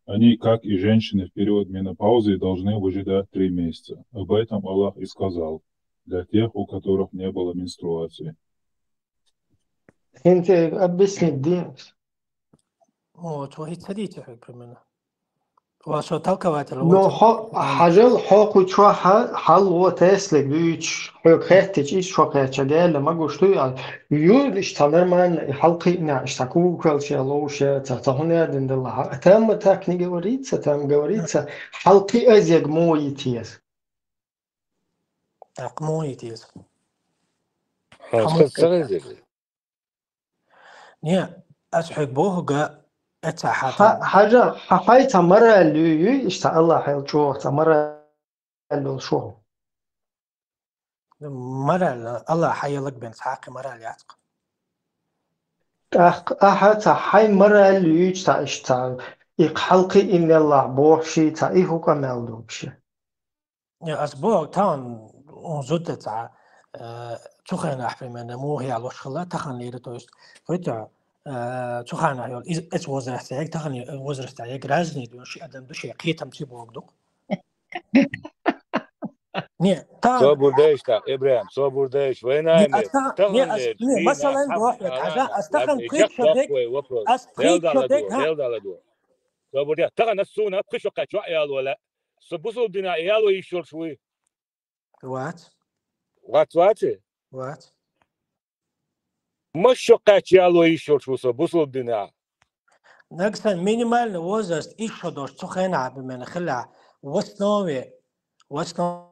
Они, как и женщины в период менопаузы, должны выжидать три месяца. Об этом Аллах и сказал: для тех, у которых не было менструации. ХӀинца объяснить де. О, цо хӀинца ца дийца хьоьга, примерно. Ва со толкователь. Ну, хьо, хьажал, хьо кху чохь хьал во Теслиг дуьйцуш, хьоьга хеттича, иза шо кхеча, Дела ма гуш дуй, а, ю, иштта нормально, и хьалкхиъна, иштта кугукалча ловша, ца, ца хӀун яздина делла, а там так не говорится, там говорится, хьалкхиъазег муха йита еза. ТӀаккха муха йита еза? Хьан ца хезира? Не, ас хьоьга боху га, эца хьа-, хьажа, хьан хьай ца маралла юй, юй, иштта Аллахьел чӀогӀа ца маралла йолуш ву. Маралла, Аллахьа хьайеллаг бен цхьа кхин маралла яц-кх. ТӀаккха ахьа ца хьай маралла юьйча ца иштта ца, и хьалкхиънеллахь бохуш и ца, и хӀу къамел ду вообще? Ас боху, тахана зуда цхьа, э, цу хенахь, примерно, муха ялош хилла, таханлера, то есть, хӀуьтта, Э, цу ханахь йолу, иза, эца возрастехь, тахана возрастехь, разный ду, ши адам ду, ши кхетам цу богу ду. Не, та Собур деш та, Ибрахим, собур деш, вайна не, мер. астахан, Тахана не, ас-, мер, не, дина масалан, хаб дохьа, ала, хьажа, астахан ладно, кхечо ича дег, баккой вопрос. ас Дел кхечо дала дег, дуо, ха. дел дала дуо. Собур де, тахана суна пхи шо кхачо аяло ла. Со бусул дина аяло ишурш вуй. Вац, Вац, вац? вац. Ма шо кхачо аяло ишурш ву со бусул дина. Нагсан минимальный возраст ишо дош цу хена абимена хила. В основе, в основе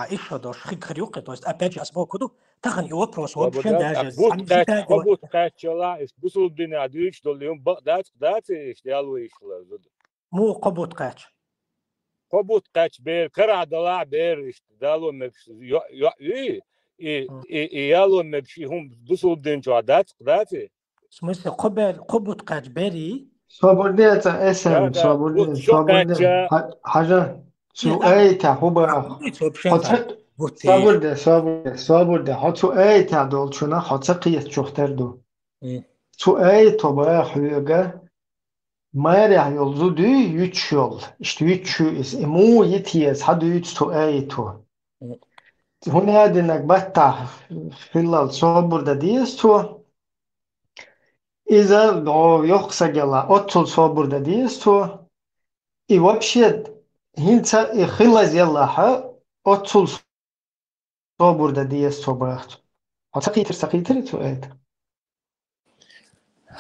ишо дош хиг хар юкхи. То есть, опять же, ас богу ду, тахан и вопрос вообще даже Бут ам кхач, зитаги кхо бут кхаччала, иш бусул дина дуьйч дол юм, баъ дац, дац, иш аяло ишла зуд. Му кхо бут кхач. Кхо бут кхач бер, кара дала бер, иш дало мегш, йо, йо, и, и, Мгм. и, и яло мегш, и хум бусул дин чуа дац, дац. В смысле, кхо бер, кхо бут кхач бери? Собур де, ца эсэм, Да, да, собур вот де, шо собур де. кхача. Ха-, хьажа, цу Нет, а- айта хӀу бах. Ниц вообще Хоца, так. Вот ты. собур де, собур де, собур де. Хьо цу айта долчуна, хьо ца кхетачух тер ду. М. Цу айто бах хьоьга, марехь йолу зу дуй, юьтчу йолу. Иштта юьтчу иза. И му йитеза, хьа дуьйцу цу айто. М. ХӀун а динарг баттахь хиллал собур дан деза цо. Иза, о, йоккха сагелла, оццул собур дан деза цо. И вообще, хӀинца и хилазеллахьа, оццул собур дан деза цо бахча. Хьо ца кхийтира, ца кхийтира цо это?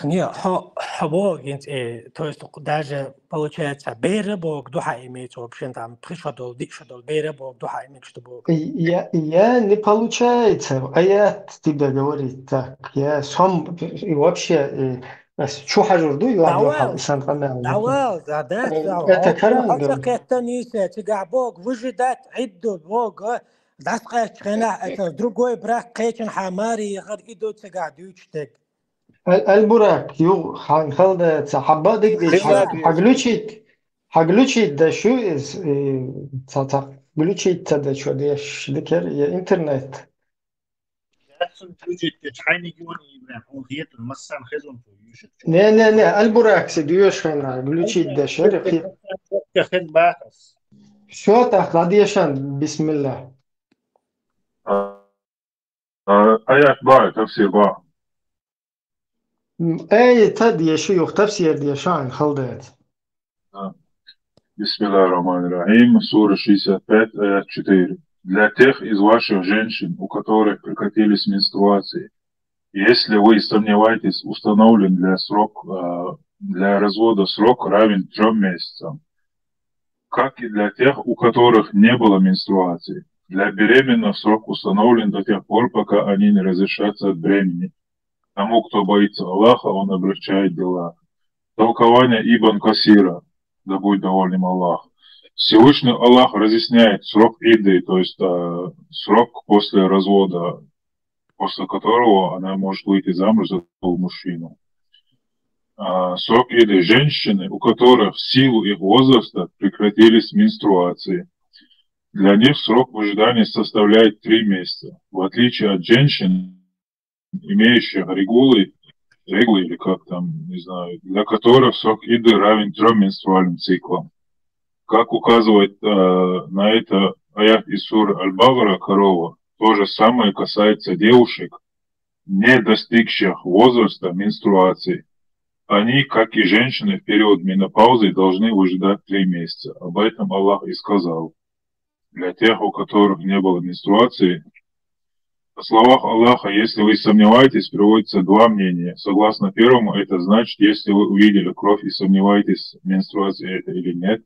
Не, хьо, хьо богу, хӀинца, э, то есть, даже, получается, бера богу, духа имеется, вообще, там, пхи шо долу, диъ шо долу, бера богу, духа имеется, что богу. Я, я не получается, а я тебе говорить так. Я сам, и вообще, и, ас чу хьажур ду, ю Давай. Абдул-Хак, сан къамел. Давай, да, да, Э, да. это О, карангам. Хьо ца кхетта нийса, цигахь богу, выжидать, Ӏидду богу, дӀаскъаьчча хенахь, это, другой брак кхечанхьа маре яхар, и ду цигахь дуьйцуш дерг. Аль-, Аль-Бурак, ю, хан халда, ца хьабба диг дича, Хилла хьаглучит, хьаглучит да шу из, и, ца, ца, глючит ца да чо деш, дикер, я интернет. Дацун включить, ты чайник юни, Ибрахим, он хетун, массан хезун, ту юшит. Не, не, не, Аль-Бурак си дуешхана, глючит да шер, хи-, Хет бахас. Всё, так, ладешан, бисмилла. А, а, аят ба, тафсир ба. М, эй, та дешу, юх тафсир дешу, ан халдет. Да. Бисмиллахир-рахманир-рахим. Сура шестьдесят пять, аят четыре. Для тех из ваших женщин, у которых прекратились менструации, если вы сомневаетесь, установлен для срок, э, для развода срок равен трём месяцам, как и для тех, у которых не было менструации. Для беременных срок установлен до тех пор, пока они не разрешатся от бремени. Тому, кто боится Аллаха, Он облегчает дела. Толкование Ибн Касира, да будет доволен им Аллах. Всевышний Аллах разъясняет срок идды, то есть, э, срок после развода, после которого она может выйти замуж за другого мужчину. А, срок идды женщины, у которых в силу их возраста прекратились менструации. Для них срок выжидания составляет три месяца. В отличие от женщин, имеющих регулы, регулы или как там, не знаю, для которых срок идды равен трём менструальным циклам. Как указывает, э, на это аят из суры Аль-Багара, корова, то же самое касается девушек, не достигших возраста менструации. Они, как и женщины в период менопаузы, должны выжидать три месяца. Об этом Аллах и сказал. Для тех, у которых не было менструации, о словах Аллаха, если вы сомневаетесь, приводится два мнения. Согласно первому, это значит, если вы увидели кровь и сомневаетесь, менструация это или нет.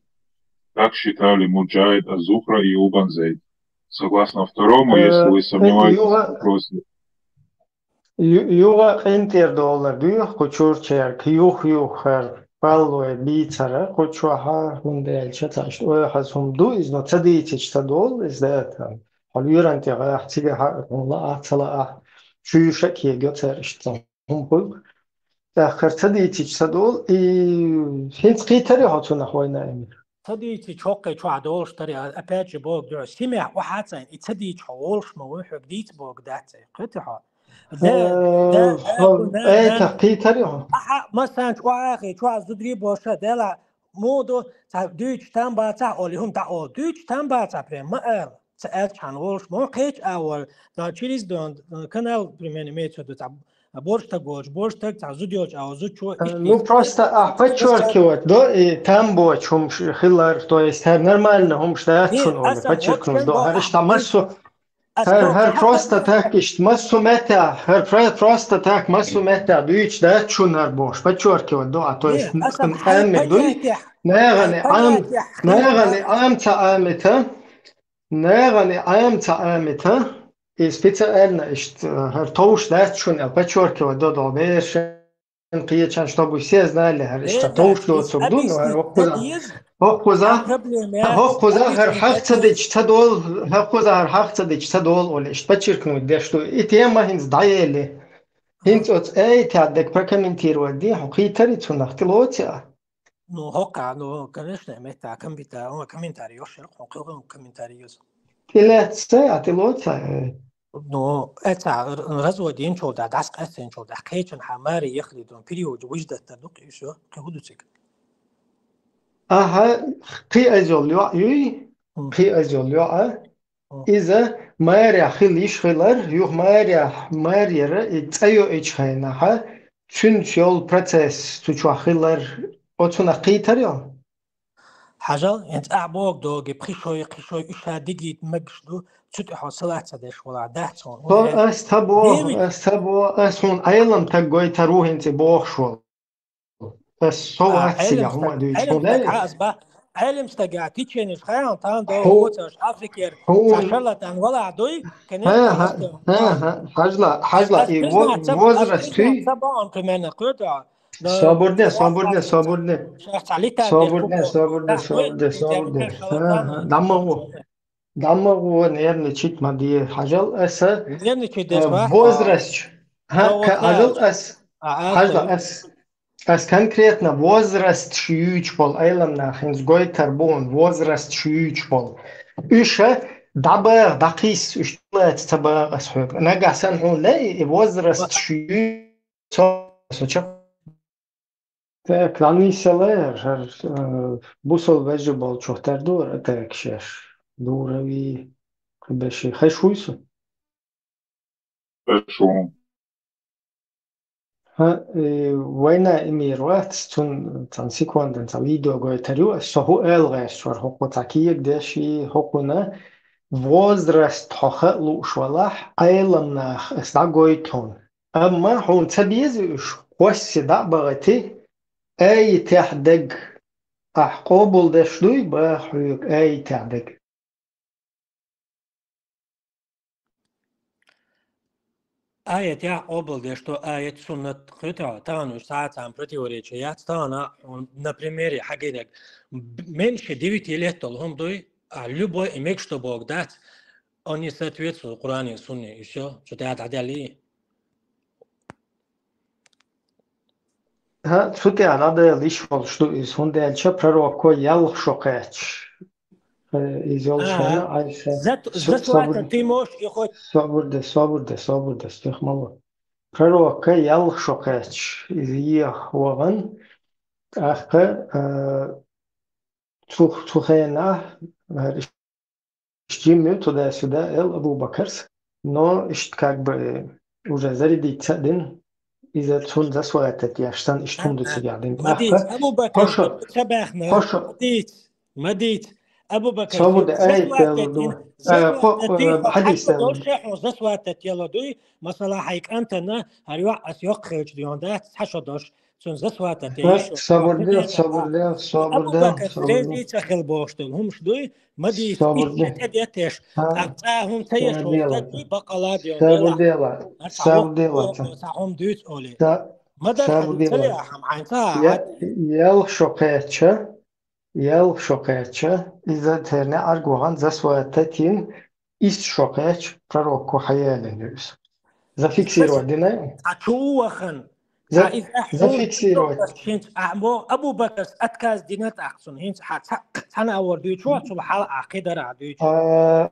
Так считали Муджахид, Аз-Зухра и Убан Зейд. Согласно второму, если вы Э, сомневаетесь юга- в вопросе, Ю-, юга къинтӀера долар дуьйху кху чурчаьрга, юх-юххара, паллой бийцара, кху чохьа хӀунда аьлча ца иштта ойхьаз хӀума ду иза, но ца дийцича ца долу иза даьтан. Хьо лоьран тӀе гӀайхьа, цигахьа а хӀума лаахь, ца лаахь, чуьйша а кегайо цара иштта хӀума хуьлу. ТӀаккха ца дийцича ца долу, и хӀинца кхийтарий хьо цунах вайна эмир? Ца дийцича хӀокхе чохь долуш таре, а, опять же, богу дуьхьа. Симехь охьа а цайна, и ца дийцича хьо волуш ма вуй, хьоьга дийца богу дац, ай, кхетий хьо? Э, хо-, э, та кхетар ю хьо. Ахьа, масалан, чӀоагӀа хи, чӀоагӀа зударий боша, дела, муду, ца дуьйцу там бацахь олу, хӀума дӀа олу. Дуьйцу там бацахь прям, ма ала. Ца аьлчхьана волуш, мо кхечу а волу, ца через дон, канал, примерно, имеется в виду, ца борштаг волчу, борштаг, ца зуд йолчу а волу, зудчо. Э, ну, просто, а, подчеркивать, да, и там боч хӀумаш хилар, то есть, хӀара нормально хӀумаш дац шуна олу, подчеркнуть, да, хӀара иштта массо, хӀара, хӀара просто так иштта массо меттехь, хӀара про-, просто так массо меттехь дуьйцуш дац шуна хӀара бохуш, подчеркивать, да, а, то есть, кхин къаьмниг дуй, нагӀане Ӏам, нагӀане Ӏам ца Ӏамита, нагӀане Ӏам ца Ӏамита, и специально иштта, хӀара товш дац шуна, подчеркивать, да, да, бераш кхечан, чтобы все знали, хӀара иштта товш доцург ду, но хӀара хӀокхуза, хӀокхуза, хӀара хьах ца дича ца долу, хӀокхуза хӀара хьах ца дича ца долу олу, иштта подчеркнуть деш ду. И тема хӀинца дӀаели. ХӀинца оцу аятехь дерг прокомментировать де, хьо кхетари цунах тӀелоци а? Ну, хӀокха, ну, конечно, метта комментарий, о, комментарий йош яра, хьо кхин комментарий йоза. ТӀелаьццай, а тӀелоцай, э. Ну, эца р-, развод йинчул да, дас къаьстинчул да, кхечан хьа маре яхли дон период вуьждаттар ду, кхи шо, кхи хӀу ду цига? Аха, кхи азол йоӀ юй, кхи азол йоӀ а. Иза марехь хила йиш хилар, юха марехь, марера и цӀа йоуьйтуш хенахьа, цуьнца йолу процесс цу чохь хилар, оцунах кхетар ю? Хьажал, хӀинца ахь боху доги, пхи шой, кхи шой, уьш ша дигийта мегаш ду, цу тӀехь хьо салат ца деш вала, дац хьуна. Со, ас ца боху, ас ца боху, ас хьуна Ӏелам таг гойтар ву хӀинца и бохуш волу. Ас со вац цигахь хӀума дуьйцуш, хьуна. Ӏелам стага тиченаш хайна, тан до воцаш Африкера, ца шарлатан вала дуй, конечно. Хьажла, хьажла, и возраст туй. Ца баан примерно кхуьда. Собурде, собурде, собурде. Собурде, собурде, собурде, собурде. Ха, ха, даммагӀо. ДӀа ма гӀо, нервничать ма де. Хьажал аса, нервничать деш, э, ваха возраст. Хьа, ка-, хьажал ас, хьажал ас, ас конкретно возраст шуьйчу болу, Ӏелам нах хӀинца гойтар бу хьуна, возраст шуьйчу болу. Уьш дӀабаха, дӀакхийса, уьш лаца ца баха ас хьоьга. Нагахь санна хьуна лаьий, и возраст шуьйчу Со, со ча-, так, ланийсале, хӀара, э, бусал вежа болчух тардора, так, шеш. Дурави, кхибеши. Хеш вуй со? Хеш ву. Хьа, э, вайна имир вац, цун цхьана секундан цхьа видео гойтар ю, ас со хӀу эл гӀерташ вара, хӀокху цхьа кег деши, хӀокхуна возраст хьо ха лууш валахь, Ӏелам нах ас дӀагойт хьуна. Амма хьуна ца беза уьш, кхосси дӀа а бахати, аятехь дерг ахь къобалдеш дуй, баха хьоьга аятехь дерг. Аятехь къобалдеш ду, аят суннат кхуьйту, тахана уьш цхьа а цхьана противоречие яц, тахана хьуна на примере хьагийнарг. Б-, меньше девяти лет долу хӀума дуй, а любой и мегаш ду боху дац, он не соответствует Коране и Сунне, и всё, цу тӀехь дӀаделлий. ХӀа, цу тӀехь дӀадала йиш волуш ду иза, хӀунда аьлча пророкко ялх шо кхаьчча, э, иза йолуш хенахь, Ӏайса, за ту-, за ту-, собур-, собур де, собур де, собур де, стих ма ло. Пророкко ялх шо кхаьчча, иза еха вахана, тӀаккха, э, цу, цу хенахь, э, Иштта жимма туда-сюда эл Абу Бакарс, но иштта как бы уже зарядить ца дина, иза цунна засватать еш санна иштта хӀума ду цигахь дина. Ма дийца, Абу Бакар ца баьхна, ма дийца, ма дийца. Абу Бакар, собур де, аят делла ду. Э, хо-, э, хьадис делла ду. Хьо засватать яла дуй, масала, хьайн кӀантана, хӀара йоӀ ас йоккха хилча дуьйна дац, цхьа шо долуш. Цунна засватать яйиш. Собур де, собур де, собур де, Абу Бакар собур де. Реза ца хила бохуш долу хӀумаш дуй, ма дийца, собур де. Иштта тӀедеттеш, тӀаккха цкъа хӀума ца еш волу стаг дуй, бакъала дуьйна. Собур де ла, собур де ла. Цхьа хӀума дуьйцу олий. Ма дар хьан ца ле ахьа, хьайн ца хьан. Ялх шо кхаьчча, ялх шо кхаьчча, иза церан неӀарга вахана засватать йина, исс шо кхаьчча, пророкко хьаялина ю иза. Зафиксировать дина. А чу вахана. За-, зафиксировать. ХӀинца а боху, Абу Бакарс отказ дина тӀаккха цунна. ХӀинца хьан ца-, цхьана а вар дуьйцу, цул хьала а кхидара а дуьйцу. А,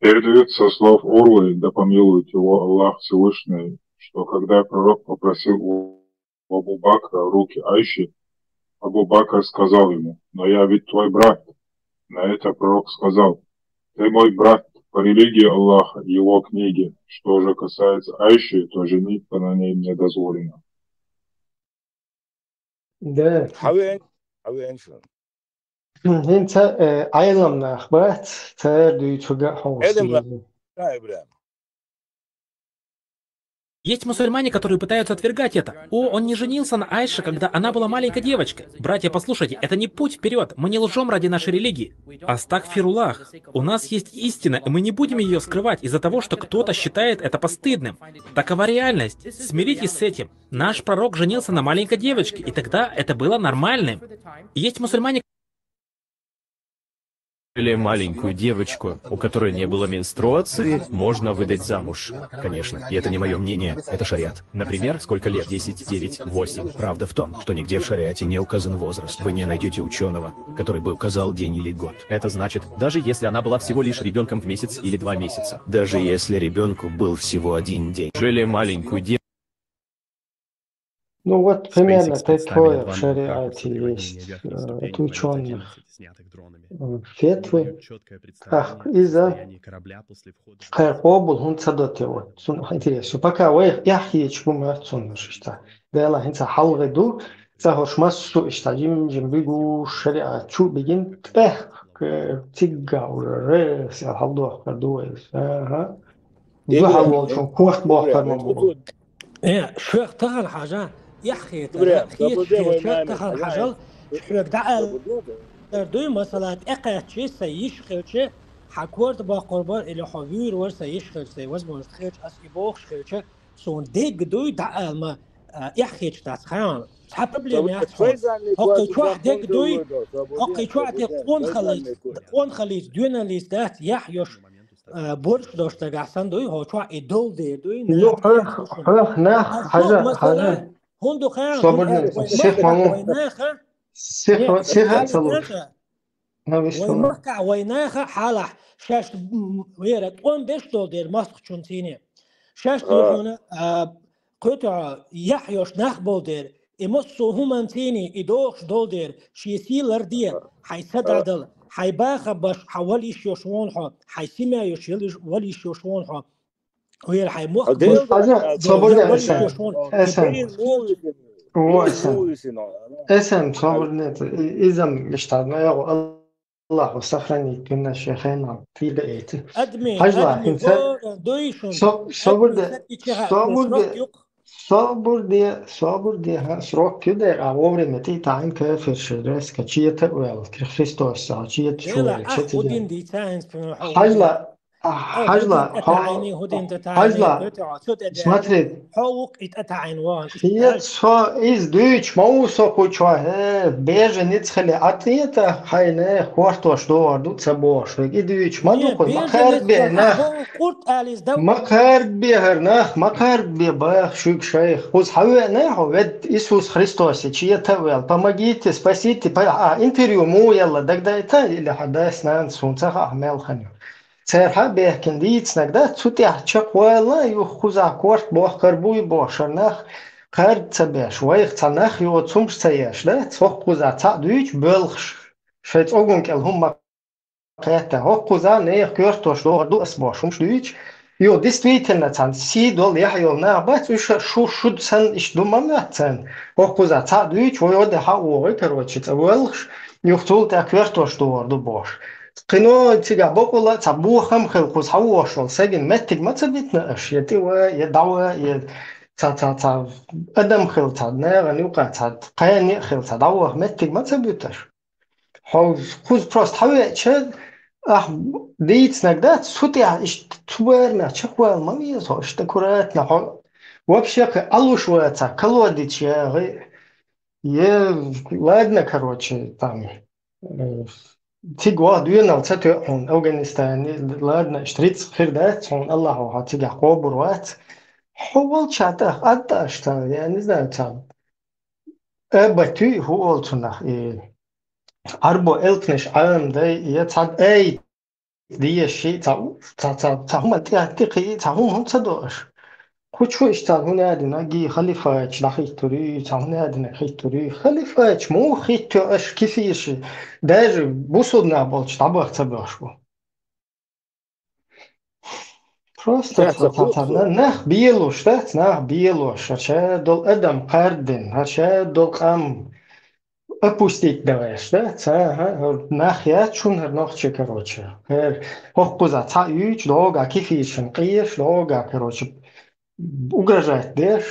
Передают со слов Урвы, да помилует его Аллах Всевышний, что когда пророк попросил у Абу Бакра руки Айши, Абу Бакр сказал ему: «Но я ведь твой брат». На это пророк сказал: «Ты мой брат по религии Аллаха и его книге. Что же касается Айши, то женитьба на ней мне дозволено». Да. Хьавен, хьавен шун. ХӀинца, э, Ӏелам нах бац, цар дуьйцург а хьовсийла. Ӏелам нах, Ибрахим. Есть мусульмане, которые пытаются отвергать это. О, он не женился на Айше, когда она была маленькой девочкой. Братья, послушайте, это не путь вперед. Мы не лжем ради нашей религии. Астагфируллах. У нас есть истина, и мы не будем ее скрывать из-за того, что кто-то считает это постыдным. Такова реальность. Смиритесь с этим. Наш пророк женился на маленькой девочке, и тогда это было нормальным. Есть мусульмане, Или маленькую девочку, у которой не было менструации, можно выдать замуж. Конечно, и это не мое мнение, это шариат. Например, сколько лет? Десять, девять, восемь. Правда в том, что нигде в шариате не указан возраст. Вы не найдете ученого, который бы указал день или год. Это значит, даже если она была всего лишь ребенком в месяц или два месяца. Даже если ребенку был всего один день. Или маленькую девочку. Ну вот, примерно такое в шариате есть, э, от ученых, э, фетвы. Ах, из-за кхайкъобул хӀун ца доте вот. Сун интересно. Пока вай яхьечу бу моьтту сунна иштта. Дела хӀинца хьалгӀе ду, ца хӀорш массу иштта жим-жим бигу шариат чу бигин, тӀех, э, цигга уже, рес, хьалдохкар ду вай. Аха. Дуьхьал волчун корт бохкар ма бу. Э, шух тахана хьажа, яхь хетара, хеташ хетара тахана хьажал, хьоьга дӀаал дар дуй, масала, тӀекхаьччи, са йиш хилча, хьа корта баккхур бар, или хьо вуьйр вар, са йиш хилча, са возможность хилча, ас и бохуш хилча, суна дег дуй, дӀаал ма, а, яхь хеташ дац хаьан. Цхьа проблема яц хьо. Хьо кхин чохь дег дуй, хьо кхин чохь дег къонхаллиц, къонхаллиц, доьналлиц дац, яхь йош, а, борш дош дагахь сан дуй, хьо чохь и дол дер дуй, Ну, хьох, хьох нах, хьажа, хьажа. ХӀун ду хаьан, Собарна, хӀун сих ма ву. Вай наха, Сих, не, сих хьала ца луш. Наха. Ну, вист Вай ма. Махкахь вай наха хьалахь, шаьш, м, вера, тӀом беш дол дер мостагӀчун цийне. Шаьш А. дуй хьуна, а, кхуьту яхь йош нах бол дер, и массо хӀуман цийне, и дохуш дол дер, шен сий лар де, хьайн са дӀадала, хьайн баха баш, хьан вал йиш йош вон хьо, хьайн сима йош, вал йиш йош вон хьо. Вера хьайн мохк Хьо баш, дел Хьажа, дел собарна, дел вал йиш Эсен. Йош вон. Эсен. Теперь новый, Во, теперь Эсен. Новый сынок. Эсен, собарна, и-, изам иштта, ну, я, Аллаху сохранит, конечно, шехена, тига эти. Адми, Хьажла, адми, хӀинца во, дуйшун. Со-, собар Адми де, саки чеха, собар срок де, юк. Собар де, собар де, ха, срок ю де, а вовремя ти таин кафир шерес, ка чиета уэл, Христос, а чиет Дела, шуэл, ах, чиета худин де. Ди цаин спину, ха, Хьажла, а, Ах, хьажла, худин хо-, тӀатаӀийни, худин тӀатаӀийни, хьажла, кхуьту, цу тӀе де. Смотри. Хьо вукх и тӀатаӀийна ван, и Шиет тӀа. Со из дуьйч ма ву со кху чохь, э, беженец хили а тӀета, хьайна хортош догӀар ду, ца бохуш верг. И дуьйч ма ду Не, кху, ма беженец кхаргбе ца нах. Хьо къурт ализ дав. Ма кхаргбе хӀара нах, ма кхаргбе бах шуьга шайх. Кхуза хьавеана хьо, вед Иисус Христос, чиета а вел. Помогите, спасите, по-, а, интервью муха елла, дагадайта, или хьан дас нанас хӀун ца хаьа, мел хан ю. Церан хьа а бехкина дийцинарг дац, цу тӀехь чекхвала, юха кхузахь корта бохкар буй бохуш, нах кхарга ца беш, вайх цхьа нах йоцу хӀумаш ца еш дац, хӀокху кхузахь цхьаъ дуьйцу боьлхуш, шайн цӀоган кӀел хӀума ма кхетта, хӀокху кхузахь нехан коьртош догӀур ду ас бохуш хӀумаш дуьйцу. Юха действительно цхьана сий долу, яхь йолу нах бац, уьш шу шуьца санна иштта ду ма моьтту царна. ХӀокху кхузахь цхьаъ дуьйцу, вай оде хьан вогӀий, короче, цӀа воьлхуш, юха цул тӀаьхьа коьртош догӀур ду бохуш. Кхино цигахь бакъволла а цхьа бохам хилла кхуза хьан вогӀуш волу сагина меттиг ма ца битина аша, я тӀе ван, я дӀаван, я цхьа, цхьа, цхьа адам хилла цхьа, нагӀана юкъа цхьа, кхане а хилла цхьа, дӀаваха меттиг ма ца буьту аша. Хьо кхуза просто хьан веача, ахь дийцинарг дац, цу тӀехь иштта цу барна чекхвала ма веза хьо, иштта аккуратно хьо. Вообще кхин Ӏалуш вацахь, колодец яхьа, е, ладно, короче, там, э, цига ваха доьналла ца тоьа хьуна Афганистане, ладно, иштта рицкъ хир дац хьуна, Аллахьо хьо цигахь кхобур вац. Хьо волча тӀаккха атта аша цхьа, я не знаю, цхьа, аба туьй хӀу олу цунах, и Ӏарбо элпанаш Ӏамадай, я цхьа ай дезаш, цхьа, цхьа, цхьа, цхьа хӀума тӀе, тӀе кхии, цхьа хӀума хӀунда ца до аша? Кху чу иштта хӀуна аьлла, наги халифача дӀахиттур ю, цхьа хӀуна аьлла, хиттур ю. Халифача муха хитто аша кефираш? Даже бусулба нах болча дӀабаха ца боьхуш бу. Просто Ца ца ца ца ца ца. На-, нах белуш, да? Нах белуш, хӀара ша долу адам кхардина, хӀара ша долу къам опустить даваеш, да? Ца, ха, хӀара нах яц шуна хӀара нохчи, короче. ХӀара хӀокхуза цхьа уьйчу, догӀа кефиршан къеш, догӀа, короче, угрожать деш.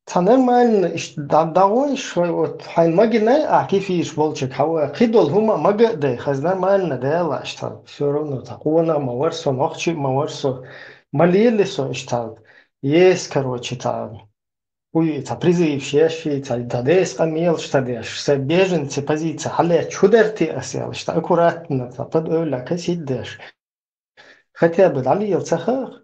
Цхьа нормально иштта дӀа-, дӀагӀойша, вот, хьайн магина а кефираш болчиг хьава, кхидолу хӀума а мага а дай, хаза нормально дела иштта, всё равно цхьа къонах а ма вара со, нохчи а ма вара со, ма лели со иштта, ес, короче, цхьа, уй, цхьа призываш еш, цхьа, цхьа дес къамелаш ца деш, сан беженцы позиция хьалаьцча хӀун дара те ас аьлла, иштта аккуратно, цхьа под эвла касить деш. Хотя бы дӀалела ца хаьа.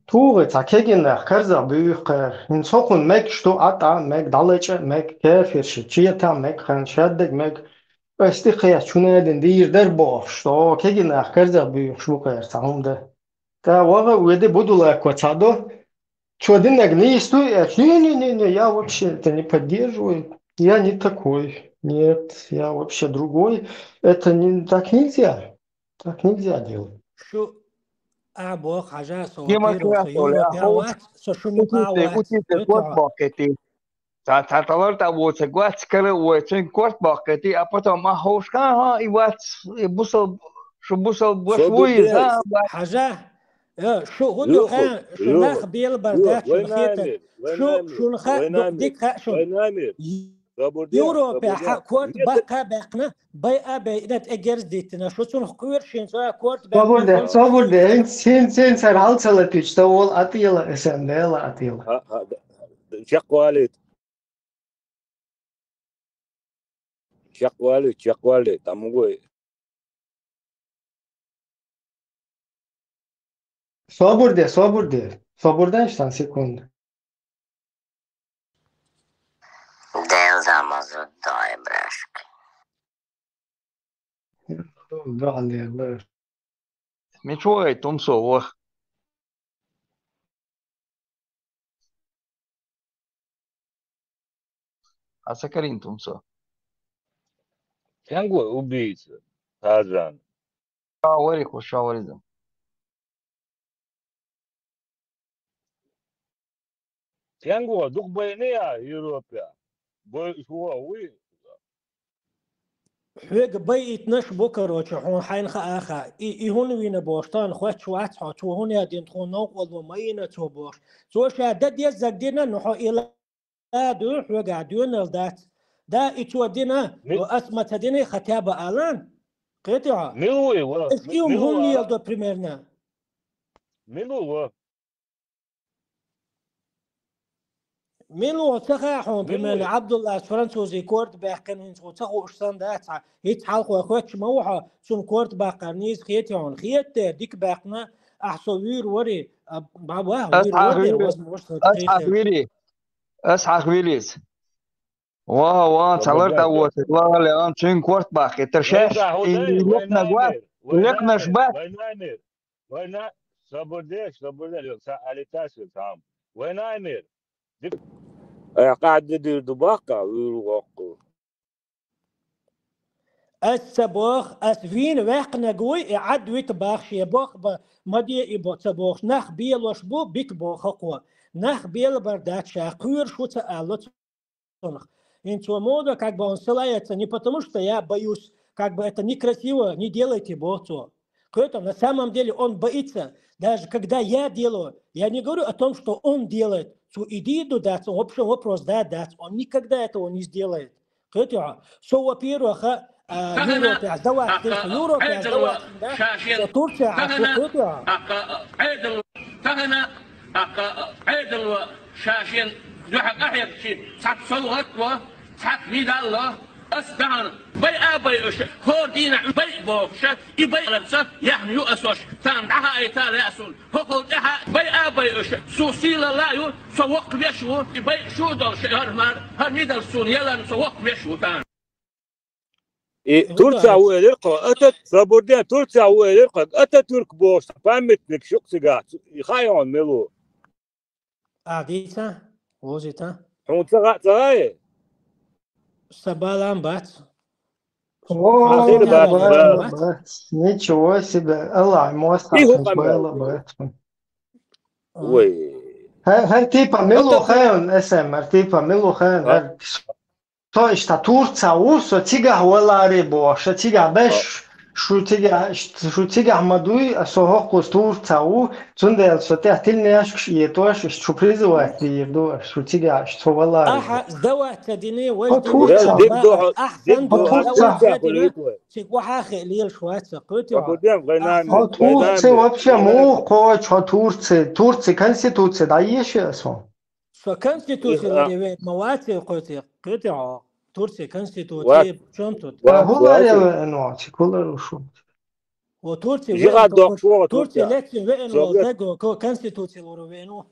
ТугӀи цхьа кегий нах карзах буьйху кхара. ХӀинца хӀокхунна мегаш ду, Ӏа тӀа а мега, дӀалача а мега, кефирши, чета а мега, хан шаддаг мега. Ас тӀе кхаьчча хӀунадина дийр дара бохуш, о, кегий нах карзах буьйхуш бу кхара цхьа хӀума дан. ТӀаккха ваха а веди, Будулако цхьа до. Цо динарг нийса ду аьлча, не, не, не, не, я вообще это не поддерживаю. Я не такой. Нет, я вообще другой. Это не, так нельзя. Так нельзя делать. Шу а бох, хьажа, со Кема вапиру, со креатур, юра а пя хо-, вац, со шуну утите, а вац. Утите, кот боккети. Цхьа, цхьа талар тӀа воцург вац кара вой, цуьнга корта баккхийтий, а потом а ховш, ха, ха, и вац, и бусал, шу бусал баш Со вуй, бубен. Ха, вац. Хьажа, э, шу хӀун ду Юху, хан, шу юху, нах белабар юху, дац, шуна вайна хета. Амир, вайна Шу, Амир, шуна ха, вайна ду-, Амир, дика ха шуна. Вайна Амир. Ю-, Собурде, Европе собурде. ха корта Нет. баккха баьккхина, бай а бай, инат эгерз диттина. Шу цунах кхуьра шин цо корта баьккхина. Собурде, собурде, ин син, син сар хьалцалатуьч, та вол атӀела, эсан дела атӀела. Ха, ха, д-, д-, чекхвалит. Чекхвалит, чекхвалит, там угой. Собурде, собурде. Собурдан штан секунда. Делза мазут дай брашки. Дале, лар. Мичугай тумсо вах. Аса карин тумсо. Кангой убийца, Тарзан. Шавари ку шаваризм. Кангой дух байни я Европе. Бой шуо уй. Хьоьга байитнаш бу, короче, хьуна хьайна хаа ха. И, и хӀунда вина бохуш, тахана хоьттуш вац хьо, цо хӀунда яздина тхуна новкъарло ма йина цо бохуш. Цо ша дан деззаг дина, ну хьо и ла-, ла ду, хьоьгахь доьналла дац. Да, и цо дина, Ми- ас ма ца дина, хотя бы алан. Кхетий хьо? Мила ву и ва? Эс Ми-, и хӀума мила хӀунда ву леладо, примерно? Мила ву ва? Мила ву ца хаьа хьуна, Мила примерно, ву? Абдуллас французи корта баьккхина, хӀинца хьо ца хууш санна дац хьа. ХӀинца хьалхо хоьттуш ма ву хьо, цунна корта баккхар нийса хетий хьуна? Хета те, дика баьккхина, ахь со вуьйр вари, а, ба-, ба-, Ас вуьйр хьах вари, вири. Возможно, Ас хьах кхехье. вири. Ас хьах вири иза. Ва, ва, Ва, цхьалар ва, ва. тӀавоцург, ва, ва, леан, цуьнга корта баккхийтар шаьш, Вайна, и, вайна, и лекнаг вац, вайна, лекнаш вайна, бац. Вайна, вайна, собурдеш, собурдеш, са алитас, сам. Вайна, Амир. Дик-, э, къаьдда дийр ду баккха, вуьйр воккху. Ас ца бох, ас вийна ваьккхинаг вуй, и Ӏад вита бах шен бох ба, ма де и бо ца бохуш, нах белош бу, бика боху хӀокхо. Нах белабар дац ша, кхоьруш ву ца аьлла цунах. ХӀинца цо мо до, как бы он ссылается не потому, что я боюсь, как бы это некрасиво, не делайте бо цо. Кхетий, на самом деле он боится. Даже когда я делаю, я не говорю о том, что он делает. Цо и дийр ду дац, вообще вопрос да дац. Он никогда этого не сделает. Кхетий хьо? Со, во-первых, а, Европе аз дават, Европе аз дават, да? Со Турция аз, кхетий хьо? Тахана, тахана, Ӏедало ша шен дуьхьа къахьегчи, цхьацца совгӀат а ло, цхьацца медаль а ло, Ас даьхьна байа а байуш, хӀора дийнахьа байа бохуш, и байаларца яхна ю ас ош, царна дӀахаийта лаьа суна. ХӀокхул тӀаьхьа байа а байуш, суна сийлалла а ю, со воккхавеш ву, и байа шу а долуш, хӀара мар, хӀара мидалш суна яларна со воккхавеш ву царна. И Турцахь ву элира кхо, Атат-, Сабурден, Турцахь ву элира кхо, Ататюрк бохуш памятник шу-кх цигахь, и хаьий хьуна мила ву? А, дийца? Вовзийта? Хьуна ца хаьа, ца хаьий? Сан балам бац. О, Ахир бац, бала бац. Бац. Ничего себе. Аллах, И хӀу мостагӀчунца къамел. Бала бац. Ой. ХӀа-, хӀара типа мила ву хаьий хьуна, эсэм, хӀара типа мила ву хаьий хьуна, А. хӀара со иштта Турца ву, со цигахь валаре бохуш, ша цигахь беш, А. шу цигахь, шу цигахь ма дуй, а со хӀокхуз Турца ву, цундела со тӀехь тилнешкаш а етош, иштта шу призывать дийр ду, шу цигахь иштта со валаре. Ахьа сдавать ца дини, вай Хьо дини, Турца. Дел диг ду хьо, ахьа диг сан ду ду, хьо ахьа Турца. Турца ца дини, хуьлуьйту вай. Цига вахьа хе лелаш вац, кхуьти Хьо вахьа. Будем, вай нами, Ахьа вай Турце нами, вообще вай нами. Муха кхочу, хьо Турце, Турце конституция дӀаеши аса хьо? Со конституци Их, а. лоре веана ма вац, кхуьти, кхуьти хьо. Турци конституци, Вац. Причём тут? Вац, Ва хӀулар вац. я веана вац, хӀулар ву шу? О, Турци Жихад веана, дохуш ву хьо Турци Турци. лецин веана Со вол ве- даго, ко конституци лоре веана ву.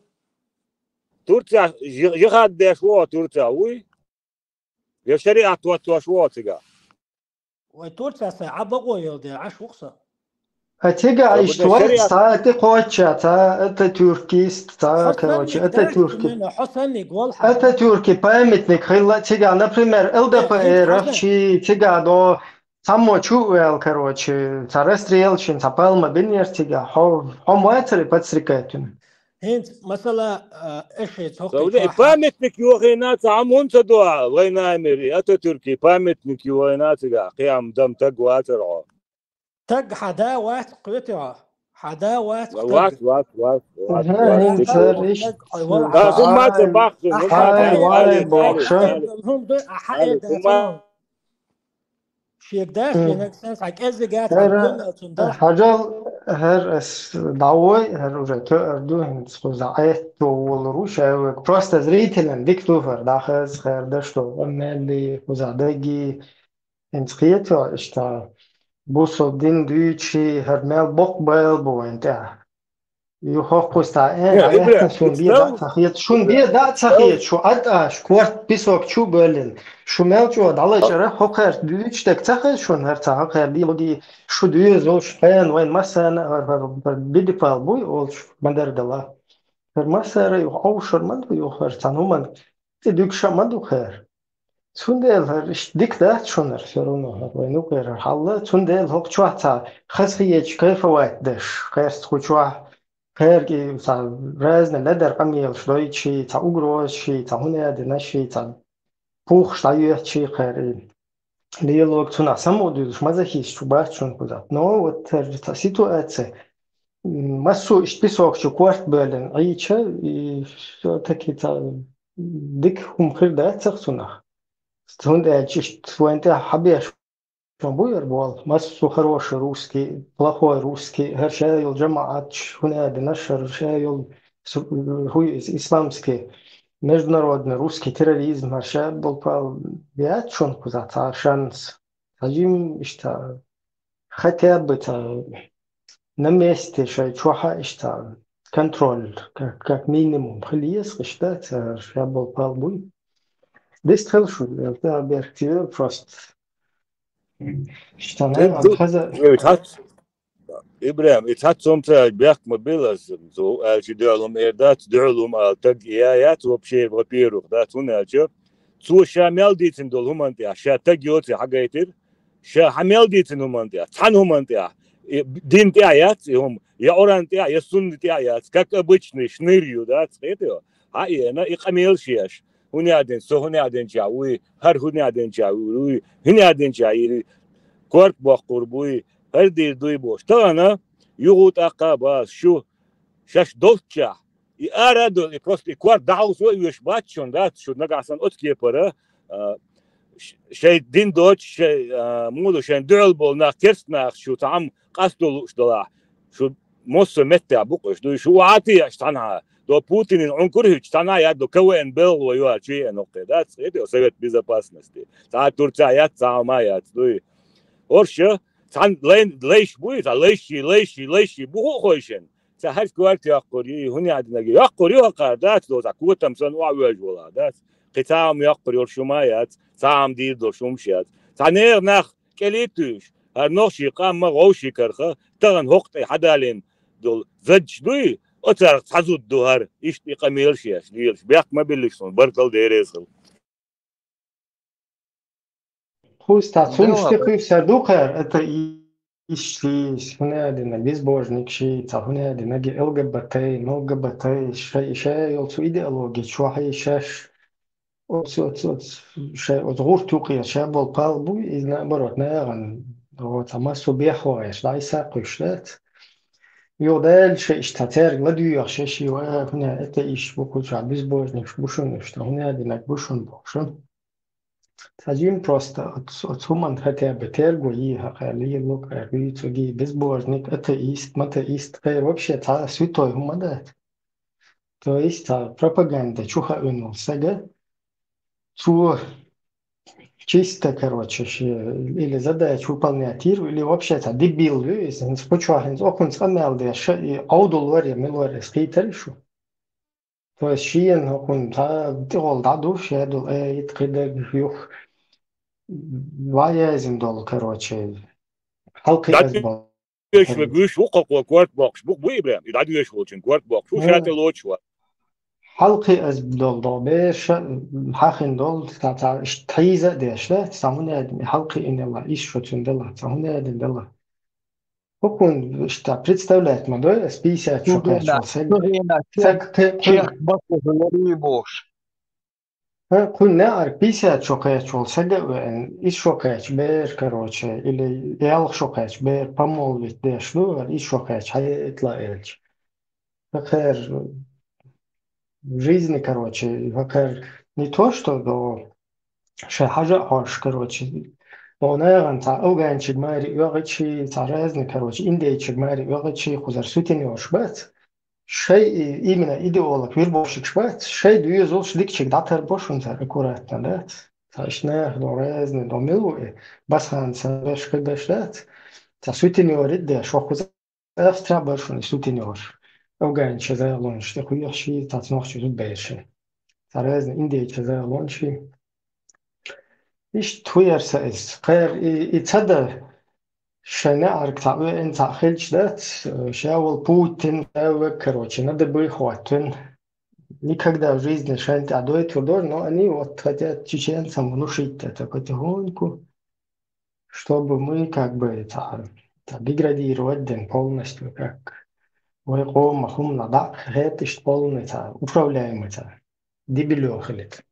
Турци жи-, жихад деш ву хьо Турци, вуй? Я шариат воттош ву хьо цигахь? Вай Турци аса Ӏа бакъо йолу дела, Ӏаш ву-кх со. А цигахь Ва иштта бу вай шариат. Цхьа тӀе кхочча, цхьа Ататюркист, цхьа, Хьо короче, санниг дац Ататюрки. Именно, хьо санниг вол хьан. Ататюрки памятник хилла цигахь, например, Э, ЛДПР хьо сан- чи цигахь до цхьаммо чу а ваьлла, короче, цхьа расстрел шин, цхьа палма бинера цигахь, хьо, хьо ма вацара подстрекать вина. ХӀинца, масала, а, эши цхьа Савли, хӀокху и памятник йохийна ца хьан мун ца дуа, вай наймери, Ататюрки памятник йохийна цигахь, кхиам дам таг вацара хьо. Таг хьан да вац кхуьти хьо? Хьан да вац таг? Вац, вац, вац, вац, Ага, вац, хӀинца таг, иш таг, хьо вац. А, хӀумма ца бахча, хӀумма ца Ай, вай, бахча. Бохша. ХӀумма дуй, а хьан Али, эр дац хӀумма. Шега дац, М. шега сан схьа кӀеззига ца ХӀара, гуна цунна дала. Хьажал, хӀара ас дӀавой, хӀара уже тоьар ду, хӀинца кхуза Ӏетто волур ву шайвега. Просто зрителан дика ду хӀара, дӀахаза хӀара даш долу, аммалли кхуза даги. ХӀинца кхетий, иштта, бусул дин дуьйцуш, хӀара мел боккха байла бу вайн тӀехь. Ю хӀокхуз цхьа, э, Э, Ибрахим, дӀаэттина шун бен дӀа а ца хета, шун бен дӀа а ца хета, шу Ӏад а, шу корта песок чу а бевллина. Шу мел чӀогӀа дӀалачкъара, хӀокхаьрца дуьйцуш дерг ца хеза шуна, хӀара цхьа хӀокхаьрца диалоги, шу доьзалш, хьенан вайн массарна а хӀара, хӀара, хӀара бидипал буй олуш ма-дарра дала. ХӀара массара а юха Ӏовшур ма ду, юха хӀара цхьана хӀуманна тӀе дуьгуш а ма ду хӀара. Цундела хӀара иштта дика дац шуна хӀара, всё равно хӀара вайн юкъера хӀара хьал. Цундела хӀокху чохь цхьа хазахеташ кайфовать деш, кхерста кху чохь, кхерга и цхьа разный ледар къамелаш дойтуш, цхьа угрозаш, цхьа хӀун а динарш, цхьа пуххаш дӀайоьттуш, кхера и диалог цунах самукъадуьйлуш ма захийтуш бац шуна кхузахь. Но вот хӀара цхьа ситуация, м, массо а иштта песок чу корта бевллина Ӏийча, и всё-таки цхьа дика хӀума хир дац-кх цунах. ХӀунда аьлча иштта вайн тӀехь хьабеш ма бу яра болу. Массо а хороший русский, плохой русский, хӀара ша йолу жамаӀаташ, хӀун а динарш, хӀара ша йолу су-, хӀуй иза, исламский, международный русский терроризм, хӀара ша болу пал яц шуна кхузахь цхьа шанс. Цхьа жим иштта, хотя бы цхьа на месте шайн чохь а иштта контроль, как, как минимум, хила еза иштта, цхьа ша болу пал буй. Дистхила шу, я берг тивер просто. Иштта, Иб-, наверное, хаза. Иб-, хац-, Ибрахим, и цхьацца хӀума ца аьлча, бехк ма билла ас, цо аьлча дуьхьал хӀума эр дац, дуьхьал хӀума ала таг я яц, вообще, во-первых, дац, хӀунда аьлча, цо ша мел дийцина долу хӀуманна тӀехь, ша таг йоций хьагайтира, ша хьан мел дийцина хӀуманна тӀехь, цхьана хӀуманна тӀехь, и дин тӀехь яц и хӀума, я Къуръан тӀехь, я сунна тӀехь яц, как обычный шныр ю, дац, кхетий? Хьан и ана, и къамелаш еш. ХӀун а дина, со хӀун а динчахь вуй, хӀара хӀун а динчахь вуй, хӀун а динчахь и корта боккхур буй, хӀара дийр дуй бохуш. Тахана юха тӀаккха а бац шу, шаьш долччехь, и ара а долу, и просто и корта дӀахьовсо а оьшуш бац шуна, дац шу нагахь санна оцу кепара, а, ш-, шайн дин доцуш, шайн, а, муха ду, шайн дуьхьал болу нах, керста нахаца шу цхьа хӀума къасто лууш делахь, шу Массо а меттехь бу-кх уьш, дуй, шу Ӏатийаш цхьанхьа. До Путинан Ӏункур хӀуьтту цхьанхьа яц, до КВН белгало ю аьлла, чу еана-кх, дац, хӀета, Совет Безопасности. Цхьа а Турцехь яц, цхьа а хӀума яц, дуй. Орша, цхьана лайн-, лайш буй, цхьа лайши, лайши, лайши, бу хӀу а хойшина. Цхьа хӀара корта йоккхур ю, хӀун яа динарг, йоккхур ю хӀокхара, дац, до цхьа котам санна охьавоьжна волахь, дац. Кхин цхьа а хӀума йоккхур йолуш хӀума а яц, цхьа а хӀума дийр долуш хӀумаш а яц. Цхьа нехан нах кӀелийтуьйш, хӀара нохчийн къам ма вовшийн карах, тахана хӀокху тӀе хьадалийна долу зудчаш дуй, оцарах цхьа зуда ду хӀара, иштта и къамелаш еш, лелаш. Бехк ма биллалаш суна, баркалла, Дела реза хуьлда. Кхузахь цунна стихуьйсар ду кхара, это и-, иштта, хӀун яа динарг, безбожник ши, цхьа хӀун яа динарг, ЛГБТ, МЛГБТ, шай, шай йолу цу идеологи чохь шаьш Оцу, оцу, оцу, шайн оцу гӀурт юкъера ша болу пал буй, иза наоборот, нахана, оцу массо бехвагӀеш, дӀа и сакхуьйсуш дац. Юха Дала шайн иштта цаьрга ладоьгӀуш, шаьш и ва, хӀун яа, атеисташ бу кхузахь, безбожникаш бу шуна уьш, хӀун яа динарг бу шуна бохуш. Цхьа жима просто оцу, оцу хӀуманна хотя бы терго йийхьа кхара, лело кхара, дуьйцуьйту, безбожник, атеист, матеист, кхара вообще цхьа святой хӀума дац. То есть цхьа пропаганда чу хаийна волу стага, цо чисто, короче, ши-, или задача выполнять йийр ву, или вообще цхьа дебил ю иза, хӀинца кху чохь хӀинца окхунца къамел деш, и Ӏовдал вара я мила вара, иза кхийтарий шу? То есть шена хӀокхунна цхьа тӀехула дӀа ду, шадолу, э, итт кхидерг юха ван яздина долу, короче, хьалкхиаза болу. Доьшуш верг вуьш ву, кхо-кхо корта боккхуш бу-кх, бу, Ибрахим, и дӀадоьшуш волчун корта боккхуш ву, ша тӀе лоцуш вара. Хьалкхиаза долу, долу бераш, хьахийна долу, цхьа, цхьа, иштта хьийза а деш, да? Цхьа хӀун яа дина, хьалкхиъна делахь, исс шо цуьнан делахь, цхьа хӀун яа дина делахь. ХӀокхунна иштта представлять ма дой ас, пятьдесят шо кхаьчна волу стаг. Чехь бакъ хӀума ларий бохуш. ХӀа, кхунна неӀарга пятьдесят шо кхаьчна волу стаг а веана, исс шо кхаьчна бер, короче, или ялх шо кхаьчна бер, помолвить деш ду, исс шо кхаьчна хьаэцла аьлча. ХӀа, кхара жизни, короче, хӀа, кхара не то, что до шайн хьажа а хьош, короче, о, нахана цхьа афганчиг маре оьгӀичи, цхьа разный, короче, индейчиг маре оьгӀичи, кхузара сутенерш бац. Шай и-, именно идеолог вербовщикаш бац, шай доьзалш дикачиг дӀатарбо шуна цара аккуратно, дац? Цхьа иштта нах до разный, до мила ву и, басхана сан беш кхидаш дац? Цхьа сутенер а деш, шо кхуза Австрия бара шуна и сутенерш. Афганча загӀлонаш тӀе кхоьхьуш, цхьацца нохчий зудбераш. Цхьа разный индейча загӀлонаш. Иштта хӀун яра сан иза? Кхара и, и ца дан, шайн неӀарга цхьа веана цхьаъ хилча дац, ша волу Путин, ша век, короче, надо бы хватвен. Никогда в жизни шайна тӀехь дойтур дора, но они вот хотят чеченцам внушить это потихоньку, чтобы мы как бы цхьа, цхьа деградировать дина полностью, как вай къомах хӀуманах дӀа а хеташ полный цхьа управляемый цхьа дебилё хилита.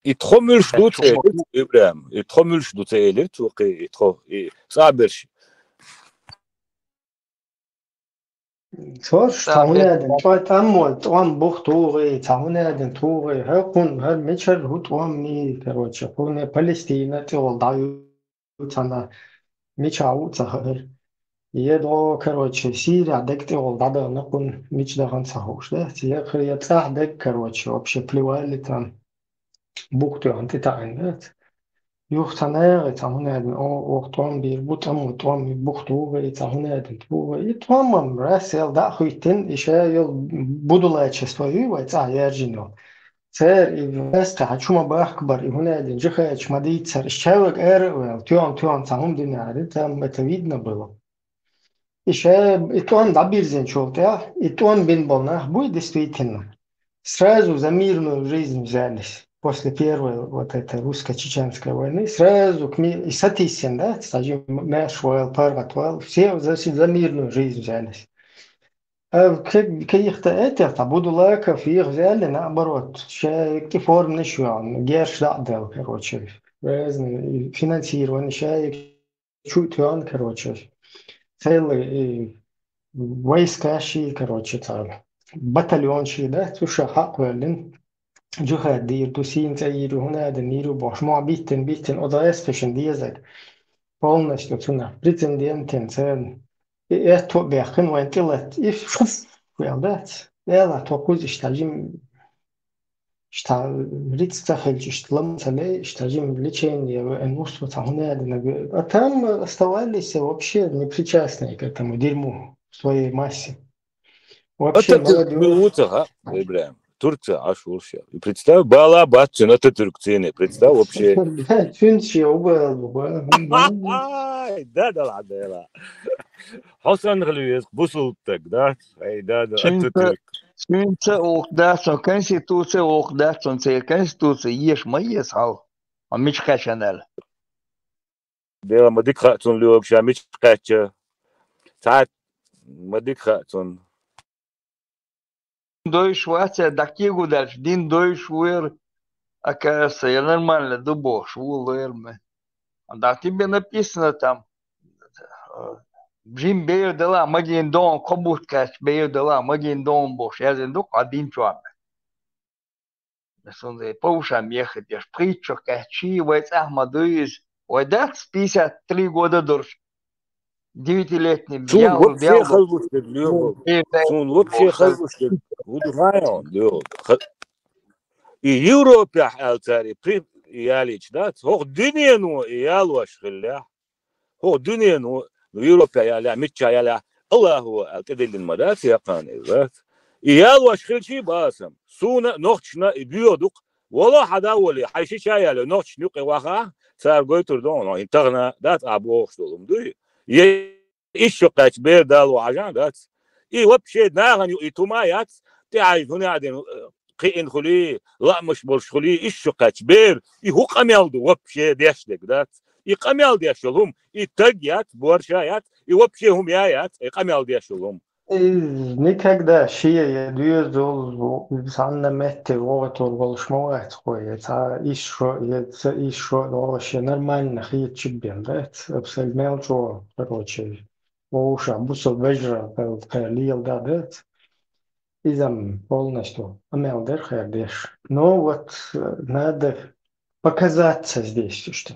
И тхо муьлш ду ца элира цо, Ибрахим? И тхо муьлш ду ца элира цо, кхин и тхо, и цӀа берш? Цо, цхьа хӀун яа дина, тӀо-, тӀаммо, тӀом бух тухий, цхьа хӀун яа дина тухий, хӀокхунна, хӀара мичара хӀу тӀом ма йий, короче, кхуьне Палестина тӀехула дӀа ю цхьана, мичахь ву а ца хаьара. Е догӀу, короче, Сирехь дерг тӀехула дӀадахана кхунна, мича дахана ца хууш, да? Е кху-, е цӀахь дерг, короче, вообще плевали там, бух тоьхна тӀетаьӀна, да? Юха цхьа наха, цхьа хӀун яа дина, о, оха тӀом бийр бу, тӀаммо тӀом бух тухий, цхьа хӀун яа дина тухий. И тӀом-м расел дӀа а хӀиттина, и ша йолу будулачество ю вай цӀахь яьржина йолу. Церан и ваьсткъа хьан чу ма бахка бара, и хӀун яа дина, жихача ма дийццара, иш чавега ара а ваьлла, тоьхна-тоьхна цхьа хӀума дина аьлла, там это видно было. И ша, и тӀом дӀабирзинчул тӀаьхьа, и тӀом бина болу нах буй, действительно, сразу за мирную жизнь взялись. После первой вот этой русско-чеченской войны сразу к ми-, и сатийсина, да, цхьа жима маьрша ваьлла, паргӀат ваьлла, все за, за мирную жизнь взялись. А к-, каких-то этих, там, Будулаков, их взяли, наоборот, шайга тӀе форманаш йоьхна, герш дӀа а делла, короче, разные, и финансирование шайга чу а тоьхна, короче, целый, и войска ши, короче, цхьа батальон ши, да, цу ша хьакхоьллина. Джихад дийр ду, сийна цӀа йийр ю, хӀуна аьлла, йийр ю бохуш, мохь биттина, биттина, оцу эспешин дезаг. Полностью цунах прецедентен царна. И аьтту а баьккхина вайн тӀе латта, и шуф, вел дац. Вела тхо кхуза иштта жим, иштта риц ца хилча, иштта лам ца лей, иштта жим лечение ваьӀна ву со цхьа хӀума аьлла. А там оставались вообще непричастные к этому дерьму в своей массе. Вообще Ататюрк молодёжь. Мила ву ца хаьа, Ибрахим? Турция Ӏаш волуш я. И представь, бала бац цуьнан Ататюрк цене. Представь вообще. Да, цуьнца шен убал бу, ба. Ай, да, да, ладно, да. Хьо санна хила веза, бусулба стаг, да? Ай, да, да, Цуьнца, Ататюрк. Цуьнца воккха дац, цуьнан конституция воккха дац, цуьнан церан конституция еша ма еза хьал. Ма мича кхаьчна аьлла. Дела ма дика хаьа цунна лоьгуш, ша мича кхаьчча. Цхьа ма дика хаьа цунна. Дойш вац, даккхийгу даьлча, дин дойш ву яра, оказывается, я нормально ду бохуш ву лоьрма. Да, тебе написано там, э, жим бер дала, магийна дон, кхо бутт кхаьчча бер дала, магийна дон бохуш, яздина ду-кх а дин чохь. Суна повышам ехать, еш пхийтта шо кхаьччий, вай цӀахь ма дуй иза. Вай дац пятьдесят три года долуш. Девятилетний Суна бял, вообще бял. Хазлуш дерг лоьху. Суна вообще хазлуш дерг. ХӀун ду хьан, лоьху. Ха-, и Европехь аьлла цара, и при-, и ялийча дац. ХӀокху дуьнено и ялош хиллехь. ХӀокху дуьнено, ну, Европехь ялехь, миччахь ялехь, Аллахо аьлла тӀедиллина ма дац, яккхана иза дац. И ялош хилчий бан аса. Суна а, нохчашна а и боьха ду-кх. Вало хьан да а волий, хьайн ши ча яле, нохчашна юкъе вахахь, цара гойтур ду хьуна, хӀин тахана дац ахь бохуш долу хӀума дуй. Е ишшо кхаьчча бер дало хьажа дац. И вообще нахана юкъа и тума яц, тӀехьаьжна хӀун яа дина, кхиъна хуьлий, лаамаш болуш хуьлий, ишшо кхаьчча бер, и хӀун къамел ду вообще деш дерг дац. И къамел деш йолу хӀума, и таг яц, борша яц, и вообще хӀума я яц, и къамел деш йолу хӀума. Иза никогда шен я доьзал, цхьанна метте вогӀуьйтур волуш ма вац кхо, я цхьа ишшо, я ца ишшо а вогӀуш, я нормально хеташ бен дац, абсолютно мел чӀогӀа, короче, вовшах бусалба вежарал кхайра леладан дац. Иза-м полностью къамел дара хьердеш. Ну вот, э, надо показаться здесь, что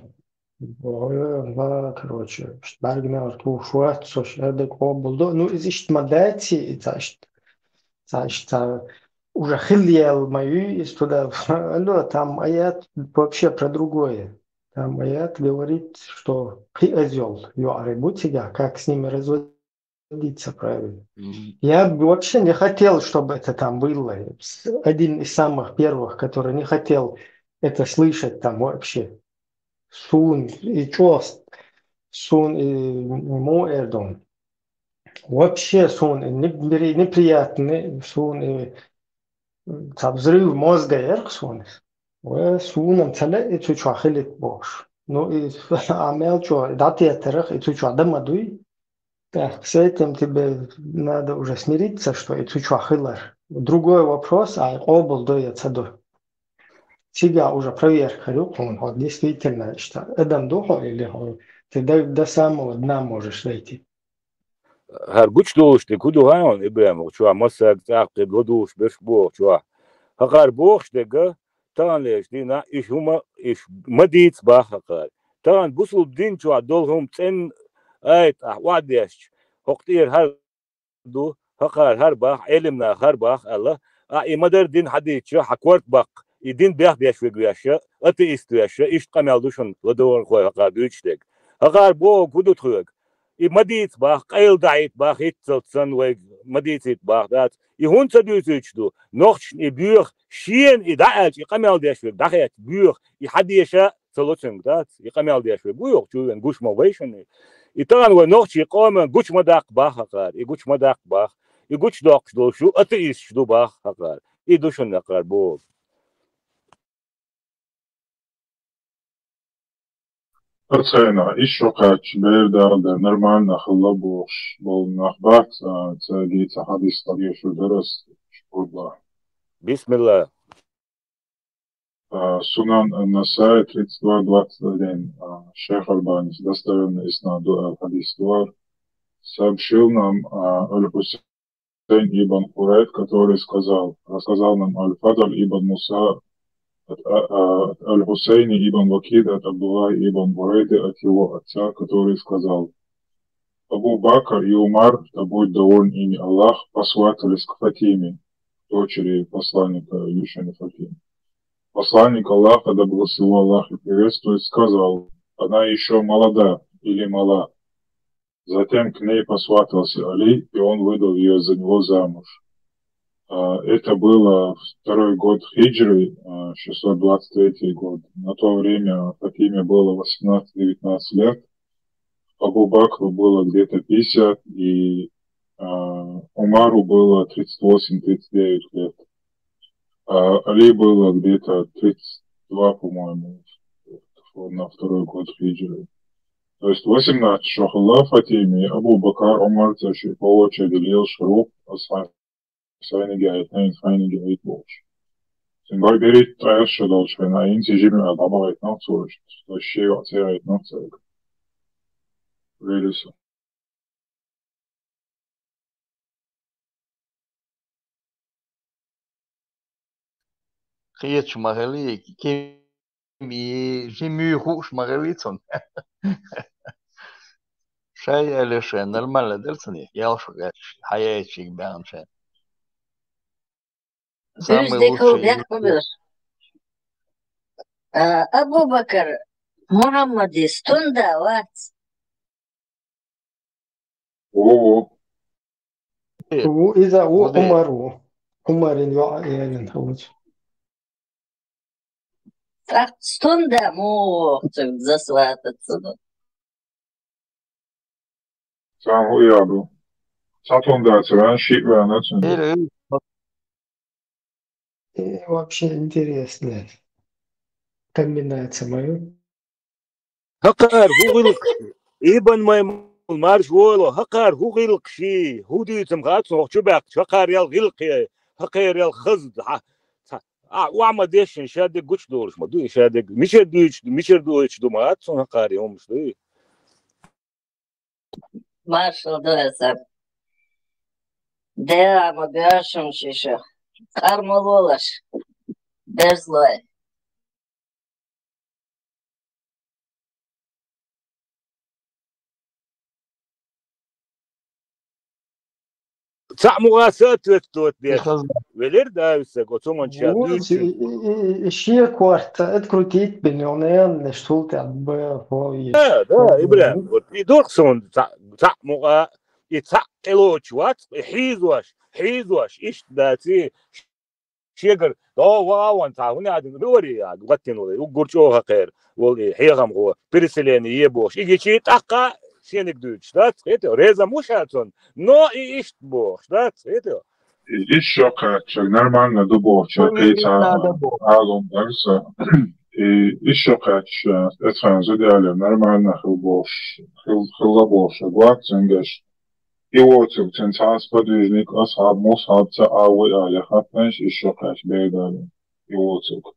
Ой, ла, короче, бӀаьрган мел тухуш вац, со шаьрда къобал до. Ну, иза иштта ма дац, и ца иштта, ца иштта, ца уже хилла яьлла ма ю иза туда. Ну, там аят вообще про другое. Там аят говорит, что кхин азъял йоӀарий бу цигахь, как с ними разводиться правильно. Мгм. Я бы вообще не хотел, чтобы это там было. С-, один из самых первых, который не хотел это слышать там вообще. Суна и чӀогӀа, суна и муха эр ду. Вообще суна и непри-, неприятный, суна и цхьа взрыв мозга яра-кх суна. Ва суна-м ца лаьа и цу чохь хилийта бохуш. Ну, и а мел чӀогӀа дӀатеттарх и цу чохь дан ма дуй. Так, с этим тебе надо уже смириться, что и цу чохь хилар. Другой вопрос, а къобал до я ца до. Цигахь уже проверка хир ю хьуна, хьо действительно иштта адам ду хьо или хьо, ты до, до самого дна можешь дойти. ХӀара гучудолуш дерг хӀун ду хьуна, Ибрахим, хӀокху чохь массаьрга цӀаккха ло дуьйлуш берш боху чохь. ХӀокхара бохуш дерг, таханлерчу дийнахь иш хӀума, иш ма дийца боху хӀокхара. Тахана бусулба дин чохь долу хӀума цӀена айта ахь охьадешча, хӀокху тӀера хӀара ду, хӀокхара хӀара боху, Ӏелимнаха хӀара боху аьлла, ахь и ма-дарра дин хьадийцча, хьан корта баккха, и дин бехдеш верг веш, атеист веш, иштта къамел ду шуна ладогӀархой хӀокхара дуьйцуш дерг. ХӀокхара бохург хӀун ду тхоьга? И ма дийца боху, къайладахьийта боху, хӀинццалц санна вайга ма дийцийта боху дац. И хӀунда ца дуьйцуьйтуш ду? Нохчашна и боьха, шена и дӀа аьлча, и къамел деш верг дӀахаьттича боьха, и хьадеша ца ло цуьнга дац, и къамел деш верг ву йоху чу вен гуш ма вай шуна. И тахана вай нохчийн къоман гучу ма даккха боху хӀокхара, и гучу ма даккха боху, и гучудоккхуш долуш ю, атеисташ ду боху хӀокхара. И ду шуна хӀокхара бохург. Оцу хенахь ишшо кхаьчча бер дала дан нормально хилла бохуш болу нах бац, а, ца дийца хьадис дӀадешар дара ас, шуьга. Бисмилла. А, Сунан ан-Насаи тридцать два двадцать один, а, Шайх Албанис достоверный иснад ду аьлла хьадис ду хӀара. Сообщил нам, а, Аль-Хусейн Хусейн ибн Хурайт, который сказал, рассказал нам Аль-Фадль ибн Муса от, а, а, от Аль-Хусейни ибн Вакида, от Абдуллаха ибн Бурайды, от его отца, который сказал: Абу Бакр и Умар, да будет доволен ими Аллах, посватались к Фатиме, дочери посланника Юшани Фатиме. Посланник Аллаха, да благословил Аллах и приветствует, сказал: Она еще молода или мала. Затем к ней посватался Али, и он выдал ее за него замуж. А, это было второй год хиджры, а, шестьсот двадцать третий год. На то время Фатиме было восемнадцать-девятнадцать лет, Абу Бакру было где-то пятьдесят, и, а, Умару было тридцать восемь-тридцать девять лет. А Али было где-то тридцать два, по-моему, на второй год хиджры. То есть восемнадцать шахалла Фатиме, Абу Бакр, Умар, то есть по очереди лил шуруп, асхаб сайнигайтна, сайнигайт болчу. Син бай берит тайр шадал шайна, ин сижими адама гайтна цурш, то есть шева цейтна цег. Велюсу. Кхечу ма хили, кеми жими хууш ма хили цунна. Шай аьлла шайн нормально дара цунна, ялх шу гӀерташ, хьаяйчиг баьхна шайн. Самый лучший. Декал бехк ма беш. А, Абу Бакр, Мухаммади стунда вац. О, о. Ву иза, ву Умар ву. Умарин йоӀ ялин хавуч. ТӀаккха стунда мух цуьнга засвататься ду? Царна хӀу яду? Цхьа тун дац ваьнна, шиъ ваьнна цуьнан. Э, вообще интересная комбинация моя. ХӀокхара хӀу гӀиллакх, Ибн Маймун, марша войла, хӀокхара хӀу гӀиллакх ший, хӀу дуьйцу-м хац хӀокху чу баьккхича, хӀокхара ял гӀиллакхе, хӀокхара ял хаза, хьа, ца, а, охьа ма дешшина, ша дерг гучудолуш ма ду и, ша дерг мичара дуьйцуш ду, мичара дуьйцуш ду ма хац хӀокхара и хӀумаш ду и. Маршалла ду аса. Дела ма боьшум шиша. Къар ма лолаш. Берзлой. Цхьаъ муха соответствовать деш велира Дависа, оцу ман ча дуьйцу. И, и, и, и шен корта открутить бен, он, наверное, что-то там было. Да, да, Ибрахим, вот и дурх сон цхьаъ, цхьаъ муха, и цхьаъ тӀелоцуш вац, и хьийзош, хьийзош, иштта дац и, шегара, догӀу вагӀа ван цхьа, хӀунда аьлла, Ривари а гӀаттина волу, уггар чӀогӀа хьакхера волу и хьехамхо, переселение е бохуш. И гичи тӀаккха шениг дуьйцуш, дац, хетий? Реза ма ву ша цунна, но и иштта бохуш, дац, хетий? И, и шо кхаьчча, нормально ду бохучу, кхин цхьа Ӏалам дара сан. И, и шо кхаьчча, эцхьана зуда аьлла, нормально хила бохуш, хила, хила бохуш, гӀоьртина гаш. И воцург, цуьнан цхьа а сподвижник, асхьаб, мусхьаб ца а вай аьлла, хаттанаш и шо кхаьчча, бегадалин. И воцург.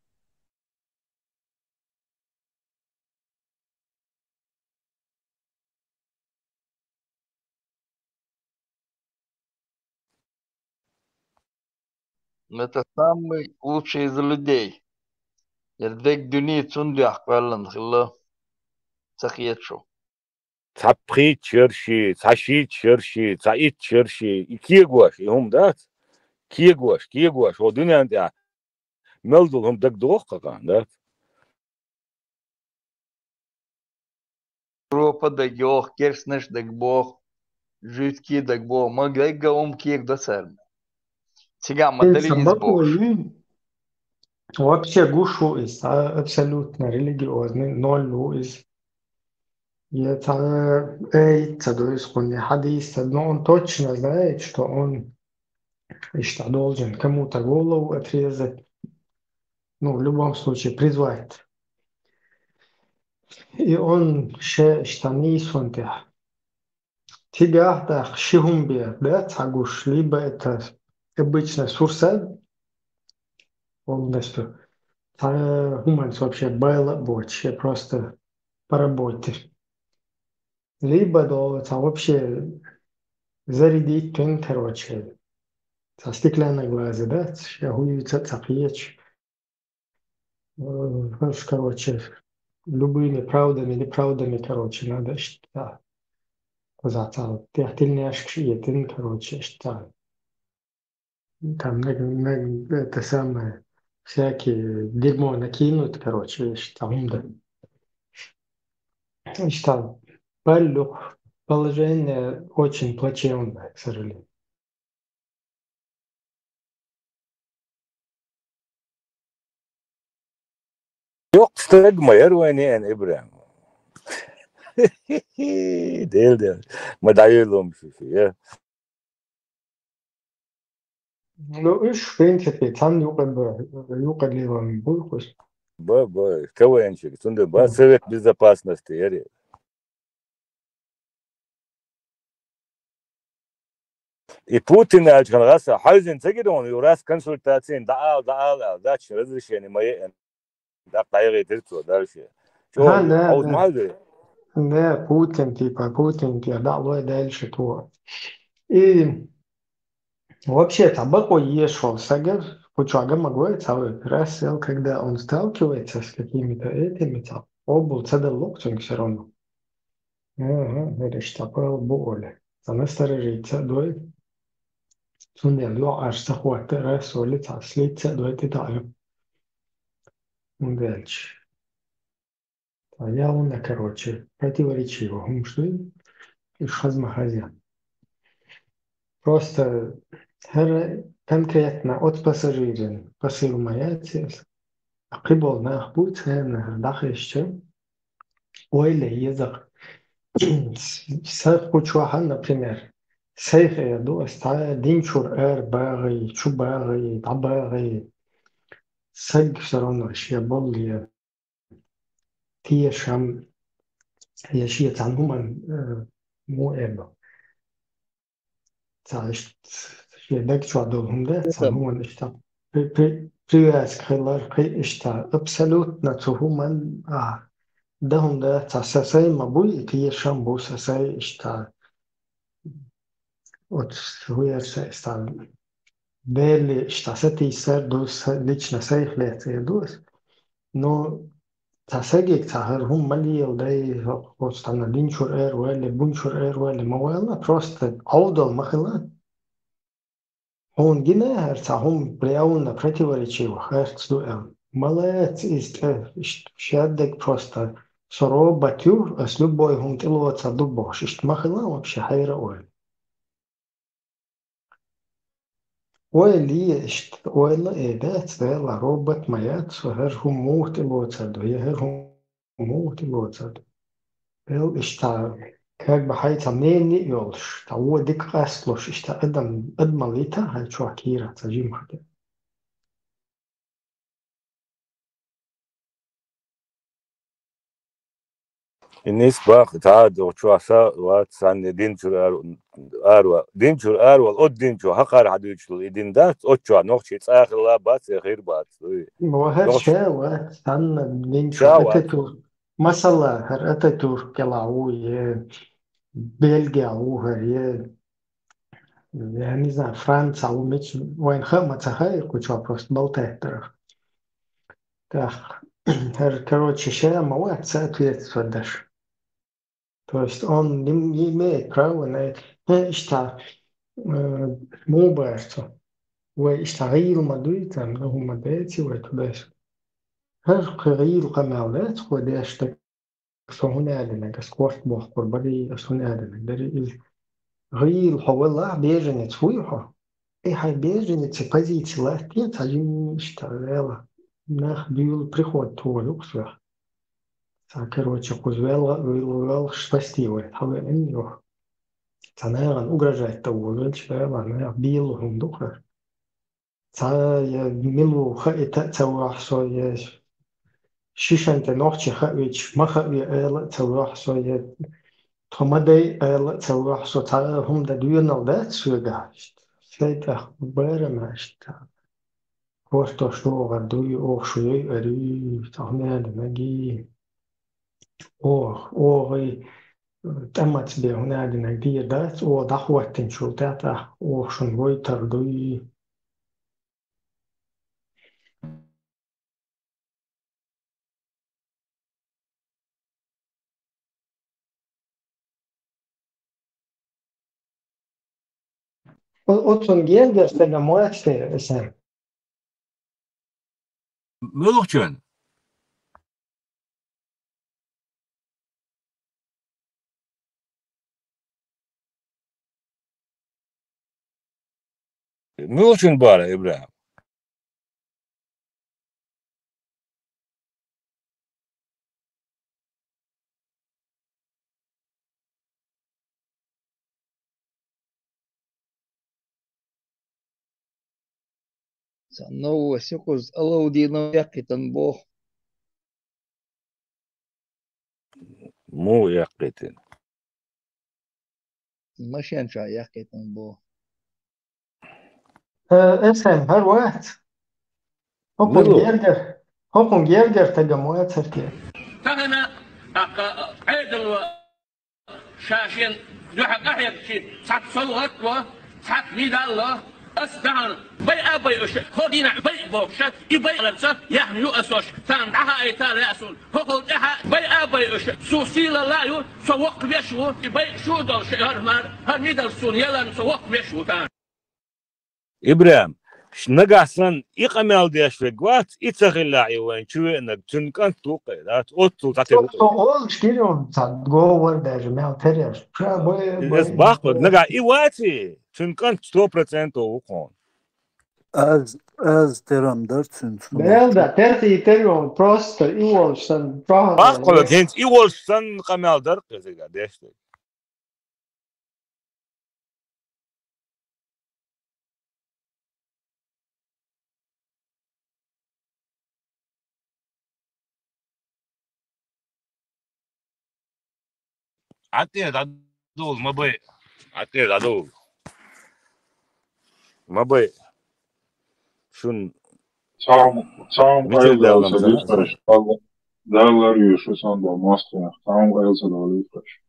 Это самый лучший из людей. Ерг дерг дуьне цунна дуьхьа кхоьллина хилла, ца хета шу. Цхьа пхийтта шерши, цхьа шийтта шерши, цхьа итт шерши, и кегош, и хӀума дац? Кегош, кегош, хӀо дуьнен тӀехь мел долу хӀума дагадогӀу-кх кхана, дац? Европа дагайогӀу, керстанаш дагабогӀу, жуьгтий дагабогӀу, ма дагга хӀума кегадо царна. Цигахь ма дали иза бохуш. Вообще гуш ву иза, а, абсолютно религиозный, ноль ву иза. Я цхьа, э, ца ду иза кхунна, хьадис ца ду, но он точно знает, что он иштта должен кому-то голову отрезать. Ну, в любом случае, призвать. И он ше иштта нийсонтех. Тигахь даккха ши хӀума бе, да, цхьа гуш, либо это обычно сурсат, полностью. Цхьа хӀуманца вообще байла а боцуш, я просто по работе. Либо до цхьа вообще зарядить тун, короче, цхьа стеклянная глаза, да, ше хӀуюца а ца кхеча. Э, короче, любыми правдами, неправдами, короче, надо иштта. Кхуза цхьа тӀехь тельняшкаш этина, короче, иштта. Там на, на это самое, всякие дерьмо накинут, короче, иштта хӀума да. Иштта, баллух, положение очень плачевное, к сожалению. Йоккха стаг ма яр вайна еана, Ибрахим. Дел, дел. Ма дӀайойлом шу, шу, я. Ну, уж, в принципе, цхьана юкъа б-, юкъа лелам буй хуш. Ба, ба, КВН-щик, цунда ба, Мгм. Совет Безопасности яри. И Путин аьлча хана гӀаса, хьаьвзина ца гира вон, ю раз консультациян дӀаала, дӀаала аьлла, дач разрешение ма еана. ДӀакъ дӀайгӀийтира цо дальше. Ха, чӀогӀа не, хьовз не. Ма хьаьвзира. Не, Путин, типа, Путин, типа, дӀалой дальше то. И вообще, цхьа бакъо еш волу сага, кху чохь ган ма гой, цхьа вай раз сел, когда он сталкивается с какими-то этими, цхьа къобал ца далло цуьнга всё равно. Ага, говоришь, такое бу, Оля. Цхьа насторожиться а дой. Цундела йоӀ аш ца хӀоттара, соли цхьа слица а дой тӀе таӀа. ХӀунда аьлча. Цхьа явно, короче, противоречиво хӀумаш дуй, уьш хаза ма хазъян. Просто хӀара конкретно оцу пассажиран посыл ма яц иза. А кхиболу нах буй царна хӀара дӀахезча, ойла еза-кх. Са кху чохь а, например, сайх эр ду ас цхьа дин чуьра ара багӀий, чу багӀий, дӀабагӀий. Саг всё равно шен болле тешам, я шен цхьана хӀуманна, э, муха эр ду. Цхьа иштта шен даг чохь долу хӀума дац, цхьана хӀуманна иштта при-, при-, привязка хилар, кхин иштта абсолютно цу хӀуманна, а, дан хӀума дац, цхьа са сай ма буй, и тешам бу са сай иштта. Оцу хӀуяр са, са Деле иштта сатийсар ду, са, лично сайх лаьцна ду ас. Ну, цхьа сагиг цхьа хӀара хӀума ма леладай, оцу тхьана дин чуьра эр вале, бун чуьра эр вале, ма вала, просто Ӏовдал ма хила. Хьуна гина хӀара цхьа хӀума явно противоречиво харц ду аьлла. Ма лаца иза тӀе, иштта шаддаг просто со робот ю, ас любой хӀума тӀелоцур ду бохуш, иштта ма хила вообще хьайра ойла. Ойла е, иштта ойла э дац, Дела, робот ма яц со, хӀара хӀума муха тӀелоцур ду, я хӀара хӀума муха тӀелоцур ду. Дела, иштта, как бы хьайн цхьа мнение а йолуш, цхьа вон дика къасталуш, иштта адам, адамал йита хьайн чохь кийра цхьа жимахь де. И нисбах, цхьа а догӀучохь са вац, санна дин чуьра ар-, арва-, дин чуьра аравала, оцу дин чу хьакхара хьадуьйцуш долу и дин дац, оцу чохь нохчий цӀа а хилла бац, я хир бац. Ва хӀара нохчий ша вац, санна дин чу ша вац. Ататюрк, масала, хӀара Ататюрк кӀелахь ву, е Бельгия ву хӀара, е Я не знаю, Франция, у меч-, вайн хама ца хай, куча просто болтает. Так, хер, короче, ща ма вац соответствовать даш. То есть он не, не имеет права на это. Ну, иштта, э, мубарца. Вай иштта гӀийла ма дуй, там, ну, ма дайци вай туда. Хер, кхы гӀийла къамел дац, кхо деш так. Со хӀун аьллинарг, ас корта бохкур барий, ас хӀун аьллинарг дарий иза. ГӀийла хьо валахь, беженец вуй хьо? И хьайн беженецан позици латтий, цхьа жимма иштта вела. Нах буьйлу приход тухур ю-кх соьх. Цхьа, короче, кхуза велха а вуьйлу, велха спасти вай, хьан веана юха. Цхьа нахана угрожать дан волавелча, вела, нах белла хӀума ду-кх хӀара. Цхьа я мила ву хаийта а ца вохьу со, я шишан тӀе нохчи хаавича, ма хааве ала а ца вохьу со, я тхо ма дай ала а ца вохьу со, цхьа а хӀума дан доьналла дац соьгахь. ШайтӀах барам иштта. Кортош догӀар дуй, оха шу йой арий, цхьа хӀума аьлла нагий. Оха, оха и тӀамаца бе хӀуна агинаг дийр дац, о дӀахӀоттинчул тӀаьхьа оха шун гойтар дуй. О-, оцун герга стага моцте эсен. Муьлхачун? Муьлхачун бара, Ибрахим? Сан новости кхуз Алаудинов яьккхитан боху. Муха яьккхитина? Машен чохь яьккхитан боху. Э, Эсен, хӀара вац? ХӀокхун Мила? Гергар, хӀокхун гергар тагам вацар те? Тахана, а, а, Ӏедало ша шен дуьхьа къахьегчи цхьацца совгӀат ло, цхьацца медаль ло, ас дахьана байа а байуш, хӀо дийнахь байа бохуша, и байаларца яхна ю асош, царна дӀахаийта лаьа суна. ХӀокхул тӀаьхьа байа а байуш, со сийлалла а ю, со воккха веш ву, и байа шу долуш, хӀара мара, хӀара медаль суна яларна, со воккха веш ву царна. Ибрахим, ш-, нагахь санна и къамел деш верг вац, и ца хилла и вайн чу веанарг, цуьнан кӀант ву кхе, дац, оццул цхьа тера ву кхе. Со олуш гирюн ца говар даже, мел тереш. Ша бай, Иза бай, бахбаг, бай. Нагахь и вац и, цуьнан кӀант сто процентов ву кхуна. Аз, аз терам дар цуьнца. Мел да, терхий терюн, просто и волуш санна, чохь. Бахбаг, хӀинца и волуш санна къамел дар кхе зига деш дерг. Ӏаттера дӀадовла, ма бай. Ӏаттера дӀадовла. Ма бай. Шун Цхьа, цхьа мичара къайла даьлла ца дийцахьаш, Далла, Далла лар ю шу сан боху мостагӀех. Цхьа къайла ца далийта аша.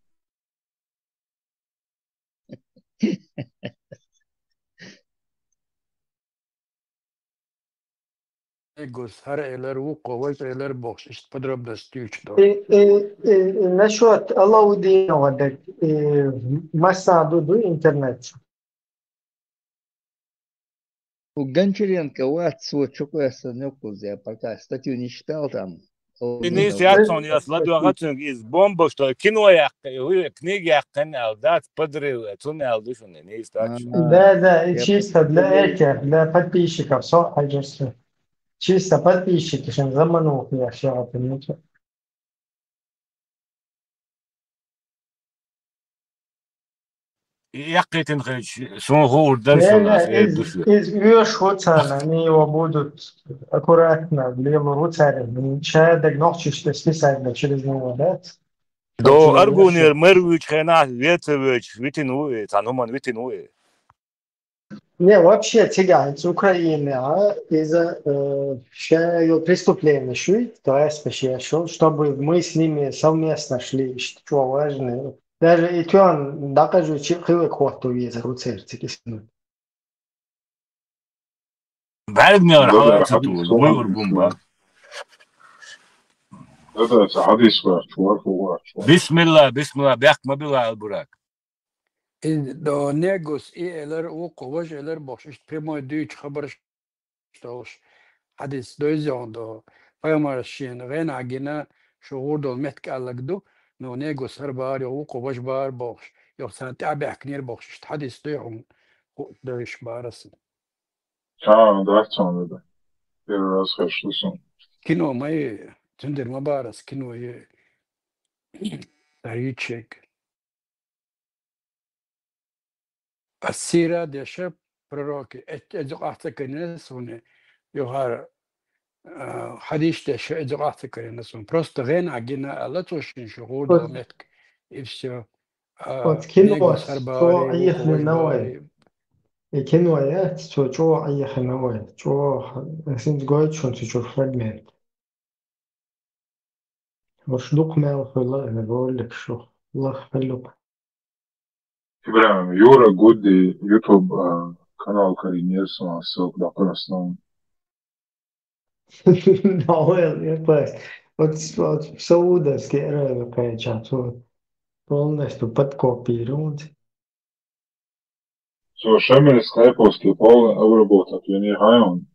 Эггус, хӀара элар вукхо, важа элар бохуш, иштта подробность дуьйцуш долу. И, и, и, и насчёт Алаудинова дерг, и, масса ду, ду интернет. У Гончаренко вац, цо чу къоьссан йоккхуза, я пока статью не читал там. И нийса яц хьуна, ас ладоьгӀна цуьнга иза бомба, что кино яьккхи, хӀу, книга яьккхина аьлла дац, подрыв, цунна аьлла ду шуна, нийса дац шуна. Да, да, и чисто для этих, для подписчиков, со хьаьжарца. Чисто подписчики шайн заманухи яхаш яхьа ничего. И эккхийтина хилча, суна хуур дара шуна, ас эр ду шуьга. Иза оьшуш ву царна, они его будут аккуратно, лелур ву цара, ша дерг нохчашца списать бан через него, да? До Аргунера мэр вуьйчу хенахь, вен ца воьдуш, витина ву и, цхьана хӀуманна витина ву и. Не, вообще, цигахь, хӀинца Украинехь, иза, э, ша йолу преступление шуьйта, то есть, ша шо, чтобы мы с ними совместно шли, иштта чӀогӀа важно. Даже и тоьан дӀакъажуьйту хилла хӀотто везар ву церан цига. БӀаьргнера хьала ца тухуш, вуй ургун бан. Дада, ца хьадис ваьхча, варх ву ваьхча. Бисмилла, бисмилла, бехк ма билла, Албурак. И до негус и элар, вукхо важа элар бохуш, иштта прямой дуьйцу хабарш долуш. Хьадис дойзехь до. Пайхамарас шена гӀенахь гина, шу гӀур долу меттиг аьллаг ду, но негус хӀара бахара, йо вукхо важа бахара бохуш, йо царна тӀаьхьабаьхкинера бохуш, иштта хьадис дой хьуна, ху-, дойш бахарас. Ха, дац цунна да. Первый раз хезаш ду суна. Кино ма ю, цуьндера ма бахарас, кино ю. Дар ю чек. Ас сира деша пророки, эц-, эцу къахь ца карийна суна, юхара, а, хьадис деша эцу къахь ца карийна суна. Просто гӀенахь гина аьлла цо шен шу гӀур долу меттиг. И всё. А, оцу кино негус хӀара бахара, цо Ӏехалина вай. И кино яц, цо чӀогӀа Ӏехалина вай. ЧӀогӀа, ас хӀинца гойту шуна цу чуьра фрагмент. Уьш дукха мел хуьлу и ролик шу. Аллах хьалуп. Ибрагим, Юра Гуди YouTube, а, канал карийна, ссылка дӀакхоьссина. Новел, я класс. Вот, вот в Саудовской Аравии кхаьчача цо полностью подкопировать. Цо Шамиль Скайповский полный обработать вини хайон.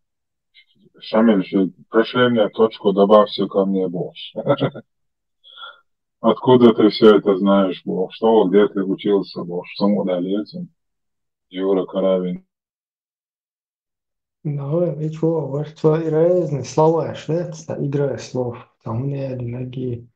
Шамиль, ещё последнюю точку добавь всё ко мне бохуш. Откуда ты всё это знаешь, бохуш? Что, где ты учился, бохуш? Цунга далецин. Юра Каравин. Ну, и чё, вот что и разные слова, что это игра слов. Там у меня ноги.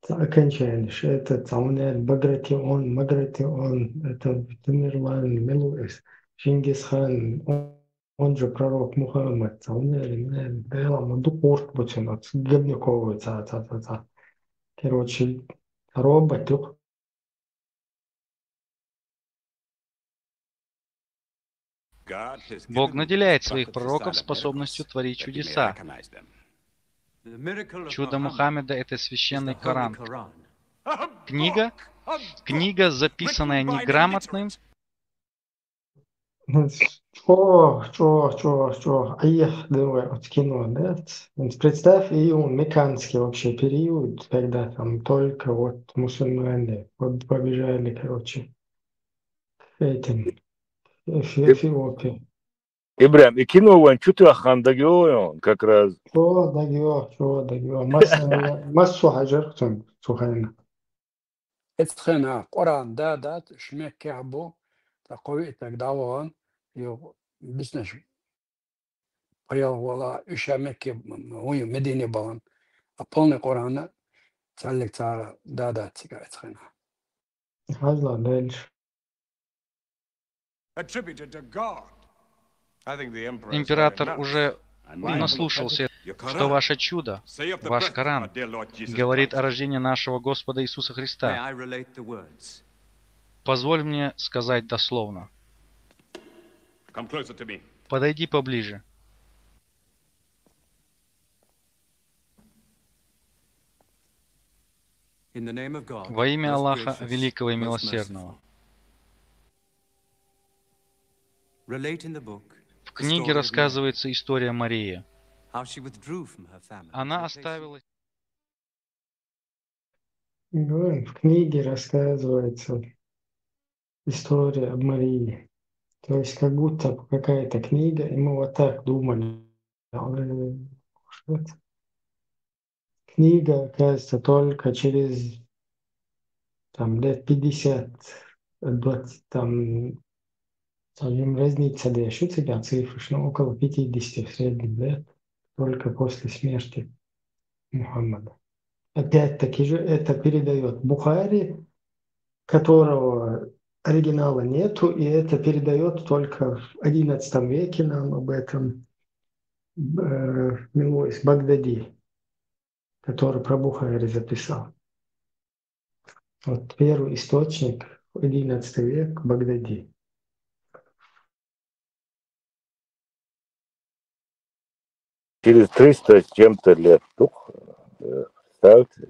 Ца окончание, что это там у меня Багратион, Магратион, это Тамерлан, Милуис, Чингисхан, он, он же пророк Мухаммад, там у меня, Дела, Мадукурт, бочина, Гебниковый, ца, ца, ца, ца. Короче, робот, Бог наделяет своих пророков способностью творить чудеса. Чудо Мухаммеда — это священный Коран. Книга, книга, записанная неграмотным. Чё, чё, чё, чё? А я думаю, вот кино, да? Вот представь, и он меканский вообще период, когда там только вот мусульмане вот побежали, короче, к этим, Эфи-, Эфиопии. Ибрагим, и кино вайн чу тоьхна дагайогӀий, как раз? Чё дагайогӀу, чё дагайогӀу. Масса, масса хьажар цун, цу хенахь. Эцхена Къуръан да дац, ши Меккехь бу, ткъа кхо-виъ стаг дӀавахана, юха биснарш пхьоьлхавала, уьш а Мекке, хӀун ю, Медине бахана. А полный Къуръан цхьаллиг цара да дац цигахь эцхена. Хьажал, Делаш. Император уже наслушался, что ваше чудо, ваш Коран, говорит о рождении нашего Господа Иисуса Христа. Позволь мне сказать дословно. Подойди поближе. Во имя Аллаха, великого и милосердного. В книге рассказывается история Марии. Она оставила... В книге рассказывается история об Марии. То есть как будто бы какая-то книга, и мы вот так думали. Книга, оказывается, только через там лет пятьдесят, двадцать, там, там им разница, да, ещё цигахь цифраш, ну, около пятидесяти в среднем лет, только после смерти Мухаммада. Опять-таки же это передаёт Бухари, которого оригинала нету, и это передаёт только в одиннадцатом веке нам об этом, э, Милуис Багдади, который про Бухари записал. Вот первый источник, одиннадцатый век, Багдади. Через триста с чем-то лет. Тух, э, ставьте.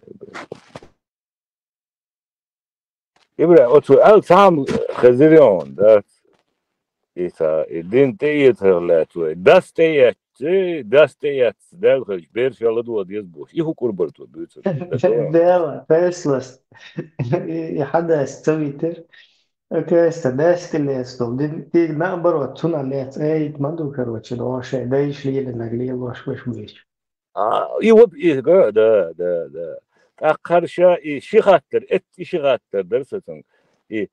Ибрагим, оцу аьлла цхьа хӀума хезира хьуна, да? Иса, и дин тӀеэцарх лаьцна вай. Дас тӀеэцча, дас тӀеэцча, Дала хезча, бераш ладогӀа деза бохуш. И хӀун кӀур бара цо буьйцург? Дела, Теслас. И, и хьадас ца витира. Окей, аса дас тӀе лаьцна долу дин, и наоборот, цунах лаьцна, эй, ма ду, короче, догӀуш, эй, дайша лелийнарг лелош веш буьйцу. А, и вот, и, да, да, да, да. ТӀаккха ша и ши хаттар, эт и ши хаттар дара сан цунга. И,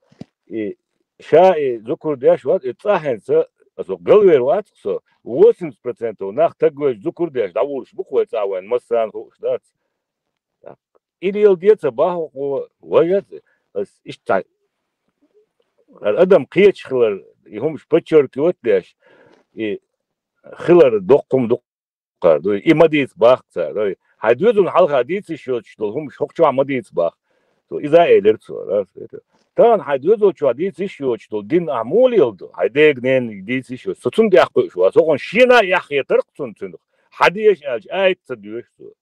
и ша и зукур деш вац, и цӀа хьаьнца, аса галвер вац со, восемьдесят процентов нах тагвеш зукур деш, дӀавуллуш бу-кх вай цӀа вайн, массарна хууш дац. И леладе ца бахьа хӀокхо, вай яц, ас иштта адам кхеча хилар, и хӀумаш подчеркивать деш, и хилар доккха хӀума ду-кх. Кхара ду, и ма дийца боху цара. Хьайн доьзална хьалха дийца йиш йоцуш долу хӀумаш хӀокху чохь ма дийца боху. Цо иза а элира цо, раз, это. Тахана хьайн доьзал чохь дийца йиш йоцуш долу дин ахь муха леладо? Хьайн дега-нене дийца йиш йоцуш. Со цунна тӀехь кхуьуш вац. Со хьуна шена а эхь хетара-кх цунна цуьнах. Хьан деза аьлча, айта ца доьшу цо.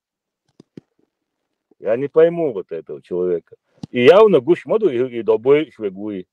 Я не пойму вот этого человека. И явно гуш ма ду, и, и добуй швегуй.